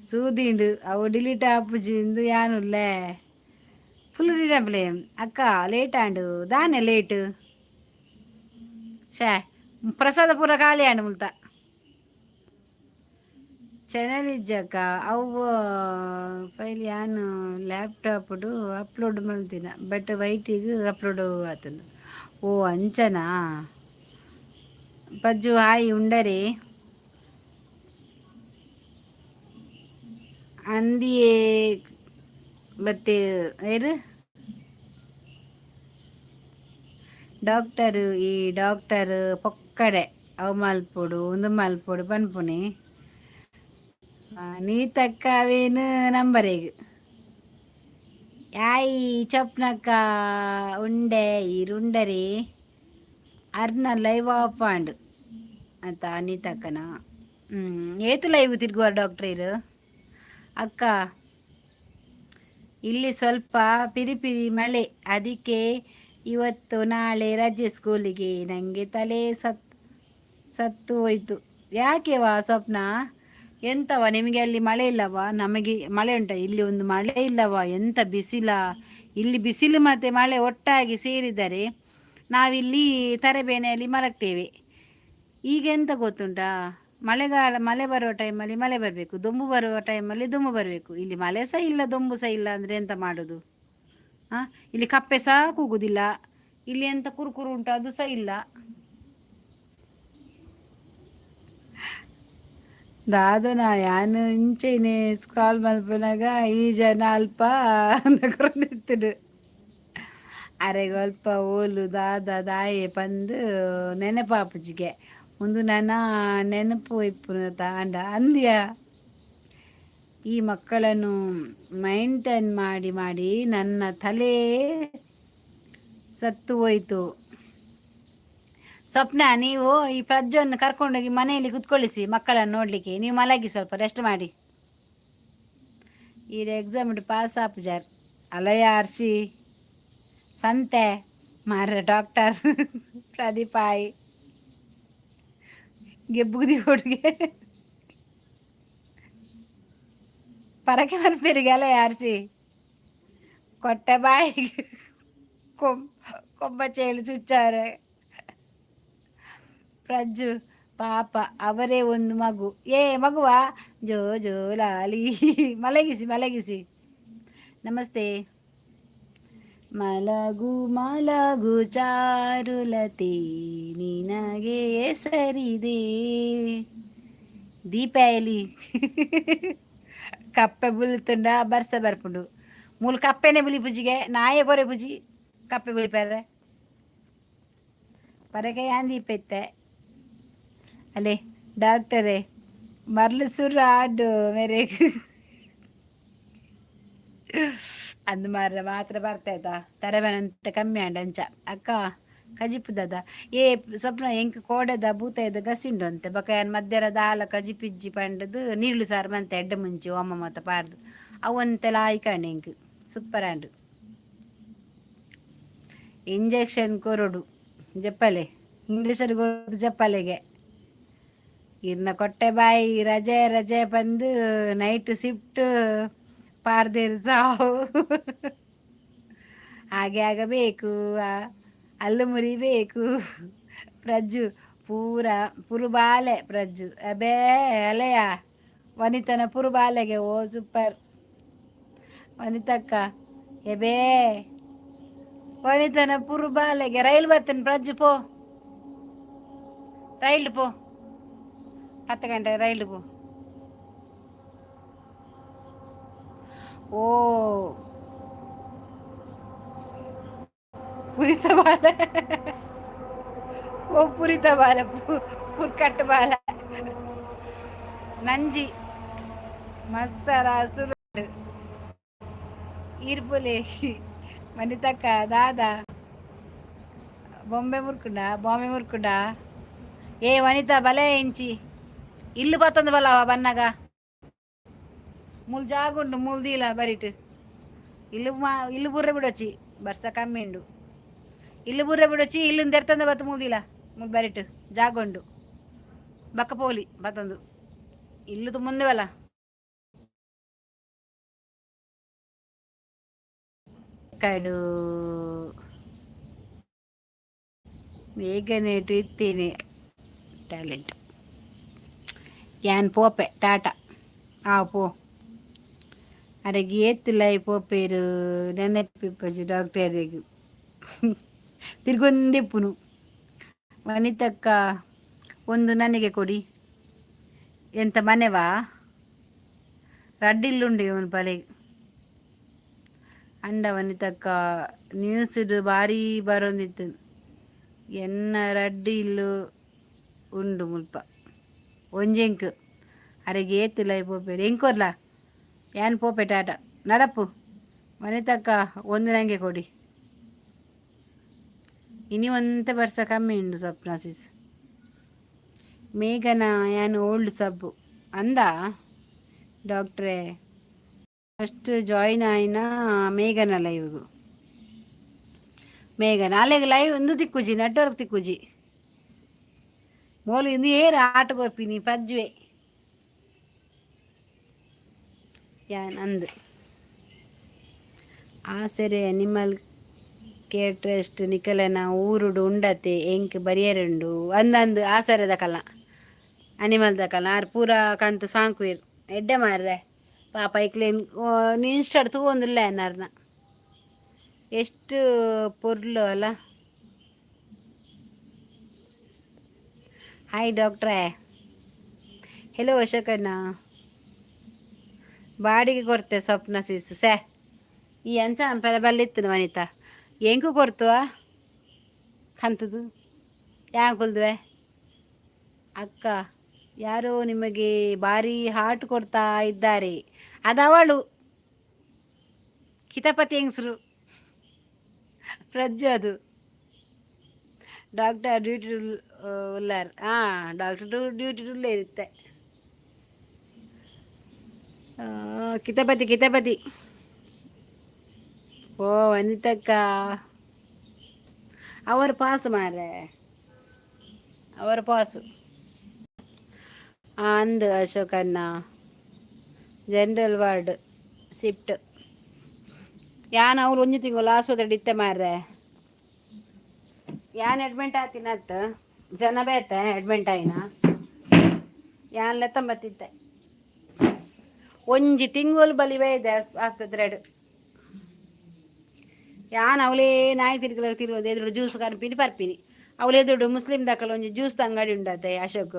Speaker 1: ಸೂದಿಂಡು ಅವು ಡಿಲೀಟ್ ಆಪುಜಿ ಇಂದು ಯಾನುಲ್ಲೆ ಫುಲ್ ಡಿಲೀಟ್. ಅಕ್ಕ ಲೇಟ್ ಆಂಡು ದಾನೆ ಲೇಟ್? ಶೇ ಪ್ರಸಾದ ಪೂರ ಖಾಲಿ ಆಂಡ್ ಮುಲ್ತ. ಚಾನೆಲ್ ಇಜ್ಜಕ್ಕ. ಅವು ಫೈಲ್ ಯಾನ್ ಲ್ಯಾಪ್ಟಾಪ್ಡು ಅಪ್ಲೋಡ್ ಮಲ್ತಿನ, ಬಟ್ ವೈಟಿಗ್ ಅಪ್ಲೋಡ್ ಆತುಂಡು. ಓ ಅಂಚನಾ? ಪಜ್ಜು ಹಾಯ್ ಉಂಡರೆ ಅಂದಿಯೇ ಬತ್ತೆ ಏರು ಡಾಕ್ಟರ್. ಈ ಡಾಕ್ಟರ್ ಪೊಕ್ಕಡೆ ಅವು ಮಲ್ಪೊಡು ಉಂದು ಮಲ್ಪೊಡು ಪನ್ಪುನಿ. ನೀತಕ್ಕ ಅವೇನು ನಂಬರೆಗ್ ಯಾಯಿ ಚೊಪ್ನಕ್ಕ ಉಂಡೆ ಈರುಂಡರಿ ಅರ್ನ ಲೈವ್ ಆಫ್ ಆಂಡ್ ಅಂತ ನೀತಕ್ಕನ. ಏತ್ ಲೈವ್ ತಿರ್ಗುವಾರ ಡಾಕ್ಟರ್ ಇರು? ಅಕ್ಕ ಇಲ್ಲಿ ಸ್ವಲ್ಪ ಪಿರಿ ಪಿರಿ ಮಳೆ, ಅದಕ್ಕೆ ಇವತ್ತು ನಾಳೆ ರಜೆ ಸ್ಕೂಲಿಗೆ. ನನಗೆ ತಲೆ ಸತ್ತು ಹೋಯ್ತು. ಯಾಕೆವಾ ಸ್ವಪ್ನ? ಎಂತವ ನಿಮಗೆ ಅಲ್ಲಿ ಮಳೆ ಇಲ್ಲವಾ? ನಮಗೆ ಮಳೆ ಉಂಟ. ಇಲ್ಲಿ ಒಂದು ಮಳೆ ಇಲ್ಲವಾ, ಎಂತ ಬಿಸಿಲ ಇಲ್ಲಿ. ಬಿಸಿಲು ಮತ್ತು ಮಳೆ ಒಟ್ಟಾಗಿ ಸೇರಿದರೆ ನಾವಿಲ್ಲಿ ತರಬೇನೆಯಲ್ಲಿ ಮಲಗ್ತೇವೆ. ಈಗ ಎಂತ ಗೊತ್ತುಂಟಾ? ಮಳೆಗಾಲ, ಮಳೆ ಬರುವ ಟೈಮಲ್ಲಿ ಮಳೆ ಬರಬೇಕು, ದೊಂಬು ಬರುವ ಟೈಮಲ್ಲಿ ದೊಂಬು ಬರಬೇಕು. ಇಲ್ಲಿ ಮಳೆ ಸಹ ಇಲ್ಲ, ದೊಂಬು ಸಹ ಇಲ್ಲ ಅಂದರೆ ಎಂತ ಮಾಡೋದು? ಹಾಂ, ಇಲ್ಲಿ ಕಪ್ಪೆ ಸಹ ಕೂಗುದಿಲ್ಲ. ಇಲ್ಲಿ ಎಂತ ಕುರುಕುರು ಉಂಟು, ಅದು ಸಹ ಇಲ್ಲ. ದಾದನ ಯಾನ್ ಇಂಚೆನೆ ಸ್ಕ್ರಾಲ್ ಮಲ್ಪುನಗ ಈ ಜನ ಅಲ್ಪ ಕೊರೊಂದಿತ್ತುಂಡು. ಅರೆಗ್ ಅಲ್ಪ ಓಲು ದಾದ ದಾಯೆ ಪಂದ್ ನೆನಪಾಪುಜಿಗೆ. ಉಂದು ನನ ನೆನಪು ಇಪ್ಪುನ ಆಂಡ ಅಂದ್ಯ. ಈ ಮಕ್ಕಳನ್ನು ಮೈಂಟೈನ್ ಮಾಡಿ ಮಾಡಿ ನನ್ನ ತಲೆ ಸತ್ತು ಹೋಯಿತು. ಸ್ವಪ್ನ, ನೀವು ಈ ಪ್ರಜ್ವನ್ನ ಕರ್ಕೊಂಡೋಗಿ ಮನೆಯಲ್ಲಿ ಕುತ್ಕೊಳ್ಳಿಸಿ ಮಕ್ಕಳನ್ನು ನೋಡಲಿಕ್ಕೆ. ನೀವು ಮಲಗಿ, ಸ್ವಲ್ಪ ರೆಸ್ಟ್ ಮಾಡಿ. ಈ ಎಕ್ಸಾಮ್ ಪಾಸ್ ಆಪುಜಾರ್ ಅಲಯ ಅರ್ಶಿ ಸಂತೆ ಮಾರ ಡಾಕ್ಟರ್ ಪ್ರದೀಪಾಯ್ ಗೆಬ್ಬುಗುದಿ ಹುಡುಗೆ ಪರಕೆ ಮನ್ಪೆರಿಗೆ ಅಲಯ ಅರ್ಶಿ ಕೊಟ್ಟೆ ಬಾಯಿಗೆ ಕೊಂಬ ಚೇಳು ಚುಚ್ಚಾರೆ. ಪ್ರಜ್ಜು ಪಾಪ ಅವರೇ ಒಂದು ಮಗು. ಏ ಮಗುವಾ, ಜೋ ಜೋ ಲಾಲಿ. ಮಲಗಿಸಿ ಮಲಗಿಸಿ. ನಮಸ್ತೆ. ಮಲಗು ಮಲಗು ಚಾರುಲತೆ ನಿನಗೆ ಹೆಸರಿದೆ. ದೀಪ ಎಲಿ ಕಪ್ಪೆ ಬುಲ್ತುಂಡ ಬರ್ಸ ಬರ್ಪುಂಡು. ಮೂಲು ಕಪ್ಪೆನೆ ಬುಲಿ ಪೂಜಿಗೆ ನಾಯೆ ಕೊರೆ ಪೂಜಿ ಕಪ್ಪೆ ಬುಲಿಪಾರೆ ಪರಕೆ ಯಾನ್ ದೀಪ ಇತ್ತೆ. ಅಲ್ಲೇ ಡಾಕ್ಟರೇ ಮರ್ಲು ಸುರು ಆಡು ಮೇರೆ ಅಂದು ಮಾರ್ರೆ ಮಾತ್ರ ಬರ್ತಾಯ್ತಾ ತರಬೇನಂತ ಕಮ್ಮಿ ಆಂಡ ಅಂಚ. ಅಕ್ಕ ಕಜಿಪುದದ ಏ ಸ್ವಪ್ನ ಎಂಕ್ ಕೋಡೆದ ಬೂತಾಯ್ದ ಗಸಿಂಡು ಅಂತೆ. ಬೊಕ ಯಾನ್ ಮಧ್ಯಾಹ್ನ ದಾಲ ಕಜಿಪಿಜ್ಜಿ ಪಂಡದು ನೀರುಳ್ಳಿ ಸಾರು ಮಂತೆ ಎಡ್ಡೆ ಮುಂಚಿ ಒಮ್ಮ ಮತ ಪಾಡ್ದು ಅವು ಒಂತೆ ಲಾಯ್ಕ್ ಎಂಕ್ ಸೂಪರ್ ಆಂಡ್. ಇಂಜೆಕ್ಷನ್ ಕೊರೊಡು ಜಪ್ಪಲೆ ಇಂಗ್ಲೀಷಲ್ಲಿ ಗೊತ್ತು ಜಪ್ಪಲೆಗೆ. ಇರ್ನ ಕೊಟ್ಟೆ ಬಾಯಿ ರಜೆ ರಜೆ ಬಂದು ನೈಟ್ ಶಿಫ್ಟ್ ಪಾರ್ದೇರು ಸಾವು ಹಾಗೆ ಆಗಬೇಕು. ಹಲ್ಲು ಮುರಿಬೇಕು. ಪ್ರಜ್ಜು ಪೂರ ಪುರುಬಾಲೆ ಪ್ರಜ್ಜು ಅಬೇ ಅಲೆಯ ವನಿತನ ಪುರುಬಾಲೆಗೆ. ಓ ಸೂಪರ್ ವನಿತಕ್ಕ. ಎಬೇ ವನಿತನ ಪುರುಬಾಲೆಗೆ ರೈಲ್ ಬರ್ತೇನೆ. ಪ್ರಜ್ಜು ಪೋ, ರೈಲ್ ಪೋ, 10 ಗಂಟೆ ರೈಲ್ ಪೋ. ಓ ಪುರಿತ ಬಾಲೆ, ಓ ಪುರಿತ ಬಾಲೆ, ಪುರ್ಕಟ್ಟು ಬಾಲೆ. ನಂಜಿ ಮಸ್ತರ ಸುರು ಈರ್ಪುಲೆ ಮನಿತಕ್ಕ ದಾದಾ ಬೊಂಬೆ ಮುರ್ಕುಂಡ, ಬಾಂಬೆ ಮುರ್ಕುಂಡ. ಏ ವನಿತಾ ಬಲೆ ಇಂಚಿ ಇಲ್ಲು ಬತ್ತೊಂದು ಬಲವ ಬನ್ನಗ ಮೂಲು ಜಾಗುಂಡು, ಮೂಲು ದೀಲ ಬರಿಟ್ ಇಲ್ಲು ಮಾ ಇಲ್ಲು ಬುರ್ರೆ ಬಿಡೊಚ್ಚಿ, ಬರ್ಸ ಕಮ್ಮಿ ಉಂಡು. ಇಲ್ಲು ಬುರ್ರೆ ಬಿಡೊಚ್ಚಿ, ಇಲ್ಲುನ್ ದೆರ್ತಂದ ಬತ್ತು ಮೂದಿಲ ಮೂಲು ಬರಿಟ್ ಜಾಗುಂಡು. ಬಕ್ಕ ಪೋಲಿ ಬತ್ತೊಂದು ಇಲ್ಲು ಮುಂದೆ ಬಲ. ಕಡು ಬೇಗನೆ ಇತ್ತೀನಿ ಟ್ಯಾಲೆಂಟ್ ಯಾನ್ ಪೋಪೆ ಟಾಟಾ. ಆ ಪೋ ಅರೆಗ್ ಏತಿಲ್ಲ ಪೋಪೇರು ನೆನಪಿಪ್ಪಜಿ ಡಾಕ್ಟರಿಗೆ ತಿರ್ಗೊಂದಿಪ್ಪುನು. ವನಿತಕ್ಕ ಒಂದು ನನಗೆ ಕೊಡಿ. ಎಂತ ಮನೆವಾ ರಡ್ಡಿಲ್ಲುಂಡು ಇವನು ಪಲೆ ಅಂಡ. ವನಿತಕ್ಕ ನ್ಯೂಸ್ಡ್ ಭಾರೀ ಬರೊಂದಿತ್ತು. ಎನ್ನ ರಡ್ಡ್ ಇಲ್ಲು ಉಂಡು ಮುಲ್ಪ ಒಂಜೆಂಕ್. ಅರೆಗ್ ಏತಿಲ್ಲ ಪೋಪೇರು ಎಂಕೊರ್ಲ ಯಾನ್ ಪೋಪೆ ಟಾಟಾ ನಡಪು. ವನಿತಕ್ಕ ಒಂದು ನಂಗೆ ಕೊಡಿ. ಇನಿ ಒಂತೆ ಬರ್ಸ ಕಮ್ಮಿ ಉಂಡು. ಸ್ವಪ್ನ ಸಿಸ್ ಮೇಘನ ಯಾನ್ ಓಲ್ಡ್ ಸಬ್ಬು ಅಂದ. ಡಾಕ್ಟ್ರೇ ಫಸ್ಟ್ ಜಾಯಿನ್ ಆಯಿನ ಮೇಘನ ಲೈವ್ಗು. ಮೇಘನ ಅಲೆಗ್ ಲೈವ್ ಒಂದು ತಿಕ್ಕುಜಿ, ನೆಟ್ವರ್ಕ್ ತಿಕ್ಕುಜಿ. ಮೋಲು ಇಂದು ಏರು ಆಟ ಕೊರ್ಪಿನಿ ಪಜ್ಜುವೆ ಯಾನ್ ಅಂದ್. ಆಸರೆ ಅನಿಮಲ್ ಕೇರ್ ಟ್ರಸ್ಟ್ ನಿಕಲೆನ ಊರುಡು ಉಂಡತೆ, ಎಂಕ್ ಬರಿಯರುಂಡು ಅಂದಂದು. ಆಸರೆದ ಕಲ್ನ ಅನಿಮಲ್ ದಕಲ್ನ ಆರ್ ಪೂರ ಕಂತು ಸಾಂಕುವೆರ್. ಎಡ್ಡೆ ಮಾರ್ರೆ ಪಾಪ ಐಕ್ಲೆನ್ ಇನ್ಸ್ಟಾಡ್ ತೂವೊಂದುಲ್ಲೆ ಅನ್ನಾರ್ನ. ಎಷ್ಟು ಪೊರ್ಲು ಅಲ್ಲ. ಹಾಯ್ ಡಾಕ್ಟ್ರೇ. ಹೆಲೋ ಅಶೋಕಣ್ಣ. ಬಾಡಿಗೆ ಕೊರ್ತೆ ಸ್ವಪ್ನ ಸೀಸು ಸೇ ಈ ಅಂಚ ಅನ್ಪೆರೆ ಬಲ್ಲಿತ್ತು. ವನಿತಾ ಎಂಕು ಕೊರ್ತುವ ಕಂತದು ಯಾಂಕುಲ್ದುವೆ. ಅಕ್ಕ, ಯಾರೋ ನಿಮಗೆ ಭಾರಿ ಹಾರ್ಟ್ ಕೊಡ್ತಾ ಇದ್ದಾರೆ. ಅದವಳು ಕಿತಪತಿ ಹೆಂಗಸರು ಪ್ರಜ್ಜು ಅದು. ಡಾಕ್ಟರ್ ಡ್ಯೂಟಿ ಉಲ್ಲಾರ್. ಹಾಂ, ಡಾಕ್ಟರ್ ಡ್ಯೂಟಿ ಉಲ್ಲೇ ಇರುತ್ತೆ. ಕಿತಪತಿ ಕಿತಪತಿ. ಓ ವನಿತಕ್ಕ ಅವರು ಪಾಸ್ ಮಾರ್ರೆ, ಅವರು ಪಾಸು ಅಂದ್. ಅಶೋಕಣ್ಣ ಜನರಲ್ ವಾರ್ಡ್ ಶಿಫ್ಟ್. ಯಾನ್ ಅವ್ರು ಒಂಜಿ ತಿಂಗಳು ಆಸ್ಪತ್ರೆ ಇತ್ತೆ ಮಾರ್ರೆ. ಯಾನ್ ಅಡ್ಮಿಂಟ್ ಆತಿನತ್ ಜನ ಬೇತೆ ಅಡ್ಮಿಂಟ್ ಆಯಿನ. ಯಾನ್ ಲೆತ್ತಂಬತ್ತಿತ್ತೆ. ಒಂಜಿ ತಿಂಗಳು ಬಲಿವೇ ಇದೆ ಆಸ್ಪತ್ರೆ. ಯಾನ್ ಅವಲೇ ನಾಯಿ ತಿರ್ಗಲ ತಿರುಗೋದು ಎದುರು ಜ್ಯೂಸ್ ಕನ್ಪಿನಿ ಪರ್ಪಿನಿ. ಅವಳು ಎದುರು ಮುಸ್ಲಿಂ ದಾಕಲ್ ಒಂಜಿ ಜ್ಯೂಸ್ ಅಂಗಡಿ ಉಂಡತೆ ಅಶೋಕ್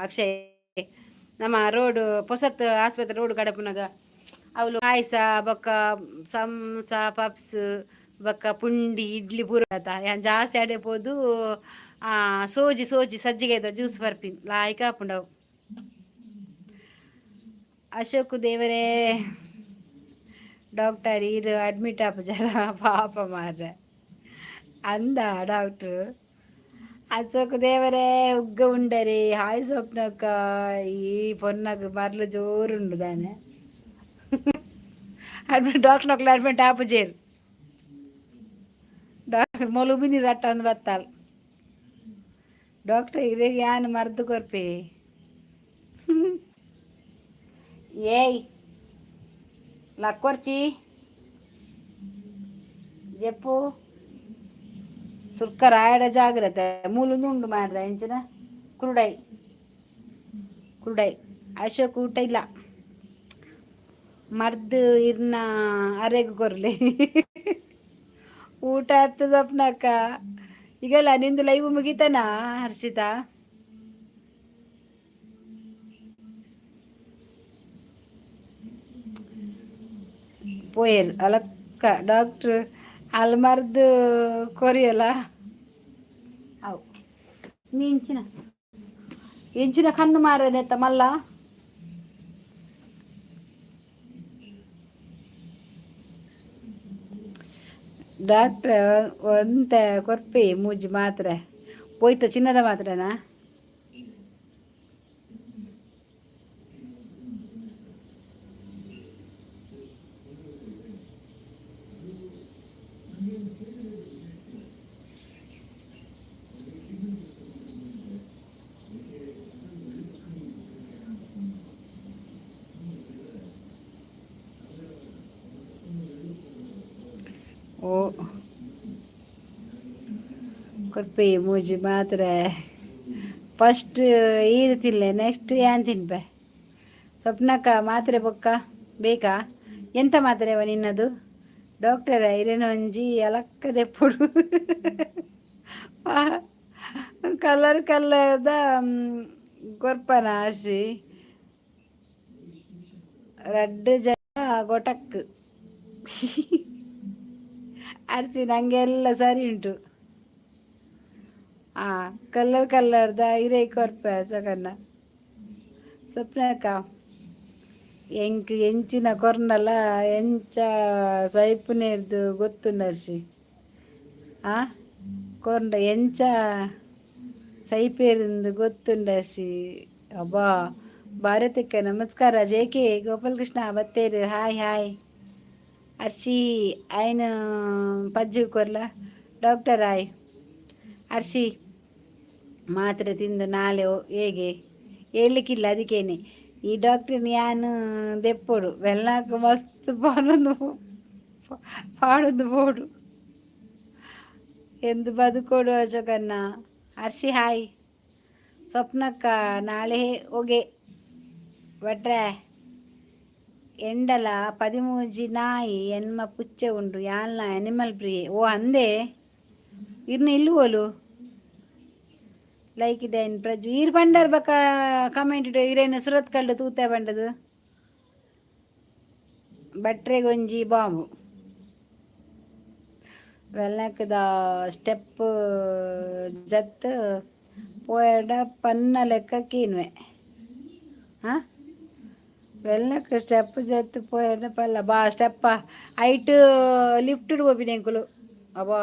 Speaker 1: ಅಕ್ಷಯ್. ನಮ್ಮ ರೋಡ್ ಪೊಸತ್ ಆಸ್ಪತ್ರೆ ರೋಡ್ ಕಡಪುನಗ ಅವಳು ಪಾಯಸ ಬೊಕ್ಕ ಸಮೋಸ, ಪಪ್ಸ್ ಬೊಕ್ಕ ಪುಂಡಿ, ಇಡ್ಲಿ ಪೂರ. ಯಾನ್ ಜಾಸ್ತಿ ಅಡೆ ಪೋದು ಸೋಜಿ ಸೋಜಿ ಸಜ್ಜಿಗೆದ ಜ್ಯೂಸ್ ಪರ್ಪಿನಿ. ಲಾಯ್ಕ್ ಆಪುಂಡು ಅವು. ಅಶೋಕ್ ದೇವರೇ, ಡಾಕ್ಟರ್ ಈರ್ ಅಡ್ಮಿಟ್ ಆಪುಜರ ಪಾಪ ಮಾರ್ರೆ ಅಂದ ಡಾಕ್ಟ್ರು. ಅಶೋಕ್ ದೇವರೇ ಉಗ್ಗ ಉಂಡರಿ. ಹಾಯ್ ಸ್ವಪ್ನಕ್ಕ. ಈ ಪೊನ್ನಗ್ ಮರ್ಲು ಜೋರುಂಡು ದಾನೆ. ಅಡ್ಮಿಟ್ ಡಾಕ್ಟರ್ ಅಡ್ಮಿಟ್ ಆಪುಜೇರು. ಡಾಕ್ಟರ್ ಮೊಲು ಬಿನಿ ರಟ್ಟ ಒಂದು ಬತ್ತಾಲ್. ಡಾಕ್ಟರ್ ಇರೆಗ್ ಯಾನ್ ಮರ್ದು ಕೊರ್ಪೆ. ಏಯ್ ಲಕ್ಕೊರ್ಚಿ ಜೆಪ್ಪು ಸುರ್ಕ ರಾಯಡ ಜಾಗ್ರತೆ. ಮೂಲುಂದು ಮಾರ್ರೆ ಇಂಚಿನ ಕುರುಡೈ ಕುರುಡೈ. ಅಶೋಕ್ ಊಟ ಇಲ್ಲ. ಮರ್ದು ಇರ್ನ ಅರೆಗ್ ಕೊರ್ಲಿ. ಊಟ ಆತು ಸ್ವಪ್ನಕ್ಕ. ಈಗಲ್ಲ ನಿಂದು ಲೈವ್ ಮುಗಿತಾನ ಹರ್ಷಿತಾ? ಪೋಯೆರ್ ಅಲಕ್ಕ ಡಾಕ್ಟ್ರ್ ಅಲ್ ಮರ್ದ್ ಕೊರಿಯಲ್ಲ ಅವು ನೀ ಇಂಚಿನ ಎಂಚಿನ ಕಣ್ಣು ಮಾರನೆತ್ತ ಮಲ್ಲ. ಡಾಕ್ಟ್ರ್ ಒಂತೆ ಕೊರ್ಪಿ ಮೂಜಿ ಮಾತ್ರೆ ಪೋಯ್ತ ಚಿನ್ನದ ಮಾತ್ರೆನಾ? ಓ ಕೊರ್ಪಿ ಮೂಜಿ ಮಾತ್ರೆ. ಫಸ್ಟ್ ಈರು ತಿನ್ಲೆ, ನೆಕ್ಸ್ಟ್ ಯಾನ್ ತಿನ್ಪೆ. ಸ್ವಪ್ನಕ್ಕ ಮಾತ್ರೆ ಬೊಕ್ಕ ಬೇಕಾ? ಎಂತ ಮಾತ್ರೆ ಅವ ನಿನ್ನದು? ಡಾಕ್ಟರ ಇರೇನ ಒಂಜಿ ಅಲಕ್ಕ ದೆಪ್ಪೊಡು. ಕಲರ್ ಕಲರ್ದ ಕೊರ್ಪನ ಆಸಿ ರಡ್ಡ್ ಜನ ಗೊಟಕ್. ಅರ್ಚಿ ನಂಗೆಲ್ಲ ಸರಿ ಉಂಟು. ಆ ಕಲರ್ ಕಲರ್ದ ಇರೇ ಕೊರ್ಪೆ ಅಶೋಕಣ್ಣ. ಸ್ವಪ್ನಕ್ಕ ಎಂಕ್ ಎಂಚಿನ ಕೊರ್ನಲ ಎಂಚ ಸೈಪುನೇರ್ದು ಗೊತ್ತುಂಡು ಆ ಕೊರ್ಂಡ ಎಂಚ ಸೈಪೇರಿಂದು ಗೊತ್ತುಂಡರ್ಸಿ. ಅಬ್ಬಾ ಭಾರತಕ್ಕೆ ನಮಸ್ಕಾರ. ಜೆ ಕೆ ಗೋಪಾಲಕೃಷ್ಣ ಬತ್ತೇರು, ಹಾಯ್ ಹಾಯ್. ಅರ್ಶಿ ಆಯ್ನ ಪಜ್ಜು ಕೊರ್ಲ ಡಾಕ್ಟರ್ ಆಯ್. ಅರ್ಶಿ ಮಾತ್ರೆ ತಿಂದು ನಾಳೆ ಹೇಗೆ ಹೇಳಲಿಕ್ಕಿಲ್ಲ, ಅದಕ್ಕೇನೆ ಈ ಡಾಕ್ಟ್ರಿನ ಯಾನ್ ದೆಪ್ಪೊಡು. ವೆಲ್ನಾಕ್ ಮಸ್ತ್ ಪಾಡೊಂದು ಪಾಡೊಂದು ಬೋಡು ಎಂದು ಬದುಕೋಡು ಅಶೋಕಣ್ಣ. ಅರ್ಶಿ ಹಾಯ್. ಸ್ವಪ್ನಕ್ಕ ನಾಳೆ ಹೋಗೆ ಭಟ್ರೆ. ಎಂಡಲ 13 ನಾಯಿ ಎನ್ಮ ಪುಚ್ಚೆ ಉಂಡು, ಯಾನ್ಲ ಆನಿಮಲ್ ಪ್ರಿಯೆ. ಓ ಅಂದೆ ಇರ್ನ ಇಲ್ಲು ಓಲು ಲೈಕ್ ಇದೇನ್ ಪ್ರಜ್ಜು ಈರ್ ಪಂಡರ್ ಬಕ ಕಮೆಂಟ್ ಇರೇನು ಸುರತ್ ಕಲ್ಲು ತೂತೆ ಬಂಡದು. ಭಟ್ರೆಗೊಂಜಿ ಬಾಂಬು ವೆಲ್ನಕ್ಕದ ಸ್ಟೆಪ್ ಜತ್ ಪೋಯಡ ಪನ್ನ ಲೆಕ್ಕ ಕೀನ್ವೆ. ಹಾಂ ವೆಲ್ನಕ್ ಸ್ಟೆಪ್ ಜತ್ ಪೋಯಡ ಪಲ್ಲ ಬಾ ಸ್ಟೆಪ್ಪ ಐಟ್ ಲಿಫ್ಟ್ ಪೋಪಿನ ಎಂಕುಲು. ಅಬ್ಬಾ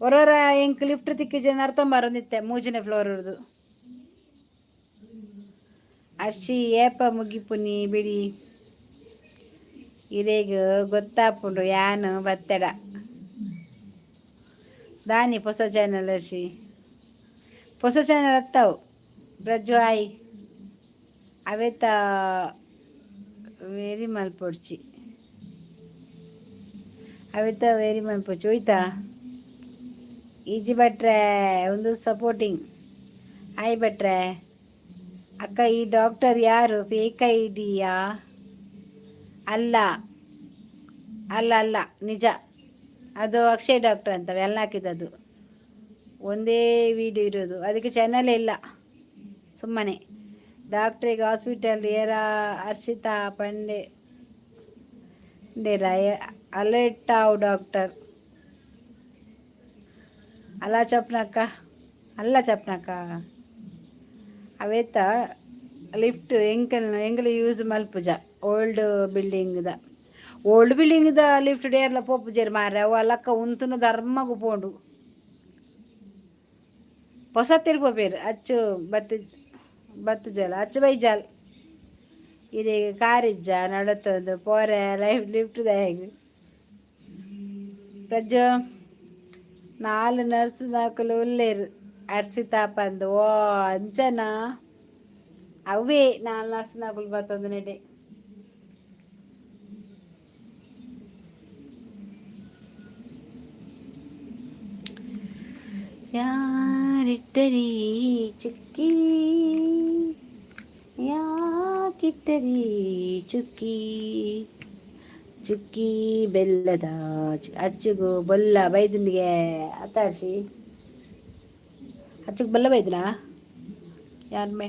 Speaker 1: ಒರೊರ ಎಂಕ್ ಲಿಫ್ಟ್ ತಿಕ್ಕಿಜೆ ನರ್ತೊಂಬರೊಂದಿತ್ತೆ ಮೂಜಿನ ಫ್ಲೋರ್ ಇರ್ದು. ಅರ್ಶಿ ಏಪ ಮುಗಿಪುನಿ ಬಿಡಿ, ಇರೆಗ್ ಗೊತ್ತಾಪುಂಡು ಯಾನ್ ಬತ್ತೆಡ. ದಾನಿ ಪೊಸ ಚಾನಲ್ ಅರ್ಶಿ? ಪೊಸ ಚಾನಲ್ ಅತ್ತವು. ಪ್ರಜ್ಜು ಹಾಯ್. ಅವೆತ ವೇರಿ ಮಲ್ಪೊಡ್ಚಿ, ಅವೆತ ವೇರಿ ಮಲ್ಪೊಡ್ಚಿ ಹೋಯ್ತಾ. ಈಜಿ ಭಟ್ರೆ ಒಂದು ಸಪೋರ್ಟಿಂಗ್. ಹಾಯ್ ಭಟ್ರೆ. ಅಕ್ಕ ಈ ಡಾಕ್ಟರ್ ಯಾರು? Fake idea? ಅಲ್ಲ ಅಲ್ಲ ಅಲ್ಲ, ನಿಜ ಅದು. ಅಕ್ಷಯ್ ಡಾಕ್ಟರ್ ಅಂತ ಎಲ್ಲ ಹಾಕಿದ್ದದು. ಒಂದೇ ವಿಡಿಯೋ ಇರೋದು, ಅದಕ್ಕೆ ಚಾನಲ್ ಇಲ್ಲ ಸುಮ್ಮನೆ. ಡಾಕ್ಟ್ರಿಗೆ ಹಾಸ್ಪಿಟಲ್ ಏರ ಹರ್ಷಿತಾ ಪಂಡೆ ಅಲರ್ಟ್ ಆವು ಡಾಕ್ಟರ್ ಅಲ್ಲ ಚಪ್ನಕ್ಕ, ಅಲ್ಲ ಚಪ್ನಕ್ಕ. ಅವೇತ ಲಿಫ್ಟ್ ಎಂಕಲ್ ಎಂಕಲ್ ಯೂಸ್ ಮಲ್ಪುಜ. ಓಲ್ಡ್ ಬಿಲ್ಡಿಂಗ್ದ, ಓಲ್ಡ್ ಬಿಲ್ಡಿಂಗ್ದ ಲಿಫ್ಟ್ ಡೇರ್ಲ ಪೋಪುಜೆರ್ ಮಾರ್ರೆ. ಅವು ಅಲಕ್ಕ ಉಂತುನ ಧರ್ಮಗು ಪೋಂಡು. ಪೊಸತ್ತಿರ್ ಪೋಪೇರು ಅಚ್ಚು ಬತ್ತು ಬತ್ತು ಜಲ ಅಚ್ಚು ಬೈಜಾಲ್. ಇರೆಗ್ ಕಾರಿಜ್ಜ ನಡತೊಂದು ಪೋರೆ ಲೈಫ್ ಲಿಫ್ಟ್ ದಾಯೆಗ್? ಪ್ರಜ್ಜು ನಾಲ್ ನರ್ಸ್ ನಕುಲು ಉಲ್ಲೇರು ಅರ್ಸಿತಾ ಪಂದ್. ಓ ಅಂಚನಾ? ಅವೇ ನಾಲ್ ನರ್ಸ್ ನಕುಲು ಬತ್ತೊಂದು ನೆಟೆ. ಯಾರಿಟ್ಟರಿ ಚುಕ್ಕಿ, ಯಾಕಿಟ್ಟರಿ ಚುಕ್ಕಿ, ಚುಕ್ಕಿ ಬೆಲ್ಲದ ಅಚ್ಚುಗು ಬೊಲ್ಲ ಬೈದುಂಡಿಗೆ ಅತ್ತಾರ್ಶಿ. ಅಚ್ಚುಗ್ ಬೊಲ್ಲ ಬೈದ್ನಾ ಯಾನ್ ಮೇ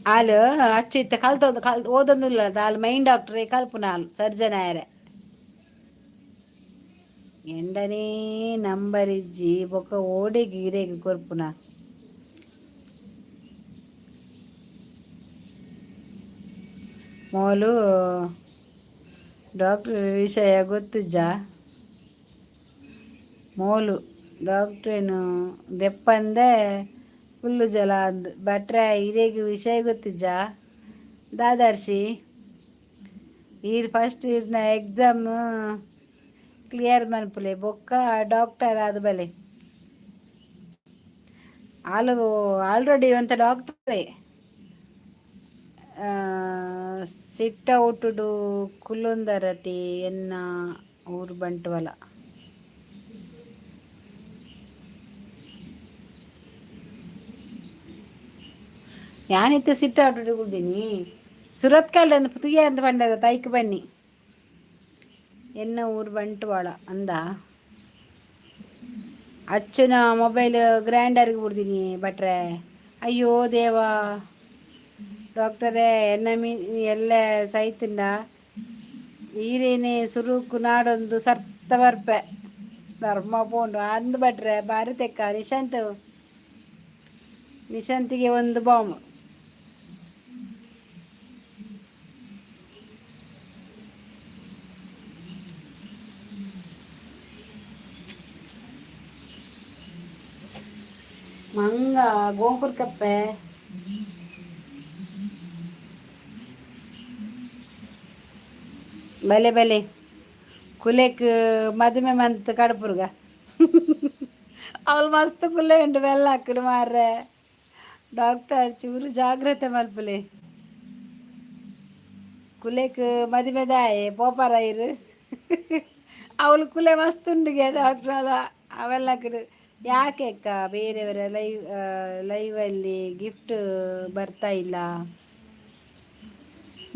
Speaker 1: ಆಲ್ ಅಚ್ಚು ಇತ್ತೆ ಕಲ್ತೊಂದು ಕಲ್ ಓದೊಂದುಲ್ಲ. ಆಲ್ ಮೈನ್ ಡಾಕ್ಟ್ರೇ ಕಲ್ಪುನ, ಆಲ್ ಸರ್ಜನ್ ಆಯರೆ. ಎಂಡನೇ ನಂಬರ್ ಇಜ್ಜಿ, ಬೊಕ ಓಡೆಗ್ ಇರೆಗ್ ಕೊರ್ಪುನ? ಮೋಲು ಡಾಕ್ಟರ್ ವಿಷಯ ಗೊತ್ತುಜ್ಜಾ? ಮೋಲು ಡಾಕ್ಟ್ರೇನು ದೆಪ್ಪಂದೆ ಕುಲ್ಲುಜಲ ಅಂದ್. ಭಟ್ರೆ, ಇರೆಗ್ ವಿಷಯ ಗೊತ್ತಿಜ್ಜಾ? ದಾದರ್ಶಿ, ಈರ್ ಫಸ್ಟ್ ಇರ್ನ ಎಕ್ಸಾಮ್ ಕ್ಲಿಯರ್ ಮನ್ಪುಲೆ, ಬೊಕ್ಕ ಡಾಕ್ಟರ್ ಆದ್ ಬಲೆ. ಆಲು ಆಲ್ರೆಡಿ ಒಂತ ಡಾಕ್ಟ್ರೇ. ಸಿಟ್ ಔಟುಡು ಕುಲ್ಲೊಂದರತಿ. ಎನ್ನ ಊರು ಬಂಟ್ವಾಳ. ಯಾನಿತ್ತೆ ಸಿಟ್ ಔಟುಡು ಕುಲ್ದಿನಿ. ಸುರತ್ಕಲ್ ತುಯ್ಯ ಅಂತ ಪಂಡದ ತೈಕ್ ಬನ್ನಿ. ಎನ್ನ ಊರು ಬಂಟ್ವಾಳ ಅಂದ. ಅಚ್ಚುನ ಮೊಬೈಲ್ ಗ್ರ್ಯಾಂಡರ್ಗೆ ಬಿಡ್ತೀನಿ ಭಟ್ರೆ. ಅಯ್ಯೋ ದೇವಾ! ಡಾಕ್ಟರೇ, ಎನ್ನ ಮೀ ಎಲ್ಲ ಸೈತುಂಡ ಈರೇನೆ ಸುರುಕು ನಾಡೊಂದು ಸರ್ತ ಬರ್ಪೆ, ಧರ್ಮ ಪೋಂಡು ಅಂದ್ ಭಟ್ರೆ. ಬಾರಿ ತೆಕ್ಕ ನಿಶಾಂತ್. ನಿಶಾಂತಿಗೆ ಒಂದು ಬಾಂಬ್. ಮಂಗ ಗೋಕುರ್ ಕಪ್ಪೆ. ಬಲೆ ಬಲೆ, ಕುಲೆಕ್ ಮದುಮೆ ಮಂತ್ ಕಡಪುರ್ಗ. ಅವಳು ಮಸ್ತ್ ಕುಲ್ಲೆ ಉಂಡು ಬೆಲ್ಲ ಹಾಕಿಡು ಮಾರ್ರೆ. ಡಾಕ್ಟರ್, ಚೂರು ಜಾಗ್ರತೆ ಮಲ್ಪುಲೆ. ಕುಲೆಕ್ ಮದಿಮೆದಾಯೆ ಪೋಪಾರ ಇರು. ಅವಳು ಕುಲೆ ಮಸ್ತ್ ಉಂಡುಗೆ ಡಾಕ್ಟರ್ ಅಲ್ಲ ಅವೆಲ್ಲ ಕಡೆ. ಯಾಕೆ ಅಕ್ಕ ಬೇರೆಯವರ ಲೈವಲ್ಲಿ ಗಿಫ್ಟ್ ಬರ್ತಾ ಇಲ್ಲ?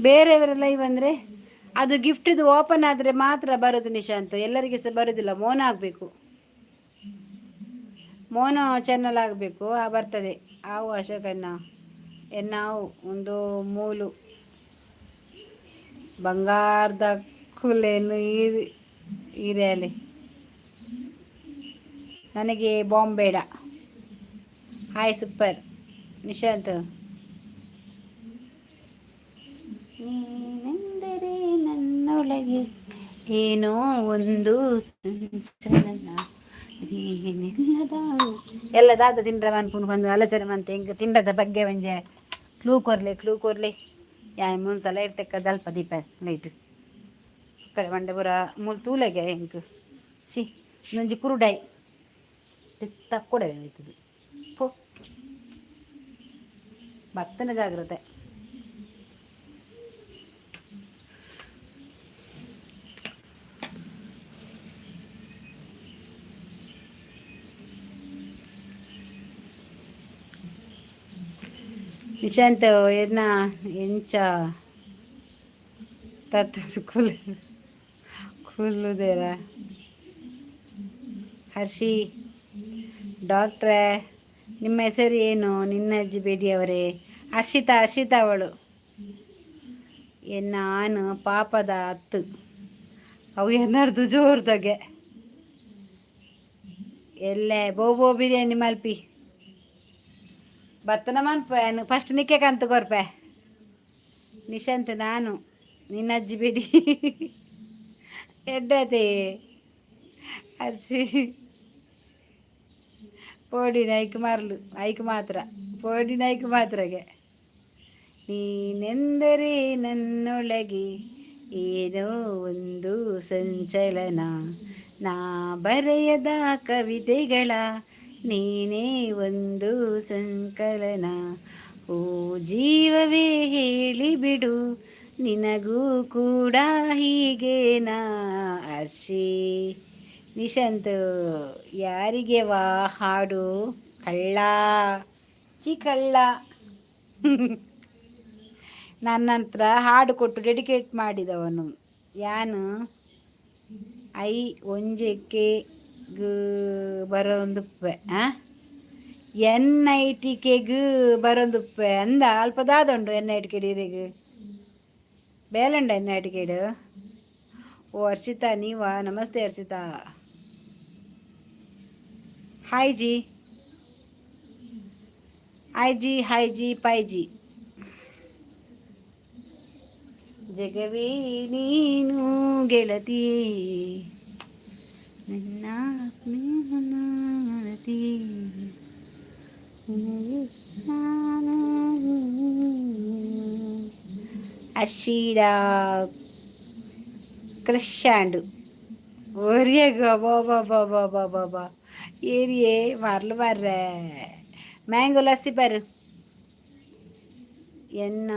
Speaker 1: ಬೇರೆಯವರ ಲೈವ್ ಅಂದರೆ ಅದು ಗಿಫ್ಟಿದು ಓಪನ್ ಆದರೆ ಮಾತ್ರ ಬರೋದು ನಿಶಾಂತ್, ಎಲ್ಲರಿಗೆ ಸಹ ಬರೋದಿಲ್ಲ. ಮೋನ ಆಗಬೇಕು, ಮೋನೋ ಚಾನಲ್ ಆಗಬೇಕು, ಆ ಬರ್ತದೆ. ಆವು ಅಶೋಕಣ್ಣ, ಎನ್ನಾವು ಒಂದು ಮೂಲು ಬಂಗಾರದ ಕುಲೇನು ಈರೆಯಲ್ಲಿ. ನನಗೆ ಬಾಂಬ್ ಬೇಡ. Hi super Nishant. ನೀನೆಂದರೆ ನನ್ನೊಳಗೆ ಏನೋ ಒಂದು ಸಂಚಲನ, ನೀನಿಲ್ಲದ ಎಲ್ಲ. ದಾದ ತಿಂಡ್ರ ಮನ್ಪುನು ಬಂದು ಆಲೋಚನೆ ಮಂತೆ. ಹಿಂಗೆ ತಿಂಡದ ಬಗ್ಗೆ ಒಂಜೆ ಕ್ಲೂ ಕೊರ್ಲೆ, ಕ್ಲೂ ಕೊರ್ಲೆ. ಯಾ ಮುಂದ್ಸಲ ಇರ್ತಕ್ಕ ದಲ್ಪ ದೀಪ ಲೈಟ್ ಕಡೆ ಮಂಡೆ ಪೂರ ಮೂಲು ತೂಲೆಗೆ ಎಂಕ್. She, ಒಂಜಿ ಕುರುಡಾಯಿ ತಕ್ಕೊಡೆ ಆಯ್ತದೆ. ಪೋ, ಭಕ್ತನ ಜಾಗ್ರತೆ. ನಿಶಾಂತ್, ಎನ್ನ ಎಂಚ ತತ್ ಕುಲ್ ಕುಲ್ಲುದೇರ? ಹರ್ಷಿ, ಡಾಕ್ಟ್ರೇ, ನಿಮ್ಮ ಹೆಸರು ಏನು? ನಿನ್ನ ಅಜ್ಜಿ ಬೇಡಿಯವರೇ. ಹರ್ಷಿತಾ, ಹರ್ಷಿತಾ ಅವಳು. ನಾನು ಪಾಪದ ಹತ್ತು ಅವು ಎನ್ನರ್ದು ಜೋರ್ದಾಗೆ. ಎಲ್ಲೆ ಬೋಬೋ ಬಿರಿಯಾನಿ ಮಲ್ಪಿ ಬತ್ತನ ಮನ್ಪೆ. ಫಸ್ಟ್ ನಿಕ್ಕೆ ಕಂತು ಕೊರ್ಪೆ ನಿಶಾಂತ್. ನಾನು ನಿನ್ನ ಅಜ್ಜಿ ಬಿಡಿ ಎಡ್ಡತೆ. ಹರ್ಷಿ, ಪೋಡಿನ ಐಕ್ ಮಾರ್ಲು, ಐಕ್ ಮಾತ್ರ ಪೋಡಿನ ಐಕ್ ಮಾತ್ರಗೆ. ನೀನೆಂದರೆ ನನ್ನೊಳಗೆ ಏನೋ ಒಂದು ಸಂಚಲನ, ನಾ ಬರೆಯದ ಕವಿತೆಗಳ ನೀನೇ ಒಂದು ಸಂಕಲನ. ಓ ಜೀವವೇ, ಹೇಳಿಬಿಡು, ನಿನಗೂ ಕೂಡ ಹೀಗೇನಾ? ಅರ್ಷಿ, ನಿಶಾಂತ್, ಯಾರಿಗೆ ವಾ ಹಾಡು? ಕಳ್ಳ, ಚಿ ಕಳ್ಳ. ನನ್ನ ನಂತರ ಹಾಡು ಕೊಟ್ಟು ಡೆಡಿಕೇಟ್ ಮಾಡಿದವನು ಯಾನು. I ಒಂಜೆಕ್ಕೆ ಬರೋಂದುಪ್ಪೆ. ಎನ್ I T ಕೆಗ್ ಬರೊಂದುಪ್ಪೆ ಅಂದ. ಅಲ್ಪ ದಾದ ಉಂಡು ಎನ್ I T ಕೆಡ್ ಇರೆಗ್? ಬೇಲಂಡ ಎನ್ I T ಕೆಡ್. ಓ ಹರ್ಷಿತಾ, ನೀವಾ? Namaste Harshita. Hi G, hi G, hi G, pi G. ಜಗವೇ ನೀನು ಗೆಳತಿ, ನನ್ನ ಆತ್ಮೀಯತಿ, ನಿನಗೆ ನಾನು. ಅಶೀಡ ಕ್ರಶ್ ಆಂಡ್ ಒರಿಯಗ್. ಅಬ್ಬಾ, ಏರಿಯೇ ಮರ್ಲು ಮಾರ್ರೆ. ಮ್ಯಾಂಗೋ ಲಸ್ಸಿ ಪರು ಎನ್ನ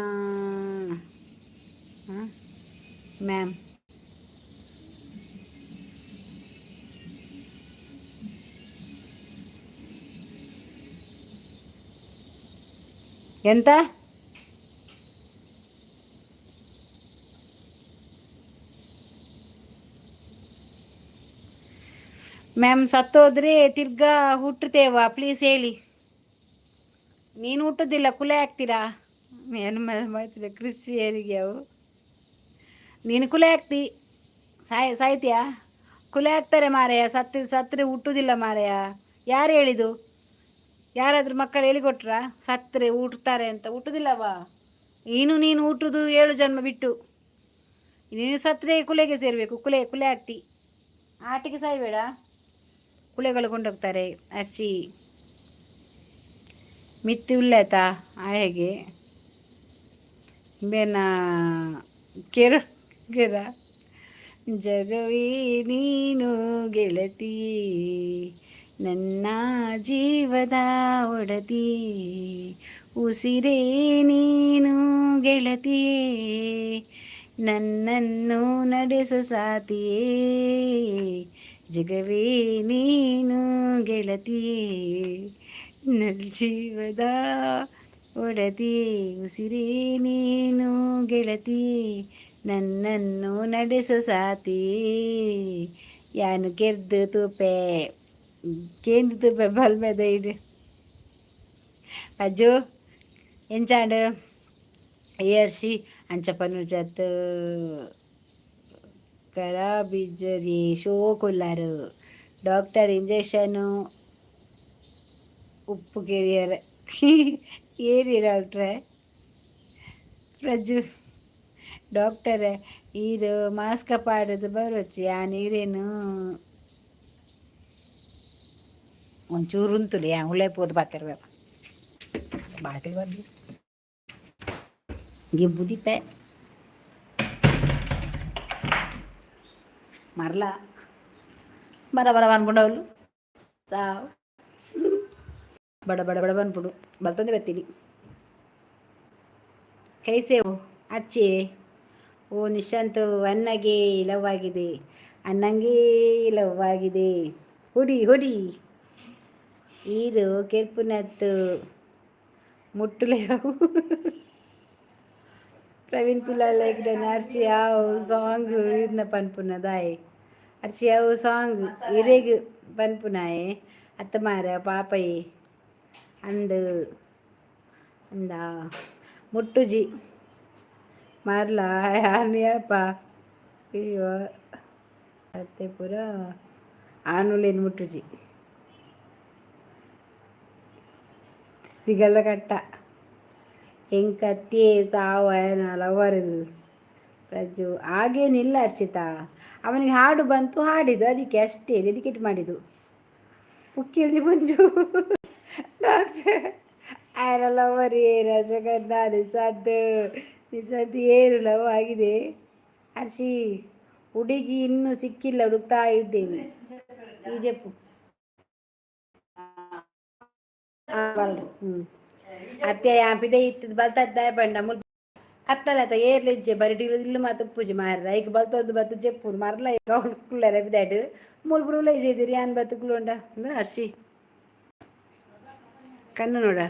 Speaker 1: ಮ್ಯಾಮ್. ಎಂತ ಮ್ಯಾಮ್? ಸತ್ತೋದ್ರೆ ತಿರ್ಗಾ ಹುಟ್ಟುತ್ತೇವಾ? ಪ್ಲೀಸ್ ಹೇಳಿ. ನೀನು ಹುಟ್ಟುದಿಲ್ಲ, ಕುಲೆ ಹಾಕ್ತೀರಾ? ಏನು ಮಾಡ್ತೀರಾ ಕ್ರಿಶ್ಚಿಯರಿಗೆ ಅವು? ನೀನು ಕುಲೆ ಹಾಕ್ತಿ, ಸಾಯ್ತೀಯಾ? ಕುಲೆ ಹಾಕ್ತಾರೆ ಮಾರಾಯ. ಸತ್ತಿ ಸತ್ತರೆ ಹುಟ್ಟುದಿಲ್ಲ ಮಾರಾಯ. ಯಾರು ಹೇಳಿದು? ಯಾರಾದರೂ ಮಕ್ಕಳು ಹೇಳಿಕೊಟ್ರಾ ಸತ್ತರೆ ಹುಟ್ಟುತ್ತಾರೆ ಅಂತ? ಹುಟ್ಟುದಿಲ್ಲವಾ. ನೀನು ನೀನು ಹುಟ್ಟುದು 7 ಜನ್ಮ ಬಿಟ್ಟು. ನೀನು ಸತ್ತರೆ ಕುಲೆಗೆ ಸೇರಬೇಕು. ಕುಲೆ ಕುಲೆ ಹಾಕ್ತಿ. ಆಟಿಗೆ ಸಾಯಬೇಡ, ಕುಲೆಗಳು ಕೊಂಡೋಗ್ತಾರೆ. ಅರ್ಶಿ ಮಿತ್ತಿ ಉಲ್ಲೇತಾ ಆಯೆಗೆ ಬೇನ ಕೆರು ಗೆರ. ಜಗವೇ ನೀನು ಗೆಳತಿ, ನನ್ನ ಜೀವದ ಒಡತಿ, ಉಸಿರೇ ನೀನು ಗೆಳತಿಯೇ, ನನ್ನನ್ನು ನಡೆಸು ಸಾತಿಯೇ, ಜಗವೇ ನೀನು ಗೆಳತಿಯೇ, ನನ್ನ ಜೀವದ ಒಡತಿಯೇ, ಉಸಿರೇ ನೀನು ಗೆಳತಿಯೇ, ನನ್ನನ್ನು ನಡೆಸು ಸಾತಿಯೇ. ಯಾನು ಕೆರ್ದು ತೂಪೆ ಕೇಂದು ತೂಪೆ ಬಲ್ಮೆದ ಇಡು. ಅಜ್ಜು ಎಂಚಾಂಡ್ ಏರ್ಷಿ ಅಂಚ ಪನುಜತ್ ಕರಾಬಿಜರಿ ಶೋಕುಲ್ಲಾರು. ಡಾಕ್ಟರ್ ಇಂಜೆಕ್ಷನು ಉಪ್ಪು ಕೆರಿಯರ್ ಏರಿ ಡಾಕ್ಟ್ರೆ. ಪ್ರಜ್ಜು ಡಾಕ್ಟರೇ, ಈರು ಮಾಸ್ಕ ಪಾಡುದು ಬರೊಚ್ಚಿ. ಯಾನ್ ಈರೇನು ಒಂಚೂರು ಉಂತುಲಿ. ಯಾನ್ ಉಳ್ಳೇ ಪೋದು ಪಾತೆರ್ವೆ. ಬಾಟಿಲ್ ಬರ್ಲಿ ಗಿಬ್ಬುದಿಪ್ಪೆ ಮರಲ ಬರ ಬರ ಅನ್ಕೊಂಡವಳು. ಸಾವು ಬಡ ಬಡ ಬಡ ಬಂದ್ಬಿಡು. ಬಲ್ತಂದೆ ಬರ್ತೀನಿ. ಕೈಸೇವು ಅಚ್ಚಿ. ಓ ನಿಶಾಂತ್, ಅಣ್ಣಗೆ ಲವ್ ಆಗಿದೆ, ಅಣ್ಣಂಗೆ ಲವ್ ಆಗಿದೆ. ಹುಡಿ ಹುಡಿ ಈರು ಕೆರ್ಪುನತ್ತು ಮುಟ್ಟುಲೆ. ಪ್ರವೀಣ್ ಪಿಲ್ಲ ಲೈಕ್ ಡನ್. ಅರ್ಚಿ ಅವು ಸಾಂಗ್ ಇರ್ನ ಪನ್ಪುನ ದಾಯೆ? ಅರ್ಚಿ ಅವು ಸಾಂಗ್ ಇರೆಗ್ ಪನ್ಪುನಾಯೆ ಅತ್ತ ಮಾರ ಪಾಪಯೆ ಅಂದು ಅಂದ ಮುಟ್ಟುಜಿ ಮಾರ್ಲ. ಯಾನ್ಯಪ್ಪ, ಅಯ್ಯೋ, ಅತ್ತೆ ಪೂರ ಆನುಲೇನು ಮುಟ್ಟುಜಿ. ಸಿಗಲ್ಲ ಕಟ್ಟ. ಎಂಕತ್ತೆ ಸಾವು ಲವರ್ ಪ್ರಜ್ಜು. ಹಾಗೇನಿಲ್ಲ ಹರ್ಷಿತಾ. ಅವನಿಗೆ ಹಾಡು ಬಂತು, ಹಾಡಿದ್ದು, ಅದಕ್ಕೆ ಅಷ್ಟೇ ಡೆಡಿಕೇಟ್ ಮಾಡಿದ್ದು. ಪುಕ್ಕಿಲ್ದಿ ಮುಂಜು ಡಾಕ್ಟರ್ ಆಯ್ರ ಲವರ್ ಏರು ಅಶೋಕಣ್ಣ. ನಿಸದ್ದು ನಿಸದ್ದು ಏನು ಲವ್ ಆಗಿದೆ ಹರ್ಷಿ? ಹುಡುಗಿ ಇನ್ನೂ ಸಿಕ್ಕಿಲ್ಲ, ಹುಡುಕ್ತಾ ಇದ್ದೇನೆ. ಈ ಜಪ್ಪು ಹ್ಞೂ ಅತ್ತೆ ಪಿದೆ ಇತ್ತದ ಬಲ್ತದ್ದಾಯ ಬಂಡ ಮುಲ್ ಕತ್ತಲಾತ ಏರ್ಲೆಜ್ಜೆ ಬರಿಟಿ ಇಲ್ಲು ಮಾತ ಪೂಜೆ ಮಾರ್ರ. ಐಕ್ ಬಲ್ತೊಂದು ಬತ್ತು ಜೆಪ್ಪು ಮರ್ಲ ಕುಳ್ಳರೆ ಬಿದಾಡು ಮೂಲ್ ಪುರುಲ ಇದ್ದೀರಿ. ಯಾನ್ ಬತ್ತು ಕುಲ್ಲುಂಡ ಅಂದ್ರೆ ಹರ್ಷಿ ಕಣ್ಣು ನೋಡ.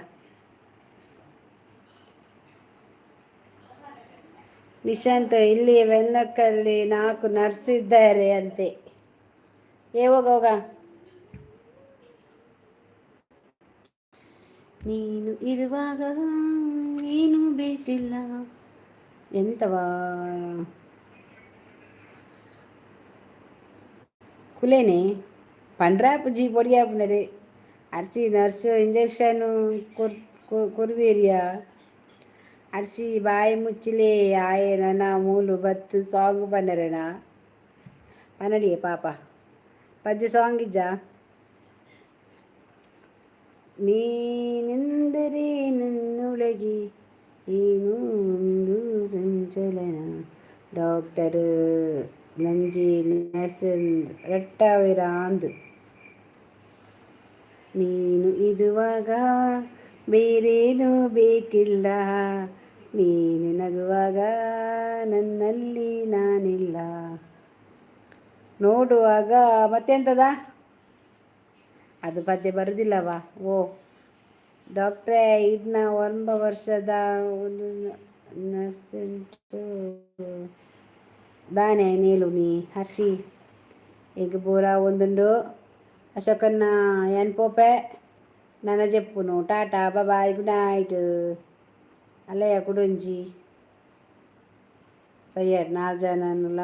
Speaker 1: ನಿಶಾಂತ್, ಇಲ್ಲಿ ವೆನ್ನಕ್ಕಲ್ಲಿ 4 ನರ್ಸ್ ಇದ್ದಾರೆ ಅಂತೆ. ಏ ಹೋಗ ಹೋಗ. ನೀನು ಇರುವಾಗ ಏನು ಬೇಕಿಲ್ಲ. ಎಂತವಾ ಕುಲೇನೆ ಪಂಡ್ರಾಪುಜಿ ಪೊಡಿಯಾಪುನಡೆ ಅರ್ಚಿ ನರ್ಸ್ ಇಂಜೆಕ್ಷನ್ ಕೊರ್ವೇರಿಯಾ ಅರ್ಚಿ ಬಾಯಿ ಮುಚ್ಚಿಲೆ ಆಯೆ ನನ್ನ ಮೂಲು ಬತ್ತು ಸಾಂಗ್ ಪನ್ನರೇನಾ ಪನಡಿಯೇ ಪಾಪ ಪಜ್ಜೆ ಸಾಂಗ್ ಇಜ್ಜಾ. ನೀನೆಂದರೆ ನನ್ನೊಳಗೆ ಏನೋ ಒಂದು ಸಂಚಲನ. ಡಾಕ್ಟರ್ ನಂಜಿ ನರ್ಸ್ ರಟ್ಟಾವಿರಾಂದ್. ನೀನು ಇರುವಾಗ ಬೇರೇನೂ ಬೇಕಿಲ್ಲ, ನೀನು ನಗುವಾಗ ನನ್ನಲ್ಲಿ ನಾನಿಲ್ಲ. ನೋಡುವಾಗ ಮತ್ತೆಂತದ ಅದು ಪದ್ಯ ಬರುದಿಲ್ಲವಾ? ಓ ಡಾಕ್ಟ್ರೇ, ಇದನ್ನ 9 ವರ್ಷದ ಒಂದು ನರ್ಸೆಂಟು ದಾನೆ ನೀಲು ನೀ ಹರ್ಷಿ ಈಗ ಪೂರ ಒಂದುಂಡು. ಅಶೋಕನ್ನ ಏನ್ ಪೋಪೆ ನನ್ನ ಜೆಪ್ಪುನು. Tata, bye, good night. ಅಲ್ಲಯ್ಯ ಕುಡೊಂಜಿ ಸಯ್ಯಡ್ ನಾಲ್ ಜನನುಲ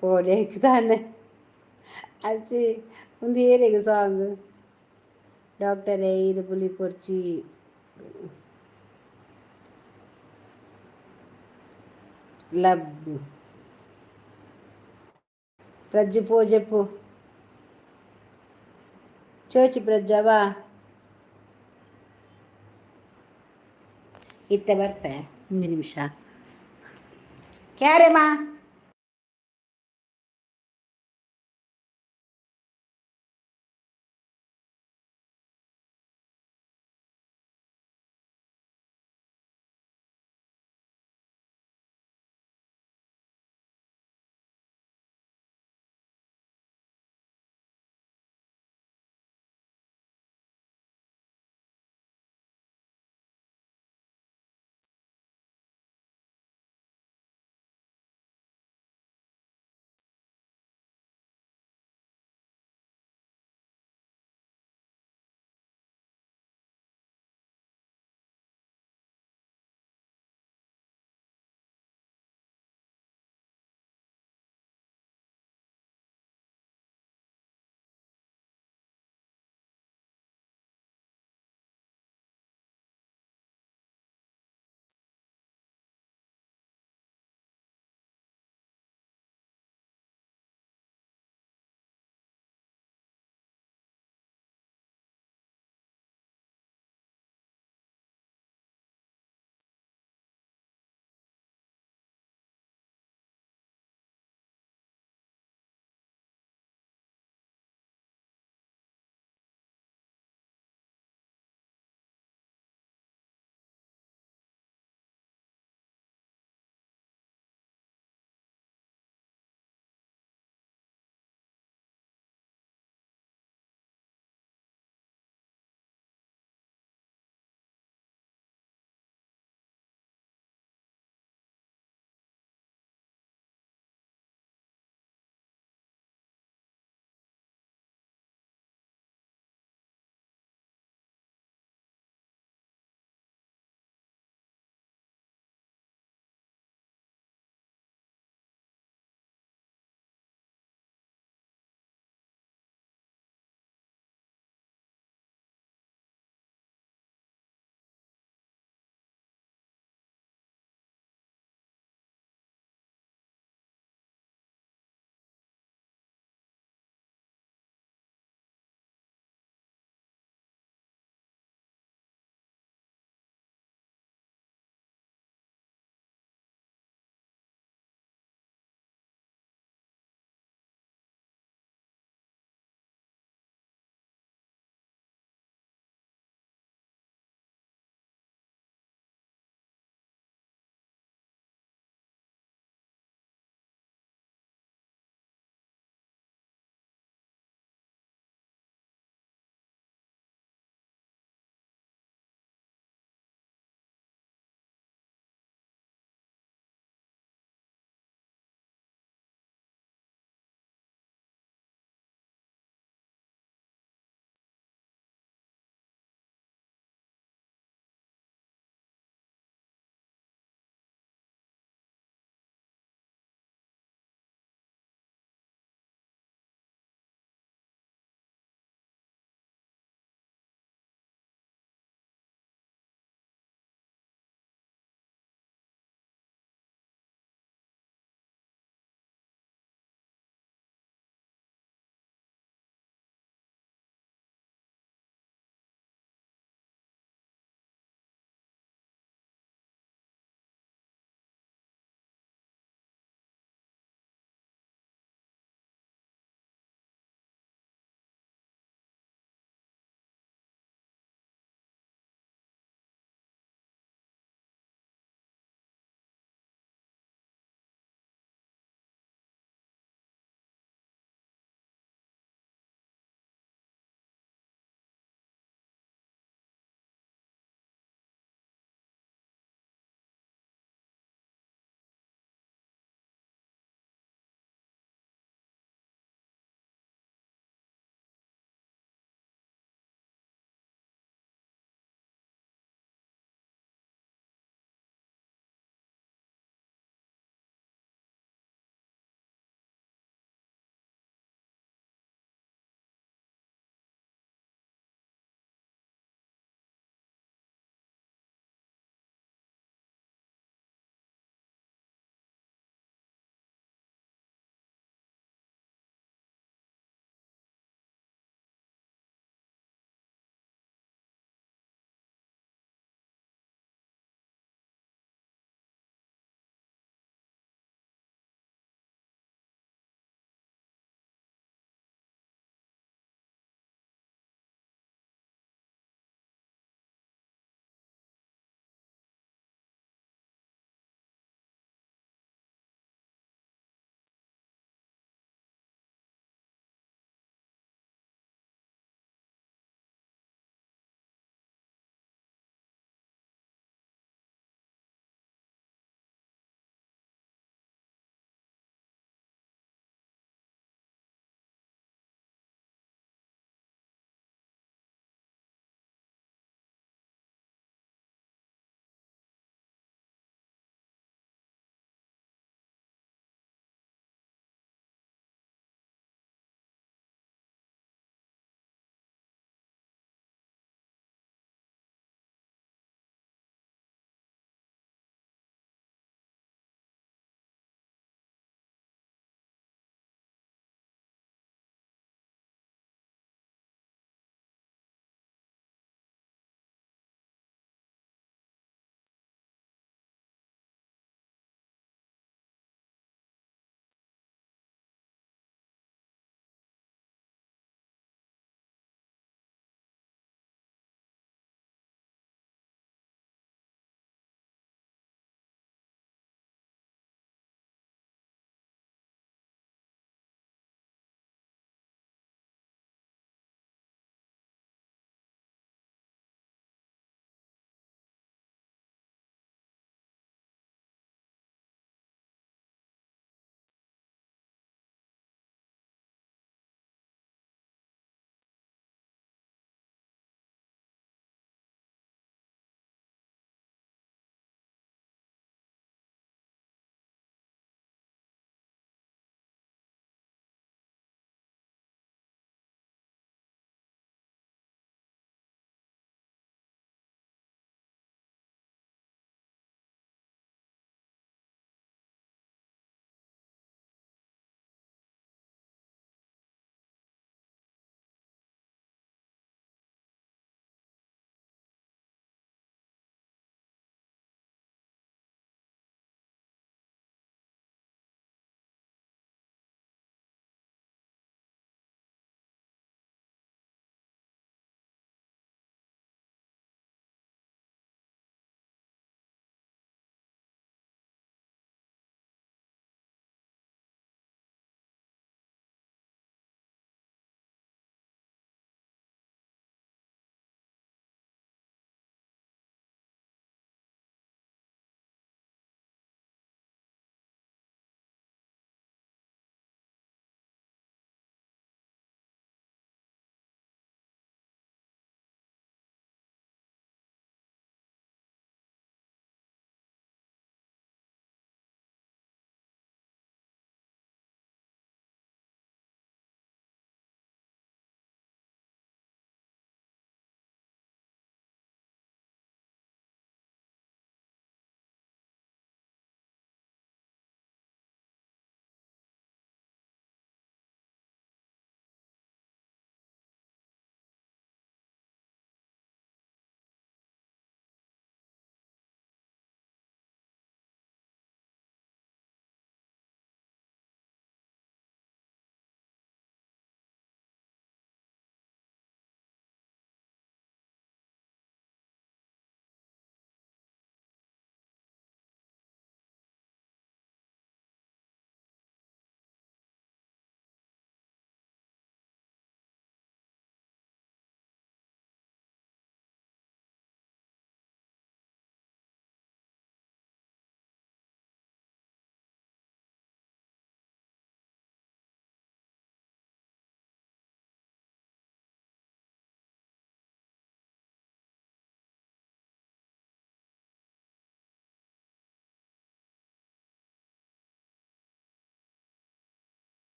Speaker 1: ಪೋಡೆ ತಾನೆ. ಅಚ್ಚಿ ಒಂದು ಏರೆಗ್ ಸಾಂಗ್. ಡಾಕ್ಟರೇ ಇದು ಪುಲಿ ಪೊರ್ಚಿ ಲಬ್ ಪ್ರಜ್ಜು ಪೋಜೆಪ್ಪು ಚೋಚಿ ಪ್ರಜ್ಜವಾ ಇತ್ತೆ ಬರ್ಪೆ, ಒಂದು ನಿಮಿಷ. ಕ್ಯಾರೆಮಾ.